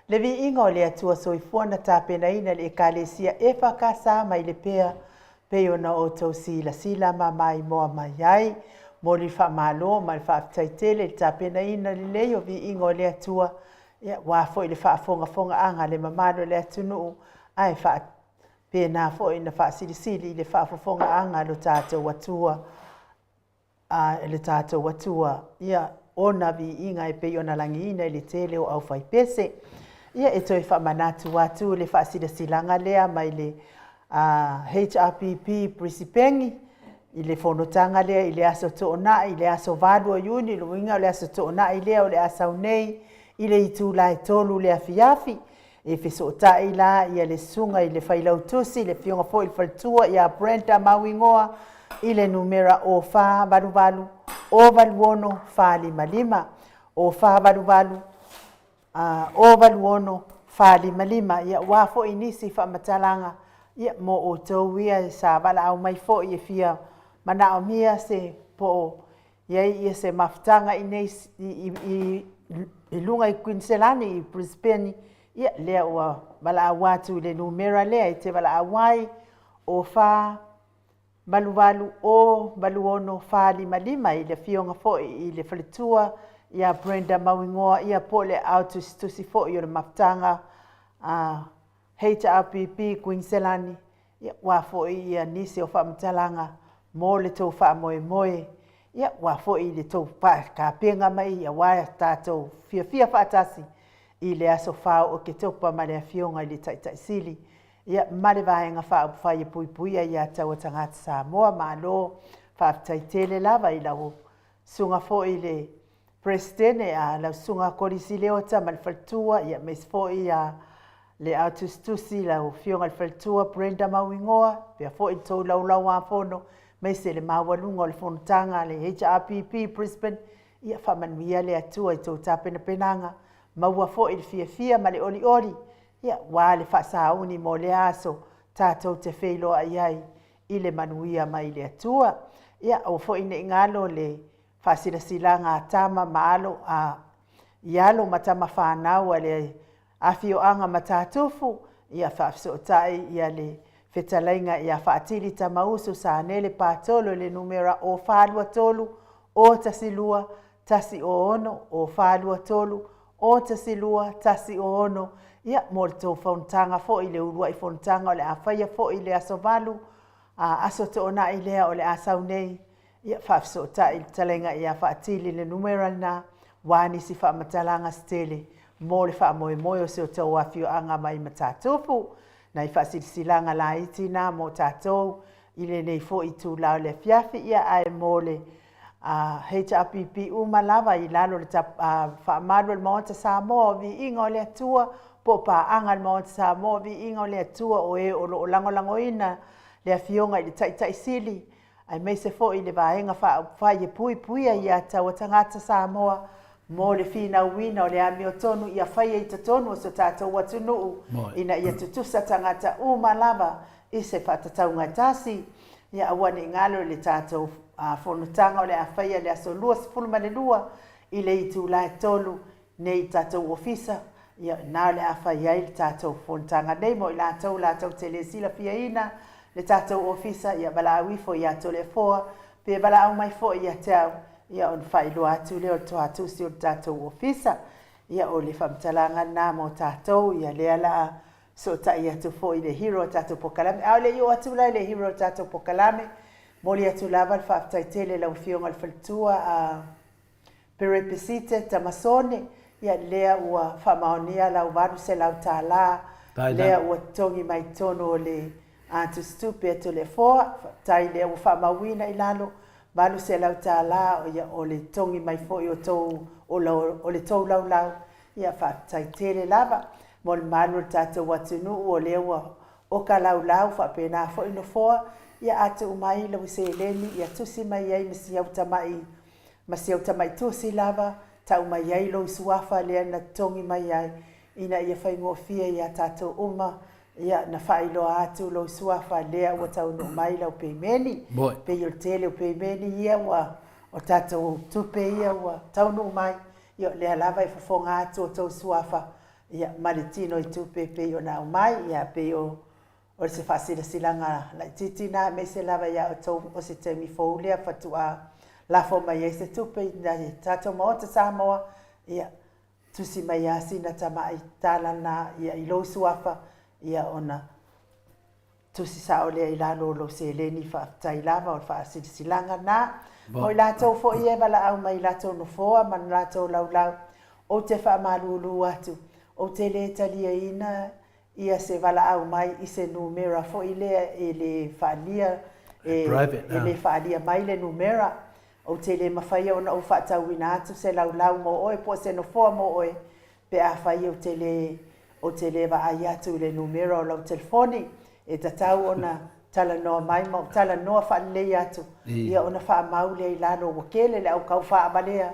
Le viiga o le Atua Soifua na tapenaina e le Ekalesia EFKS mai Lepea pei ona outou silasila ma maimoa mai ai. Momoli le faamalo ma le faafetai tele i le tapenaina lelei o viiga o le Atua, ia aua foi le faafogafogaaga a le mamalu o le atunuu, ae faapena foi ona faasilisili i le faafofogaaga a lo tatou Atua a le tatou Atua, ia ona viiga e pei ona lagiina i le tele o aufaipese. Ia e toe faamanatu atu le faasilasilaga lea mai le HRPP Brisipeni i le fonotaga lea i le aso Toonai, i le aso 8 o Iuni, le uiga o le aso Toonai lea o le a sau nei i le itula e 3 le afiafi. E fesootai la ia le susuga i le Failautusi, le Afioga foi i le Faletua ia Brenda Mauigoa i le numera 0488 086 455, 0488 086 455. Ia aua foi nisi faamatalaga ia mo outou ia sa valaau mai foi e fia manaomia se po o i ai ia se mafutaga i nei i i luga i Kuiniselani i Brisbane, ia lea ua valaau atu i le numera lea e te valaau ai, o 4 88 o 86 455 i le afioga foi i le faletua ia Brenda Mauigoa ia po o le ao tusitusi foi o le mafutaga a HRPP Kuiniselani, ia ua foi ia nisi o faamatalaga mo le tou faamoemoe, ia ua foi le tou tapena mai aua tatou fiafia faatasi i le aso 4 o Oketopa ma le Afioga i le Taitai Sili, ia ma le Vaega Faaupufai e Puipuia ia Taua Tagata Samoa. Malo faafetai tele lava i lau susuga foi i le Peresetene a lau Susuga Kolisi Leota ma le faletua, ia aemaise foi ia le ao tusitusi lau Afioga i le faletua Brenda Mauigoa, pea foi le tou laulauafono, aemaise le maualuga o le fonotaga a le HRPP Brisbane. Ia faamanuia le Atua i tou tapenapenaga, maua foi le fiafia ma le olioli, ia aua le faasauni mo lea aso tatou te feiloai ai i le manuia mai le Atua. Ia aua foi ne i galo le Faasilasilaga a tama ma alo a i alo ma tama fanau a le afioaga Matatufu, ia faafesootai ia le fetalaiga ia Faatili Tamausu Sanele Patolo i le numera 0423 012 106, 0423 012 106, ia mo le tou fonotaga foi i le uluai fonotaga o le a faia foi i le aso 8 a Aso Toonai lea o le a sau nei. Ia faafesootai i le fetalaiga ia Faatili le numera lena, ua nisi faamatalaga se tele mo le faamoemoe o si o tou afioaga mai Matatupu. Nai faasilasilaga laiti na mo tatou i lenei foi itula o le afiafi, ia ae mo le HRPP uma lava i lalo o le faamalu o le Maota Samoa o Viiga o le Atua, po o paaga a le Maota Samoa o Viiga o le Atua, o e o lo o lagolagoina le Afioga i le Taitai Sili aemaise foi le Vaega Faaupufai e puipuia ia taua tagata Samoa mo le finauina o le amiotonu ia faia i totonu o so tatou atunuu ina ia tutusa tagata uma lava i se faatatauga e tasi. Ia aua ne i galo i le tatou fonotaga o le a faia i le aso 22 i le itula e 3 nei i tatou ofisa, ia na o le a fai ai le tatou fonotaga nei mo i latou latou te le silafiaina le tatou ofisa, ia valaau ifo ia Toleafoa pe valaau mai foi ia te au, ia ona faailoa atu lea o le toatusi o le tatou ofisa. Ia o le faamatalaga lena mo tatou, ia lea la a sootai atu foi i le hero o tatou pokalame. A o le i oo atu la i le hero o tatou pokalame, momoli atu lava le faafetai tele i lau Afioga i le Faletua a Perepesite Tamasone, ia lea ua faamaonia lau $800 lea ua totogi mai totonu o le tusitupe a Toleafoa. Faafetai lea ua faamauina i lalo $800 ia o le totogi mai foi o tou o le tou laulau. Ia faafetai tele lava mo le malu o le tatou atunuu o lea ua oka laulau faapena foi nofoa. Ia a tuu mai lau seleni ia tusi mai ai ma si au tamai Ma si au tamai tusi lava, tau mai ai lou suafa lea na totogi mai ai, ina ia faigofie iā tatou uma, ia, na faailoa atu lou suafa lea ua taunuu mai lau peimeni. Pei o le tele o peimeni ia ua O tatou tupe ia ua taunuu mai, ia o lea lava e fofoga atu outou suafa, ia, ma le tino i tupe e pei ona aumai, ia, pei o, o se faasilasilaga laitiiti na, aemaise lava ia outou o se taimi fou lea faatoa lafo mai ai se tupe i le tatou Maota Samoa, ia, tusi mai lava sina tamai tala na, ia, i lou suafa, ia, ona Tusi sao lea i lalo o lou seleni faafetai lava o le faasilasilaga na. Mo i latou foi e valaau mai i latou nofoa ma latou laulau, ou te faamalulu atu, ou te le taliaina ia se valaau mai i se numera foi lea e le faalia e le faalia mai le numera. Ou te le mafaia ona ou faatauina atu se laulau mo oe po o se nofoa mo oe Pe afai ou te lē, ou te lē vaai atu i le numera o lau telefoni, e tatau ona talanoa mai ma ou talanoa faalelei atu, ia ona faamau lea i lalo ua tele le au taufaavalea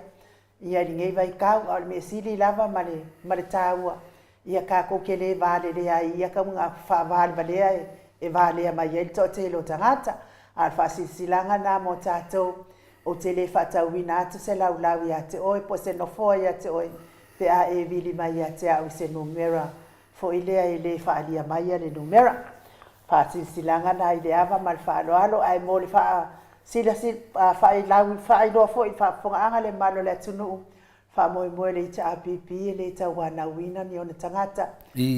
ia i lenei vaitau, a o le mea sili lava ma le, ma le taua, ia tatou te lē valelea ai i ia tauga faavalevalea e valea mai ai le toatele o tagata. A o le faasilasilaga lena mo tatou, Ou te le faatauina atu se laulau ia te oe po o se nofoa ia te oe pe a e vili mai ia te au i se numera foi lea e le faaalia maia le numera. Faasilasilaga na i le ava ma le faaaloalo ae mo le faailoa foi i le faafofogaaga le mamalu o le atunuu Faamoemoe le HRPP e le tauanauina ni ona tagata.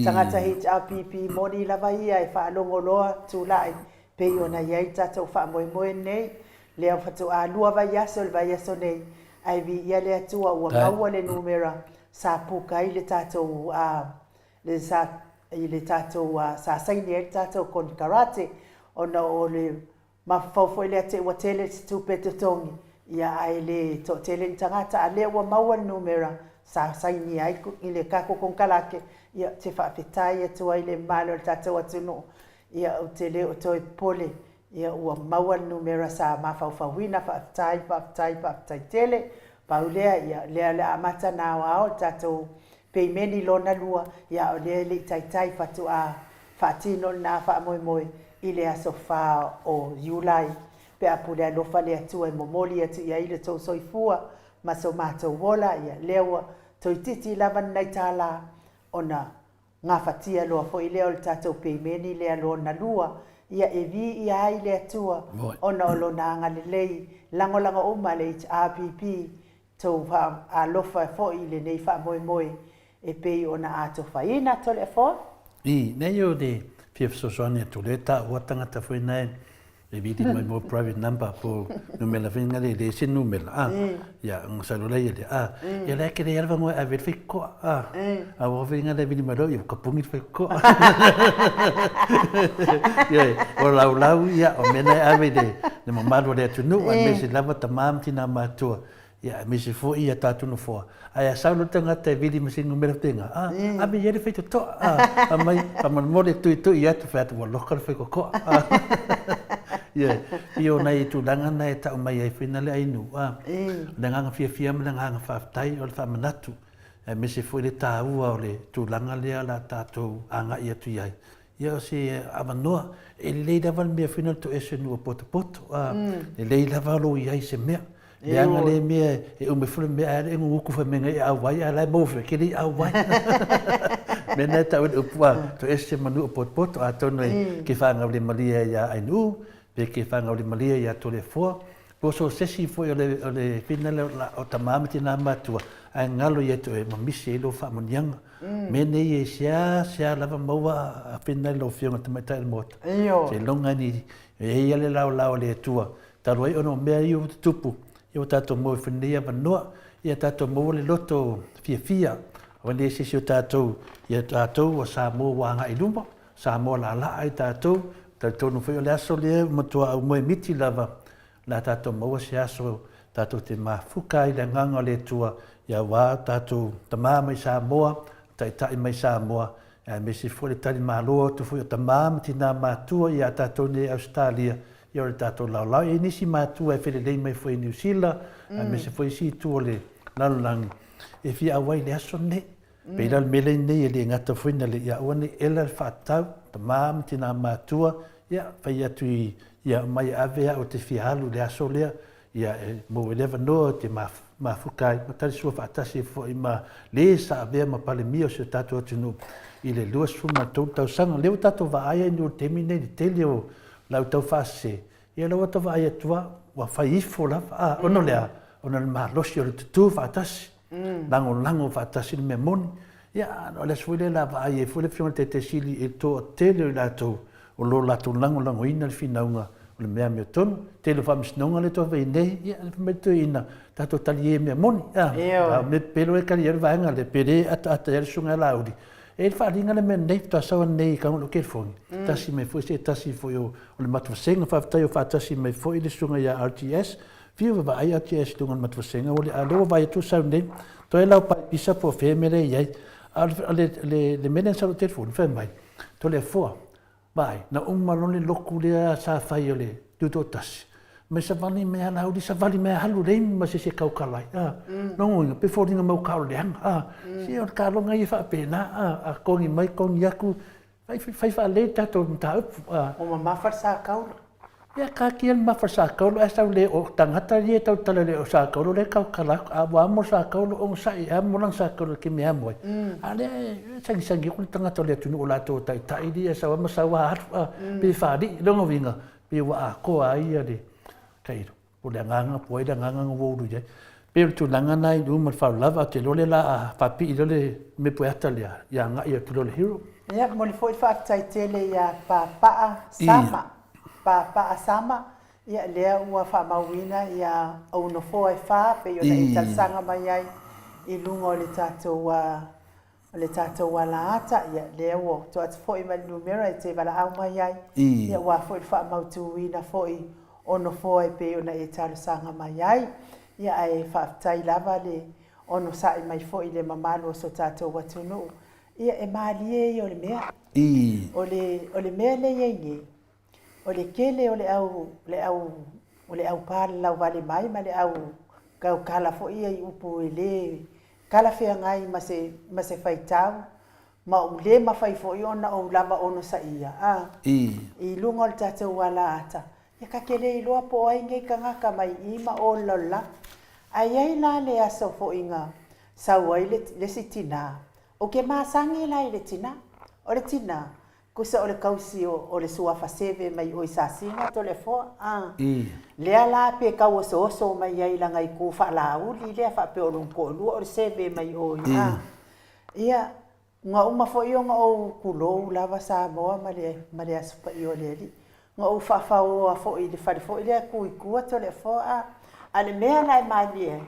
Tagata HRPP moni lava ia e faalogo loa tulai pei ona i ai le tatou faamoemoe lenei. Lea faatoa lua vaiaso i le vaiaso nei ae viia le Atua ua maua le numera sa puka ai le tatou le sa i le tatou sa saini ai le tatou konekarate ona o le Mafaufau foi lea te ua tele se tupe totogi, ia ae le toatele ni tagata, a lea ua maua le numera sa sainia ai i le tatou konekarate, ia ou te faafetai atu ai i le mamalu o le tatou atunuu, ia ou te le o toe popole, ia ua maua le numera sa mafaufauina, faafetai, faafetai, faafetai tele. Pau lea, ia lea o le a amata ona aoao le tatou Peimeni lona lua, ia o lea e le i taitai faatoa faatino lena faamoemoe i le aso 4 o Iulai, pe a pule alofa le Atua e momoli atu i ai le tou soifua ma so matou ola, ia lea ua toeitiiti lava lenai tālā ona gafatia loa foi lea o le tatou peimeni lea lona lua, ia e viia ai le Atua ona o Lona agalelei lagolago uma le HRPP tou alofa foi i lenei faamoemoe e pei ona atofaina Toleafoa. I, nei o le fia fesoasoani atu lea taua tagata foi nae e vili mai mo private number po numera foi nga le le se numera a ia nga salo la ia le a ia la ke le alva mo ave le ko a a wo foi nga le vili mai lo ia ka pungi le ko ia o lau lau ia o mena ave le le mamalu o le atunuu aemaise lava tama ma tina matua ia aemaise foi ia tatou nofoa. Ae a sau loa le tagata e vili ma se numera faapena, a, ave i ai le faitotoa, a, fai mai, faamolemole tuitui atu, fai atu ua loka le faitotoa. Ioe, pei o nai tulaga na e tau mai ai foi na le ainuu, a, o le agaga fiafia ma le agaga faafetai o le faamanatu, aemaise foi le taua o le tulaga lea o le a tatou agai atu i ai. Ia o se avanoa, e lelei lava le mea foi na toese nuu potopoto, a, lelei lava lou i ai i se mea. Leaga lea mea e uma ifo le mea ae e guguku fai mai e auai ae la e maua foi ke le i auai. Mea na e tau e le upu a toese ma nuu potopoto atonu e ke whaangaulimalia ia Ainuu, pe ke whaangaulimalia ia Toleafoa, po so se isi foi o le o le whina lea o tamā ma tinā matua ae ngalo ia te oe ma misi ai lou faamuniaga. Mea nei e seasea lava maua a whina i lau Afioga i le Tamaitai o le Maota. Seiloga ni e i ai le laolao a le Atua talu ai ona o mea ia ua tutupu, ia ua tatou maua ifo i lenei avanoa, ia tatou maua le loto fiafia, aua ne i se isi o tatou, ia tatou ua Samoa ua agai i luma, Samoa laalaa ai tatou, talitonu foi o le aso lea ua matua aumoemiti lava, o le a tatou maua se aso tatou te mafuka ai i le agaga o le Atua, ia aua tatou tama mai Samoa, taitai mai Samoa, aemaise foi le talimalo atu foi o tama ma tina matua ia tatou nei i Ausetalia, ia o le tatou laolao. E i ai nisi matua e felelei mai foi i Niu Sila, aemaise foi isi itu o le lalolagi, e fia auai i le aso lenei. Pei la o le mea lea nei e le gata foi na le, ia aua ne i ela le faatatau, tama ma tina matua, ia fai atu i, ia aumai e ave au ou te fia alu i le aso lea. Ia, e maua ai le avanoa e te mafuta ai ma talisua faatasi ai foi ma le sa avea ma Palemia o si o tatou atunuu i le 23 tausaga. O lea ua tatou vaai ai i le taimi lenei i le tele o lau tau faasese, ia o lea ua tau vaai atu lava ua fai ifo lava, a, ona o le a? Ona o le malosi o le tutu faatasi, lagolago faatasi le mea moni. Ia, o le aso foi lea o le a vaai ai foi le Afioga i le Taitai Sili i le toatele o i latou o lo o latou lagolagoina le finauga o le mea amiotonu. Tele o faamasinoga lea e toe fai nei, ia, fai mai le toeaina, tatou talie i mea moni. A, a o mea pepelo e tali ai le vaega lea, pe le ataata ai le susuga ia Laauli. E i ai le faaaliga le mea lenei, faatoa sau nei i Kagono California, tasi mai foi se tasi foi o le matou vasega. Faafetai o faatasi mai foi le susuga ia RTS. Fiu vaavaai RTS i luga o le matou vasega, ua le, a o lea ua vaai atu ua sau nei, toe lau pai pisa po o fea mea lea e i ai. A o le, le, le mea lea na sau i lou telefoni, fai mai, Toleafoa, Vaai, na uma loa le lotu lea sa fai o le Tutoatasi, mai savali mai a Laauli, savali mai a alu leai ma se isi e taukala ai, a. Lona uiga, pei e foliga mai ua taoleaga, a. Se o le taaloga ia e faapena, a, a togi mai togi atu, fai, fai faalelei le tatou mataupu, a. Ua mamafa le sakaula. Ia taatia le mamafa o le Sakaulo ae sau le o tagata ia e tautala le o Sakaulo lea e tautala atu a ua amo le Sakaulo onosai e amo lana Sakaulo i le taimi e amo ai a lea e sagisagi atu le tagata o le atunuu o latou o taitai ia e sau lava ma sau lava alu a pei e faalii lona uiga pei ua atoa ai ia le tailo po o le agaga po o ai le agaga na ua ulu i ai. Pei o le tulaga lena i luma o le faalavelave ae ou te iloa o lea o le a faapii loa le mea pueata lea ia agai atu loa i le hero. Ia, momoli foi le faafetai tele ia Papaa Sama. Papaa Sama, ia lea ua faamauina ia ou nofoa e fa pei ona e talosaga mai ai i luga o le tatou O le tatou alaata, ia, lea ua tuu atu foi ma le numera e te valaau mai ai, ia, aua foi le faamautuina foi o nofoa e pei ona e talosaga mai ai. Ia, ae faafetai lava le onosai mai foi i le mamalu o so tatou atunuu. Ia, e malie ia o le mea. O le, o le mea lea e i ai nei, O le tele o le au, le au, o le au palalauvale mai ma le au tautala foi ia i upu e le talafeagai ma se, ma se faitau, ma ua le mafai foi ona ou lava onosaia, a, i luga o le tatou alaata, ia ta te le iloa po o ai nei tagata mai i ma o le lalolagi. Ae i ai la le aso foi na sau ai le, le isi tinā, ou te masani la i le tinā, o le tinā, Tusa o le tausi o le suafa seve mai oi Sasina Toleafoa, a. Lea la pe tau osooso mai ai lana itu faalauli lea faapea o lona toalua o le seve mai oi, a. Ia, na uma foi ona ou tulou lava Samoa ma le, ma le Aso Paia o le Alii. Na ou faafaoa foi i le fale foi lea tu i tua Toleafoa, a. A o le mea la e malie ai,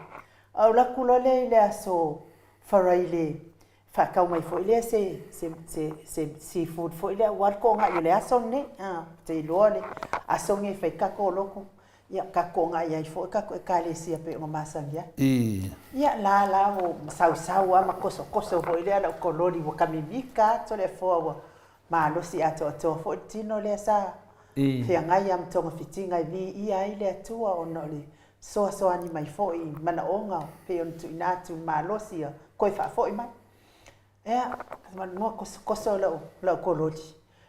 ou alu atu loa lea i le aso Faraile faatau mai foi lea se, se, se, se seafood foi lea aua le toagai o le aso lenei. A, ou te iloa le aso lenei e fai tatou lotu, ia tatou toagai ai foi tatou ekalesia pei ona masani ai. Ia la la ua sausau lava ma tosotoso foi lea lau kololi ua kamimika atu le afoa ua malosi atoatoa foi le tino lea sa feagai lava ma togafitiga e viia ai le Atua ona o le fesoasoani mai foi i manaoga pei ona tuuina atu i le malosi ia toe faafoi mai. Ia, ua kosokoso lau, lau kololi.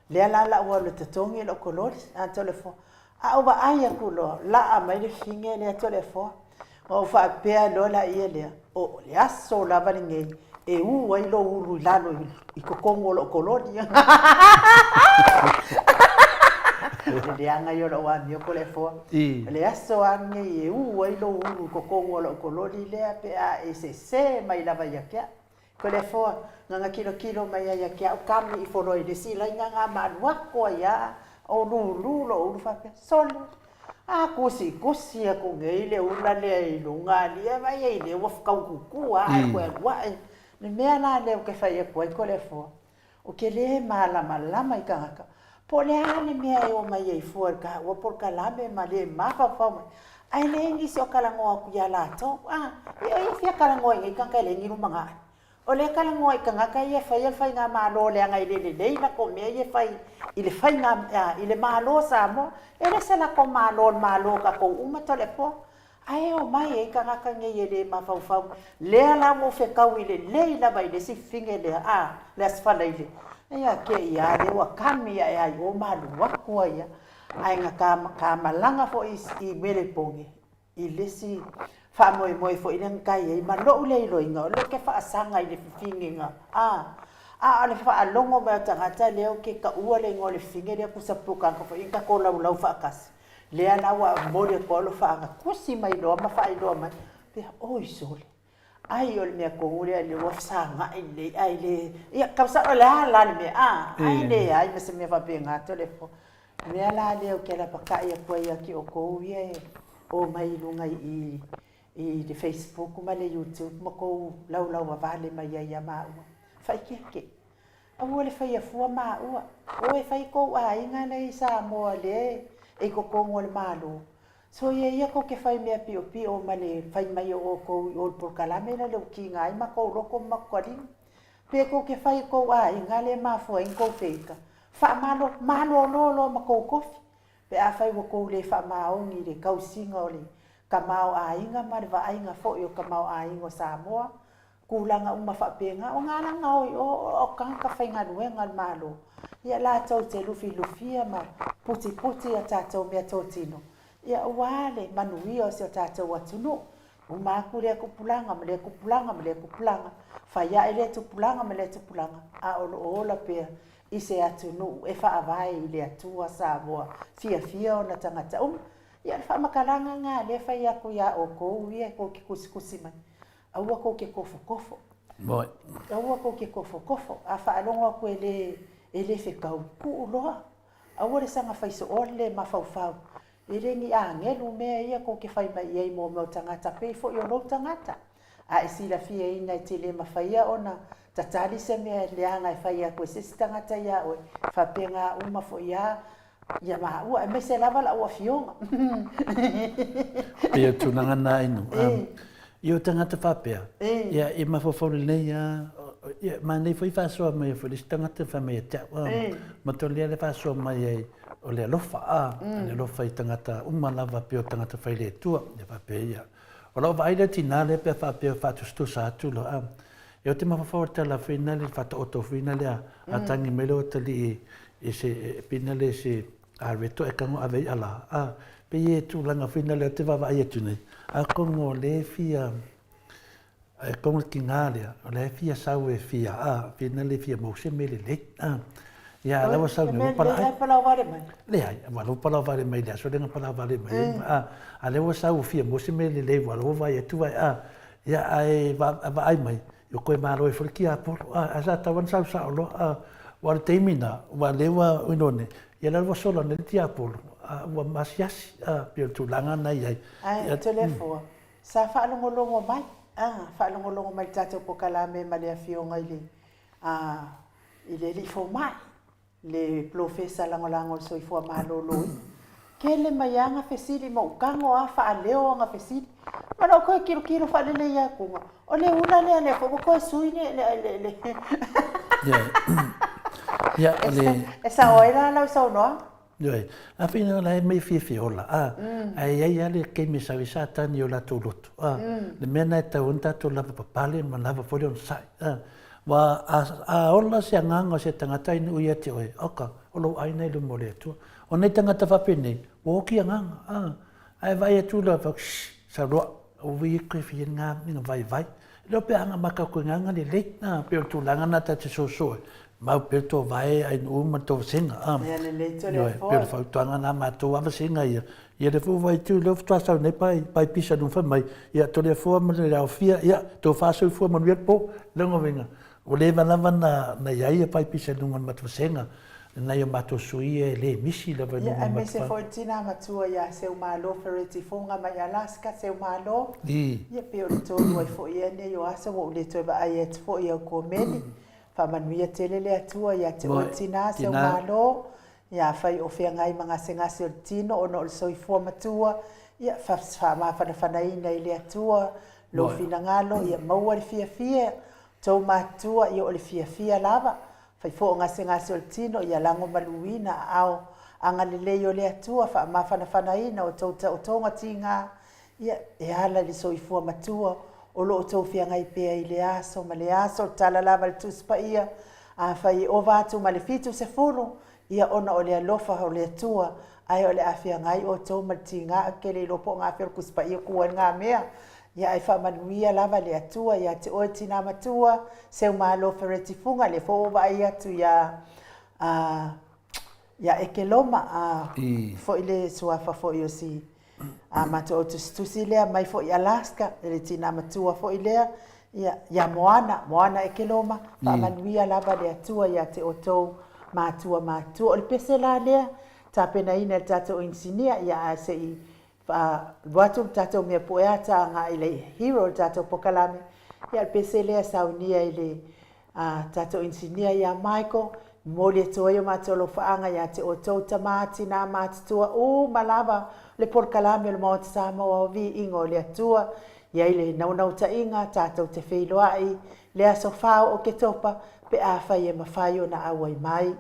Lea la lau alu e totogi lau kololi, a Toleafoa. A ou vaai atu loa, laa mai le fine lea Toleafoa. Ona ou faapea loa laia lea, o le aso lava lenei e u ai lou ulu i lalo i totonu o lou kololi. O le leaga ia o lou amio Toleafoa. O le aso lava lenei e u ai lou ulu i totonu o lou kololi lea pe a e sese mai lava ia te au. Toleafoa, na ona tilotilo mai lava ia te au, kami ifo loa i le isi laina na ma alu atu ai lava o lulu lou ulu faapea, sole, a tusitusi atu nei le ula lea i luga alii ae vaai ai lea ua taututu lava ae toe alu ae. Le mea la lea ou te fai atu ai Toleafoa, ou te le malamalama i tagata, po o le a le mea e omai ai fua i le taua polokalame ma le mafaufau mai, ae leai nisi o talanoa atu ia latou. A, ia o ia fia talanoa i nei tagata e leai ni lumanai. O lea e talanoa i tagata ia e faia le faigamalo leaga e le lelei latou mea ia e fai i le faiga, i le Malo o Samoa. E le se latou Malo o le Malo o tatou uma Toleafoa. Ae omai ai tagata nei e le mafaufau. Lea la ua ou fetaui lelei lava i le isi fine lea, a, le Aso Faraile. Ia te i a lea ua kami ae ai o ma alu atu ai a. Ae na ta, ta malaga foi i Melepone. i le isi faamoemoe foi lea na kai ai ma lou lea iloiga o lea ou te faasaga i le fifigega a a o le faalogo mai o tagata lea ou te taua le igoa o le fifige lea tusa po o tagata foi na tatou laulau faatasi lea la ua momoli atu ai lou faaaga tusi mai loa ma faailoa mai pea oi sole ai o le mea tonu lea lea ua fesagai lelei ae le ia tausa o le a la le mea a ae leai ma se mea faapena Toleafoa O le mea la lea ou te lapatai atu ai ia te outou ia e omai i luga i i i le Facebook ma le YouTube ma tou laulauavale mai ai ia maua, faaeteete. Aua le faia fua maua. O e fai tou aiga la e i Samoa lea e i totonu o le Malo. Soia ia tou te fai mea piopio ma le fai mai o outou i o i le polokalame la lea ua tiga ai matou loto ma matou taliga. Pe tou te fai i tou aiga lea e mafua ai ona tou feita, faamalo, malolo loa ma tou tofi, pe afai ua tou le faamaoni i le tausiga o le tamaoaiga ma le vaaiga foi o tamaoaiga o Samoa, tulaga uma faapena. O na la na o i o, o tagata faigaluega a le Malo, ia latou te lufilufia ma putiputi a tatou meatotino, ia aua le manuia o si o tatou atunuu. Uma atu lea tupulaga ma lea tupulaga ma lea tupulaga, fai ae lea tupulaga ma lea tupulaga, a o lo o ola pea i se atunuu e faavae i le Atua Samoa fiafia ona tagata uma. Ia o le faamatalaga lena lea e fai atu iā outou ia tou te tusitusi mai, aua tou te tofotofo. Aua tou te tofotofo. A faalogo atu e le, e le fetau, tuu loa. Aua le saga faisooa le le mafaufau. E le ni agelu mea ia tou te fai mai i ai mo mea o tagata pei foi o lou tagata. A e silafiaina e te le mafaia ona tatali se mea leaga e fai atu e se isi tagata iā oe, faapena uma foi a ia maua, aemaise lava lau afioga. Pei o tulaga na inu. Ia o tagata faapea, ia e mafaufau lelei a, ia manei foi faasoa mai foi le isi tagata fai mai ia te au, ma tolea le faasoa mai ai o le alofa, a, o le alofa i tagata uma lava pei o tagata fai le Atua, ia faapea ia. O lau vaai lea tinā lea pe a faapea faatusatusa atu loa, a, ia ou te mafaufau i le tala foi lea, le faataoto foi lea, a tagi mai le atalii i se, pei lea se A reto e tago ave i ala, a, pei e tulaga foi lea ou te vaavaai atu nei, atonu o lea e fia, e togo le tiga lea, o lea e fia sau e fia, a, fia le fia mau se mea lelei, a. Ia, a lea ua sau nei, ua palaai. He mea lelei vale mai? Leai, ua lea ua palau vale mai i le aso lea na palau vale mai ai, a, a lea ua sau fia mau se mea lelei, ua lea ua vaai atu, a, ia, ae vaai mai, Ua koe malo ai foi le tiapolo, a, ae sa tatau lava ona sau sao loa, a, aua o le taimi lena, ua lea ua ino nei, ia la ua sola nei le tiapolo, a ua maasiasi, a, pei o le tulaga lena e i ai. Ae, Toleafoa, sa faalogologo mai, a, faalogologo mai i le tatou polokalame ma le Afioga i le, a, i le Alii Fomai. le Polofesa Lagolago o le Soifua Maloloina. Tele mai aga fesili ma ou tago a faaleo aga fesili. Ma lou toe tilotilo faalelei atuga, o le ula lea lea foi ua toe sui le le le Ia, o le... E sao ai la lau saunoaga? Ioe, a fai la e mei fiafia ola, a, ae i ai lava le taimi e sau ai Satani i o latou loto, a, le mea lena e tatau ai ona tatou lavapapale ma lava foi le onosai, a. Ua a ola se agaga o se tagata i nuu ia te oe, oka, o lou aina i luma o le Atua. O nei tagata faapenei, ua oki agaga, a, ae vaai atu loa, fai atu, shh, sau loa, ua ia koe fia nga nga vaivai. Le o pe anga maka koe nga lelei, a, pe o le tulaga na ta te soso ai, mau pea le tou vae ai nuu ma le tou vasenga, a. Mea lelei to le Ioe, pe o le fautuaga na matou a vasenga ia, Ia lea foi ua vaai lea faatoa sau nei pai, pai pisa nuu fai mai, ia Toleafoa ma le aofia, ia tou faasoifua manuia le po. Lona uiga, ua leva lava na, na i ai ia pai pisa i luga o le matou vasega, nai o matou sui ia e le misi lava i luga o le matou Aemaise foi le tina matua ia Seumalo Fereti Foga mai Alaska, Seumalo. Ia pei o le tolu ai foi ea nei o aso ua ou le toe vaai atu foi i au komeni. Faamanuia tele le Atua ia te oe tina Seumalo. Ia afai o feagai ma gasegase o le tino ona o le soifua matua, ia faamafanafanaina i le Atua lou finagalo, ia maua le fiafia, tou matutua, ia o le fiafia lava. Afai foi o gasegase o le tino, ia lagomaluina aao agalelei o le Atua, faamafanafanaina o tou taotoga tiga, ia e ala i le soifua matua o lo o tou feagai pea i le aso ma le aso. O le tala lava a le Tusi Paia, Afai e ova atu ma le 70, ia ona o le alofa o le Atua, Ae o le a feagai outou ma le tiga, ou te le iloa po o gafea o le Tusi Paia tu ai lena mea. Ia ae faamanuia lava le Atua ia te oe tina matua, Seumalo Fereti Fuga, lea foi ua ou vaai atu ia a ia Ekeloma, a foi le suafa foi o si a matou au tusitusi lea mai foi Alaska, le tina matua foi lea, ia, ia Moana, Moana Ekeloma, faamanuia lava le Atua ia te outou matua matutua. O le pese la lea, tapenaina e le tatou inisinia, ia ae se i alu atu le tatou mea pueata agai i le hero o le tatou pokalame, ia o le pese lea e saunia i le a tatou inisinia ia Michael, momoli atu ai o matou alofaaga ia te outou tama, tina, matutua uma lava le polokalame o le Maota Samoa o Viiga o le Atua. I ai le naunautaiga tatou te feiloai le aso 4 o Oketopa pe afai e mafai ona auai mai.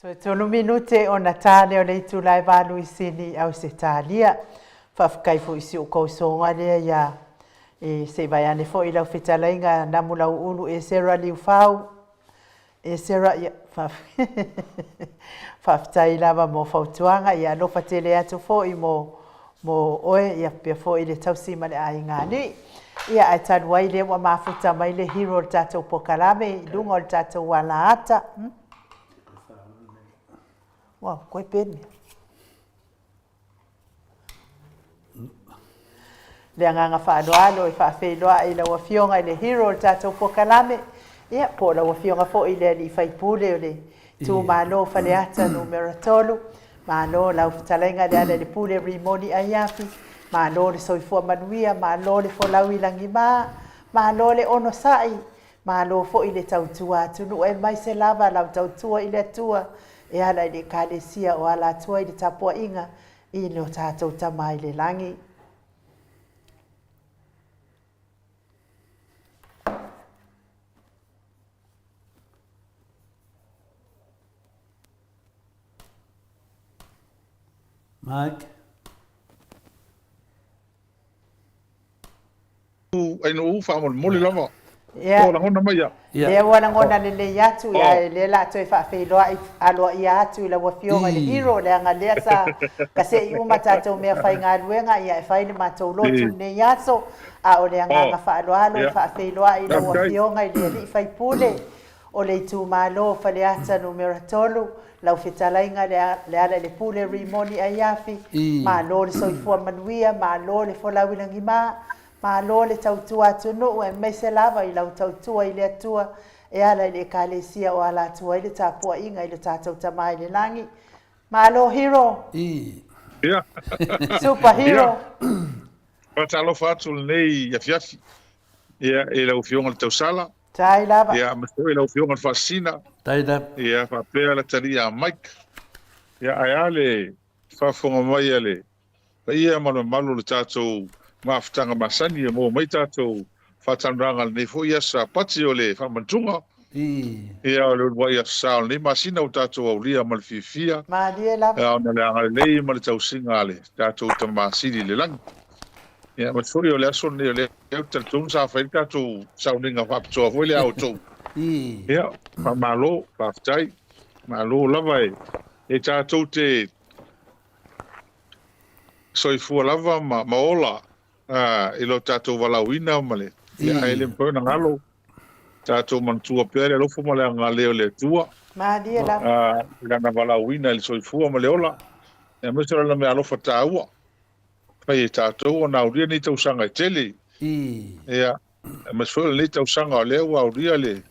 Toe tolu minute ona ta lea o le itula e valu i Sini, Ausetalia. Faafetai foi i si ou usoga lea ia e se i vaeane foi i lau fetalaiga Namulauulu Esera Liufau. Esera, ia, faafetai lava mo fautuaga, ia alofa tele atu foi mo mo oe, ia pea foi le tausi ma le aiga alii. Ia ae talu ai lea ua mafuta mai le hero o le tatou pokalame i luga o le tatou alaata. Ua koe peni. Le agaga faaaloalo e faafeiloai i lau Afioga i le hero o le tatou polokalame, ia po o lau Afioga foi i le alii faipule o le itumalo o Faleata Numera 3. Malo lau fetalaiga Lealailepule Rimoni Aiafi, malo le soifua manuia, malo le folau i lagima, malo le onosai, Malo foi le tautua atunuu aemaise lava lau tautua i le Atua e ala i le Ekalesia o Alaatua i le tapuaiga i lo tatou Tama i le Lagi. Mike. Ainuu faamolemole lava. Ia. O lagona mai ia. Lea ua lagona lelei atu ia oh. Lea la toe faafeiloai aloaia atu i lau afioga i le hero leaga lea sa kase'i uma tatou mea faigaluega ia e fai le matou lotu lenei aso a o le agaga oh. Faaaloalo e faafeiloai i lau afioga i le alii faipule o le itumalo o Faleata Numera 3, lau fetalaiga Lealailepule Rimoni Aiafi, malo le soifua manuia, malo le folau i lagima, malo le tautua atunuu aemaise lava i lau tautua i le Atua e ala i le Ekalesia o ala atu ai le tapuaiga i lo tatou Tama i le Lagi. Malo hero! Ia. Super hero! Faatalofa atu lenei afiafi ia, i lau Afioga i le Tausala. Tai lava. Ia, aemaise foi lau Afioga i le Faasisina. Tai lava. Ia, faapea le talii a Mike. Ia, ae a le faafofoga mai a le paia ma le mamalu o le tatou mafutaga masani e maua mai tatou faatalanoaga i lenei foi aso Sapati o le Faamanatuga. Ia, o le uluai aso Sa o lenei masina ua tatou aulia ma le fiafia. Malie lava. Ia, ona o le agalelei ma le tausiga a le tatou Tama Sili i le lagi. Ia, aemaise foi o le aso lenei o lea ou te talitonu sa fai le tatou sauniga faapitoa foi lea a outou. Ia, faamalo, faafetai. Malo lava e, e tatou te soifua lava ma, ma ola i lo tatou valaauina ma le, ia, ae le mafai ona galo tatou manatua pea le alofa ma le agalelei o le Atua. Malie lava. I lana valaauina i le soifua ma le ola, aemaise o lana meaalofa taua fai e tatou ona aulia nei tausaga e tele. Ia, aemaise foi o lenei tausaga o lea ua aulia le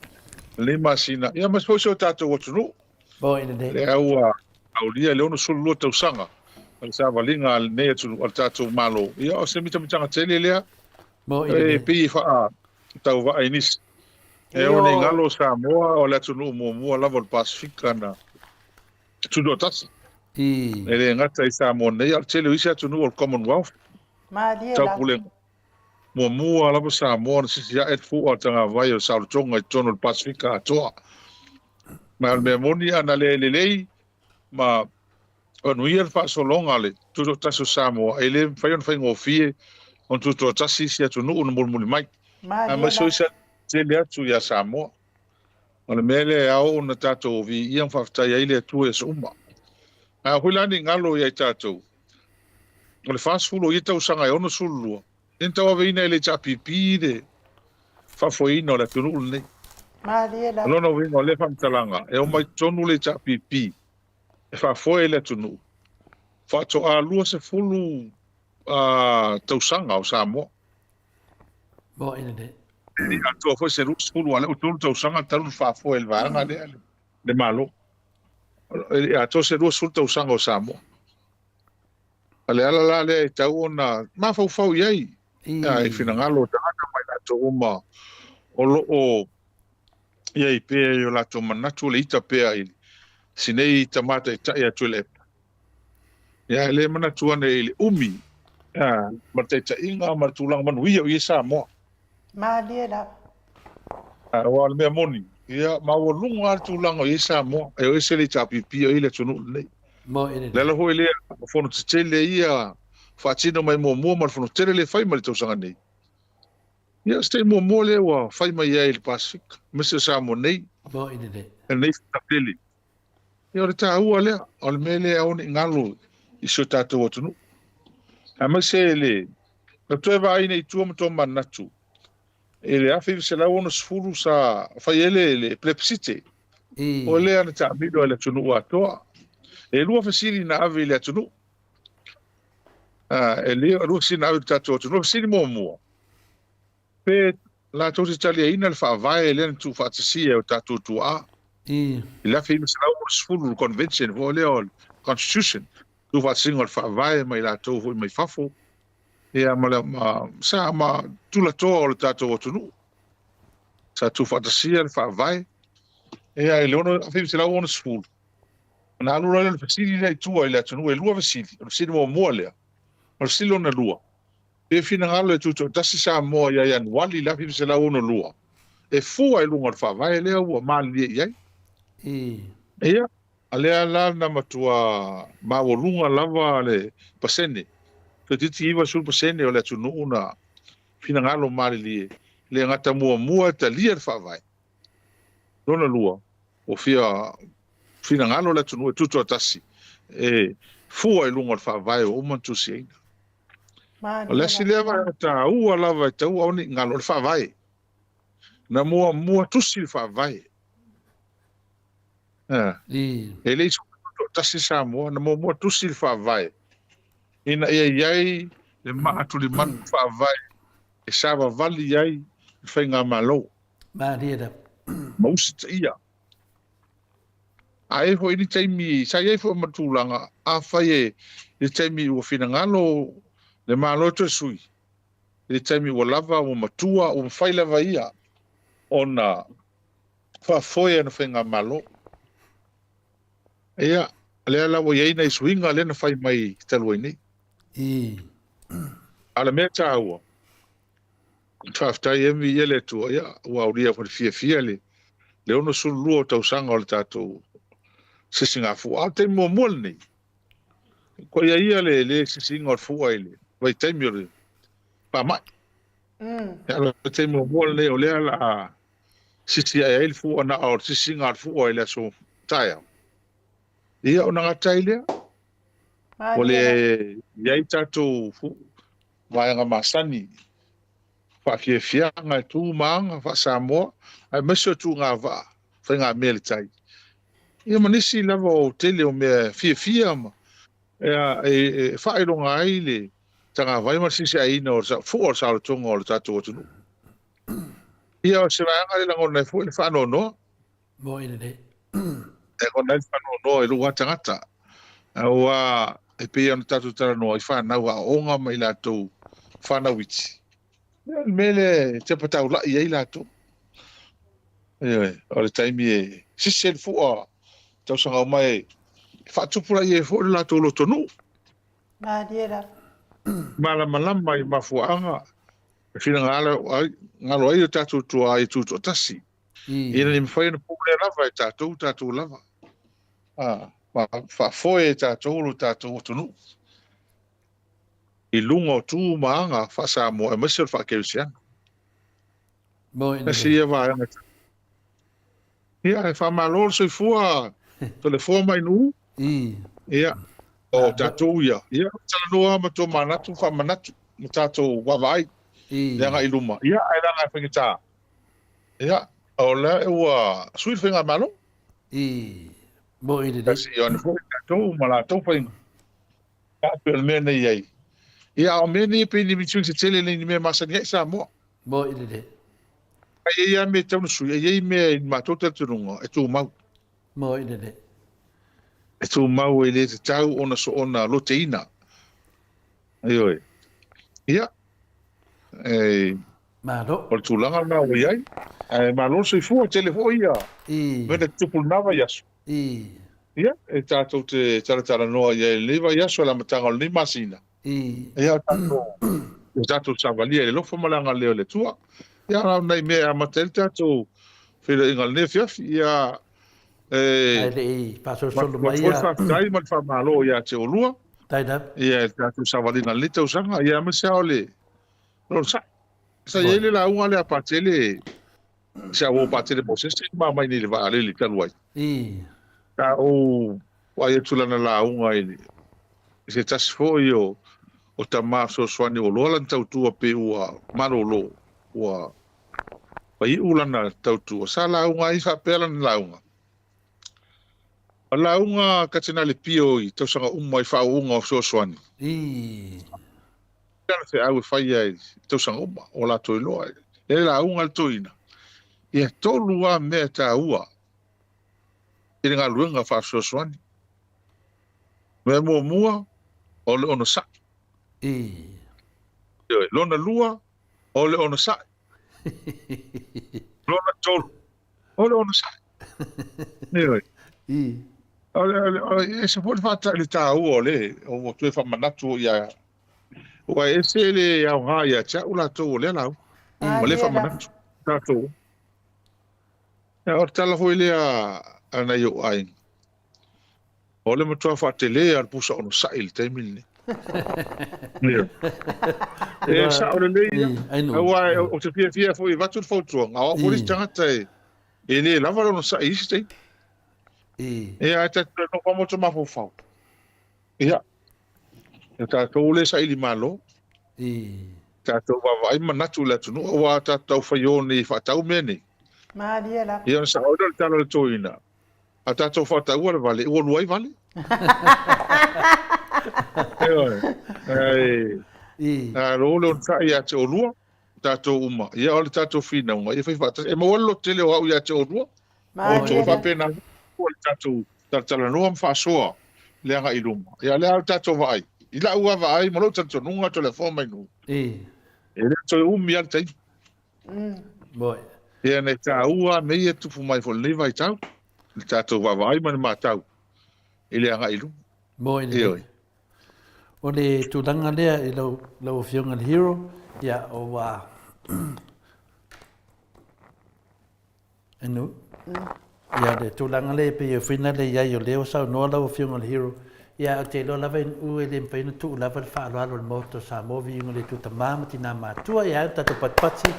lenei masina, ia aemaise foi si o tatou atunuu. Lea ua aulia le 62 tausaga o le savaliga a lenei atunuu, a le tatou Malo. Ia, o se mitamitaga tele lea. E pei e faatauvaa i nisi. E aua ne i galo Samoa o le atunuu muamua lava o le Pasefika na tutoatasi. E le gata i Samoa nei, a o le tele o isi atunuu o le Commonwealth. Taupulega. Muamua lava Samoa na sisiae le fua o le tagavai o le saolotoga i totonu o le Pasefika atoa. Ma o le mea moni ana le lelei ma manuia le faasologa o le Tutoatasi o Samoa, e le mafai ona faigofie ona tutoatasi isi atunuu na mulimuli mai. Aemaise foi isi tele atu ia Samoa. O le mea lea e ao ona tatou viia ma faafetai ai le Atua i aso uma. Ae ao foi la ne i galo ia i tatou, o le 40 o ia tausaga e 62, ia na tauaveina e le HRPP le faafoeina o le atunuu lenei. Malie lava. O lona uiga o lea faamatalaga, e omai tonu le HRPP e faafoe le atunuu, faatoa 20 tausaga o Samoa. E le atoa foi se 20, a o lea ua 3 tausaga talu ona faafoe e le vaega lea le Malo. E le atoa se 20 tausaga o Samoa. O le ala la lea e tau ona mafaufau i ai i finagalo o tagata ma i latou uma o lo o i ai pea i o latou manatu le ita pea i si nei tama taitai a Tuilaepa. Ia, e le manatu ane i le umi ma le taitaiga ma le tulaga manuia o i ai Samoa. Malie lava. Aua o le mea moni, ia, maualuga lava le tulaga o i ai Samoa, e o ese le HRPP o i ai le atunuu lenei. O le ala foi lea, o fono tetele ia faatino mai muamua ma le fono tele lea e fai mai le tausaga nei. Ia, o se taimi muamua lea ua fai mai ai i le Pasefika, aemaise o Samoa nei, lenei fono tele. Ia, o le taua lea, o le mea lea e ao ne i galo i si o tatou atunuu. Aemaise le na toe vaai nei i tua ma tomanatu i le 1960 sa fai ai le plebiscite. O lea na taamilo ai le atunuu atoa. E lua fesili na ave i le atunuu. E lua fesili na ave i le tatou atunuu. O le fesili muamua, pe latou te taliaina le faavae lea na tuufaatasia e o tatou tuaa i le 1960, le Convention foi lea o le Constitution, tuufaatasiga o le faavae ma i latou foi mai fafo, ia ma le ma, sa ma tulatoa o le tatou atunuu. Sa tuufaatasia le faavae ia i le 1960. Ona alu loa lea o le fesili lea i tua i le atunuu, e lua fesili. O le fesili muamua lea, o le fesili lona lua, pe finagalo e tutoatasi Samoa ia Ianuali i le 1962 e fua i luga o le faavae lea ua malilie i ai. Ia, a lea la na matua maualuga lava le pasene, toeitiiti 90% o le atunuu na finagalo malilie, le gata muamua e talia le faavae. Lona lua, ua fia finagalo le atunuu e tutoatasi e fua i luga o le faavae ua uma ona tusiaina. O le asi lea vaega taua lava e tatau aua ne i galo, o le faavae. Na muamua tusi le faavae. E le i tutoatasi Samoa, na muamua tusi le faavae ina ia i ai le maa tulimanu faavae e savavali ai le faigamalo. Malie lava. Ma usitaia. A i ai foi ni taimi, sa i ai foi ma tulaga, afai e le taimi ua finagalo le Malo e toe sui, i le taimi ua lava, ua matua, ua mafai lava ia ona faafoe ana faigamalo. Ia, lea la ua i ai nai suiga lea na fai mai talu ai nei. A o le mea taua, Faafetai e viia le Atua, ia, ua aulia foi le fiafia le 62 o tausaga o le tatou sisigafua. A o le taimi muamua lenei, ko ia ia le le sisiina o le fua i le vaitaimi o le faamai. Ia, o le taimi muamua lenei o lea la a sisi ae ai le fua, na o le sisiga o le fua i le aso taeao. Ia, ona gata ai lea. Ua le i ai tatou vaega masani, faafiafiaga e tu ma aga faa-Samoa, aemaise o tuuga vaa faigamea i le tai. Ia ma nisi lava o tele o mea fiafia ma e faailoga ai le tagavai ma le sisiaina o le fua o le saolotoga o le tatou atunuu. Ia o se vaega lea e lagona ai foi le faanoanoa. Moi lelei. E lagona ai le faanoanoa i lou lava tagata, aua e pei ona tatou talanoa i fanau aooga ma i latou fanau iti, ia o le mea lea e tepa taulai ai latou. Ioe, o le taimi e sisi ai le fua tausaga uma e faatupulaia ai foi le latou lotonuu. Malie lava. Malamalama i mafuaaga e finagalo ai, galo ai o tatou tuaa i tutoatasi. Ina ia mafai ona pulea lava e tatou, tatou lava. Ma faafoe e tatou lo tatou atunuu i luga o tu ma aga faa-Samoa aemaise o le faa-Kerisiano. Tasi ia vaega. Ia, e faamalo le soifua, Toleafoa ma Ainuu. Ia, o tatou ia, ia, talanoa ma tomanatu, faamanatu ma tatou vaavaai i le agai i luma. Ia, ae leaga e faigata. Ia, o lea ua sui le faigamalo. I, moi lelei. Tasi Ioane foi tatou ma latou faiga. Pei o le mea nei ai. Ia, a o mea nei e pei ni suiga se tele nei ni mea masani ai Samoa. Moi lelei. Ai e i ai lava mea e tatau ona sui, e i ai mea i le matou talitonuga e tumau. Moi lelei. E tumau e le tatau ona soona loteina. Ioe. Ia, e Malo. O le tulaga lena ua i ai. Ae malo le soifua, tele foi ia mea na tutupu i lena vaiaso. Ia, e tatou te talatalanoa i ai i lenei vaiaso i le amataga o lenei masina. Ia, o tatou, o tatou savalia i le alofa ma le agalelei o le Atua. Ia, na o nai mea e amata ai le tatou feiloaiga i lenei afiafi. Ia, e Ae le i faasolosolo mai ia. Avatu foi le faafetai ma le faamalo ia te oulua. Ia, i le tatou savaliga i lenei tausaga. Ia, aemaise lava o le Lona, sa i ai le lauga lea a Patele, si a uo Patele Mosese ma mai nei le vaalele talu ai. Sa ou vaai atu lana lauga i le i se tasi foi o o tama fesoasoani ua loa lana tautua pe ua malolo, ua faiu lana tautua. Sa lauga ai faapea lana lauga. O lauga a Katenale Pio i tausaga uma i faaauauga o fesoasoani. Ii. Lana feau e faia i tausaga uma o latou iloa. E le lauga a le toeaina, ia tolu lava mea taua i le galuega faafesoasoani. Mea muamua, o le onosai. Ii. Ioe. Lona lua, o le onosai. Lona tolu, o le onosai. Ioe. I. O le, o le, o le, ese foi le faata, le taua o le, o ua toe faamanatu ia, ua ese le aoga ia te au latou o lea lauga. Ma le faamanatu tatou. Ia, o le tala foi lea a nai ou aiga, O le matua faatele lava o le pusa onosai i le taimi lenei. E sao lelei ia. Aua ou te fiafia foi e avatu le fautuaga, o au foi le isi tagata e le lava le onosai i isi taimi. Ia, ae tatou toe nofo lava ma o tatou mafaufau. Ia, o tatou lea e saili malo, tatou vaavaai ma manatu i le atunuu, aua a tatou taufaiō nei e faatau mea nei. Malie lava. Ia ona sao ai lea o le tala a le toeaina, A tatou faataua le vale, ua lua ai vale. Ioe. Ae, malo le onosai ia te olua, tatou uma. Ia, o le tatou finauga, ia fai faatasi. E maua le lototele o au ia te olua. O outou faapena foi le tatou talatalanoa ma faasoa le agai i luma. Ia, o le a le tatou vaai. I lau lava vaai ma lou talitonuga, Toleafoa Mainuu, e le toe umi lava le taimi. Moi. Ia nei taua mea ia tupu mai foi lenei vaitau, le tatou vaavaai ma le matau i le agai i luma. Moi lelei. O le tulaga lea i lau, lau Afioga i le Hero, ia, ua Inu. Ia, le tulaga lea e pei e whina le iai o lea ua saunoa lau Afioga i le Hero, ia, ou te iloa lava inu e le mafai ona tuu lava le faaaloalo i le Maota o Samoa, viiga o le Atua Tama ma Tina Matua, ia, le tatou patipati,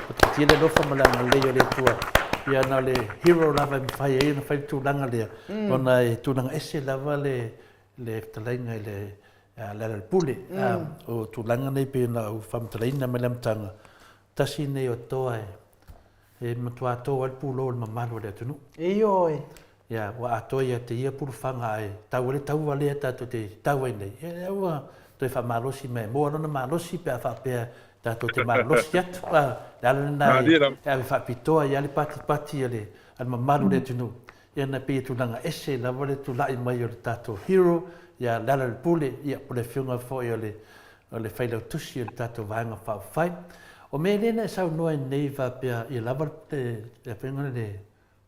patipatia le alofa ma le agalelei o le Atua. Ia, na o le Hero lava e mafai ai ona fai le tulaga lea, ona e tulaga ese lava le, le fetalaiga i le Lealailepule. O tulaga nei pei ona ou faamatalaina mai le amataga, tasi lenei o toa e E matua tō ai le pulou o le mamalu o le atunuu. Ioe. Ia, ua atoa ia te ia pulufaga ae tau ai le taua lea tatou te tau ai nei, ia lea ua toe faamalosi mai e maua lona malosi pe a faapea tatou te malolosi atu. A, le ala lena e ave faapitoa ai lava le patipati a le mamalu o le atunuu. Ia na pei e tulaga ese lava le tulai mai o le tatou hero ia Lealailepule, ia po o le afioga foi o le o le failautusi o le tatou Vaega Faaupufai. O mea lea na e saunoa ai nei faapea ia lava le afioga le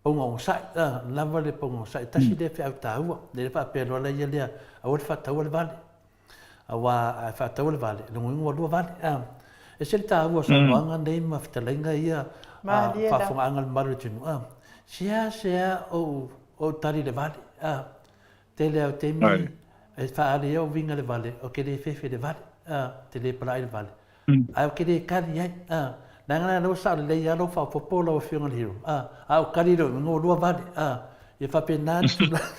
pauga ogasai, a, lava le pauga ogasai, tasi lea feau taua, lea faapea loa la ia lea, aua le faataua le vale. Aua a faataua le vale, lona uiga ua lua vale, a. E ese le taua o saunoaga nei ma fetalaiga ia, a, faafofogaaga a le mamalu o le atunuu, a. Seasea ou, ou tali i le vale, a. Tele au taimi e faaali ai ou uiga i le vale, ou te le fefe i le vale, a, te le palai i le vale. Ae ou te le kali ai, a. Leaga la lea ua sao lelei lava lou faaopoopo lau Afioga i le Hero, a. A ou kali loa i uiga ua lua vale, a. Ia faapena le tulaga.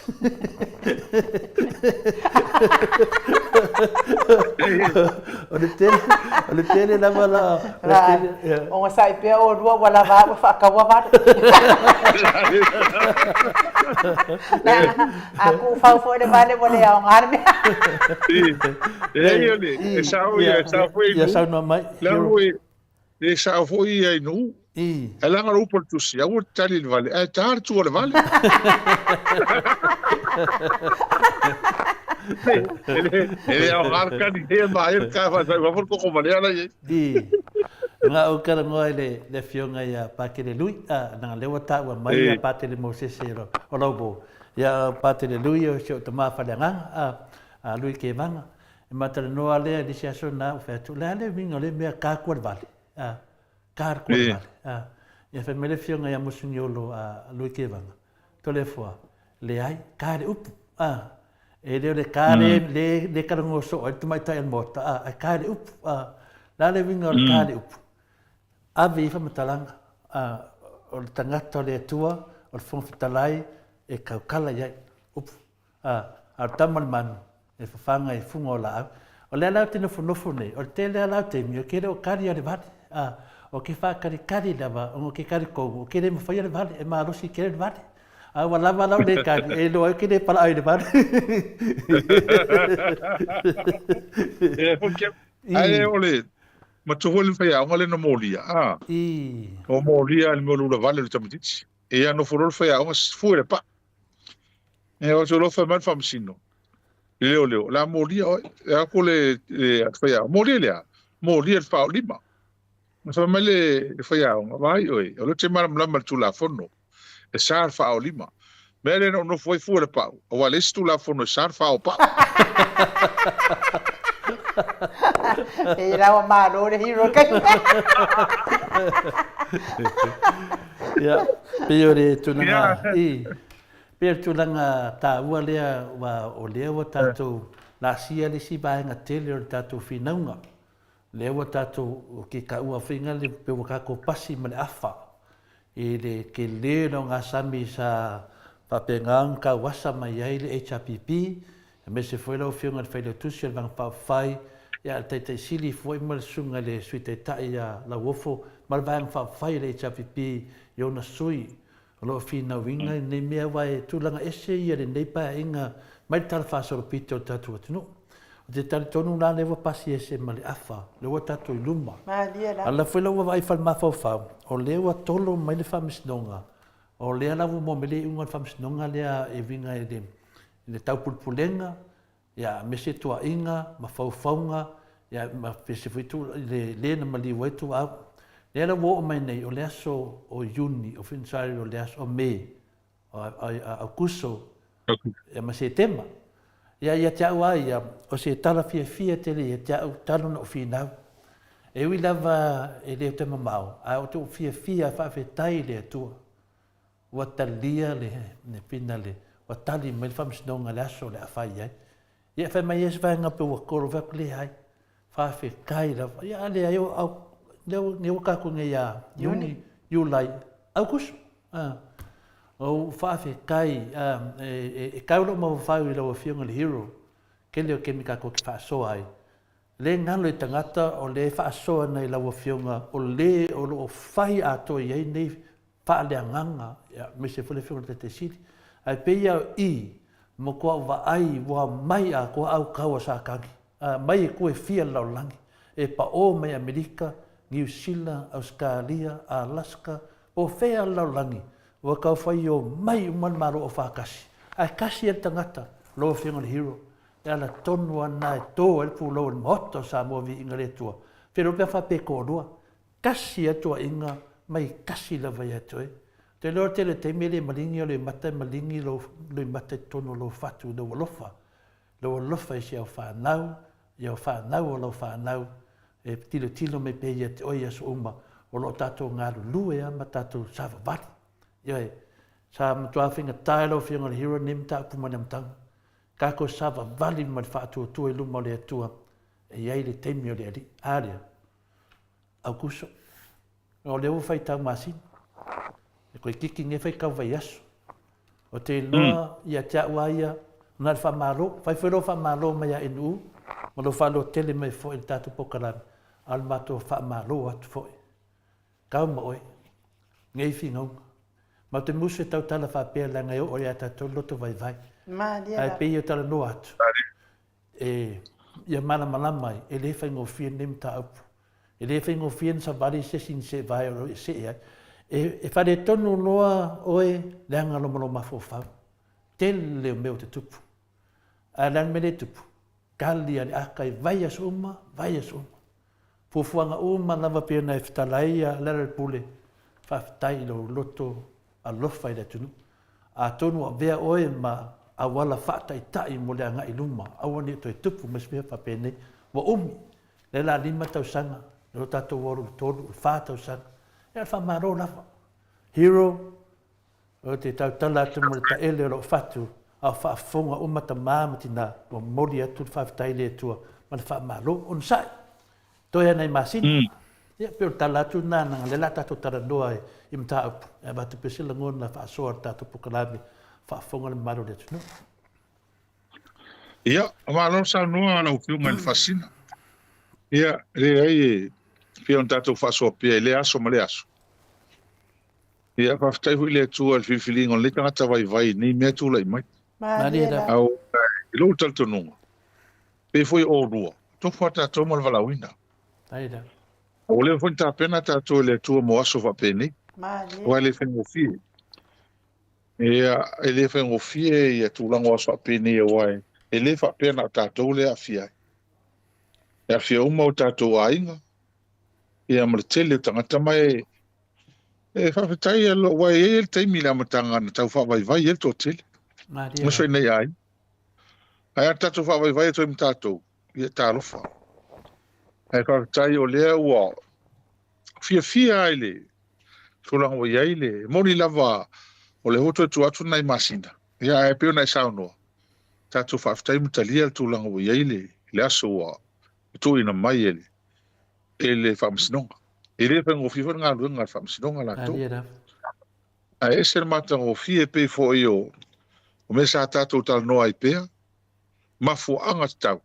O le tele, o le tele lava la, o le tele, ia. Ogasai pea olua ua lava au e faataua vale. A kuufau foi le vale ua le aoga le mea. Leai o le, e sao ia, e sao foi i Ia saunoa mai. Leaga foi, e sao foi ia i nuu. Ae leaga le upu a le tusi, aua te tali i le vale, ae ta le tua o le vale. E le aoga le kani, e maea le ka faasai, ua foi le koko valea la i ai. Na ou talanoa i le afioga ia Patele Lui, leaga lea ua taua mai ia Patele Mosese o Laubo. Ia o Patele Lui o si ou tama faaleagaga, a Lui Kevaga. E ma talanoa lea i le isi aso na ou fai atu, o le a le uiga o lea mea ka kua le vale, ka kua le vale. Ia fai mai le afioga ia Mosuniolo a Lui Kevaga, Toleafoa, leai, ka le upu, E le o le ka le, le, le talanoa soo ai le tamaitai o le Maota, a, ae ka le upu, a. O le a le uiga o le ka le upu? Ave i ai faamatalaga, a, o le tagata o le Atua, o le Fofoga Fetalai, e tautala i ai, upu, a, a o le tama o le manu, e fafaga i fuga o laau. O lea la ou te nofonofo nei, o le tele lava la o taimi, ou te le o kali a le vale, a, ou te faakalikali lava ona ou te talitonu, ou te le mafaia le vale, e malosi tele le vale. A ua lava lau le kali, e iloa ai ou te le palaau i le valu. E foi ke ae o le matua foi le faiaoga lea na molia a o molia le mea o le ulavale o le tamaitiiti. Ia nofo loa le faiaoga fue le paa. E o atu loa fai mai le faamasino i le leoleo, o le a molia oe. E a ko le faiaoga, molia le a? Molia le faaolima. Na fai mai le faiaoga, vaai oe, o lea ou te malamalama i le Tulafono, e sa le faaolima. Mea lea na ou nofo ai fua i le pau, aua e leai se Tulafono e sa le faaopau. E la ua malo le hero kai. Ia, pei o le tulaga, i, pei o le tulaga taua lea, aua o lea ua tatou laasia le isi vaega tele o le tatou finauga. Lea ua tatou, o ke kaua faiga le pe ua kakou pasi ma le afa i le tele o le ogasami sa faapena ona tauasa mai ai le HRPP, aemaise foi lau Afioga i le Failautusi o le Vaega Faaupufai, ia le Taitai Sili foi ma le Susuga i le Sui Taitai ia Lauofo ma le Vaega Faaupufai a le HRPP i ona sui O lo o finauina lenei mea aua e tulaga ese ia lenei paeaiga mai le Tala Faasolopito o le tatou atunuu. Ou te talitonu la lea ua pasi ese ma le afa, lea ua tatou i luma. Malie la. Ala foi lau vaavaai i fale mafaufau, o lea ua tolo mai le Faamasinoga, o lea la ua maua mai le iuga o le Faamasinoga lea e uiga i le taupulepulega, ia aemaise tuuaiga ma faufauga, ia ma pese foi tu, le, le na maliu ai tuau. Lea la ua oo mai nei, o le aso o Iuni, o Finisari o le aso o Me, o, Aukuso, ia ma Setema. Ia ia te au a ia, o se tala fiafia tele ia te au talu na ou finau. E ui lava e le o te mamao, ae ou te ou fiafia e faafetai i le Atua. Ua talia le le finale, ua tali mai le faamasinoga i le aso o le a fai ai. Ia fai mai ai se vaega pe ua kolo, fai atu, leai, faafetai lava. Ia a leai, o au, lea ua, lea ua tatou nei ia Iuni, Iulai, Aukuso. Ou faafetai, e, e tau lou mafaufau i lau Afioga i le Hero, tele o taimi tatou te faasoa ai. Le galo i tagata o lea e faasoa nei lau Afioga, o le o lo o fai atoa i ai nei faaleagaga, aemaise foi le Afioga i le Taitai Sili. Ae pei lava o i, matua ou vaai ua mai atoa au taua sa tagi, mai e tue fia le lalolagi, e paʻō mai Amerika, Niu Sila, Ausetalia, Alaska, po o fea le lalolagi, ua tau fai omai uma le Malo Aufaatasi. Ae tasi lava le tagata, lau Afioga i le Hero, e ala tonu lava lena e tō ai le pulou o le Maota o Samoa Viiga le Atua. Feiloa pe a faapea e toalua, Tasi a tuaiga mai tasi lava ia te oe. Ou te iloa o le tele o taimi e le maligi o le mata e maligi lou loimata i totonu o lou fatu i lou alofa, lou alofa i si au fanau, i au fanau o lau fanau, e tilotilo mai pea ia te oe i aso uma o lo o tatou galulue lava ma tatou savavali. Ioe, sa matua faigata e lau Afioga i le Hero lenei mataupu mai le amataga. Tatou savavali ma le faatuatua i luma o le Atua e i ai le taimi o le Alii. A lea? Aukuso. O lea ua faitau masina. E koe kiki nei faitau vaiaso. O te iloa ia te au a ia, na le faamalo, fai foi lou faamalo mai ia NU, ma lou faalotele mai foi i le tatou polokalame, a o le matou faamalo atu foi. Kau ma oe, nei finauga. Ma ou te musu e tautala faapea leaga e oo ia tatou le loto vaivai. Ae pei e talanoa atu. E, ia malamalama ai, e le faigofie lenei mataupu. E le faigofie ona savali se isi ni seevae o lo o e see ai. E, e faaletonu loa oe leaga lo ma lou mafaufau. Tele o mea ua tutupu. Ae o le a le mea lea e tupu? Tali a le aka i vaiaso uma, vaiaso uma. Fuafuaga uma lava pei ona e fetala ai ia Lealailepule, faafetai i lou loto alofa i le atunuu. Atonu ua avea oe ma auala faataitai mo le agai i luma, aua ne i toe tupu mai se mea faapenei. Ua umi, lea la lima tausaga, lea ua tatou 23, o le fa tausaga. Ia o le faamalo lava. Hero, ou te tautala atu mo le taele o lou fatu, a o faafofoga uma tama ma tina, ua momoli atu le faafetai i le Atua ma le faamalo. Onosai! Toe a nai masina. Ia, pei o le tala atu lena, leaga o lea o le a tatou talanoa i mataupu e avatu pea se lagona faasoa o le tatou polokalame faafofoga le mamalu o le atunuu. Ia, malo saunoa lau Afioga i le Faasina. Ia, leai e pei ona tatou faasoa pea i lea aso ma lea aso. Ia, faafetai foi i le Atua i le filifiliga o lenei tagata vaivai i nei mea tulai mai. Malie lava. Au, i lou talitonuga, pei foi o oulua, tofu lava tatou ma le valaauina. Malie lava. Ua leva foi ona tapena tatou e le Atua mo aso faapenei. Malie. Aua e le faigofie. Ia, e le faigofie ia tulaga o aso faapenei aua e le faapea na o tatou lea e aafia ai. E aafia uma o tatou aiga, ia ma le tele o tagata ma e E faafetai aua e i ai le taimi i le amataga na tau faavaivai ai le toatele. Malie Aemaise lava. foi nei aiga. Ae a tatou faavaivai atu ai ma tatou, ia talofa. Ae faafetai o lea ua fiafia ai le tulaga ua i ai le moni lava o lea ua toe tuu atu nai masina. Ia ae pei ona e saunoa, tatou faafetai ma talia le tulaga ua i ai le, le aso ua tuuina mai e le e le Faamasinoga. E le faigofie foi le galuega a le Faamasinoga latou. Ae ese le matagofie pei foi o mea sa tatou talanoa ai pea, mafuaaga tatau.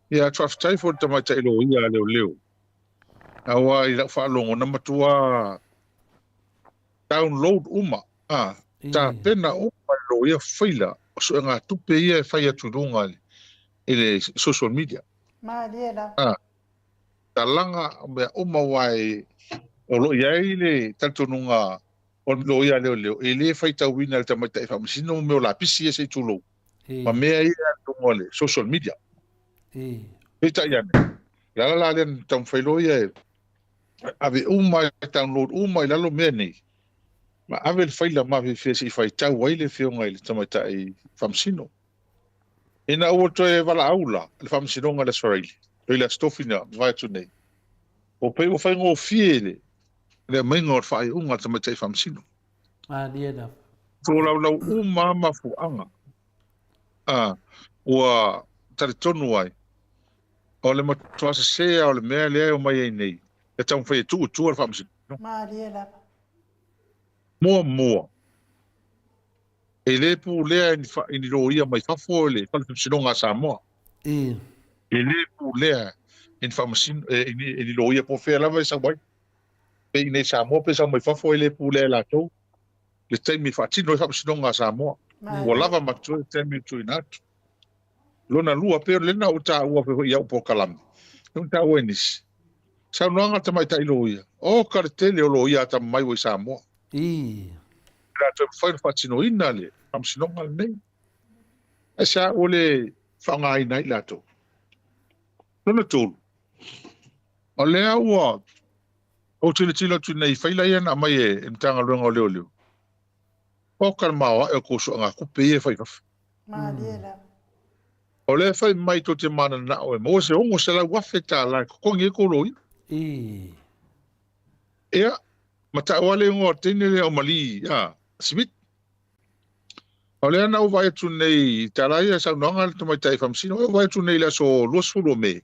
Ia, faafetai foi i le tamaitai loia a leoleo, aua i lau faalogo na matua download uma, a, tapena uma e loia faila o suegatupe ia e fai atu i luga i le social media. Malie lava. A, talaga, o mea uma aua e, o lo o i ai le talitonuga o le loia a leoleo, e le faitauina e le tamaitai faamasino mo mea o lapisi ia se i tulou, ma mea ia i luga o le social media. Peitai ane, o le ala la lea na taumafai loia e ave uma, e download uma i lalo mea nei, ma ave le faila mafiafia se i faitau ai le afioga i le tamaitai faamasino. Ina ua toe valaau la le Faamasinoga i le Aso Faraile, i le Aso Tofi na mavae atu nei, ua pei ua faigofie le le aumaiga o le faaiuga a le tamaitai faamasino. Malie lava. Tolaulau uma lava mafuaaga a ua talitonu ai, o le matua sese lava o le mea lea e omai ai nei, e taumafai e tuu i tua le Faamasinoga. Malie lava. Muamua, E le pulea e ni loia mai fafo le Fale Faamasinoga a Samoa. E le pulea e ni faamasino, e ni loia po o fea lava e sau ai. Pe i inei i Samoa pe sau mai fafo, e le pulea e latou le taimi e faatino ai Faamasinoga a Samoa. Ua lava ma totoe le taimi e tuuina atu. Lona lua, pei o lena ua taua foi i au polokalame, lea ua taua e nisi, saunoaga a le tamaitai loia, oka le tele o loia atamamai ua i Samoa. Ii. E le toe mafai ona faatinoina le faamasinoga lenei. Aisea ua le faaaogaina ai i latou? Lona tolu, o lea ua ou tilotilo atu nei i faila ia na aumai e le Matagaluega o Leoleo, oka le maoae o kou suegatupe ia e fai i fafo. Malie lava. O lea e fai mai tou te mananao e maua se $600,000 e totogi ai kou loia. Ii. Ia, ma tau lava le igoa o le teine lea o Mali a, Smith. O lea na ou vaai atu nei i tala ia saunoaga a le tamaitai faamasino, ou vaai atu nei i le aso 20 o Me,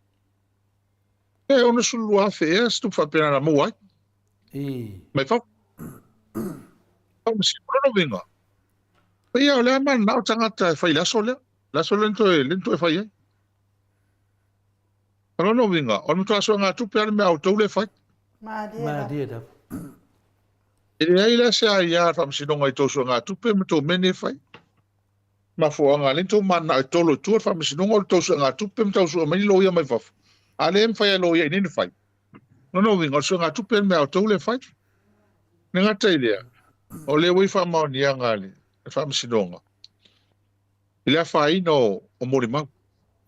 e $62,000 ea se tupe faapena na maua ai. Ii. Mai fafo. Faamasino, o lona uiga, ia o lea mananao tagata e fai i le aso lea, le aso lea na toe, lea na toe fai ai. O lona uiga, o le matua suegatupe lava le mea a outou lea e fai. Malie lava. E leai la se aia a le Faamasinoga i tou suegatupe ma tou mea nei e fai. Mafuaaga lea na tou mananao e tolo i tua le Faamasinoga o le tou suegatupe ma tau sue mai ni loia mai fafo. A lea e mafai lava e loia i inei ona fai. O lona uiga, o le suegatupe le mea a outou lea e fai. E le gata i lea, o lea ua i faamaoniaga a le Faamasinoga i le afaina o molimau.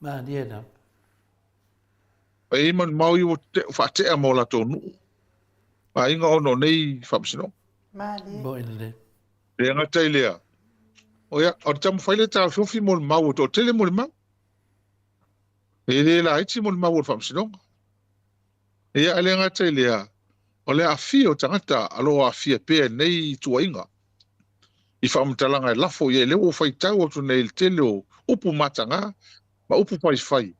Malie lava. E i ai molimau ia ua faatea ma o latou nuu, aiga ona o nei faamasinoga. Malie. Moi lelei. E le gata i lea, o ia, o le taumafai lea e taofiofi molimau, ua toatele molimau. E le laiti molimau o le faamasinoga. Ia, e le gata i lea, o le aafia o tagata o lo o aafia pea i nei tuuaiga i faamatalaga e lafo i ai, lea ua ou faitau atu nei i le tele o upu mataga ma upu faifai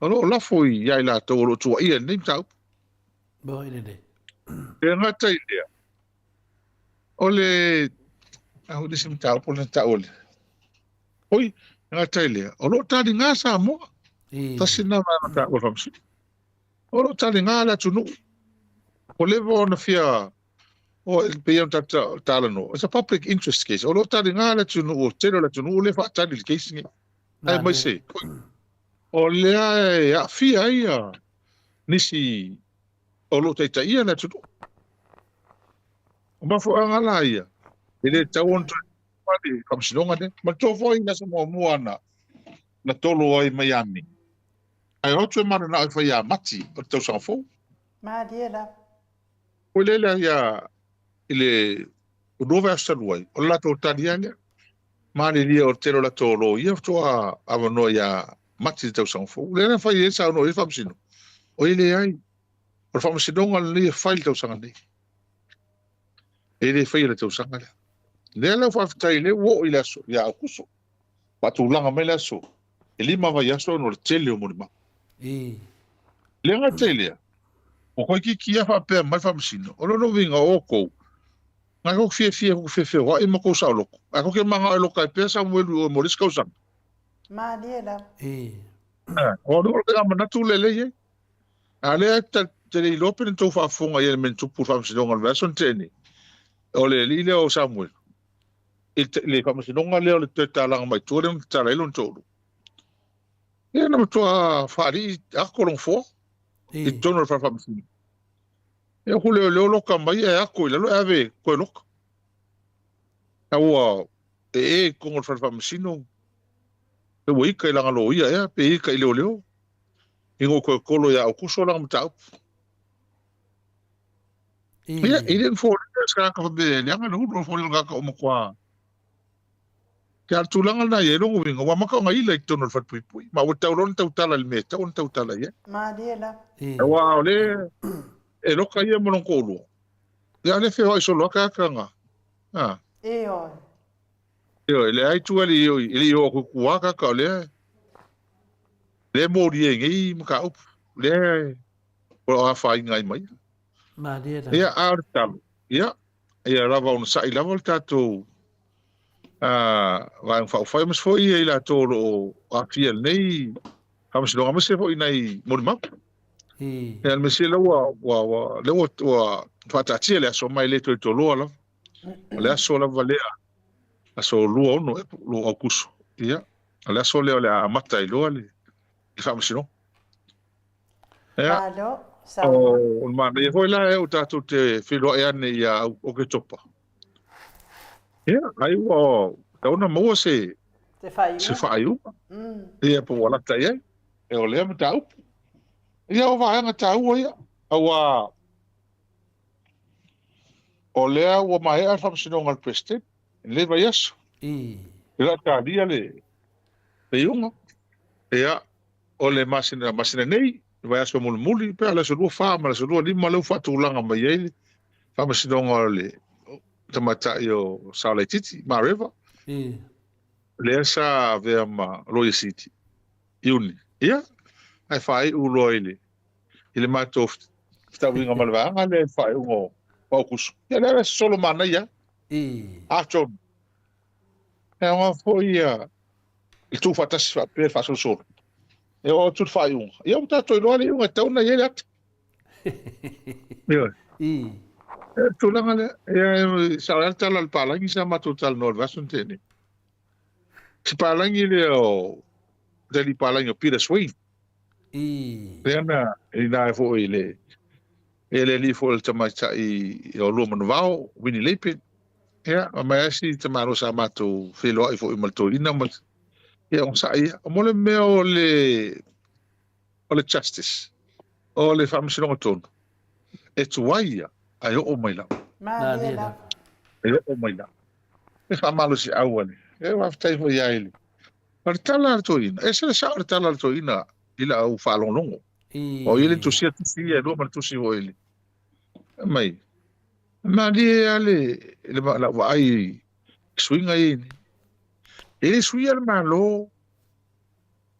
o lo o lafo ia i latou o lo o tuuaia i lenei mataupu. Moi lelei. E le gata i lea, o le a le isi mataupu lea na taua le oi, e gata i lea, o lo o taliga Samoa. Tasi lena vaega taua o le faamasino. O lo o taliga le atunuu. Ua leva ona fia O, e pei ona tatou talanoa, it's a public interest case. O lo o taliga le atunuu, o le tele o le atunuu lea e faatali i le case lenei. Aemaise, o lea e aafia ai nisi o lo o taitaia le atunuu. O mafuaaga la ia, e le tatau ona toe tuua le faamasinoga lea. Manatua foi i le aso muamua na, na tolo ai Miami, ae o atu e mananao e fai ia Mati o le tausaga fou. Malie lava. Foi lele ia i le lua vaiaso talu ai, o le latou tali lava lea. Malilie o le tele o latou loia faatoa avanoa ia Mati i le tausaga fou. O lea na fai ai saunoa i ai le Faamasino, o ia leai, o le faamasinoga lenei e fai i le tausaga nei. E le faia i le tausaga lea. Lea la ua faafetai lea ua oo i le aso ia Aokuso. Faatulaga mai le aso e lima vaiaso ona o le tele o molimau. Le gata i lea, ua toeitiiti lava faapea mai le Faamasino, o lona uiga o outou, na tou fiafia tou te feofeoai ma tou saoloto, ae tou te manao e loka ai pea Samuelu i oe mo le isi tausaga. Malie lava. O le tega manatu lea lea e i ai. A o lea e te le iloa pe na tou faafofoga i ai i le mea na tupu i le Faamasinoga i le vaiaso na tea nei, o le alii lea o Samuelu, i le Faamasinoga lea o le toe talaga mai tua lea na tatala ai lona toalua. Ia na matua faalii ako lona foa i totonu o le fale faamasino. Ia ku leoleo loka mai ae ako i lalo ae ave toe loka. A ua ee i totonu o le fale faamasino, pe ua ika i lana loia ea, pe ika i leoleo, ina ua toe tolo ia Aukuso lana mataupu. Ia, e le o foliga se tagata faapea e leaga le ulu, o le foliga o le tagata ua matua. Ia, a o le tulaga lena e i ai lona uiga, ua amata ona ila i totonu o le falepuipui, ma ua tatau loa ona tautala i le mea e tatau ona tautala i ai. Malie lava. Aua o lea e loka ia ma lona toalua, ia a o lea e feoai solo lava tagata na. A. Ioe. Ioe, leai tua e le i oo atu i tua tagata o lea, lea e molia i nei mataupu, lea o lo o afaina ai ma ia. Malie lava. Ia, a o le tatalo, ia, ia lava onosai lava le tatou Vaega Faaupufai, aemaise foi i latou o lo o aafia i lenei faamasinoga, aemaise foi i nai molimau. Ia, le mea sili ua, ua, ua, lea ua, ua faataatia le aso, ma e le toe toloa lava. O le aso lava lea, aso 26 e, Aokuso. Ia, o le aso lea o le a amata ai loa le faamasinoga. Ia, Malo, saunoa. o le manaia foi la e o tatou te feiloai ane ia Oketopa. Ia, ai ua tatau ona maua se, Se faaiuga. se faaiuga. Ia, po ua lata i ai. E o lea mataupu. Ia, o vaega taua ia. Aua o lea ua maea le faamasinoga a le Peresetene i lenei vaiaso. E le o talia le iuga. Ia, o le masina, masina nei, le vaiaso mulimuli, pe o le aso 24 ma le aso 25 lea ua faatulaga mai ai le faamasinoga o le tamaitai o Saolaititi, Mareva, lea sa avea ma Loia Sili, Iuni. Ia, ae faaiu loa i le, i le matou fetauiga ma le vaega lea i le faaiuga o Aokuso. Ia, lea la sosolo manaia. Atonu, e aoga foi ia le tuufaatasi faapea le faasolosolo. E oo atu le faaiuga, ia ua tatou iloa le iuga e tatau ona i ai le ata. Ioe. E le tulaga lea. Ia, e sao ai le tala a le palagi sa matou talanoa i le vaiaso na tea nei. Se palagi lea o le alii palagi o Peter Swain. Lea na i ina foi i le e le alii foi o le tamaitai o Luamanuvao, Winnie Lapen. Ia, ma mai lava si tamaloa sa matou feiloai foi ma le toeaina ma ia onosai ia. O mo le mea o le o le justice, o le faamasinoga tonu, e tuai ia ae oo mai lava. Malie lava. E oo mai lava. E faamalosiau a le. E faafetai foi ia i le. O le tala a le toeaina, e ese le sao o le tala a le toeaina i lau faalogologo. O ia le tusia tusi ia e lua ma le tusi foi i le. Mai. Malie lava le, le, lau vaai i suiga ia nei. E le suia le Malo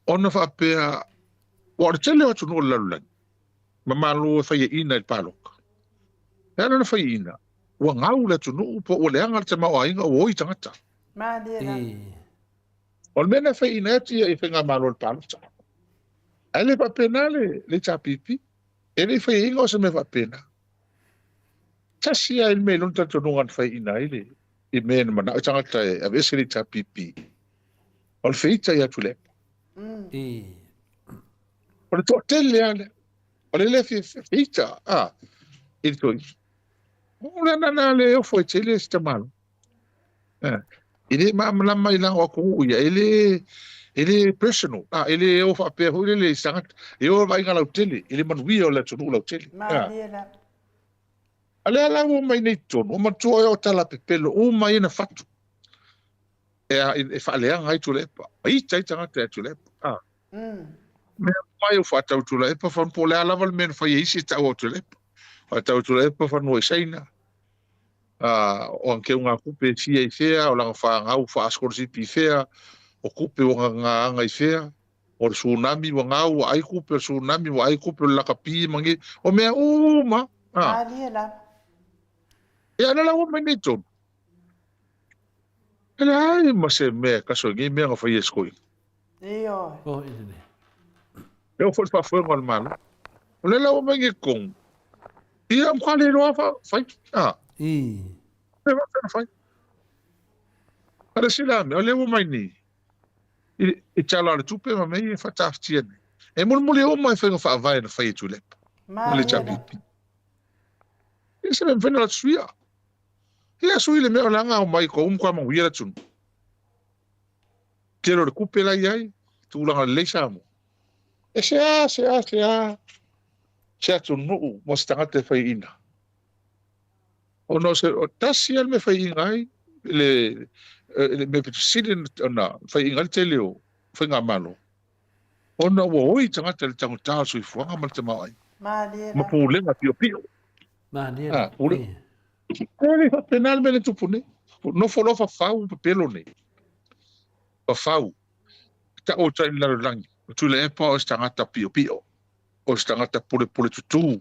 ona faapea, aua o le tele o atunuu o le lalolagi, ma Malo e faiaina i le palota. E ala ona faiaina, ua gau le atunuu po ua leaga le tamaoaiga ua oi tagata. Malie lava. O le mea lena e faiaina ai atu ia i faigamalo i le palota. Ae le faapena le, le HRPP. E le i faiaina o se mea faapena. Tasi lava i le mea i lona talitonuga na faiaina ai le i mea na manao ai tagata e aveese le HRPP, o le feita ia Tuilaepa. O le toatele lava lea, o le le fia feita a i le toeaina. O le ana lena le ofo e tele se tamaloa. E le malamalama i lago atunuu ia, e le e le personal, a e le o faapea foi lele i se tagata, e o i le vaaiga lautele, i le manuia o le atunuu lautele. Malie la. A lea la ua omai nei i totonu, ua manatua oe o tala pepelo uma ia na fatu e, e faaleaga ai Tuilaepa, ma ita ai tagata ia Tuilaepa. A. Mea uma ia ua faatau Tuilaepa, fanu po o le a lava le mea na fai e isi e tau au Tuilaepa. Faatau Tuilaepa fanua i Saina, a, o ana keugatupe e fia i fea, o lana fanau faasikolasipi i fea, o tupe ua gagaaga i fea, o le tsunami ua gau ua ai tupe, o le tsunami ua ai tupe, o le lakapi ma ni, o mea uma. A. Malie lava. Ia, lea la ua mai nei tonu. E leai ma se mea e kaso i nei mea na faia e si toeaina. Ioe. Oh, i lenei. E oo foi i le faafoega o le Malo. O lea la ua mai nei tonu. Ia, matua le iloa fa, fai. A. I. E faapea ona fai. A le isi la mea, o lea ua mai nei, i, i tala o le tupe ma mea ia e faatafatia nei. E mulimuli uma i faiga faavae na fai e Tuilaepa ma le HRPP. Ia se mea mafai ona latou suia. Ia sui le mea o le aga omai kou matua manuia le atunuu. Tele o le tupe la i ai, tulaga lelei Samoa. E se a, se a, se a, se atunuu ma se tagata e faiaina. Ona o se, o tasi lava le mea e faiaina ai, le, le mea pito sili ona faiaina ai le tele o faigamalo, ona ua oi tagata i le taugata o le soifuaga ma le tamaoaiga. Malie Ma lava. pulega piopio. Malie Ah, lava. pulega. E le faapena le mea lea e tupu nei. Nofo loa fafau pepelo nei. Fafau. Tau o i le lalolagi. O Tuilaepa o se tagata piopio. O se tagata pulepule tutū.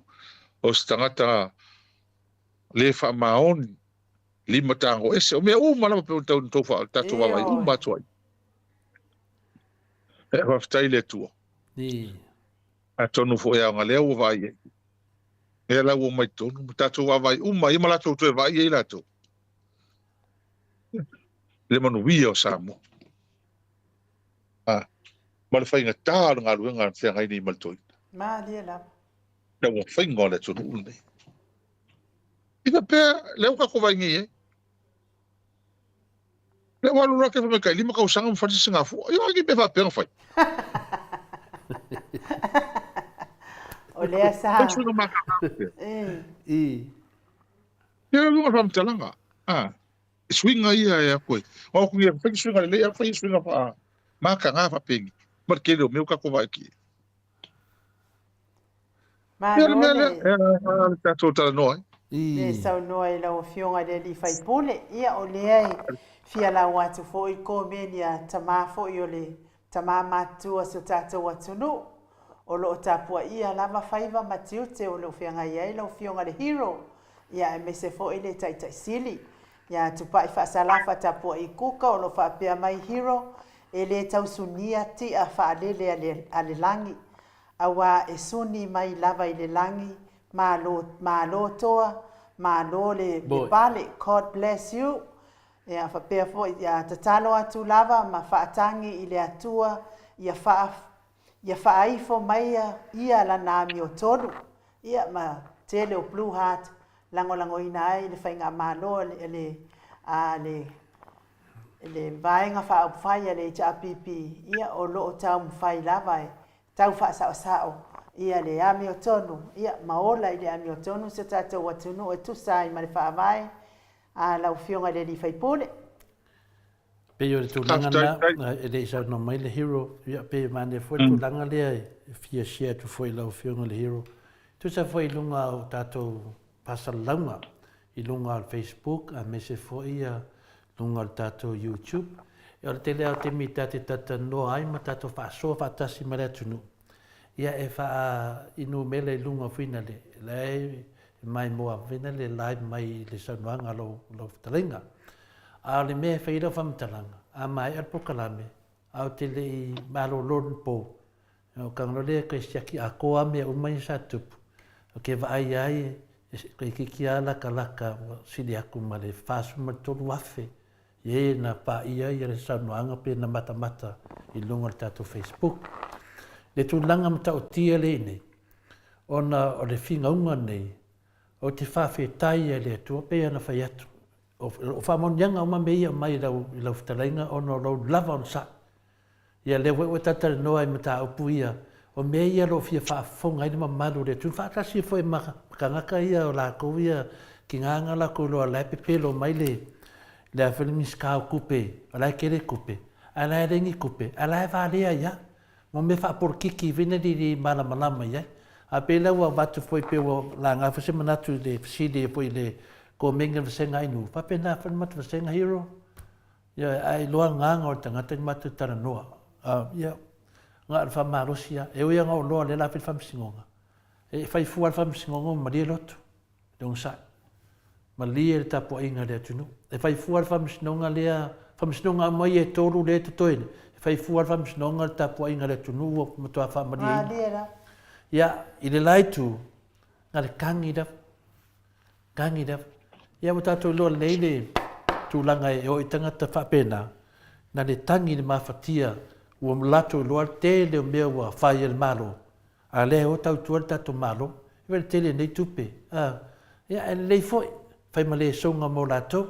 O se tagata le faamaoni. Lima tago ese. O mea uma lava pe o tau tou wha, tatou vaavaai uma atu ai. E faafetai i le Atua. Atonu foi e aoga lea ua vaai ai. Lea la ua omai totonu ma tatou vaavaai uma ai ma latou toe vaai ai latou. Le manuia o Samoa. Ah, ma le faigata o le galuega na feagai nei ma le toeaina. Malie lava. Taumafaiga o le atunuu lenei. I faapea, lea ua tatou vaai nei ai. Lea ua alu loa ke fai mai tai lima tausaga ma fai se sigafua. Ia ni mea faapea na fai. O lea sa. Fai suiga mataga. I. Ia le luga faamatalaga. Ah, suiga ia e aku ai. O aku ia fai suiga lelei, a fai suiga faa mataga faapeni. Ma le tele o mea ua tatou vaai atu i ai. Ia le Malo mea lea, le. e a le tatou talanoa ai. Le saunoa i lau Afioga i le alii faipule. Ia, o lea e fia lau atu foi i komeni a tama foi o le tama matutua o si o tatou atunuu. O lo o tapuaia lava faiva ma tiute o lo o feagai ai lau Afioga le Hero, ia aemaise foi le Taitai Sili. Ia Tupai Faasalafa Tapuai Kuka o lo o faapea mai Hero, e le tau sunia tia faalele a le lagi, auā e suni mai lava i le lagi, Malo, malo toa, malo le, le pale, God bless you. Ia faapea foi, ia tatalo atu lava ma faatagi i le Atua ia faa, ia faaifo mai ia lana amiotonu, ia ma tele o Blue Heart lagolagoina ai le faigamalo a le, a le, le Vaega Faaupufai a le HRPP, ia o lo o taumafai lava e tau faasaosao ia le amiotonu, ia ma ola i le amiotonu si o tatou atunuu e tusa ai ma le Faavae a lau Afioga i le Alii Faipule. Pei o le tulaga lena e le i saunoa mai le Hero, ia pei e manaia foi le tulaga lea e fia share atu foi i lau Afioga i le Hero. Tusa foi i luga o tatou faasalalauga i luga o le Facebook aemaise foi ia luga o le tatou YouTube. O le tele lava o taimi ta te talatalanoa ai ma tatou faasoa faatasi ma le atunuu, ia e faainumera i luga foi na le, la e maimoa foi na le live mai i le saunoaga a lau, lau fetalaiga. A o le mea e fai ai lau faamatalaga, a maea le polokalame, a ou te le i malolo i le po, ona ou tago loa lea e toe siaki atoa lava mea uma ia sa tupu, ou te vaai ai. Toeitiiti lava latalata ua sili atu ma le 43,000 i e na paia ai le saunoaga pe na matamata i luga o le tatou Facebook. Le tulaga matautia lea i nei, ona o le finauga nei, ou te faafetai i le Atua pei ona fai atu, o faamanuiaga uma mea ia e aumai i lau fetalaiga ona o lou lava onosai. Ia lea foi ua e talatalanoa i mataupu ia, o mea ia o lo o fia faafofoga ai le mamalu o le atunuu, faatasi foi ma tagata ia o latou ia tiga na latou iloa o la e pepelo mai le le a foi le Minisita o Tupe, o la e tele tupe, ae la e leai ni tupe, ae la e valea ai lava. Mo mea faapolokiki foi na le malamalama i ai. Ae pei la ua avatu foi pei ua laga foi se manatu i le fesili foi i le komeni a le vasega Ainuu, faapena foi le matou vasega Hero. Ioe, ae iloa agaga o le tagata i matou talanoa. Ia, na o le faamalosi lava. E ui lava ina ou iloa o lea o le a fai le faamasinoga, e fai fua lava le faamasinoga ua malie loto, le onosai. Malie le tapuaiga a le atunuu. E fai fua le faamasinoga lea, faamasinoga uma ia e tolu lea e totoe nei, e fai fua le faamasinoga le tapuaiga a le atunuu ua matua faamalieina. Malie lava. Ia, i le la itu, na o le tagi lava. Tagi lava. Ia ua tatou iloa lelei le tulaga e oo i tagata faapena, na le tagi i le mafatia ua latou iloa le tele o mea ua fai e le Malo, a o lea e o tautua le tatou Malo. E vaai i le tele o nei tupe, a, ia ae lelei foi, fai ma lesona mo latou.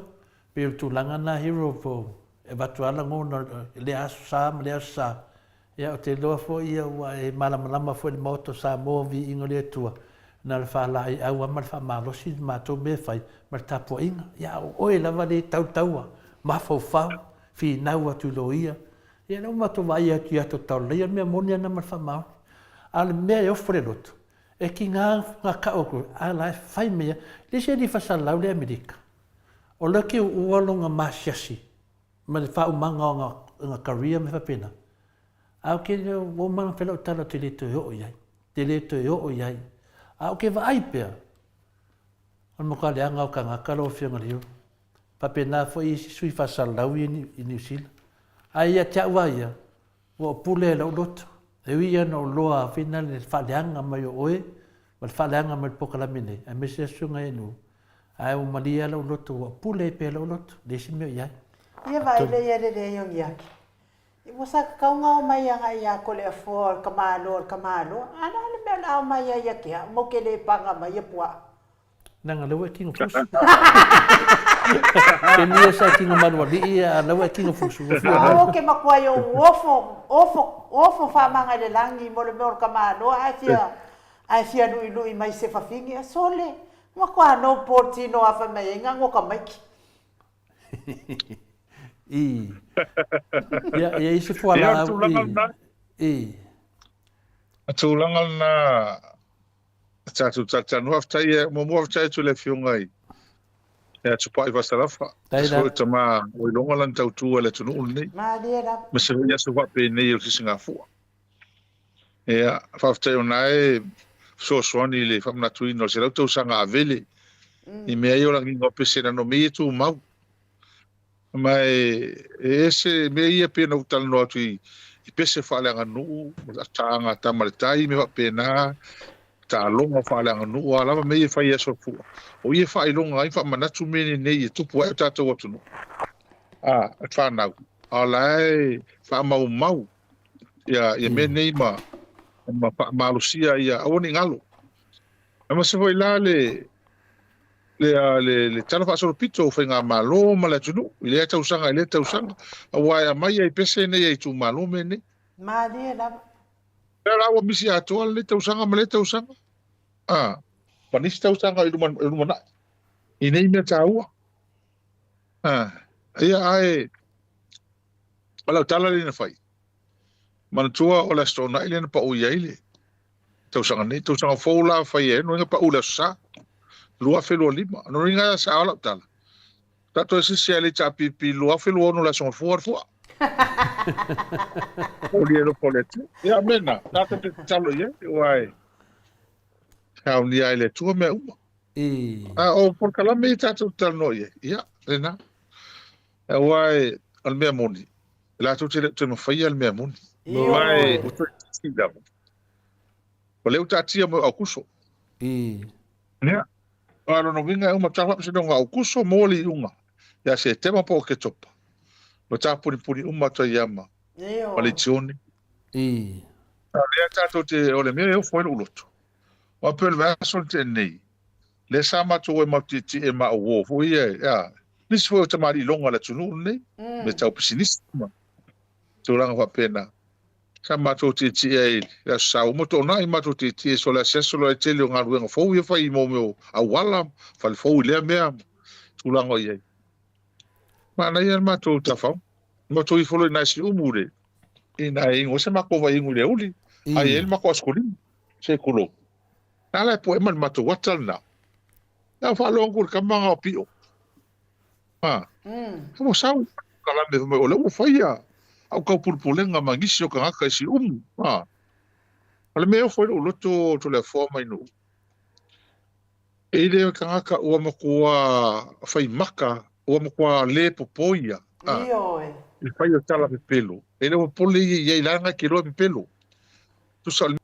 Pei o le tulaga lena Hero po o e avatu lava lagona i lea Aso Sa ma lea Aso Sa, Ia, ou te iloa foi ia ua e malamalama foi i le Maota o Samoa, viiga o le Atua, na o le faalaeiau lava ma le faamalosi le matou mea e fai, ma le tapuaiga. Ia, a o oe lava lea e tau le taua, mafaufau, finau atu i loia. Ia, lea ua matou vaai atu i ata o tauleleia, o le mea moni lava lena ma le faamaoni. A o le mea e ofo le loto, e tiga ona tau atu, a la e fai mai lava. Le isi alii faasalalau lea Amerika, o la e teuua lona masiasi ma le faaumaga o ana career ma mea faapena, ae ou te le, ua uma ona fai lau tala ou te le toe oo i ai, te le toe oo i ai. A ou te vaai pea, o le matua leaga o tagata lau Afioga i le Hero. Faapena foi isi sui faasalalau ia i Niu Sila. Ae ia te au lava ia, ua ou pule i lou loto. E ui lava ina ou iloa fina le faaleaga mai o oe ma le faaleaga mai o le polokalame nei, aemaise le Susuga ia Inu, ae ua malie lava lou loto, ua pule ai pea lou loto, leai se mea o i ai. Ia vaai lea i le leai o ni ake. Ua sa tatau ona omai agai ia Koleafoa o le tamaloa o le tamaloa, a o le a le mea o le a omai ai ia te au, ma ou te le paga mai ia puaa. Leaga lea ua e tino fusu. Taimi ia sa e tino malualii a lea ua e tino fusu. Ua fia Aua ou te matua i ou ofo, ofo, ofo faamaga i le lagi mo le mea o le tamaloa ae fia, ae fia luilui mai se fafine. A sole, matua no po le tino a fai mai ai na no tamaiti. I. Ia, ia i se fualaau. Ia, o le tulaga lena. I. O le tulaga lena tatou talatalanoa. Faafetai, e muamua faafetai atu i le Afioga i ia Tupai Vasalafa, se foi tama ua iloga lana tautua i le atunuu lenei. Malie lava. Aemaise foi aso faapenei o le sisigafua. Ia, faafetai o na e fesoasoani i le faamanatuina o le 100 tausaga Avele i mea ia o lagiga o pese leaga o mea ia e tumau. Ma e ese mea ia pei ona ou talanoa atu i pese faaleaganuu, taaga a tama le tai, mea faapena, taaloga faaleaganuu, a lava mea ia e fai i aso fua. O i e faailoga ai ma faamanatu mea nei e tupu ai o tatou atunuu, a, e fanau, a o la e faamaumau ia, ia mea nei ma, ma faamalosia ia aua ne i galo. Aemaise foi la le, le, le, le tala faasolopito o faigamalo ma le atunuu i lea tausaga i lea tausaga, aua e aumai ai pese nei a itumalo mea nei. Malie lava. Lea la ua misi atoa lenei tausaga ma lea tausaga, a, ma nisi tausaga i luma, i lumanai i nei mea taua. A, ia, ae o lau tala lea na fai, manatua o le Aso Toonai lea na pau i ai le tausaga nei, tausaga fou la fai ai, no pau le Aso Sa, 2025. No ringa sa o lau tala. Tatou e sisi ai le HRPP 2026 le Aso Gafua le fua. O li e loko le Atua. Ia mena, tatou te tatalo i ai, ua e saunia ai le Atua mea uma. A o polokalame ia tatou te talanoa i ai, ia, lena. Aua e, o le mea moni, latou te le o toe mafaia le mea moni. Ma e, ua toe iti lava. O lea ua taatia mo Aukuso. Ia. A lona uiga e uma tala faamasinoga Aukuso mo le iuga ia Setema po o Oketopa. Ua tapunipuni uma atu ai ia ma ma Leitione. A o lea tatou te, o le mea e ofo ai lou loto, aua pei o le vaiaso na tea nei, lea sa matou o e matou tietie ma au uo foi ia, a, nisi foi o tamalii loga o le atunuu lenei, mea tau pisinisi ma tulaga faapena. Sa matou tietie ai i le Aso Sa uma toonai matou tietie so le asiasi loa i le tele o galuega fou ia fai i mo mea o auala, fale fou i lea mea ma tulaga o i ai. Manaia le matou tafaoga. Matou ifo loa i nai Siumu i le ina e ingo se matou vaiingo i le auli, ai ai le matou asikolima, se tulou. Na ala e poe ma le matou ata lena. Na faalogo atu i le tama na o Pio. Ha. Ua sau kalame fai mai o lea ua faia au taupulepulega ma nisi o tagata i Siumu. Ha. O le mea e ofo ai lou loto o Toleafoa mai Nuu. E le o tagata ua matua fai maka, ua matua le popoia. Ha. Ioe. I le fai o tala pepelo. E le o popole ia i ai leaga e te iloa e pepelo. Tusa o le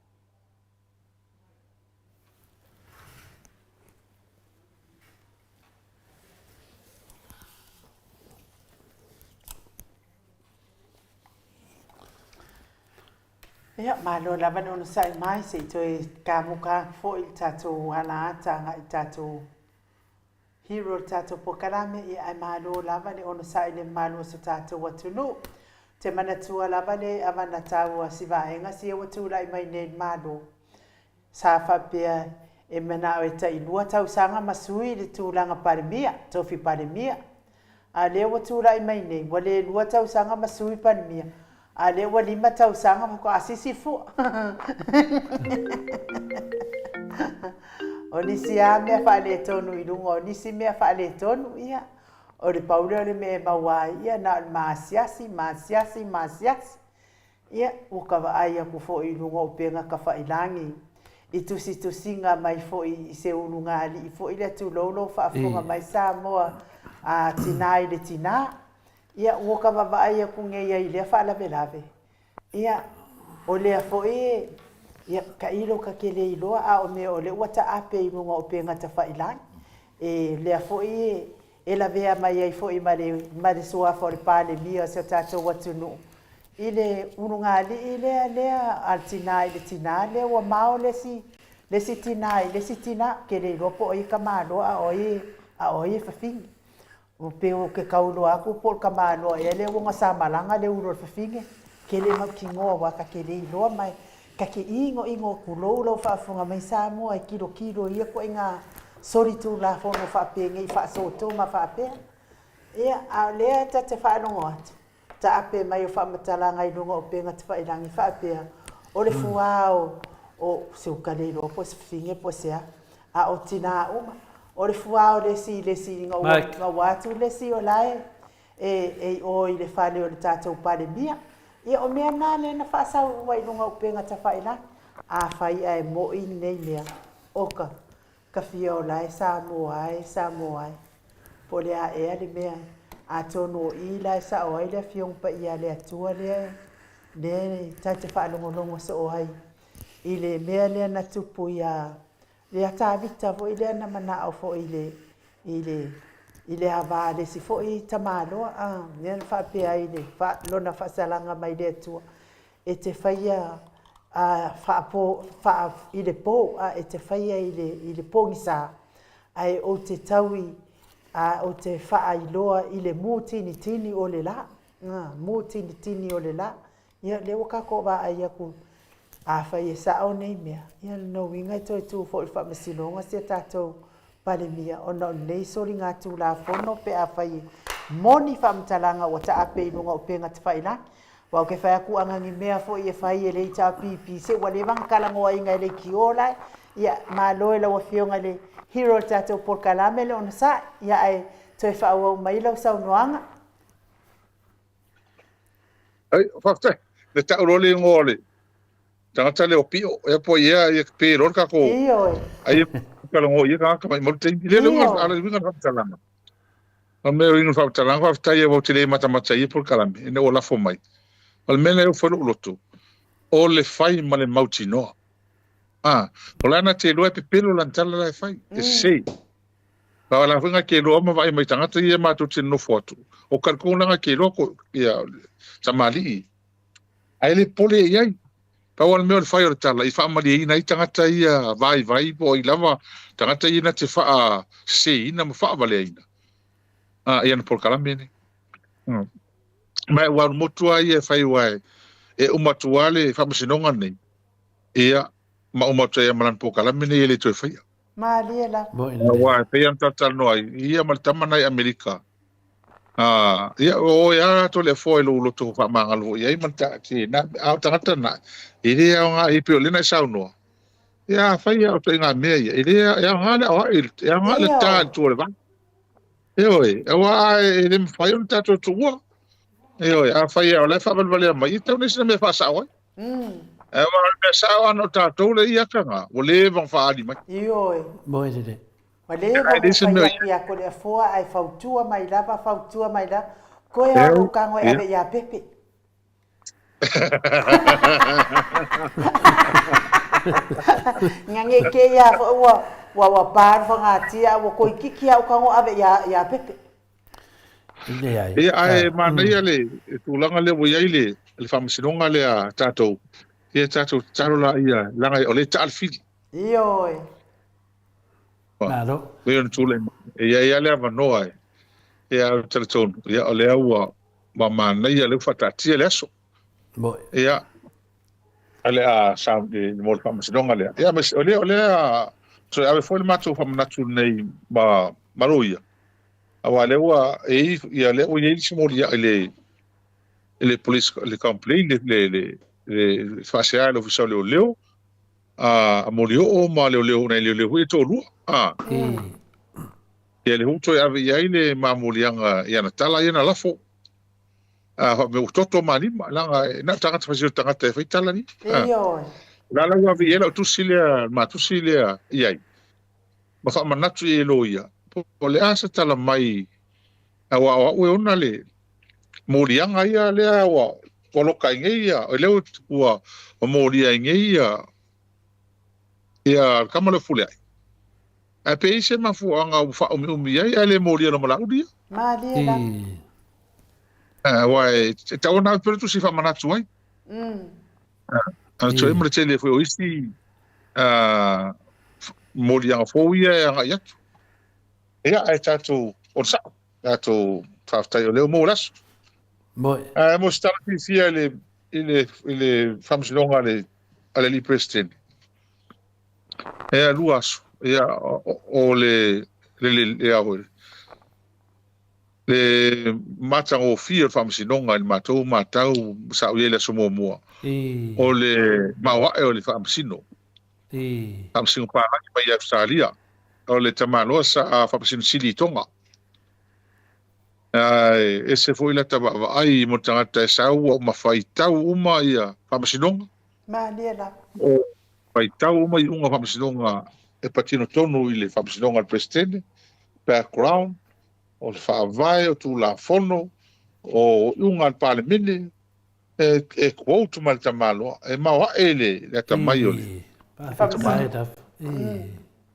Ia, malo lava le onosai mai, se i toe kamuka atu foi le tatou alaata agai i tatou hero o le tatou polokalame, ia ae malo lava le onosai i le mamalu o so tatou atunuu. Ou te manatua lava le avana taua si vaega sia ua tulai mai nei i le Malo. Sa faapea e manao e tailua tausaga ma sui le tulaga Palemia, tofi Palemia. A lea ua tulai mai nei, ua le lua tausaga ma sui Palemia, a lea ua lima tausaga faatoa sisi fua. O nisi lava mea faaletonu i luga o nisi mea faaletonu, ia, o le pau lea o le mea e maua ai, ia na o le maasiasi, maasiasi, maasiasi. Ia, ua ka vaai aku foi i luga o upega tafailagi, i tusitusiga mai foi i se ulugalii foi lea tulou lou faafofoga mai Samoa a tina i le tina. Ia, ua ka vavaai aku nei ai i lea faalavelave. Ia, o lea foi e, ia, tailo ka te le iloa, a o mea o lea ua taape i luga o upega tafailagi. E lea foi e, e lavea mai ai foi ma le, ma le suafa o le Palemia o si o tatou atunuu i le ulugalii lea, lea a le tina i le tina lea ua mao le isi, le isi tina i le isi tina, ou te le iloa po o ai e tamaloa a o ai, a o ai e fafine. Ua pei ou te tau iloa atu po o le tamaloa ea lea ua na sa malaga le ulu o le fafine, ke le mautinoa aua ta te le iloa ma ta te inoino tulou lau faafofoga mai Samoa e tilotilo i ia ituaiga solitulafono faapenei faasotoma faapea. Ia, a o lea ta te faalogo atu, taape mai o faamatalaga i luga o upega tafailagi faapea, o le fuā o, o, se uka le iloa po o se fafine po o se a, a o tinā uma, o le fuā o le isi i le isi ina ua gaua atu le isi o la e, e, e i o i le fale o le tatou Palemia. Ia o mea na lea na faasau ai i luga o upega tafailagi. Afai ae mo'i lenei mea, oka, ka fia ola e Samoa e, Samoa e. Po o le a ea le mea, atonu o i la e sao ai le Afioga Paia a le Atua lea, lea e ta te faalogologo soo ai i le mea lea na tupu iā, ia Tavita foi lea na manao foi i le, i le, i le ava a le isi foi tamaloa, a, lea na faapea ai le, lona faasalaga mai le Atua, e te faia a faapo, faa, i le po, a e te faia i le, i le pogisa, ae ou te taui, a ou te faailoa i le mutinitini o le la, a, mutinitini o le la. Ia, lea ua tatou vaai aku, afai e sao nei mea, ia lona uiga e toe tu foi i le faamasinoga si a tatou Palemia ona o lenei soligatulafono pe afai e moni faamatalaga ua taape i luga o upega tafailagi. Aua ou te fai atu ana ni mea foi e fai e le HRPP se ua leva ona talanoaina e leitio la e. Ia, malo i lau Afioga i le hero o le tatou polokalame le onosai, ia ae toe faaauau mai lau saunoaga. Ai, faafetai. Le tau loa le igoa o le tagata lea o Pio, ea po ia ia pe loa le tatou. Ioe. Ai talanoa ia tagata mai mau taimi. Le le uiga ala uiga le faamatalaga. O le mea o uiga le faamatalaga, faafetai aua ou te le matamata i ia polokalame, ina ua lafo mai. O le mea lea e ofo ai lou loto, o le fai ma le mautinoa. A, o la na te iloa e pepelo lana tala la e fai, e sese. A o la foi nga keloa ma vaai mai tagata ia matou te nonofo atu, o talitonu la nga keloa ko ia tamalii ae le popole i ai. Pau lava le mea o le fai o le tala i faamalieina ai tagata ia vaivai po o ai lava tagata ia na te faaseseina ma faavaleaina i ana polokalame nei. Ma ua alu motu lava ia e fai aua e uma atu lava le faamasinoga lenei, ia ma uma atu ai lava ma lana polokalame nei e le toe faia. Malie lava. Aua e pei ona talatalanoa ai, ia ma le tama na i Amerika, A, ia, o oe lava atoa le afoa i lou loto faamagalo foi i ai ma le taatia i na mea. A o tagata na, e le aoga i ai pei o lea na e saunoa. Ia, afai lava o ituaiga mea ia, e le, e aoga le aoai, e aoga le ta i le tua o le vao. Ioe, aua a e le mafai ona tatou tuua. Ioe, afai lava o la e faavalevalea mai, ia tau nei sina mea e faasao ai. Ae aua o le mea sao ana o tatou lea i ata ua leva ona faaali mai. Ioe. Moe lelei. Ua leva ona fai atu ia Toleafoa ae fautua mai lava, fautua mai lava, toe lava lou tago e ave ia Pepe. Ina nei te i a foi ua ua ua pa le fagatia a ua toeitiiti lava ou tago ave ia ia Pepe. Leai. Ia, ae manaia le tulaga lea ua i ai le le faamasinoga lea a tatou, ia tatou tatalo laia, leaga o lea e taa le fili. Ioe. Malo. Pei ona tulai mai. E i ai lava le avanoa e, ia, ou te talitonu, ia, o lea ua, ua manaia, lea ua faataatia le aso. Moi. Ia, a le a sa, e, mo le faamasinoga lea. Ia, ma, o lea, o lea, toe ave foi le matou faamanatu lenei ma, ma loia. Aua o lea ua, e i, ia, lea ua i ai le isi moliaga i le, i le police, le complaint, le, le, le, le faasea i le Ofisa o Leoleo, a Molioo ma leoleo, nai leoleo foi e toalua. A. Ia lea ua toe ave i ai le mamuliaga i ana tala ia na lafo. A faapea ua toto ma lima, leaga e na o tagata faisio tagata e fai tala ni. A. Ioe. La la ua ave i ai lau tusi lea, ma tusi lea i ai. Ma faamanatu i ai loia, po o le a se tala mai, aua o au e ona le moliaga ia lea ua ua loka ai nei ia, o lea ua ua molia ai nei ia ia le tama lea o Fuleai. Ae pe i ai se mafuaaga ua faaumiumi ai ae le molia loa ma Laauli ia. Malie la. Aua e tatau ona ave pea le tusi e faamanatu ai. Toe ma le tele foi o isi moliaga fou ia e agai atu. Ia, ae tatou onosai, tatou faafetai o lea ua maua le aso. Moi. Ae mo se tala fiafia i le, i le, i le faamasinoga a le, a le alii Peresetene, e lua aso, ia, o, o le, le, le, le, a foi, le matagofie o le faamasinoga i le matou matau sa ou i ai i le aso muamua, o le maoae o le faamasino. Faamasino palagi mai Ausetalia, o le tamaloa sa faamasino sili i Tonga. Ae ese foi lata vaavaai mo le tagata e sau ua uma faitau uma ia faamasinoga. Malie lava. O faitau uma iuga o faamasinoga e patino tonu i le faamasinoga a le Peresetene, background, o le faavae, o Tulafono, o iuga a le Palemene, e quote mai le tamaloa, e maoae le atamai o le tamaloa.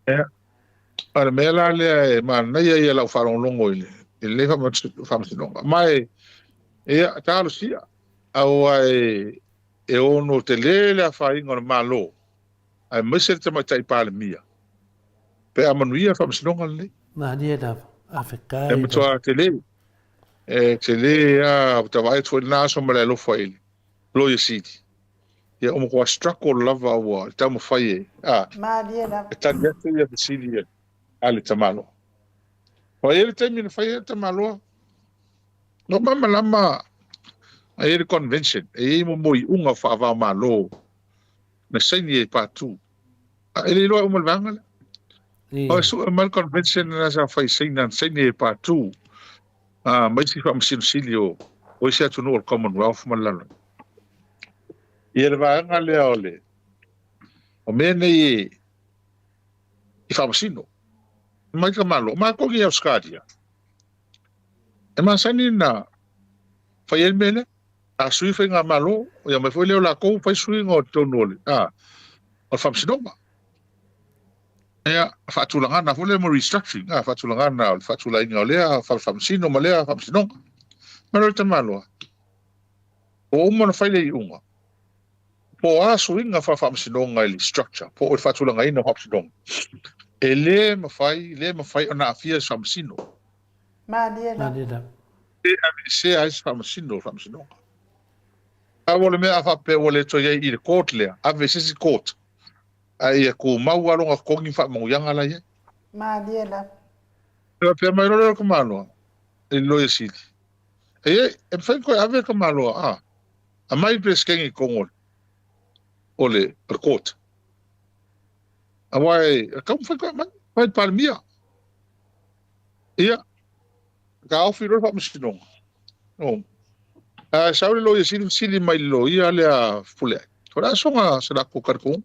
Ia, o le mea la lea e manaia ia lau faalogologo i lenei faamasinoga. Ma e, ia, talosia, aua e ono tele le afaina o le Malo, aemaise le Tamaitai Palemia, pe a manuia le faamasinoga lenei. Malie lava, faafetai. E matua tele. E tele lava, ua ta vaai atu foi i lena aso ma le alofa i le Loia Sili. Ia, ua matua struggle lava ua taumafai e, a, Malie lava. e tali atu ia fesili a le tamaloa. Ua i ai le taimi na fai ai le tamaloa, no malamalama e i ai le convention, e i ai mo iuga faava-o-Malo na saini e Patu. A e le iloa uma le vaega lea. O sue mai le convention na sa fai saina na saini e Patu a ma isi faamasinosili o o isi atunuu o le Commonwealth ma le lalolagi. Ia le vaega lea o le o mea nei i faamasino mai ka Malo. Matou i Ausetalia e masani na fai ai le mea lea. A sui faigamalo, ia aumai foi lea o latou fai suiga o totonu o le, a, o le faamasinoga. Ia, faatulagana foi lea mo restructuring, a, faatulagana o le faatulaiga o lea fale faamasino ma lea faamasinoga. Malo le tamaloa. Ua uma ona fai le iuga, po o a suiga faa-faamasinoga i le structure, po o le faatulagaina o faamasinoga, e le mafai, le mafai ona aafia se faamasino. Malie lava. E aveesea ai se faamasino o le faamasinoga. Pau o le mea a faapea ua le toe i ai i le court lea, ave i se isi court, a ia tumau lava lona totogi ma faamanuiaga la e i ai. Malie lava. E faapea mai loa lea o le tamaloa i le Loia Sili, E, e mafai ona toe ave le tamaloa, a, aumai le Peresetene i totonu o le, o le court. Aua e tatau ona mafai ona toe aumai, fai le Palemia. Ia, taofi loa le faamasinoga. Oh. Ae sau le loia sili fesili mai le loia lea Fepuleai. O le a soga se latou talitonuga?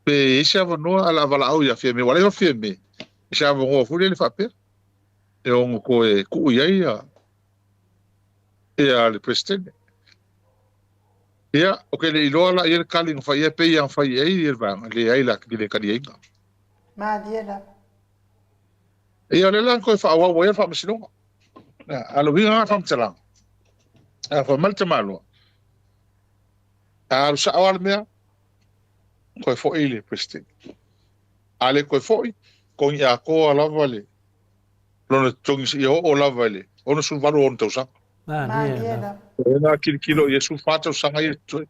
Pe i ai se avanoa ae o le a valaau ia Fiame, ua leva Fiame i se avanoa foi lele faapea e ono toe tuu i ai ia le Peresetene. Ia, ou te le iloa la i ai le tali na fai i ai, pei lava na fai i ai le vaega, leai la te le taliaina. Malie lava. Ia, o lea la na toe faaauau ai le faamasinoga. A o le uiga lena o le faamatalaga, a fai mai le tamaloa, a alu sao lava le mea, toe foi le Peresetene. A le toe foi, togi atoa lava le lona totogi seia oo lava i le 68 o ona tausaga. Malie lava. O lea na tilotilo i ai 14 tausaga ia e totoe.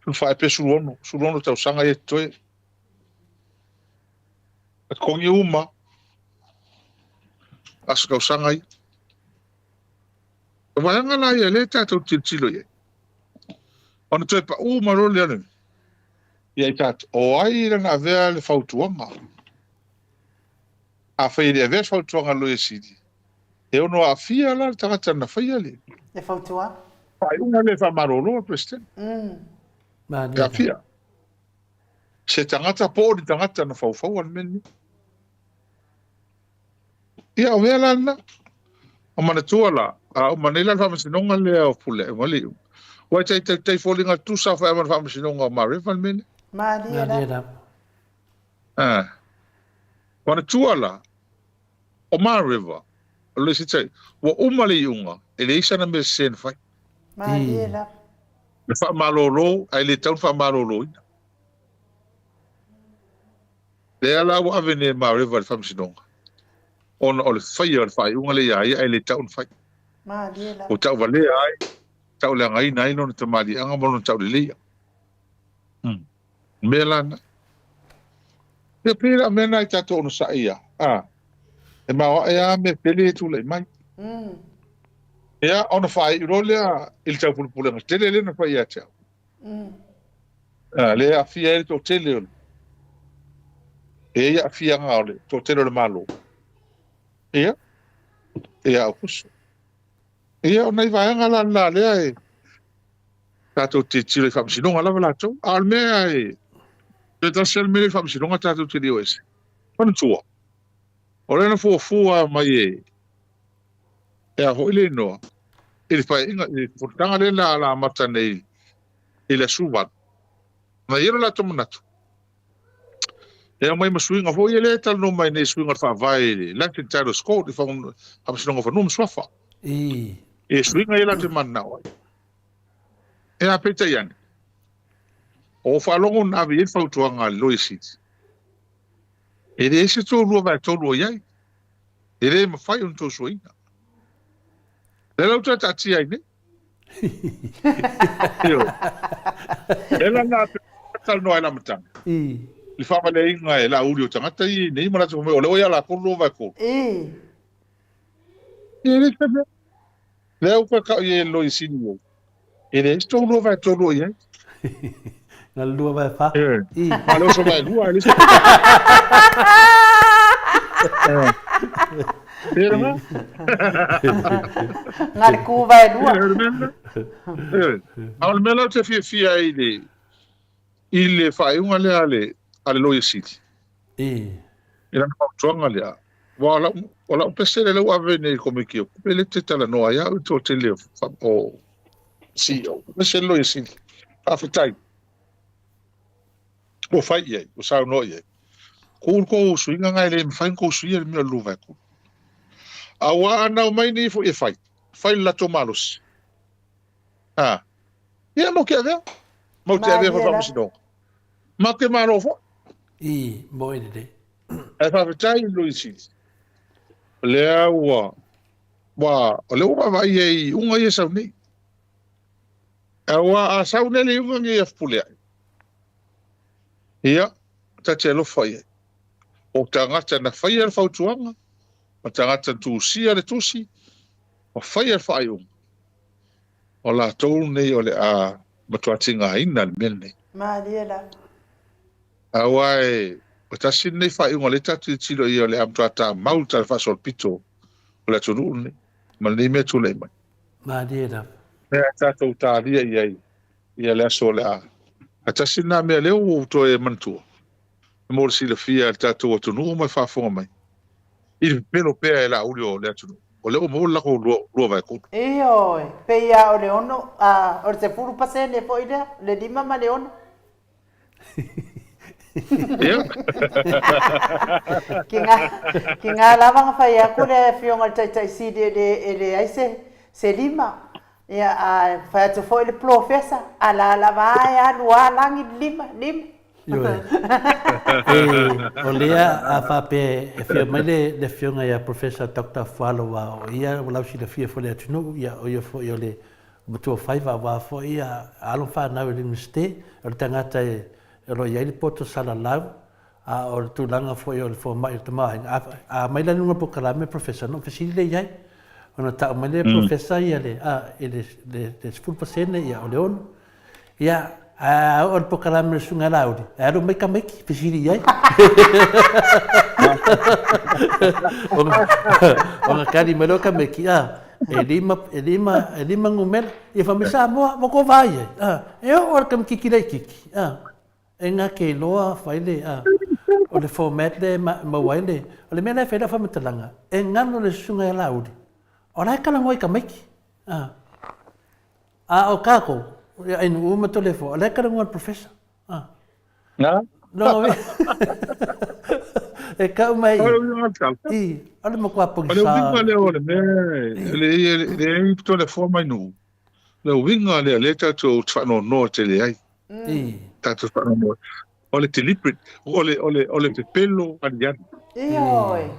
14 pe 16, 16 tausaga ia e totoe. E totogi uma aso tausaga ia. O vaega la ia lea tatou tilotilo i ai. Ona toe pau mai loa lea ia i tatou, o ai lana avea le fautuaga? Afai e le avea se fautuaga a le Loia Sili, e ono aafia la le tagata na faia le. Le fautuaga. Faaiuga lea e faamalolo le Peresetene. E aafia. Se tagata po o ni tagata na faufaua le mea lenei. Ia, o mea la lena. O manatua la, a uma nei la le faamasinoga lea o Pule, ma le iuga. Ua tai tai tai foliga tusa foi ma le faamasinoga o Mareva le mea lea. Malie lava. Ah. Manatua la, o Mareva, o le isi tai, ua uma le iuga, e leai sana mea sese na fai. Malie lava. Le faamalolo, ae le tatau ona faamaloloina. Lea la ua ave nei e Mareva i le faamasinoga, ona o le faia o le faaiuga lea ia ia ae le tatau ona fai. Malie lava. Ua tauvalea ai, tauleagaina ai lona tamaliiaga ma lona tauleleia. Hmm. Mea la na. Ia pei la mea na i tatou onosai ia. A. E maoae lava mea pele e tulai mai. Ia, ona faaiu loa lea i le taupulepulega tele lea na fai ia te au. A, lea e aafia ai le toatele o le... E i ai aafiaga o le toatele o le Malo. Ia, ia Aukuso. Ia, o nai vaega la na lea e tatou tilotilo i faamasinoga lava latou. A o le mea e toe tasi lava le mea lea i faamasinoga tatou te le o ese. Manatua, o lea na fuafua mai e e a foi le inoa i le paeaiga i le fonotaga lea na la amata nei i le aso 8. Na i ai lo latou manatu e aumai ma suiga foi ia lea e talanoa mai nei suiga o le faavae i le Land and Titles Court i Faamasinoga o Fanua ma Suafa. E suiga ia latou mananao ai. E a peitai ane, o faalogo na ave i ai le fautuaga a le Loia Sili, e leai se tou lua vae tolu o i ai. E le mafai ona tou suaina. Lea la ua toe taatia ai nei. Ioe. Lea la na talanoa ai le amataga. I le faavaleaina e Laauli o tagata ia i nei ma latou fai mai, o lea ua ia latou le 2/3. E le se mea. Lea ua toe tau i ai e le Loia Sili ua E leai se tou 2/3 o i ai. Na le 2/4. I. Na le oso vae lua, e leai se. Pera na? Na le ku vae lua. A o le mea la ou te fiafia ai i le i le faaiuga lea a le a le Loia Sili. I lana fautuaga lea, aua o lau, o lau pese lea ua ave nei i le Komiti o Tupe, lea te talanoa ai au i le toatele o, o CEO. Pese le Loia Sili. Faafetai. Ua fai i ai, ua saunoa i ai. Ku le kou suiga na e le mafai ona kou suia le mea o le 23. Aua a na omai nei foi e fai, fai le latou malosi. A, ia matou te avea, matou te avea foi le faamasinoga. Matou te malo foi. I, moe lelei. Ae faafetai i le Loia Sili, o lea ua, ua, o lea ua vaavaai i ai i iuga ia e sau nei. Aua a sau nei le iuga nei ia Fepuleai, ia, ta te alofa i ai. O tagata na faia le fautuaga, ma tagata na tusia le tusi, ma faia le faaiuga, o latou nei o le a matua tigaina le mea lenei. Malie lava. Aua e, o tasi lenei faaiuga o lea tatou te tilotilo i ai o le a matua tamau le Tala Faasolopito o le atunuu lenei, ma lenei mea tulai mai. Malie lava. Mea a tatou talia i ai ia le aso o le a. A tasi lena mea lea ua ou toe manatua, mo le silafia e le tatou atunuu ma le faafofoga mai, i le pepelo pea e Laauli o le atunuu, o lea ua maua le latou 2/3. Ioe, pei lava o le ono, a, o le 10% foi lea, le 5 ma le 6. Ia. Ki ngā, ki ngā lava na whai aku le afioga i le Taitai Sili e le, e leai se, se lima. Ia, a whai atu foi le Polofesa, a la lava a e alu a lagi le lima, lima. Ioe. E, o lea a faapea e afio mai le, le afioga ia Professor Doctor Fualo aua o ia ua lausilafia foi i le atunuu, ia o ia foi o le Matua faiva aua foi a alo ma fanau i le Iunivesite, o le tagata e o lo o i ai le poto salalau, a o le tulaga foi o le fomai o le tamaoaiga. A, a aumai la i luga o le polokalame Professor, ona ou fesili lea i ai. Ona tau mai lea e Professor ia le, a, i le, le, le 10% ia o le ono. Ia, ae a oo i le polokalame o le Susuga ia Laauli, e alu mai tamaiti, fesili i ai. Ona tali mai lea o tamaiti, a, e lima, e lima, e lima numera. Ia fai mai, Samoa, ua tou vaai ai, a, e oo lava i le tamaititi laitiiti, a, e na te iloa fai le, a, o le format lea e maua ai le, o le mea la e fai ai lau faamatalaga, e galo le Susuga ia Laauli, o la e talanoa i tamaiti, a. A o kākou, ia Ainuu ma Toleafoa, o la e talanoa le Professor. Ah. Na? No, e kau mai i. I, o le matua pogisa. O le uiga lea o le mea, le, le, le, Toleafoa ma Ainuu, le uiga lea, lea tatou te faanoanoa tele ai. I. Tatou faanoanoa. O le deliberate, o le, o le, o le pepelo aliali. Ioe.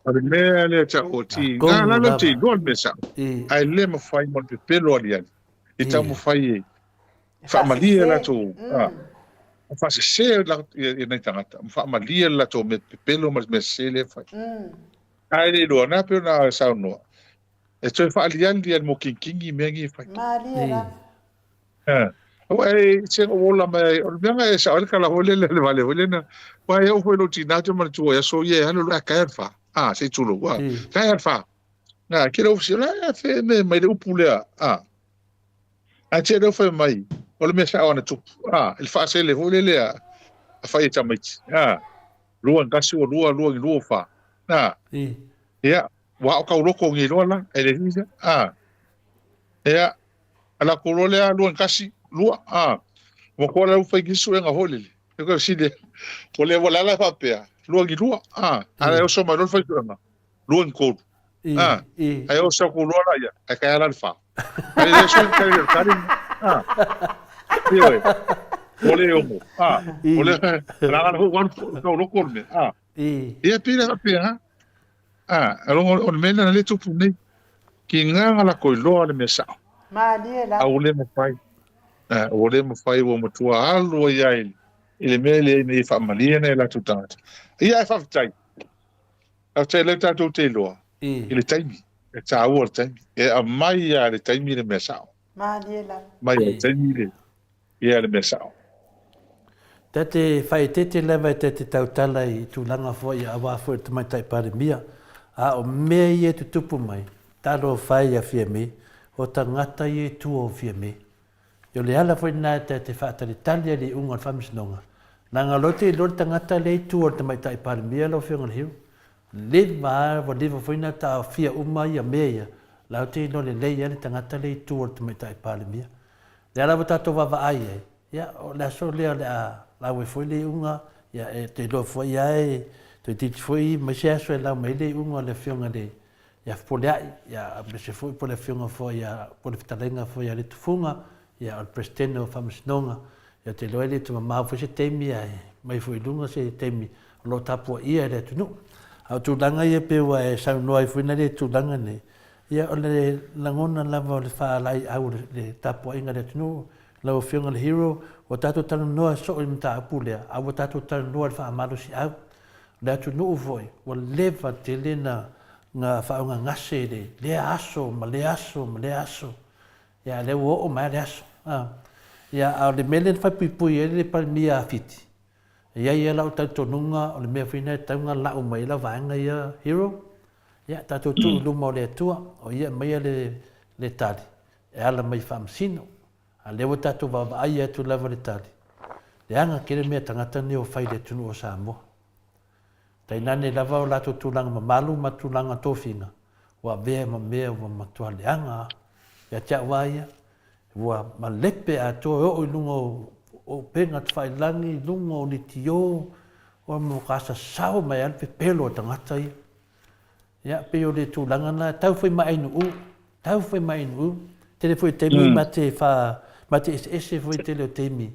O le mea lea tau o ti, ngā la lau te iloa le mea sao. Ae le mawhai mo le pepelo aliali. I taumafai e faamalie latou, a, faasese ia nai tagata, ma faamalie le latou mea pepelo ma le mea sese lea e fai. Ae le iloa, na pei ona saunoa, e toe faaliali ia le mokingingi mea nei e fai. Malie lava. Aua e se ou ola mai ai, o le mea na e sao ai le tala foi lele a le vale foi lena, aua e oo foi i lou tina ou te manatua i aso ia e alu alu, tae a le fa, a, se i tulou, a, tae a le fa. Na, ke le ofisi, o le a fe me mai le upu lea, a. Ae te leo fai mai, o le mea sao ana tupu, a, i le faasele foi lele a, a fai e tamaiti, a, lua ni tasi ua lua, lua ni lua ua fa, a. Ia, ua ao tauloko ni loa la, e le lea, a. Ia, A latou loa lea lua ni tasi, lua, a. Ua toa la fai ni suega foi lele. E koe fesili, o le ua lala faapea, lua ni lua, a. A la e oso mai loa le fai suega, lua ni tolu, a. Ae oso atu loa la ia, ae taea la le fa. Ae le oso ni tali o le tali, a. Ioe, ua le ono, a. O le, la la foi ua alu tauloko le mea, a. Ia pei la faapea, a. A, o le mea lena lea e tupu nei. Ki ngā lako iloa le mea sao. Malie la. A ua le mafai. A, ua le mafai ua matua alu ai ai i le mea lea ina ia faamalie nai o latou tagata. Ia ae faafetai. Faafetai lea tatou te iloa i le taimi. E taua le taimi. E aumai lava i le taimi le mea sao. Malie la. Mai lava i le taimi le Ia le mea sao. Ta te whaetete lava e ta te tautala i tulaga foi aua foi le Tamaitai Palemia, a o mea ia e tutupu mai, talofa e ia Fiame, o tagata ia i tua o Fiame. O le ala foi lena e ta te faatalitali ai le iuga o le Faamasinoga, leaga o lea ou te iloa le tagata lea i tua o le Tamaitai Palemia lau Afioga i le Hill, leva a, ua leva foi ona taofia uma ia mea ia, la ou te iloa lelei lava le tagata lea i tua o le Tamaitai Palemia. Lea lava tatou vaavaai ai, ia, o le aso lea o le a lau ai foi le iuga, ia e te iloa foi lava e toeitiiti foi mai se aso e lau mai ai le iuga o le Afioga i le ia Fepuleai, ia aemaise foi po o le Afioga foi ia, po o le fetalaiga foi ia Letofuga, ia o le Peresetene o Faamasinoga, ia ou te iloa e le toe mamao foi se taimi ae mai foi i luga se taimi o lo o tapuaia e le atunuu. A o tulaga ia pei ua e saunoa ai foi na le tulaga nei, ia o le lagona lava o le faalaeiau o le tapuaiga a le atunuu, lau Afioga i le Hero, ua tatou talanoa soo i le mataupu lea, a ua tatou talanoa i le faamalosiau. O le atunuu foi, ua leva tele na na faaogagase i le lea aso ma lea aso ma lea aso. Ia, a lea ua oo mai lava le aso. A. Ia, a o le mea lea na faipuipui ai le Palemia a Fiti, e i ai lava lau talitonuga o le mea foi lena e tatau ona lau mai ai lau vaega ia Hero, ia, tatou tuu i luma o le Atua, o Ia e aumaia le, le tali e ala mai i faamasino. A lea ua tatou vaavaai atu lava i le tali, leaga tele mea tagata nei o fai i le atunuu o Samoa. Tainane lava o latou tulaga mamalu ma tulaga tofiga, ua avea ma mea ua matua leaga a. Ia te au a ia, ua malepe atoa e oo i luga o upega tafailagi, i luga o litio, ua matua sasao mai lava le pepelo a tagata ia. Ia, pei o le tulaga lena, tau foi ma Ainuu, tau foi ma Ainuu. Tele foi o taimi ma te wha, ma te eseese foi tele o taimi.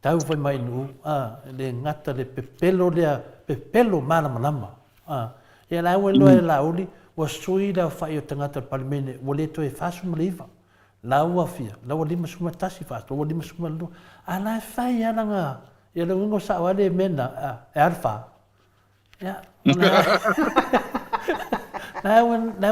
Tau foi ma Ainuu, a, e le gata le pepelo lea, pepelo malamalama. A, ia la ua iloa e Laauli, ua sui le aofai o tagata o le Palemene, ua le toe 49. La ua fia, la ua 51, 40, ua 52. A la e fai lava lana, ia le uiga o sao lava le mea lena, a, e a le fa. Ia, la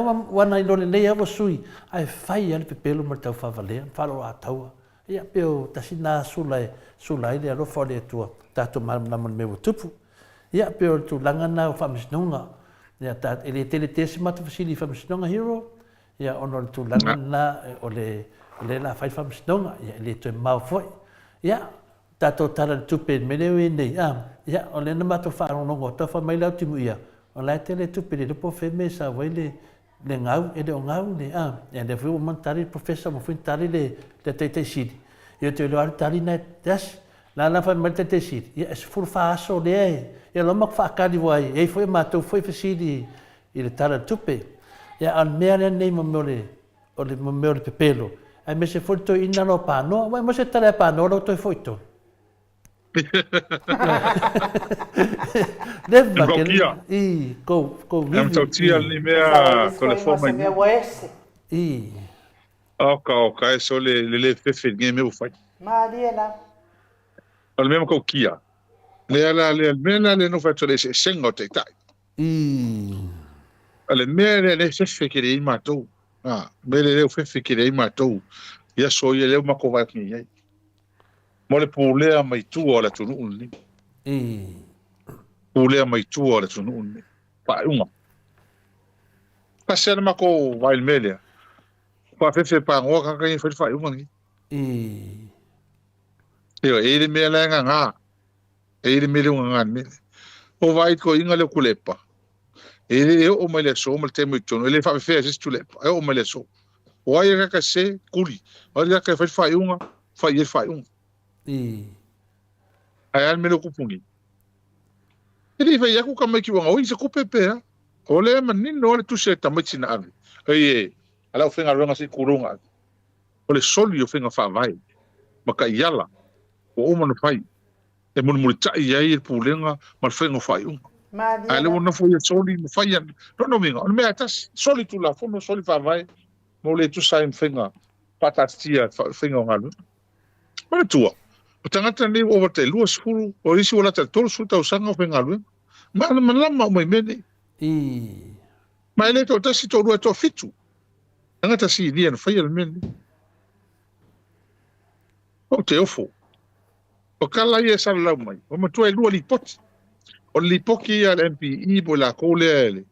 ua, ua na iloa lelei lava ua sui, ae fai lava le pepelo ma le taufaavalea, ma faaaloaloataua. Ia, pei o tasi lena sula e sula ai le alofa o le Atua, tatou malamalama i le mea ua tupu. Ia, pei o le tulaga lena o faamasinoga. Ia, ta, e le tele tele se matou fesili i faamasinoga, Hero, ia, ona o le tulaga lena, o le, o lea o le a fai le faamasinoga, ia, e le toe mamao foi. Ia, tatou Tala i le Tupe i le mea lea ua i ai nei, a, ia, o lea na matou faalogologo atu, fai mai le Autimuia, o la e tele tupe, le iloa po o fea le mea e sau ai le, le gau, e le o gau le, a, ia lea foi ua uma ona tali le Professor, ua uma foi ona tali le, le Taitai Sili, ia ou te iloa lava le tali lena e tasi. La la fai mai le Taitai Sili, ia e 14 aso lea e, ia loa matou faatali aua e i ai foi a matou foi fesili i le Tala i le Tupe. Ia a o le mea lea nei ma mea o le, O le mea o le pepelo, aemaise foi le toeaina la o Panoa. Ua e maua se tala ia Panoa la ua toe foi tonu. Leva ke i kou kou vivi. Am tautia ni mea telefona i. Mea ua ese. I. Oka oka e so le le le fefe nge me ufai. Malie la. O le mea ma kia. Le ala le mea la le no fa tole se senga o taitai. O le mea lea lea e fefe tele ai matou, a, mea lea lea ua fefe tele ai matou i aso ia lea ua matou vaai atu nei i ai, mo le pulea mai tua o le atunuu lenei. Pulea mai tua o le atunuu lenei. Faaiuga. Tasi lava le matou vaai i le mea lea, faafefe pagoa tagata ia e fai le faaiuga lenei. Ioe, e i ai le mea la e gaga. E i ai le mea lea ua gaga i le mea lea. Ua vaai i le toeaina lea o Tuilaepa, e le oo mai le aso ma le taimi o i totonu, e le faafefea e se isi Tuilaepa, e oo mai le aso. O ai e kaka sese, tuli. O ai e kaka e fai le faaiuga, fai i ai le faaiuga. Ae a le mea lea ua tupu nei? E le i fai atu tamaiti ua gaoi se tupe pe a. O lea e manino lava le tusi a le tamaiti na ave, Oi e, a le aufaigaluega se i tulou na ave. O le soli o faiga faavae ma taiala ua uma ona fai e mulimulitai ai le pulega ma le faiga o faaiuga. A lea ua nofo ia soli ma fai ana. Lona uiga, o le mea lava e tasi, soli Tulafono, soli Faavae ma ua le tusa ai ma faiga faataatitia faiga o galuega. Manatua, o tagata nei ua ova tai 20, o isi ua lata i le 30 tausaga o faigaluega. Malamalama uma i mea nei. Ma e le toatasi, toalua, e toafitu tagata sinia na faia le mea lenei. Ou te ofo. O tala ia e salalau mai, ua matua e lua lipoti. O le lipoti ia a le MPE po o i latou lea e le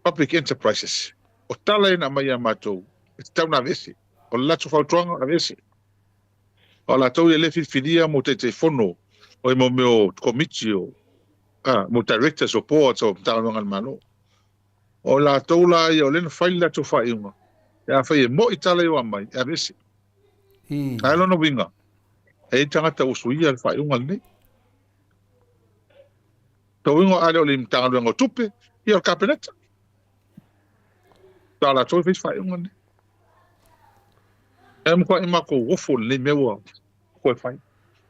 Public Enterprises. O tala ia na aumai ia matou, e tatau ona aveese. O le latou fautuaga, aveese. O latou ia lea e filifilia mo Taitaifono o mo mea o Komiti o mo Directors o Boards o Matagaluega a le Malo. O latou la ia o lea na fai le latou faaiuga, pe afai e moi tala ia ua aumai, e aveese. Ae lona uiga, e i ai tagata ua suia le faaiuga lenei. Tauiga a le o le Matagaluega o Tupe, ia o le Kapeneta. Ta latou e fai se faaiuga lenei. E matuai matou ofo i lenei mea ua toe fai.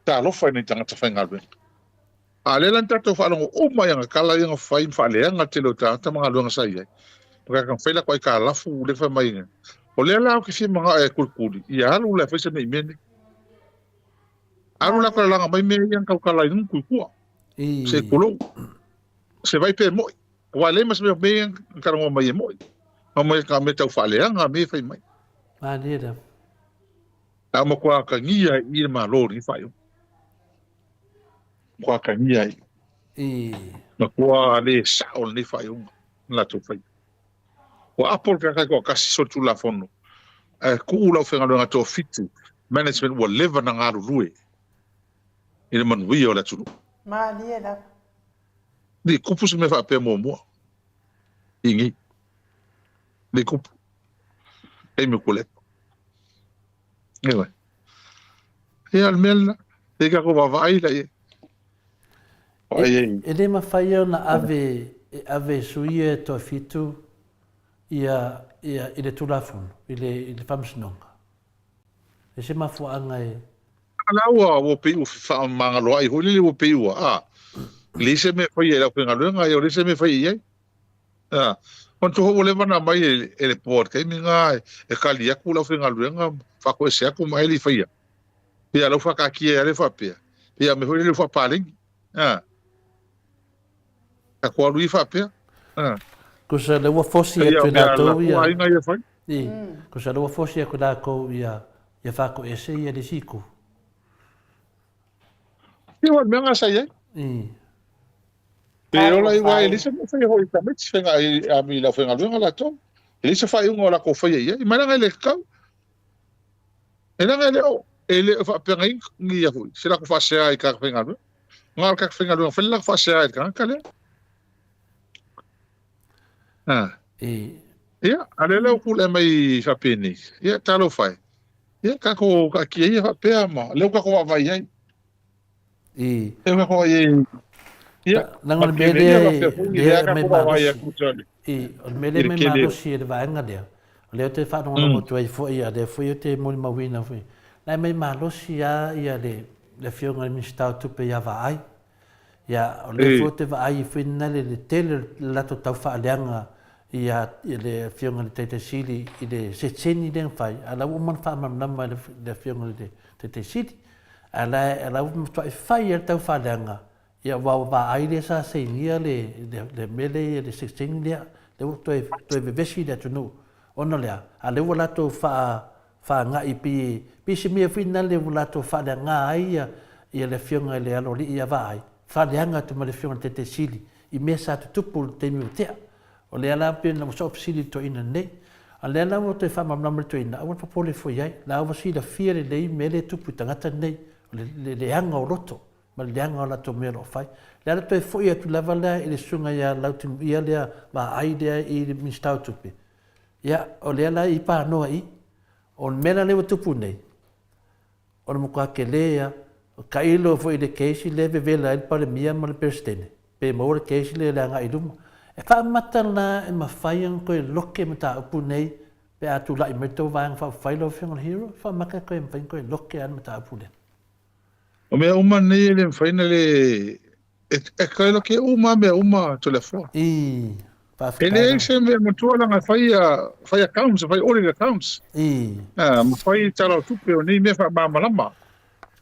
Talofa i nai tagata faigaluega. A o lea la na tatou faalogo uma i ana tala ia na fai ma faaleaga le tele o tagata ma galuega sa i ai. Ma tatou fai latou aitalafu lea fai mai. O lea la ou te fia manao e tulikuli, ia alu la e fai se mea i mea nei. Alu la lalaga mai mea ia na tautala i luga i tua. Se tulou. Se vai pe moi. Aua e leai ma se mea o mea ia na talanoa mai e moi. Na mai ka mea tau faaleaga mea e fai mai. Malie lava. A matua atagia ai i le Malo i lenei faaiuga. Matua atagia ai. Matua le sao lenei faaiuga na latou faia. Ua apo le tagata e toatasi solitulafono ae tuu le aufaigaluega toafitu management ua leva na galulue i le manuia o le atunuu. Malie lava. Le kupu se mea faapea muamua i nei. Le kupu. Taimi o Tuilaepa. Ioe. Ia, o le mea lena. Se i tatou vaavaai la i ai. Vaai ai. E le mafai ona ave e ave e sui ia e toafitu ia ia i le Tulafono, i le i le Faamasinoga. E se mafuaaga e. La ua ua pei ua faamagaloai foi lele ua pei ua a leai se mea e faia i le aufaigaluega ia ua leai se mea e faia i ai. A, manatua foi ua leva ona aumai e le board taimi lena e tali atu le aufaigaluega ma faatoese atu ma ai le i faia. Ia la ua faataatia ai lava le faapea, ia mea foi lele ua faapaleni. A, tatou alu ia faapea. A. Tusa lea ua fosi atu i latou ia. Aiga ia fai. I, tusa lea ua fosi atu i latou ia ia faatoese ia le isi itu. Ia o le mea lena sa i ai. I. Pe ola i aua e leai se mea e faia foi i tamaiti faiga i le aufaigaluega latou. E leai se faaiuga o latou faia i ai. Ma leaga e le tatau. E leaga e le o e le o faapea ni ia foi se latou faasea i tagata faigaluega. Na o le tagata faigaluega fai le latou faasea i le tagata lea. Ah. E. Ia, a lea lea ua tulai mai faapenei. Ia, talofa e. Ia, tatou taatia ia faapea ma lea ua tatou vaavaai i ai. I. Lea ua tatou vaavaai i ai. Ia, Leaga o le mea lea lea e aumai malosi. I, o le mea lea e aumai malosi e le vaega lea, o lea ou te faalogologo atu ai foi, a o lea foi ou te molimauina foi, la e aumai malosi lava le Afioga i le Minisita o Tupe ia Vaai. Ia, o lea foi ou te vaai foi na le le tele o le latou taufaaleaga ia le Afioga i le Taitai Sili i le seseni lea na fai, a o la ua uma ona faamalamalama e le Afioga i le Taitai Sili. A o la, la ua matuai fai lava le taufaaleaga, ia aua ua vaai lea sa sainia le, le, le mea lea le seseni lea, lea ua toe, toe vevesi le atunuu. Ona o le a? A o lea ua latou faa, faagai pei, pei se mea foi lena ua latou faaleaga ai ia, ia le Afioga i le Aloalii ia Vaai, faaleaga atu ma le Afioga i le Taitai Sili i mea sa tutupu i le taimi ua tea. O lea la pei ona ua fesili i le toeaina nei. A o lea la ua toe faamalamalama i le toeaina, aua le popole fua i ai, la ua silafia lelei mea lea e tupu i tagata nei, o le, le leaga o loto ma le leaga o latou mea o lo o fai. O le a le toe foi atu lava lea i le susuga ia Lautimuia lea Vaai lea i le Minisita o Tupe, Ia, o lea la i panoa i, o le mea la lea ua tupu nei, o le matua tele ia, o tailo foi i le case lea e vevela ai le Palemia ma le Peresetene, pe maua le case lea i le agai i luma. E faamata la e mafai ona toe loke mataupu nei pe a tulai mai le tou Vaega Faaupufai lau Afioga i le Hero? E faamata e toe mafai ona toe loke lava le mataupu lea. O mea uma nei e le mafai ona le E toe loke uma mea uma Toleafoa. I, faafetai. E leai se mea matua leaga e fai fai accounts, e fai audit accounts. I. Ah, ma fai tala o tupe o nei mea faamalamalama.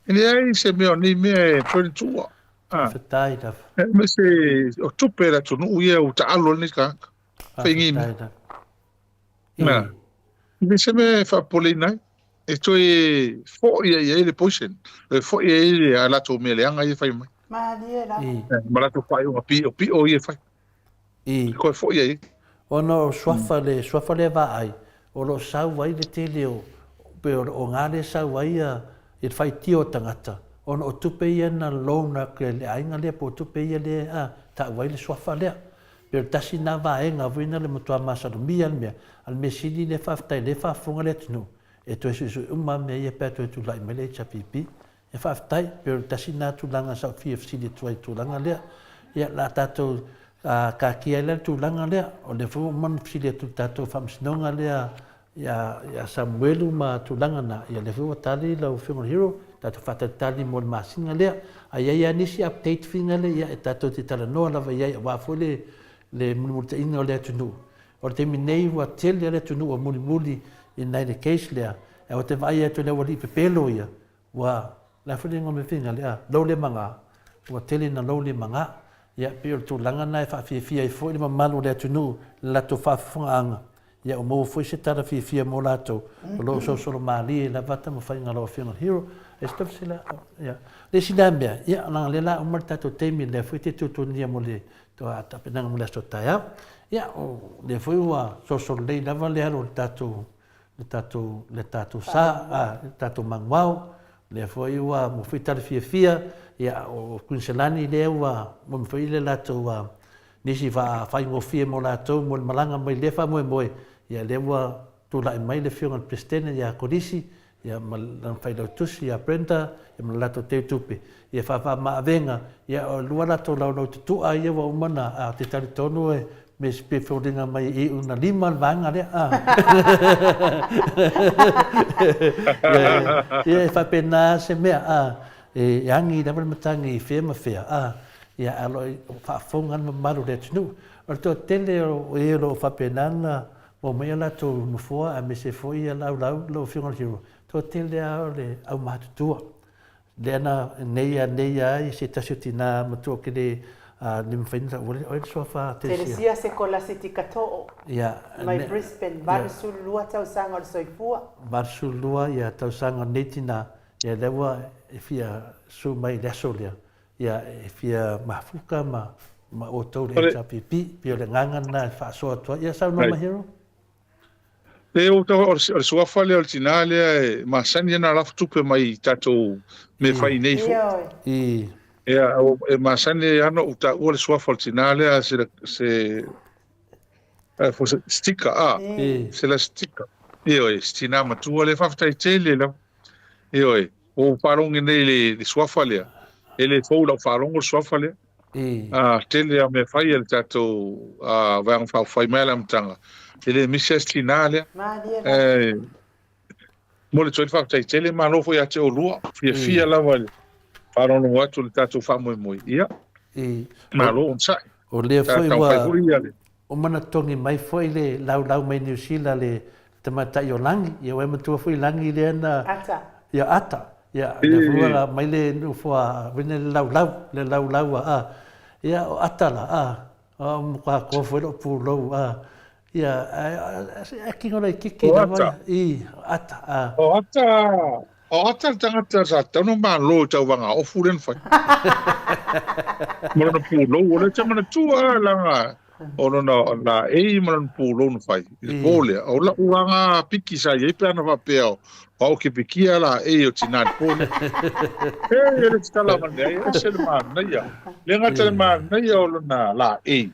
E leai se mea o nei mea e toe tuua. Ah. Faafetai lava. Aemaise o tupe a le atunuu ia ua taalo ai lenei tagata. Fai nei mea. Faafetai lava. Na. E se mea e faapopoleina ai. E toe foi ai ai le poison. E foi ai le a latou mea leaga ia e fai mai. Malie lava. Ma latou faaiuga piopio ia e fai. E toe foi ai. Ona o suafa le suafa lea vaai, o lo o sau ai le tele o, pei o o ga lea e sau ai ia le faitio o tagata, ona o tupe ia na loan atu e le aiga lea po o tupe ia lea a tau ai le suafa lea. Pei o le tasi lena vaega foi na le matua masalomia le mea, a o le mea sili lea faafetai lea e faafofoga le atunuu e toe suesue uma lava mea ia pe a toe tulai mai le HRPP. Ia faafetai, pei o le tasi lena tulaga sa ou fia fesili atu ai i le tulaga lea. Ia, o le a tatou taatia ai la le tulaga lea. O lea foi ua uma ona fesili atu i le tatou Faamasinoga lea ia, ia Samuelu ma tulaga na, ia lea foi ua tali lau Afioga i le Hero, tatou faatalitali mo le masina lea. A i ai lava nisi update fina lea, ia e tatou te talanoa lava i ai aua foi le, le mulimulitaiga o le atunuu. O le taimi nei ua tele lava le atunuu ua mulimuli i nai le case lea, ae ua te vaai atu i le aualii pepelo ia, Ua, le a foi le igoa mea fina lea, lou le maga, ua tele ina lou le maga. Ia, pei o le tulaga lena e faafiafia ai foi le mamalu o le atunuu i le latou faafofogaaga, ia ua maua foi se tala fiafia mo latou, o lo o solosolo malie lava taumafaiga a lau Afioga i le Hero. E se tau sila, ia. Le isi lea mea, ia, leaga o lea o le a uma le tatou taimi, lea foi e te tuatuagia mo le tapenaga mo le aso taeao. Ia, o lea foi ua solosolo lelei lava le alu o le tatou le tatou, le tatou sa, a, le tatou manuao, lea foi ua maua foi tala fiafia, ia, o Kuiniselani lea ua maua foi le latou a, nisi vaa faigofie mo latou mo le malaga mai lea faamoemoe, ia lea ua tulai mai le Afioga i le Peresetene ia Kolisi, ia ma lana failautusi ia Brenda, ia ma le latou teutupe, ia faavaamaavega, ia o lua latou laulau tutua ia ua uma ona, a, ou te talitonu e me se pe foliga mai e iu na lima le vaega lea, a. Ia, ia e faapena se mea, a, e agi lava le matagi i fea ma fea, a, ia ae o lo o faafofoga le mamalu o le atunuu. O le toatele o e o lo o faapena ona maua mai a latou nofoa aemaise foi ia laulau lau Afioga i le Hero, toatele lava o le aumatutua. Lea na nei a nei a i se tasi o tina matua ke le a le mafai na taua le oi le suafa Telesia. Telesia Sekolasiti Katoo mai Brisbane, 82 tausaga o le soifua. 82 ia tausaga o lenei tina, ia lea ua e fia su mai i le aso lea, ia e fia mafuka ma ma outou le HRPP, pei o le agaga lena e faasoa atu ai. Ia saunoa mai Hero. Le o le suafa lea o le tina lea e masani ana lafo tupe mai i tatou mea fai nei foi. Ia, e masani ai ana ou taua le suafa o le tina lea se se se sticker a se la sticker. Ioe, se tina matua lea faafetai tele lava. Ioe, ua ou faalogo nei i le suafa lea, e le fou i lau faalogo le suafa lea. A, tele lava mea fai a le tatou Vaega Faaupufai mai lava le amataga, e le misi lava si tina lea. Ae momoli atu ai le faafetai tele, malo foi ia te oulua, fiafia lava i le faalogologo atu i le tatou faamoemoe. Ia, malo onosai. O lea foi ua Uma ona totogi mai foi le laulau mai Niu Sila le tamaitai o Lagi, ia ua e matua foi Lagi lea na Ata. Ia Ata. Ia lea foi ua aumai le nofoa foi lea le laulau, le laulau a ia o Ata la a o matua koa foi lou pulou a ia ae kino laitiiti lava ia i Ata a. O Ata O Ata le tagata sa tatau ona malo i tauvaga ofu lea na fai. Ma lona pulou, o lea ou te manatua lava leaga o lona laei ma lona pulou na fai i le po lea. O lau aga piki sa i ai pe ana faapea o au ke pikia laei o tina i le po lea. E, e le tatala avane ai, ese le manaia. Le gata le manaia o lona laei,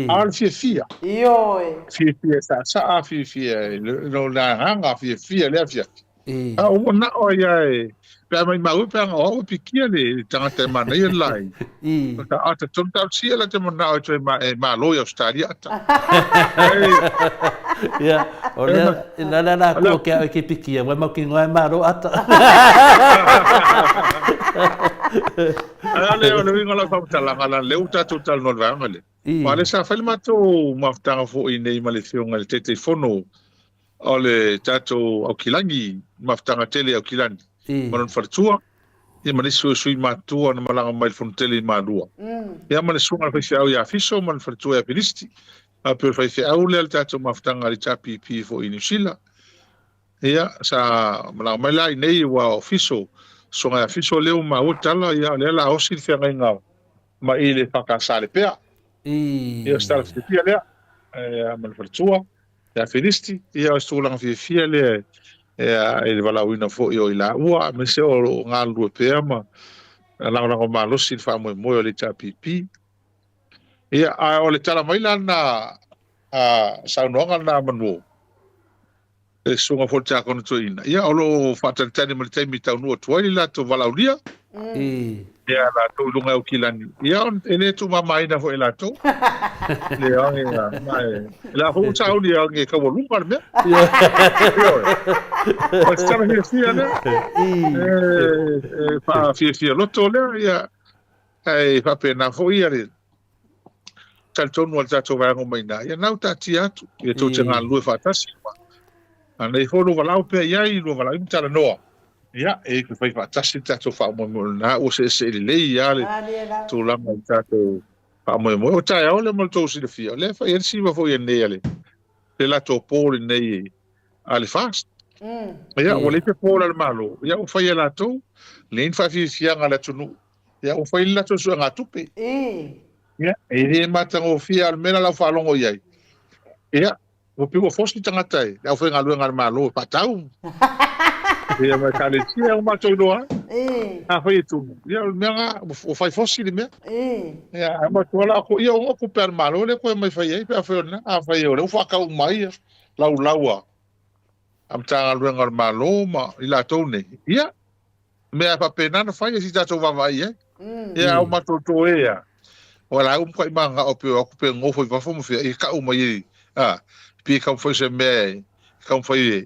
a o le fiafia. Ioe. Fiafia e saasaa, fiafia e le agaga fiafia i le afiafi. A ua manao ai lava e, pe a maimau ai pe ana o au e pikia le tagata e manaia le laei. A ta tonu talosia la te manao e toe ma, e malo i Australia ata. Ia, o lea, la la la kua ke au e ke pikia, wai mau ki ngoe malo ata. A le o le uiga o lau faamatalaga, la lea ua tatou talanoa i le vaega lea. Aua lea sa fai le matou mafutaga foi nei ma le Afioga i le Taitaifono O le tatou Aukilani, mafutaga tele i Aukilani, ma lona faletua, ia ma nisi foi o sui matutua na malaga mai le fonotele i Malua. Ia ma le susuga a le faifeau ia Fiso ma le faletua ia Felicity, a pei o le faifeau lea le tatou mafutaga a le HRPP foi i Niu Sila. Ia, sa malaga mai la i nei aua o Fiso, susuga ia Fiso lea ua maua tala, ia o lea o le a osi le feagaiga ma i le FK Lepea. Ia o se tala fiafia lea, ia ma le faletua. Ia Filisti, ia o se tulaga fiafia lea i le valaauina foi o i laua, aemaise o lo o galulue pea ma lagolago malosi i le faamoemoe o le HRPP. Ia, a o le tala mai la lena a saunoaga lena a Manuo, le susuga foi i le Tiakono Toeaina, ia o lo o faatalitali ma le taimi e taunuu atu ai le latou valaaulia. Ia latou i luga e Aukilani. Ia e le tuumamaina foi e latou. Leai ma e la foi ua sauni e e taualuga le mea. Ioe. O se tala fiafia lea. E faafiafia loto lea, ia ae faapena foi ia le talitonu a le tatou vaega o mai i ina, ia na ua taatia atu, ia tou te galulue faatasi. A nei foi lou valaau pea i ai, lua valaau ma talanoa, ia, e i fai faatasi le tatou faamoemoe lena, ua seesee lelei lava le tulaga o le tatou faamoemoe. O taeao lea mo le tou silafia, o lea e fai ai le siva foi a nei a le, le latou po lenei a le FAST. Ia, ua leai se po a le Malo, ia ua fai e latou, leai ni faafiafiaga a le atunuu. Ia, ua fai le latou suegatupe. Ia, e le matagofie lava o le mea la lau faalogo i ai. Ia, ua pei ua fosi tagata e le aufaigaluega a le Malo e faatau. Ia, ma ekalesia ua matou iloa ai. Afai e tumu, ia o le mea lena, ua fai fosi le mea. Ia, ae matua la ia o tupe a le Malo lea toe aumai fai ai pe afai o lena. Afai o lea ua faatau uma ai laulau a Matagaluega a le Malo ma i latou nei, ia, mea faapena na fai e si tatou vaavaai i ai. Ia, au matou toe ia, o la ua matuai mananao pe o atu pe nofo i fafo ma fea, ia tau mai ai, a, pei e taumafai se mea e taumafai e,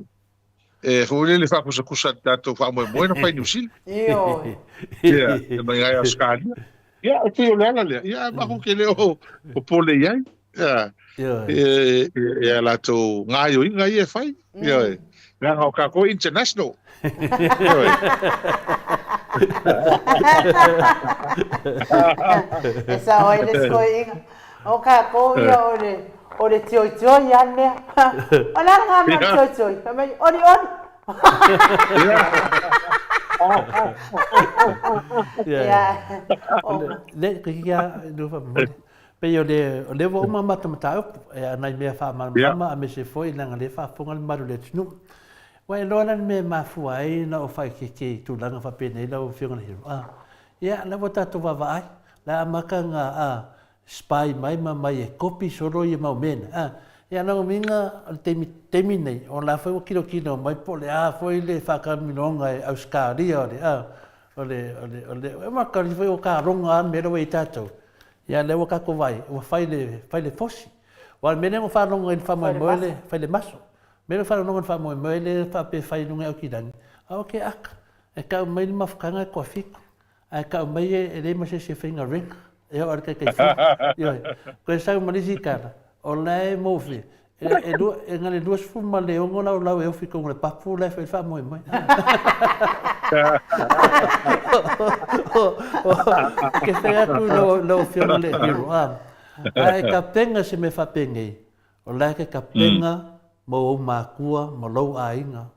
e foi lele faakusakusa i le tatou faamoemoe na fai i Niu Sila. Ioe. Ia, e mai ai Ausetalia. Ia, e pei o le ala lea. Ia, ae matou te le o popole i ai. Ia, e, e, a latou gaoioiga ia e fai. Ioe. Leaga o tatou e international. Ioe. E sao ai le sikoiga. O tatou ia o le o le tioitioi lava le mea. O le a lena mea o le tioitioi? Fai mai, oli oli. Ia. Le, ia, Pei o le, o lea ua uma a matou mataupu, e a nai mea faamalamalama aemaise foi leaga o lea e faafofoga le mamalu o le atunuu. Ua iloa la le mea e mafua ai ona ou faaeteete i tulaga faapenei lau Afioga i le Hero. A, ia, o la ua tatou vaavaai, la e amata ona, a, spy mai ma mai e kopi solo ia mau mea nei. A, ia, o lona uiga, o le taimi, taimi nei, o la foi ua tilotilo mai po o le a foi le faakaminoga e Ausetalia o le, a, o le, o le, o le, e makali foi o kaloga lava le mea lea ua i ai tatou. Ia lea ua tatou vaai, ua fai le, fai le fosi. Aua o le mea lea na faalogo ai i le faamoemoe le, fai le maso. O le mea lea na faalogo i le faamoemoe lea faapea e fai i luga i Aukilani, a o ke aka, e tau mai le mafutaga e toafitu, ae tau mai e leai ma se isi e faigaluega, e oo lava i le Taitaifono. Ioe. Toe sau ma le isi tala, o la e move, E, e, e na le 26 laulau e ofi i totonu o le papu la e fai ai le faamoemoe. Ke fai atu i lau, lau afioga le hero, a, a e tapena se mea faapenei, o la e te tapena mo ou matua ma lou aiga.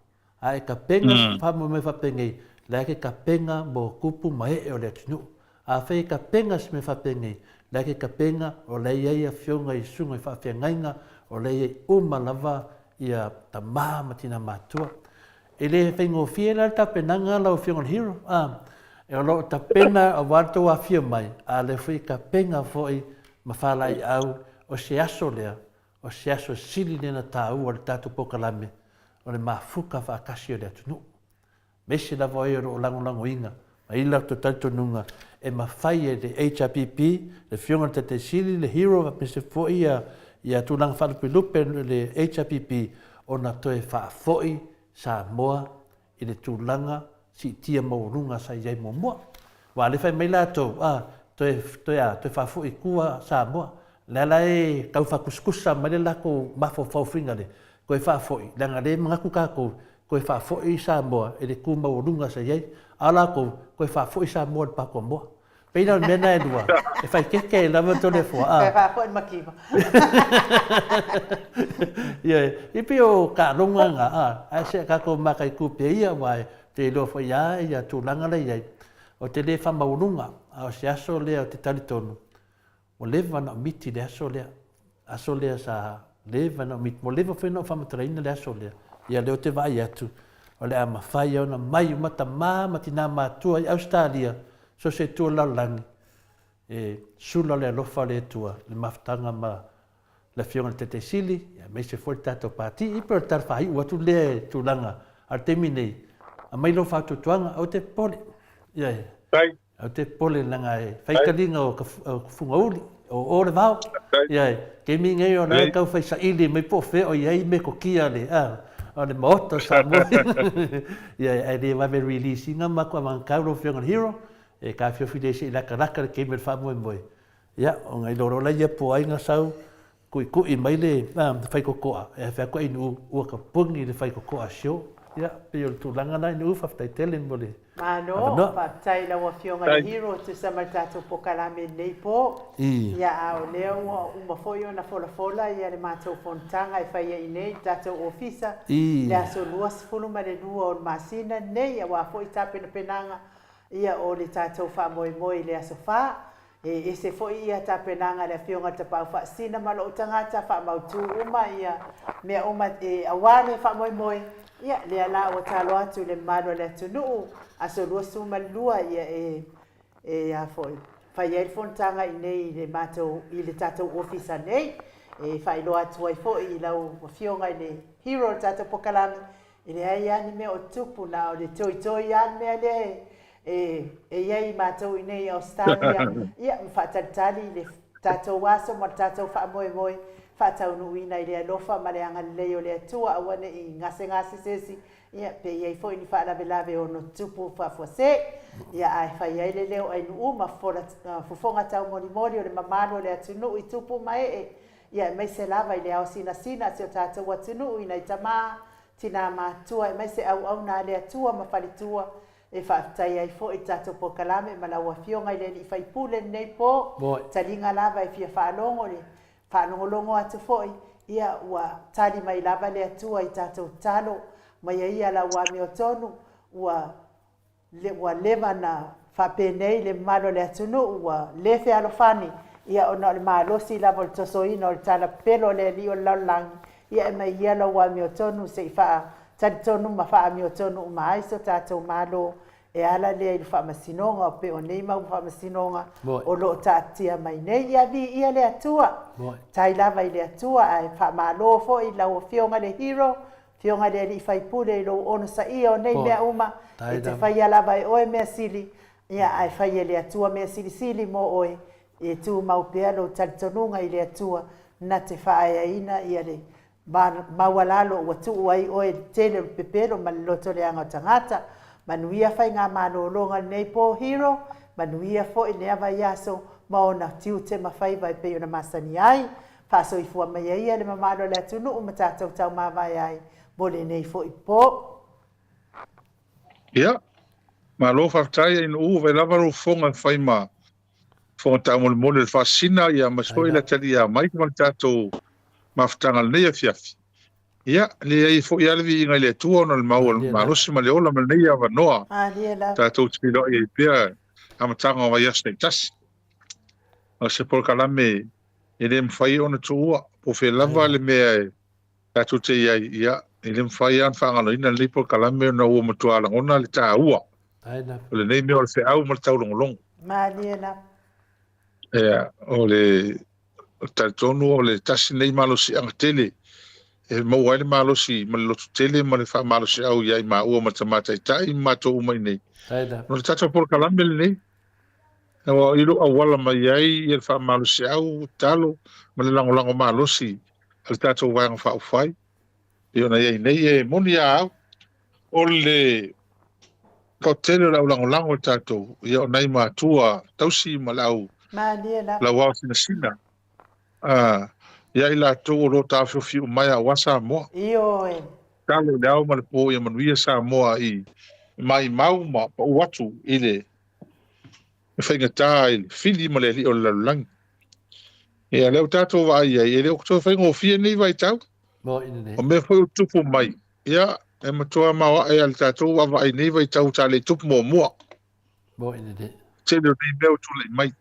A e tapena se faamoemoe faapenei, la e te tapena mo tupu ma ee o le atunuu. Afai e tapena se mea faapenei, la e te tapena o la e i ai afioga i susuga i faafeagaiga, o la e i ai uma lava ia tama ma tina matua. E le faigofie la le tapenaga lau afioga i le Hero, a, o lo o tapena aua le tou afio mai, a o lea foi e tapena foi ma faalaeiau o se aso lea O se aso sili lea na taua i le tatou polokalame o le mafuta faatasi o le atunuu. Aemaise lava o e o lo o lagolagoina ma i latou talitonuga e mafai e le HRPP, le Afioga i le Taitai Sili, le Hero aemaise foi ia tulaga faalupelupe o le HRPP ona toe faafoi Samoa i le tulaga siitia maualuga sa i ai muamua. Aua o lea e fai mai latou, a, toe, toe a, toe faafoi i tua Samoa. O lea la e tau faatusatusa mai le latou mafaufau foi lea, toe faafoi, leaga o lea e manatu tatou, toe faafoi Samoa i le tu maualuga sa i ai, a o latou, toe faafoi Samoa i le patoamoa. Pei la o le mea lena e lua, e faaeteete ai lava Toleafoa, a. Toe faafoi le mativa. Ioe, e pei o taaloga na, a, ae se i tatou mataitu pea ia, aua e te iloa foi lava ia tulaga la e i ai. Ou te le faamaualuga, a o se aso lea ou te talitonu, Ua leva ona ou miti i le aso lea, aso lea sa leva ona ou miti, ua leva foi ona ou faamatalaina le aso lea. Ia lea ou te vaai atu, o le a mafai ona mai uma tama ma tina matua i Ausetalia, so o se itu o le lalolagi, e sula le alofa o le Atua i le mafutaga ma le Afioga i le Taitai Sili, aemaise foi le tatou Pati. E pei o le tala faaiu atu lea i tulaga, a o le taimi nei, aumai lou faatuatuaga, aua te popole. Ioe. Faafetai. Ou te popole leaga e fai taliga o ka fugauli, o o le vao. Ia, taimi nei o la e tau fai saili mai po o fea o i ai metotia a le, a, o le Maota o Samoa. Ia, ae le vave release ina ma matou avagakau lau Afioga i le Hero, e taofiofi lelei se i latalata le taimi o le faamoemoe. Ia, ona iloa loa lea po o ai na sau Tuitui mai le faitotoa, e fai atu Ainuu ua tapuni le faitotoa sio. Ia, pei o le tulaga lena Ainuu, faafetai tele mo le Malo, avanoa. faafetai i lau Afioga i le Hero e tusa ma le tatou pokalame i lenei po. Ia, a o lea ua uma foi ona folafola ia le matou fonotaga e faia i inei i le tatou ofisa i le aso 22 o le masina lenei aua foi tapenapenaga ia o le tatou faamoemoe i le aso Fa. E ese foi ia tapenaga a le Afioga i le Tapaau Faasina ma lou tagata, faamautu uma ia mea uma e aua le faamoemoe, ia lea la ua talo atu i le mamalu o le atunuu, aso 22 ia e e a foi, fai ai le fonotaga i inei i le matou i le tatou ofisa nei. E faailoa atu ai foi i lau Afioga i le hero o le tatou pokalame, E leai lava ni mea o tupu, na o le toitoi lava le mea lea e e i ai i matou i inei i Ausetalia, ia ma faatalitali i le tatou aso ma le tatou faamoemoe faataunuuina i le alofa ma le agalelei o le Atua, aua ne i gasegase se isi, ia pe i ai foi ni faalavelave e ono tupu faafuasei. Ia ae fai ai le leo ainuu ma fofoga taumolimoli o le mamalu o le atunuu i tupu ma ee, Ia aemaise lava i le ao sinasina a si o tatou atunuu i nai tama, tina matua aemaise auauna a le Atua ma faletua, e faafetai ai foi i le tatou polokalame ma lau Afioga i le Alii Faipule lenei po, taliga lava e fia faalogo le faalogologo atu foi, ia ua tali mai lava le Atua i tatou tatalo mai a ia lau amiotonu ua Ua leva na faapenei le mamalu o le atunuu ua le fealofani, ia ona o le malosi lava o le tosoina o le tala pepelo a le alii o le lalolagi, ia e mai ia lou amiotonu se i faatalitonu ma faaamiotonu uma ai so tatou Malo e ala lea i le faamasinoga o pei o nei mau faamasinoga o lo o taatia mai nei. Ia viia le Atua, tai lava i le Atua ae faamalo foi i lau Afioga le Hero Afioga i le Alii Faipule i lou onosaia o nei mea uma, e te faia lava e oe mea sili, ia, ae fai e le Atua mea silisili mo oe, e tumau pea lou talitonuga i le Atua, na te faaeaina ia le maualalo ua tuu ai oe i le tele o le pepelo ma le loto leaga o tagata. Manuia faigamalologa i lenei po Hero, manuia foi lea vaiaso ma ona tiute ma faiva e pei ona masani ai. Faasoifua mai ai ia le mamalu o le atunuu ma tatou taumavae ai mo lenei foi po. Ia, malo faafetai Ainuu, vai lava lou fofoga e fai ma fofoga taumolimoli o le faasina, ia aemaise foi le taliā mai ma le tatou mafutaga i lenei afiafi. Ia, leai foi lava le viiga i le Atua ona o le mau malosi ma le ola ma lenei avanoa tatou te feiloai ai pea amataga o vaiaso taitasi. O se polokalame e le mafai ona tuua, po o fea lava le mea e tatou te i ai, ia, e le mafai lava ona faagaloina lenei polokalame ona ua matua lagona le taua o lenei mea o le feau ma le taulogologo. Malie lava. Ia, o le talitonu o le tasi lenei malosiaga tele e maua ai le malosi ma le loto tele ma le faamalosiau ia i maua ma le Tama Taitai ma matou uma i inei. O le tatou polokalame lenei, Aua i lou auala mai ai ia le faamalosiau, talo ma le lagolago malosi a le tatou Vaega Faaupufai pei ona i ai nei. E moni a au, o le toatele o le au lagolago i tatou, ia o nai matua tausi ma le au lauao sinasina, ia i latou o lo o taofiofi uma ai aua Samoa. Ioe. Talo i le ao ma le po ia manuia Samoa i maimau ma pau atu i le e faigata i le fili ma le alii o le lalolagi. Ia, lea ua tatou vaai ai, e le o toe faigofie nei vaitau. O mea foi ua tupu mai, ia, e matua maoae lava le tatou vaavaai i nei vaitau sa le i tupu muamua. Tele o nei mea ua tulai mai.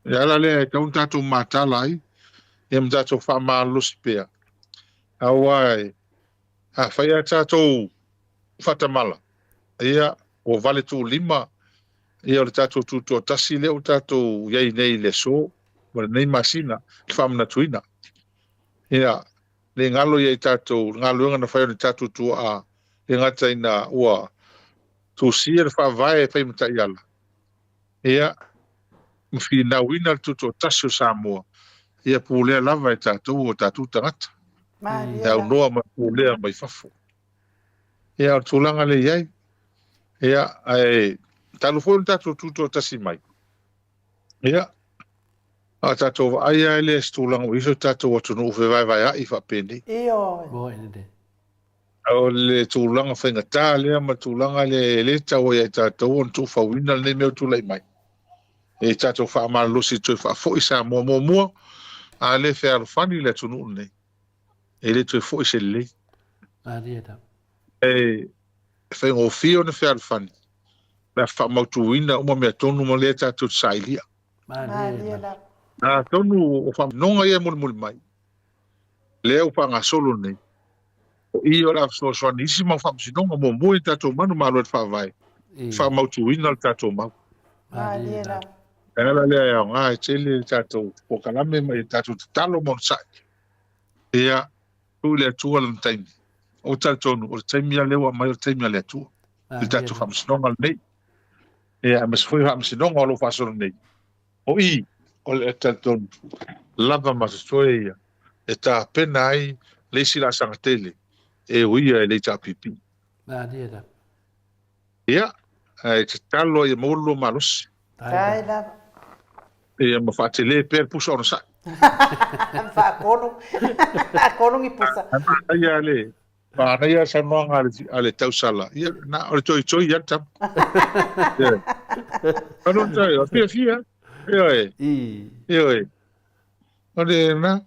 O le ala lea e tatau ona tatou matala ai, ia ma tatou faamalolosi pea. Aua afai lava tatou faatamala, ia, ua valetuulima ia o le tatou tutoatasi lea ua tatou i ai nei i le aso ma lenei masina, le faamanatuina. Ia, ne galo ia i tatou le galuega na fai o ni tatou tuaa, le gata ina ua tusia le faavae e fai ma taiala. Ia, ma finauina le tutoatasi o Samoa, ia pulea lava e tatou o tatou tagata, e aunoa ma pulea mai fafo. Ia, o le tulaga lea e i ai. Ia, ae talu foi ona tatou tutoatasi mai, ia, a o tatou vaai lava e le o se tulaga ua i ai so tatou atunuu fevaevaea'i faapenei. Ioe. O le tulaga faigata lea ma le tulaga lea e le tatau ai ia i tatou ona tuufauina lenei mea ua tulai mai. E tatou faamalolosi e toe faafoi Samoa muamua, a le fealofani le atunuu lenei, e le toe foi se lelei. E faigofie ona fealofani pe a faamautuina uma mea tonu ma lea tatou te sailia. Atonu o faamasinoga ia e mulimuli mai, lea ua faagasolo nei, o i o le a fesoasoani i isi mau faamasinoga muamua i tatou manumalo e le Faavae, faamautuina le tatou mau. Malie lava. O le ala lea e aoga e tele le tatou polokalame ma ia tatou tatalo ma onosai. Ia, tuu i le Atua lana taimi. Ou te talitonu, o le taimi lava lea ua aumai o le taimi a le Atua i le tatou faamasinoga lenei. Ia, aemaise foi faamasinoga o lo o faasolo nei. O i, o le talitonu lava ma totoe ia e tapena ai le isi laasaga tele e uia e le HRPP. Malie lava. Ia, ae tatalo ia maua le lua malosi. Tai lava. Ia ma faatele pea le pusa onosai. Faakolu. Faakolu ni pusa. Manaia le, manaia le saunoaga a le, a le tausala. Ia, na, o le toitoi ia le tama. Ia. Ano tai, o fiafia. Ioe. Ioe. O le na,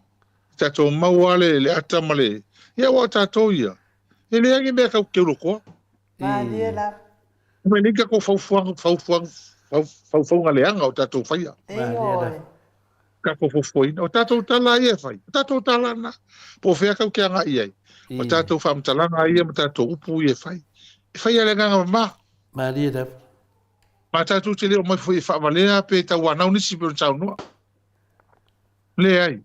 tatou maua le, le ata ma le, ia ua o tatou ia. E leai ni mea tau keulokoa. Malie lava. Mai nei tatou faufuaga, faufuaga, faufauga leaga o tatou faia. Ioe. Tatou fuafuaina. O tatou tala ia e fai. O tatou tala na. Po o fea tatou te agai i ai. O tatou faamatalaga ia ma tatou upu ia e fai. E fai lava i le agaga mama. Malie lava. Ma tatou te le omai foi e faavalea pe tauanau nisi pei ona saunoa. Leai.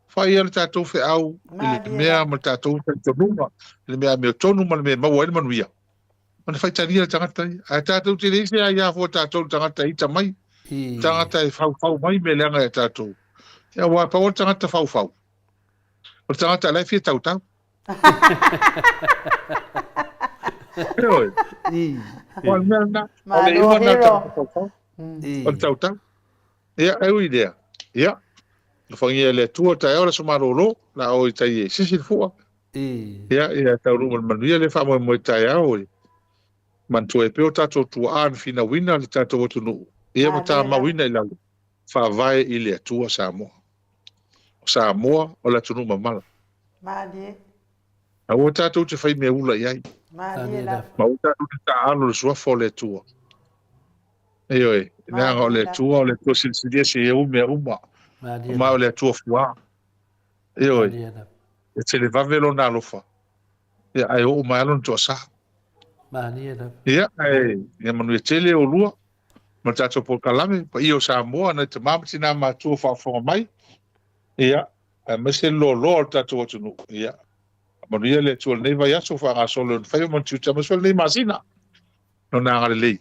Fai lava le tatou feau i le mea ma le tatou talitonuga, i le mea amiotonu ma le mea e maua ai le manuia. Ona faitalia le tagata ia. Ae tatou te leai se aia fua tatou i le tagata e ita mai, tagata e faufau mai mea leaga ia tatou. Ia, aua pau lava le tagata faufau, o le tagata la e fia tautau. Ioe. O le mea lena, o le iuga lena o le tagata faufau, o le tautau. Ia, e ui i lea, ia, alofagia e le Atua taeao le aso malolo, la o i tai e sisi le fua. Ia, ia taunuu ma le manuia le faamoemoe taeao e manatua ai pea o tatou tuaa na finauina le tatou atunuu, ia ma tamauina i lalo, faavae i le Atua Samoa. O Samoa o le atunuu mamala. Malie. Aua tatou te fai mea ula i ai. Malie lava. Ma aua tatou te taaalo i le suafa o le Atua. Ioe, leaga o le Atua, o le Atua silisilia seia u mea uma. Ma o le Atua fuā. Ioe, e televave lona alofa, ia, ae oo mai lava lona toasā. Ia, ae ia manuia tele oulua ma le tatou polokalame, paia o Samoa, nai tama ma tinā matua o faafofoga mai, ia, aemaise le loaloa o le tatou atunuu. Ia, manuia le Atua i lenei vaiaso, faagasolo i ona faiva ma ona tiute, aemaise foi lenei masina. Lona agalelei,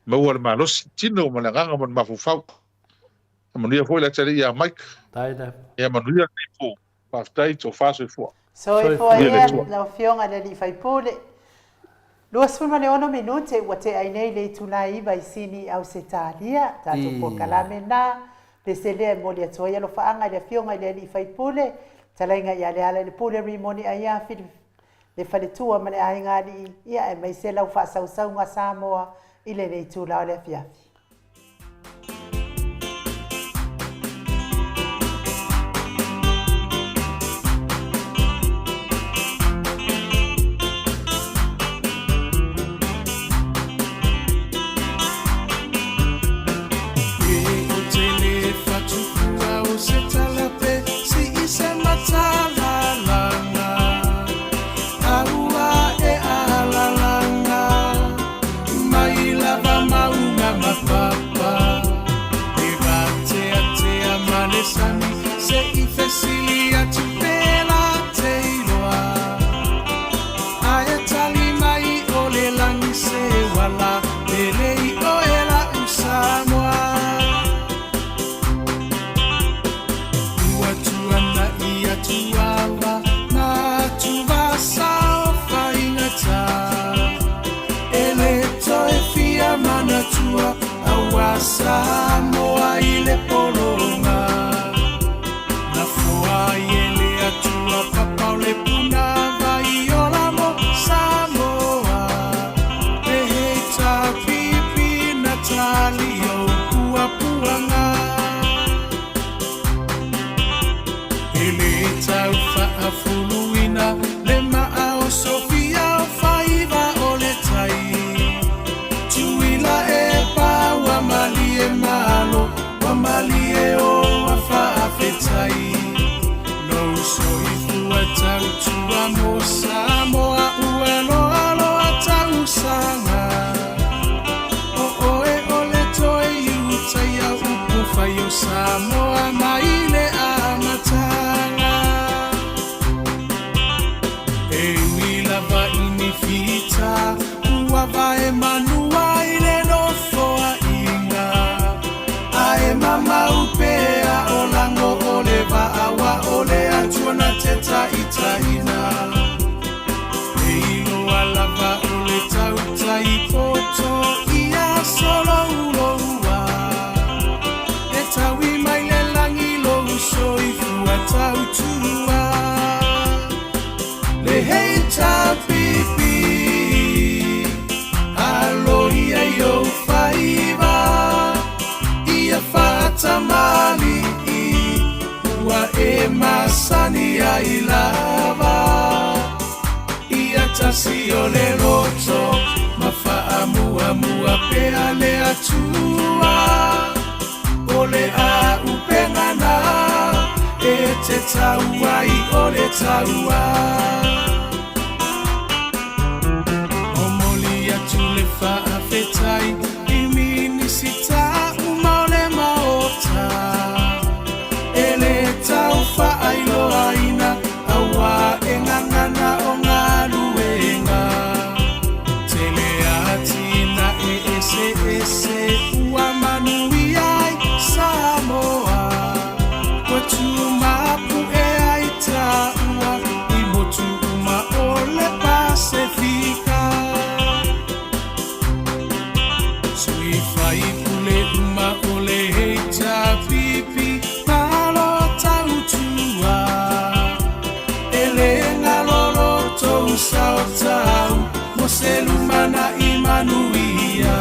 maua le malosi, tino ma le agaga ma le mafaufau. Ia manuia foi le atalii ia Mike. Ia manuia lenei po. Faafetai, tofa soifua. Soifua ia lau Afioga i le Alii Faipule. 26 minute ua tea ai nei le itula e 9 i Sini i Ausetalia, tatou polokalame na, pese lea e momoli atu ai alofaaga i le Afioga i le Alii Faipule, talaiga ia Lealailepule Rimoni Aiafi, le faletua ma le aiga alii, ia aemaise lau faasausauga Samoa i lenei itula o le afiafi. Atuava na Tuvasaofaiga E le toe fia manatua Aua Samoa i le pologa Na foa ai e le Atua Papa o le punavai ola mo Samoa Le HRPP na tali ou puapuaga E le tau faafuluina le maa o Sofia o faiva o le tai Tuila e pa ua malie malo ua malie o a faafetai Lou soifua tautua mo Samoa ua loaloa tausaga O oe o le toe iutaia upu fai o Samoa mai le amataga E ui lava i ni fita ua vae manua i le nofoaiga Ae mamau pea o lago o le vaa aua o le Atua na te taitaiina E iloa lava o le tautai poto ia solouloua E taui mai le lagi lou soifua tautua Le HRPP Aloia i ou faiva Ia faatamalii Ua e masani ai lava Ia tasi o le loto Ma faamuamua pea le Atua O le auupega na E te tau ai o le taua Momoli atu le faafetai i Minisita uma o le Maota E le tau faailoaina aua e gagana o galuega Tele atinae eseese ua manuia ai Samoa Ua tumapu'e ai taua i motu uma o le Pasefika Sui faipule uma o le HRPP malo tautua E le galo lo tou sao tau mo se lumanai manuia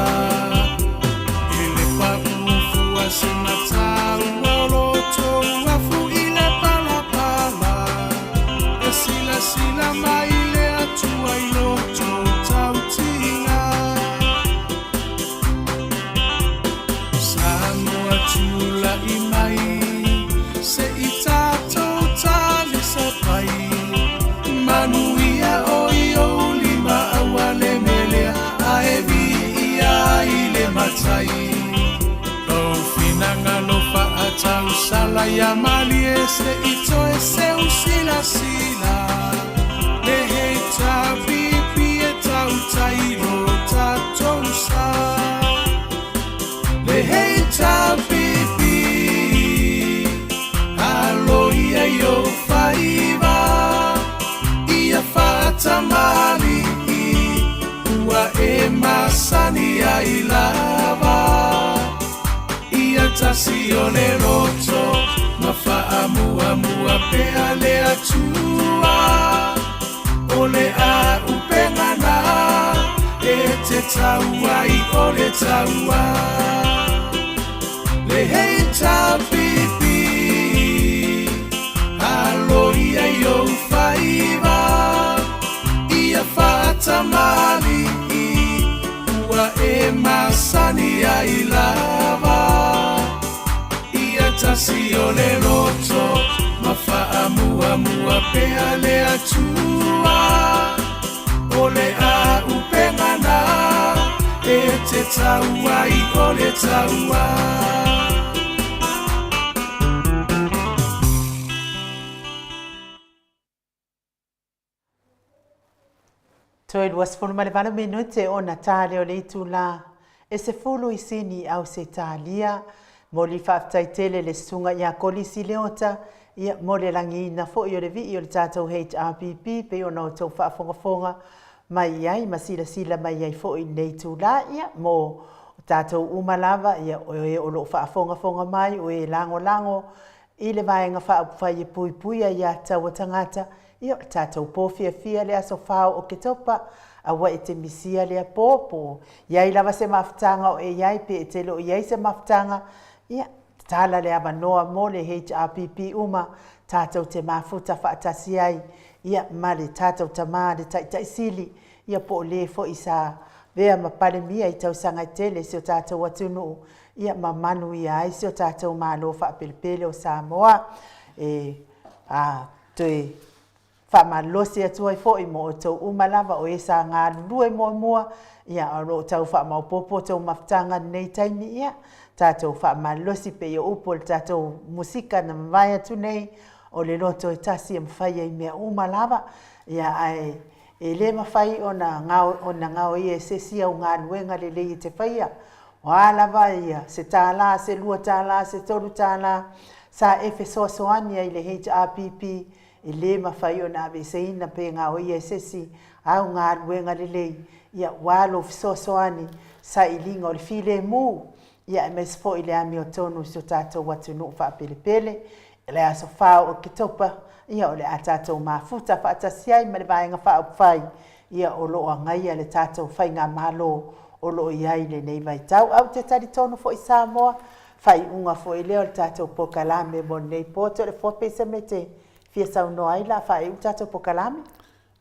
E le paʻu fua se mataua o lo tou afu i le palapala E silasila mai le Atua i lo tou tautiga Samoa tulai mai se i tatou talisapai Manuia o i ou lima aua le melea ae viia ai le matai Lou finagalo faatausala ia malie se i toe seu silasila Le HRPP e tautai lo tatou sa Le HRPP Aloia i ou faiva Ia faatamalii Ua e masani ai lava Ia tasi o le loto Ma faamuamua pea le Atua O le auupega na E te tau ai o le taua Le HRPP Aloia i ou faiva Ia faatamalii Ua e masani ai lava Ia tasi o le loto Ma faamuamua pea le Atua O le auupega na E te tau ai o le taua Toe 28 minute ona ta lea o le itula e 10 i Sini, Ausetalia. Momoli faafetai tele le susuga ia Kolisi Leota. Ia, mo le lagiina foi o le vii o le tatou HRPP pei ona outou faafogafoga mai i ai ma silasila mai ai foi i lenei itula, ia, mo tatou uma lava, ia, o e o lo o faafogafoga mai, o e lagolago i le Vaega Faaupufai e Puipuia Aiatatau a Tagata, ia, o le tatou po fiafia le aso 4 o Oketopa, aua e te misia lea po, po o i ai lava se mafutaga o e i ai, pe e te le o i ai se mafutaga, ia, Tatala le avanoa mo le HRPP uma tatou te mafuta faatasi ai ia ma le tatou tama le Taitai Sili ia po o le foi sa avea ma Palemia i tausaga e tele i si o tatou atunuu ia ma manuia ai si o tatou Malo faapelepele o Samoa. E a toe Faamalosi atu ai foi mo outou uma lava o e sa galulue muamua, ia o lo o tau faamaopoopo outou mafutaga i lenei taimi, ia tatou faamalosi pei o upu o le tatou musika na mavae atu nei, o le loto e tasi e mafai ai mea uma lava, ia ae e le mafai ona ona gaoia e se isi au galuega lelei e te faia. O a lava ia se $1, se $2, se $3 sa e fesoasoani ai i le HRPP, E le mafai ona aveeseina pe gaoia e se isi au galuega lelei, ia ua lou fesoasoani sailiga o le filemu, ia aemaise foi le amiotonu i si o tatou atunuu faapelepele. I le aso 4 o Oketopa, ia o le a tatou mafuta faatasi ai ma le Vaega Faaupufai, ia o lo o agaia le tatou Faigamalo o lo o i ai i lenei vaitau. Ae ou te talitonu foi Samoa, faaiuga foi lea o le tatou polokalame mo lenei po. Toleafoa pe se mea e te fia saunoa ai la faaiu le tatou polokalame?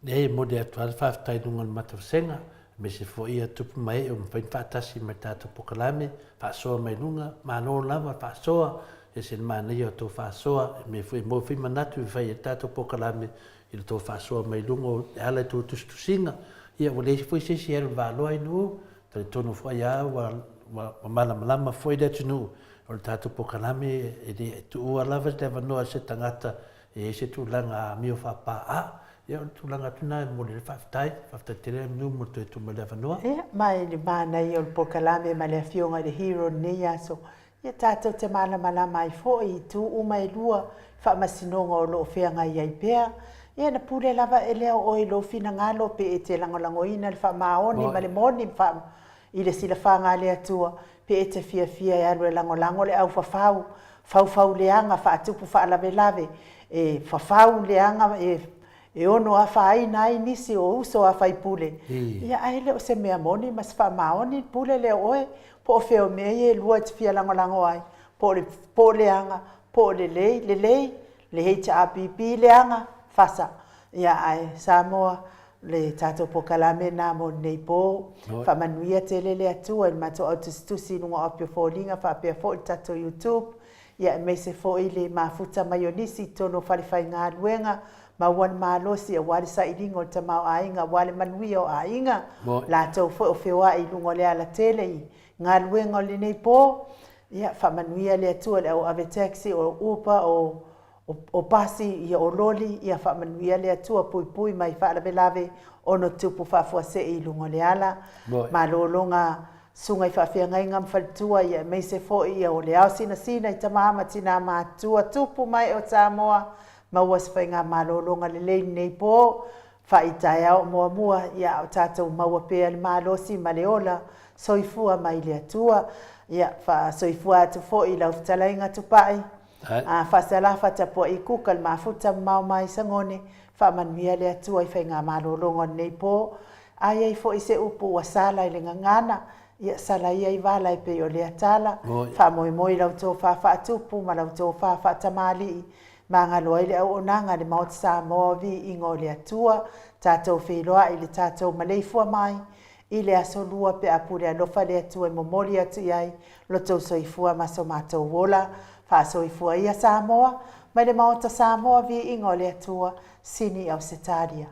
Leai, e momoli atu lava le faafetai i luga o le matavasega, aemaise foi ia tupu ma ee ua mafai ona faatasi mai i le tatou polokalame, faasoa mai luga, malo lava le faasoa, e ese le manaia o tou faasoa, e mea foi e maua foi manatu e fai ai le tatou polokalame i le tou faasoa mai luga o e ala i tou tusitusiga, ia ua leai foi se isi e alu i le valoa i nuu, talitonu foi a ua ua malamalama foi le atunuu o le tatou polokalame e le tuua lava le avanoa i se tagata e i ai se tulaga amio faapaa. Ia o le tulaga atu lena e momoli ai le faafetai. Faafetai tele Amunuu mo le toe tuu mai o le avanoa. Ia, ma i le manaia o le polokalame ma le Afioga i le Hero i lenei aso, Ia tatou te malamalama ai foi i itu uma e lua i faamasinoga o lo o feagai ai pea. Ia na pule lava e lea o oe i lou finagalo pe e te lagolagoina le faamaoni ma le moni i le silafaga a le Atua, pe e te fiafia e alu e lagolago le aufafau, faufau leaga, faatupu faalavelave, e fafau leaga, e e ono afaina ai nisi o uso a faipule, ia ae le o se mea moni ma se faamaoni le pule lea o oe, po o fea o mea ia e lua e te fia lagolago ai, po o le po leaga, po o lelei, lelei, le HRPP leaga, fasa. Ia ae Samoa, le tatou polokalame lena mo lenei po. Faamanuia tele le Atua i le matou au tusitusi i luga o api o foliga faapea foi le tatou YouTube. Ia aemaise foi le mafuta mai o nisi i totonu o falefaigaluega, maua le malosi aua le sailiga o le tamaoaiga aua le manuia o aiga, latou foi o feoai i luga o le alatele i galuega o lenei po. Ia faamanuia le Atua i le au ave taxi, o Uber, o o pasi, ia o loli, ia faamanuia le Atua puipui mai faalavelave ono tupu faafuasei i luga o le ala. Malologa Susuga i faafeagaiga ma faletua ia aemaise foi ia o le ao sinasina i tama ma tina matutua tupu ma ee o Samoa maua se faigamalologa lelei lenei po fai taeao muamua ia a o tatou maua pea le malosi ma le ola soifua mai le Atua ia faasoifua atu foi i lau fetalaiga Tupai a Faasalafa tapuai kuka le mafuta mamao mai Sagone faamanuia le Atua i faigamalologa o lenei po A i ai foi se upu ua sala i le gagana, ia sala ia i vala e pei o lea tala, faamoemoe i lau tofa faatupu ma lau tofa faatamalii, magalo ai le auaunaga a le Maota Samoa o Viiga o le Atua, tatou feiloai i le tatou maleifua mai i le aso Lua pe a pule alofa le Atua e momoli atu i ai lo tou soifua ma so matou ola. Faasoifua ia Samoa, mai le Maota Samoa Viiga o le Atua, Sini Ausetalia.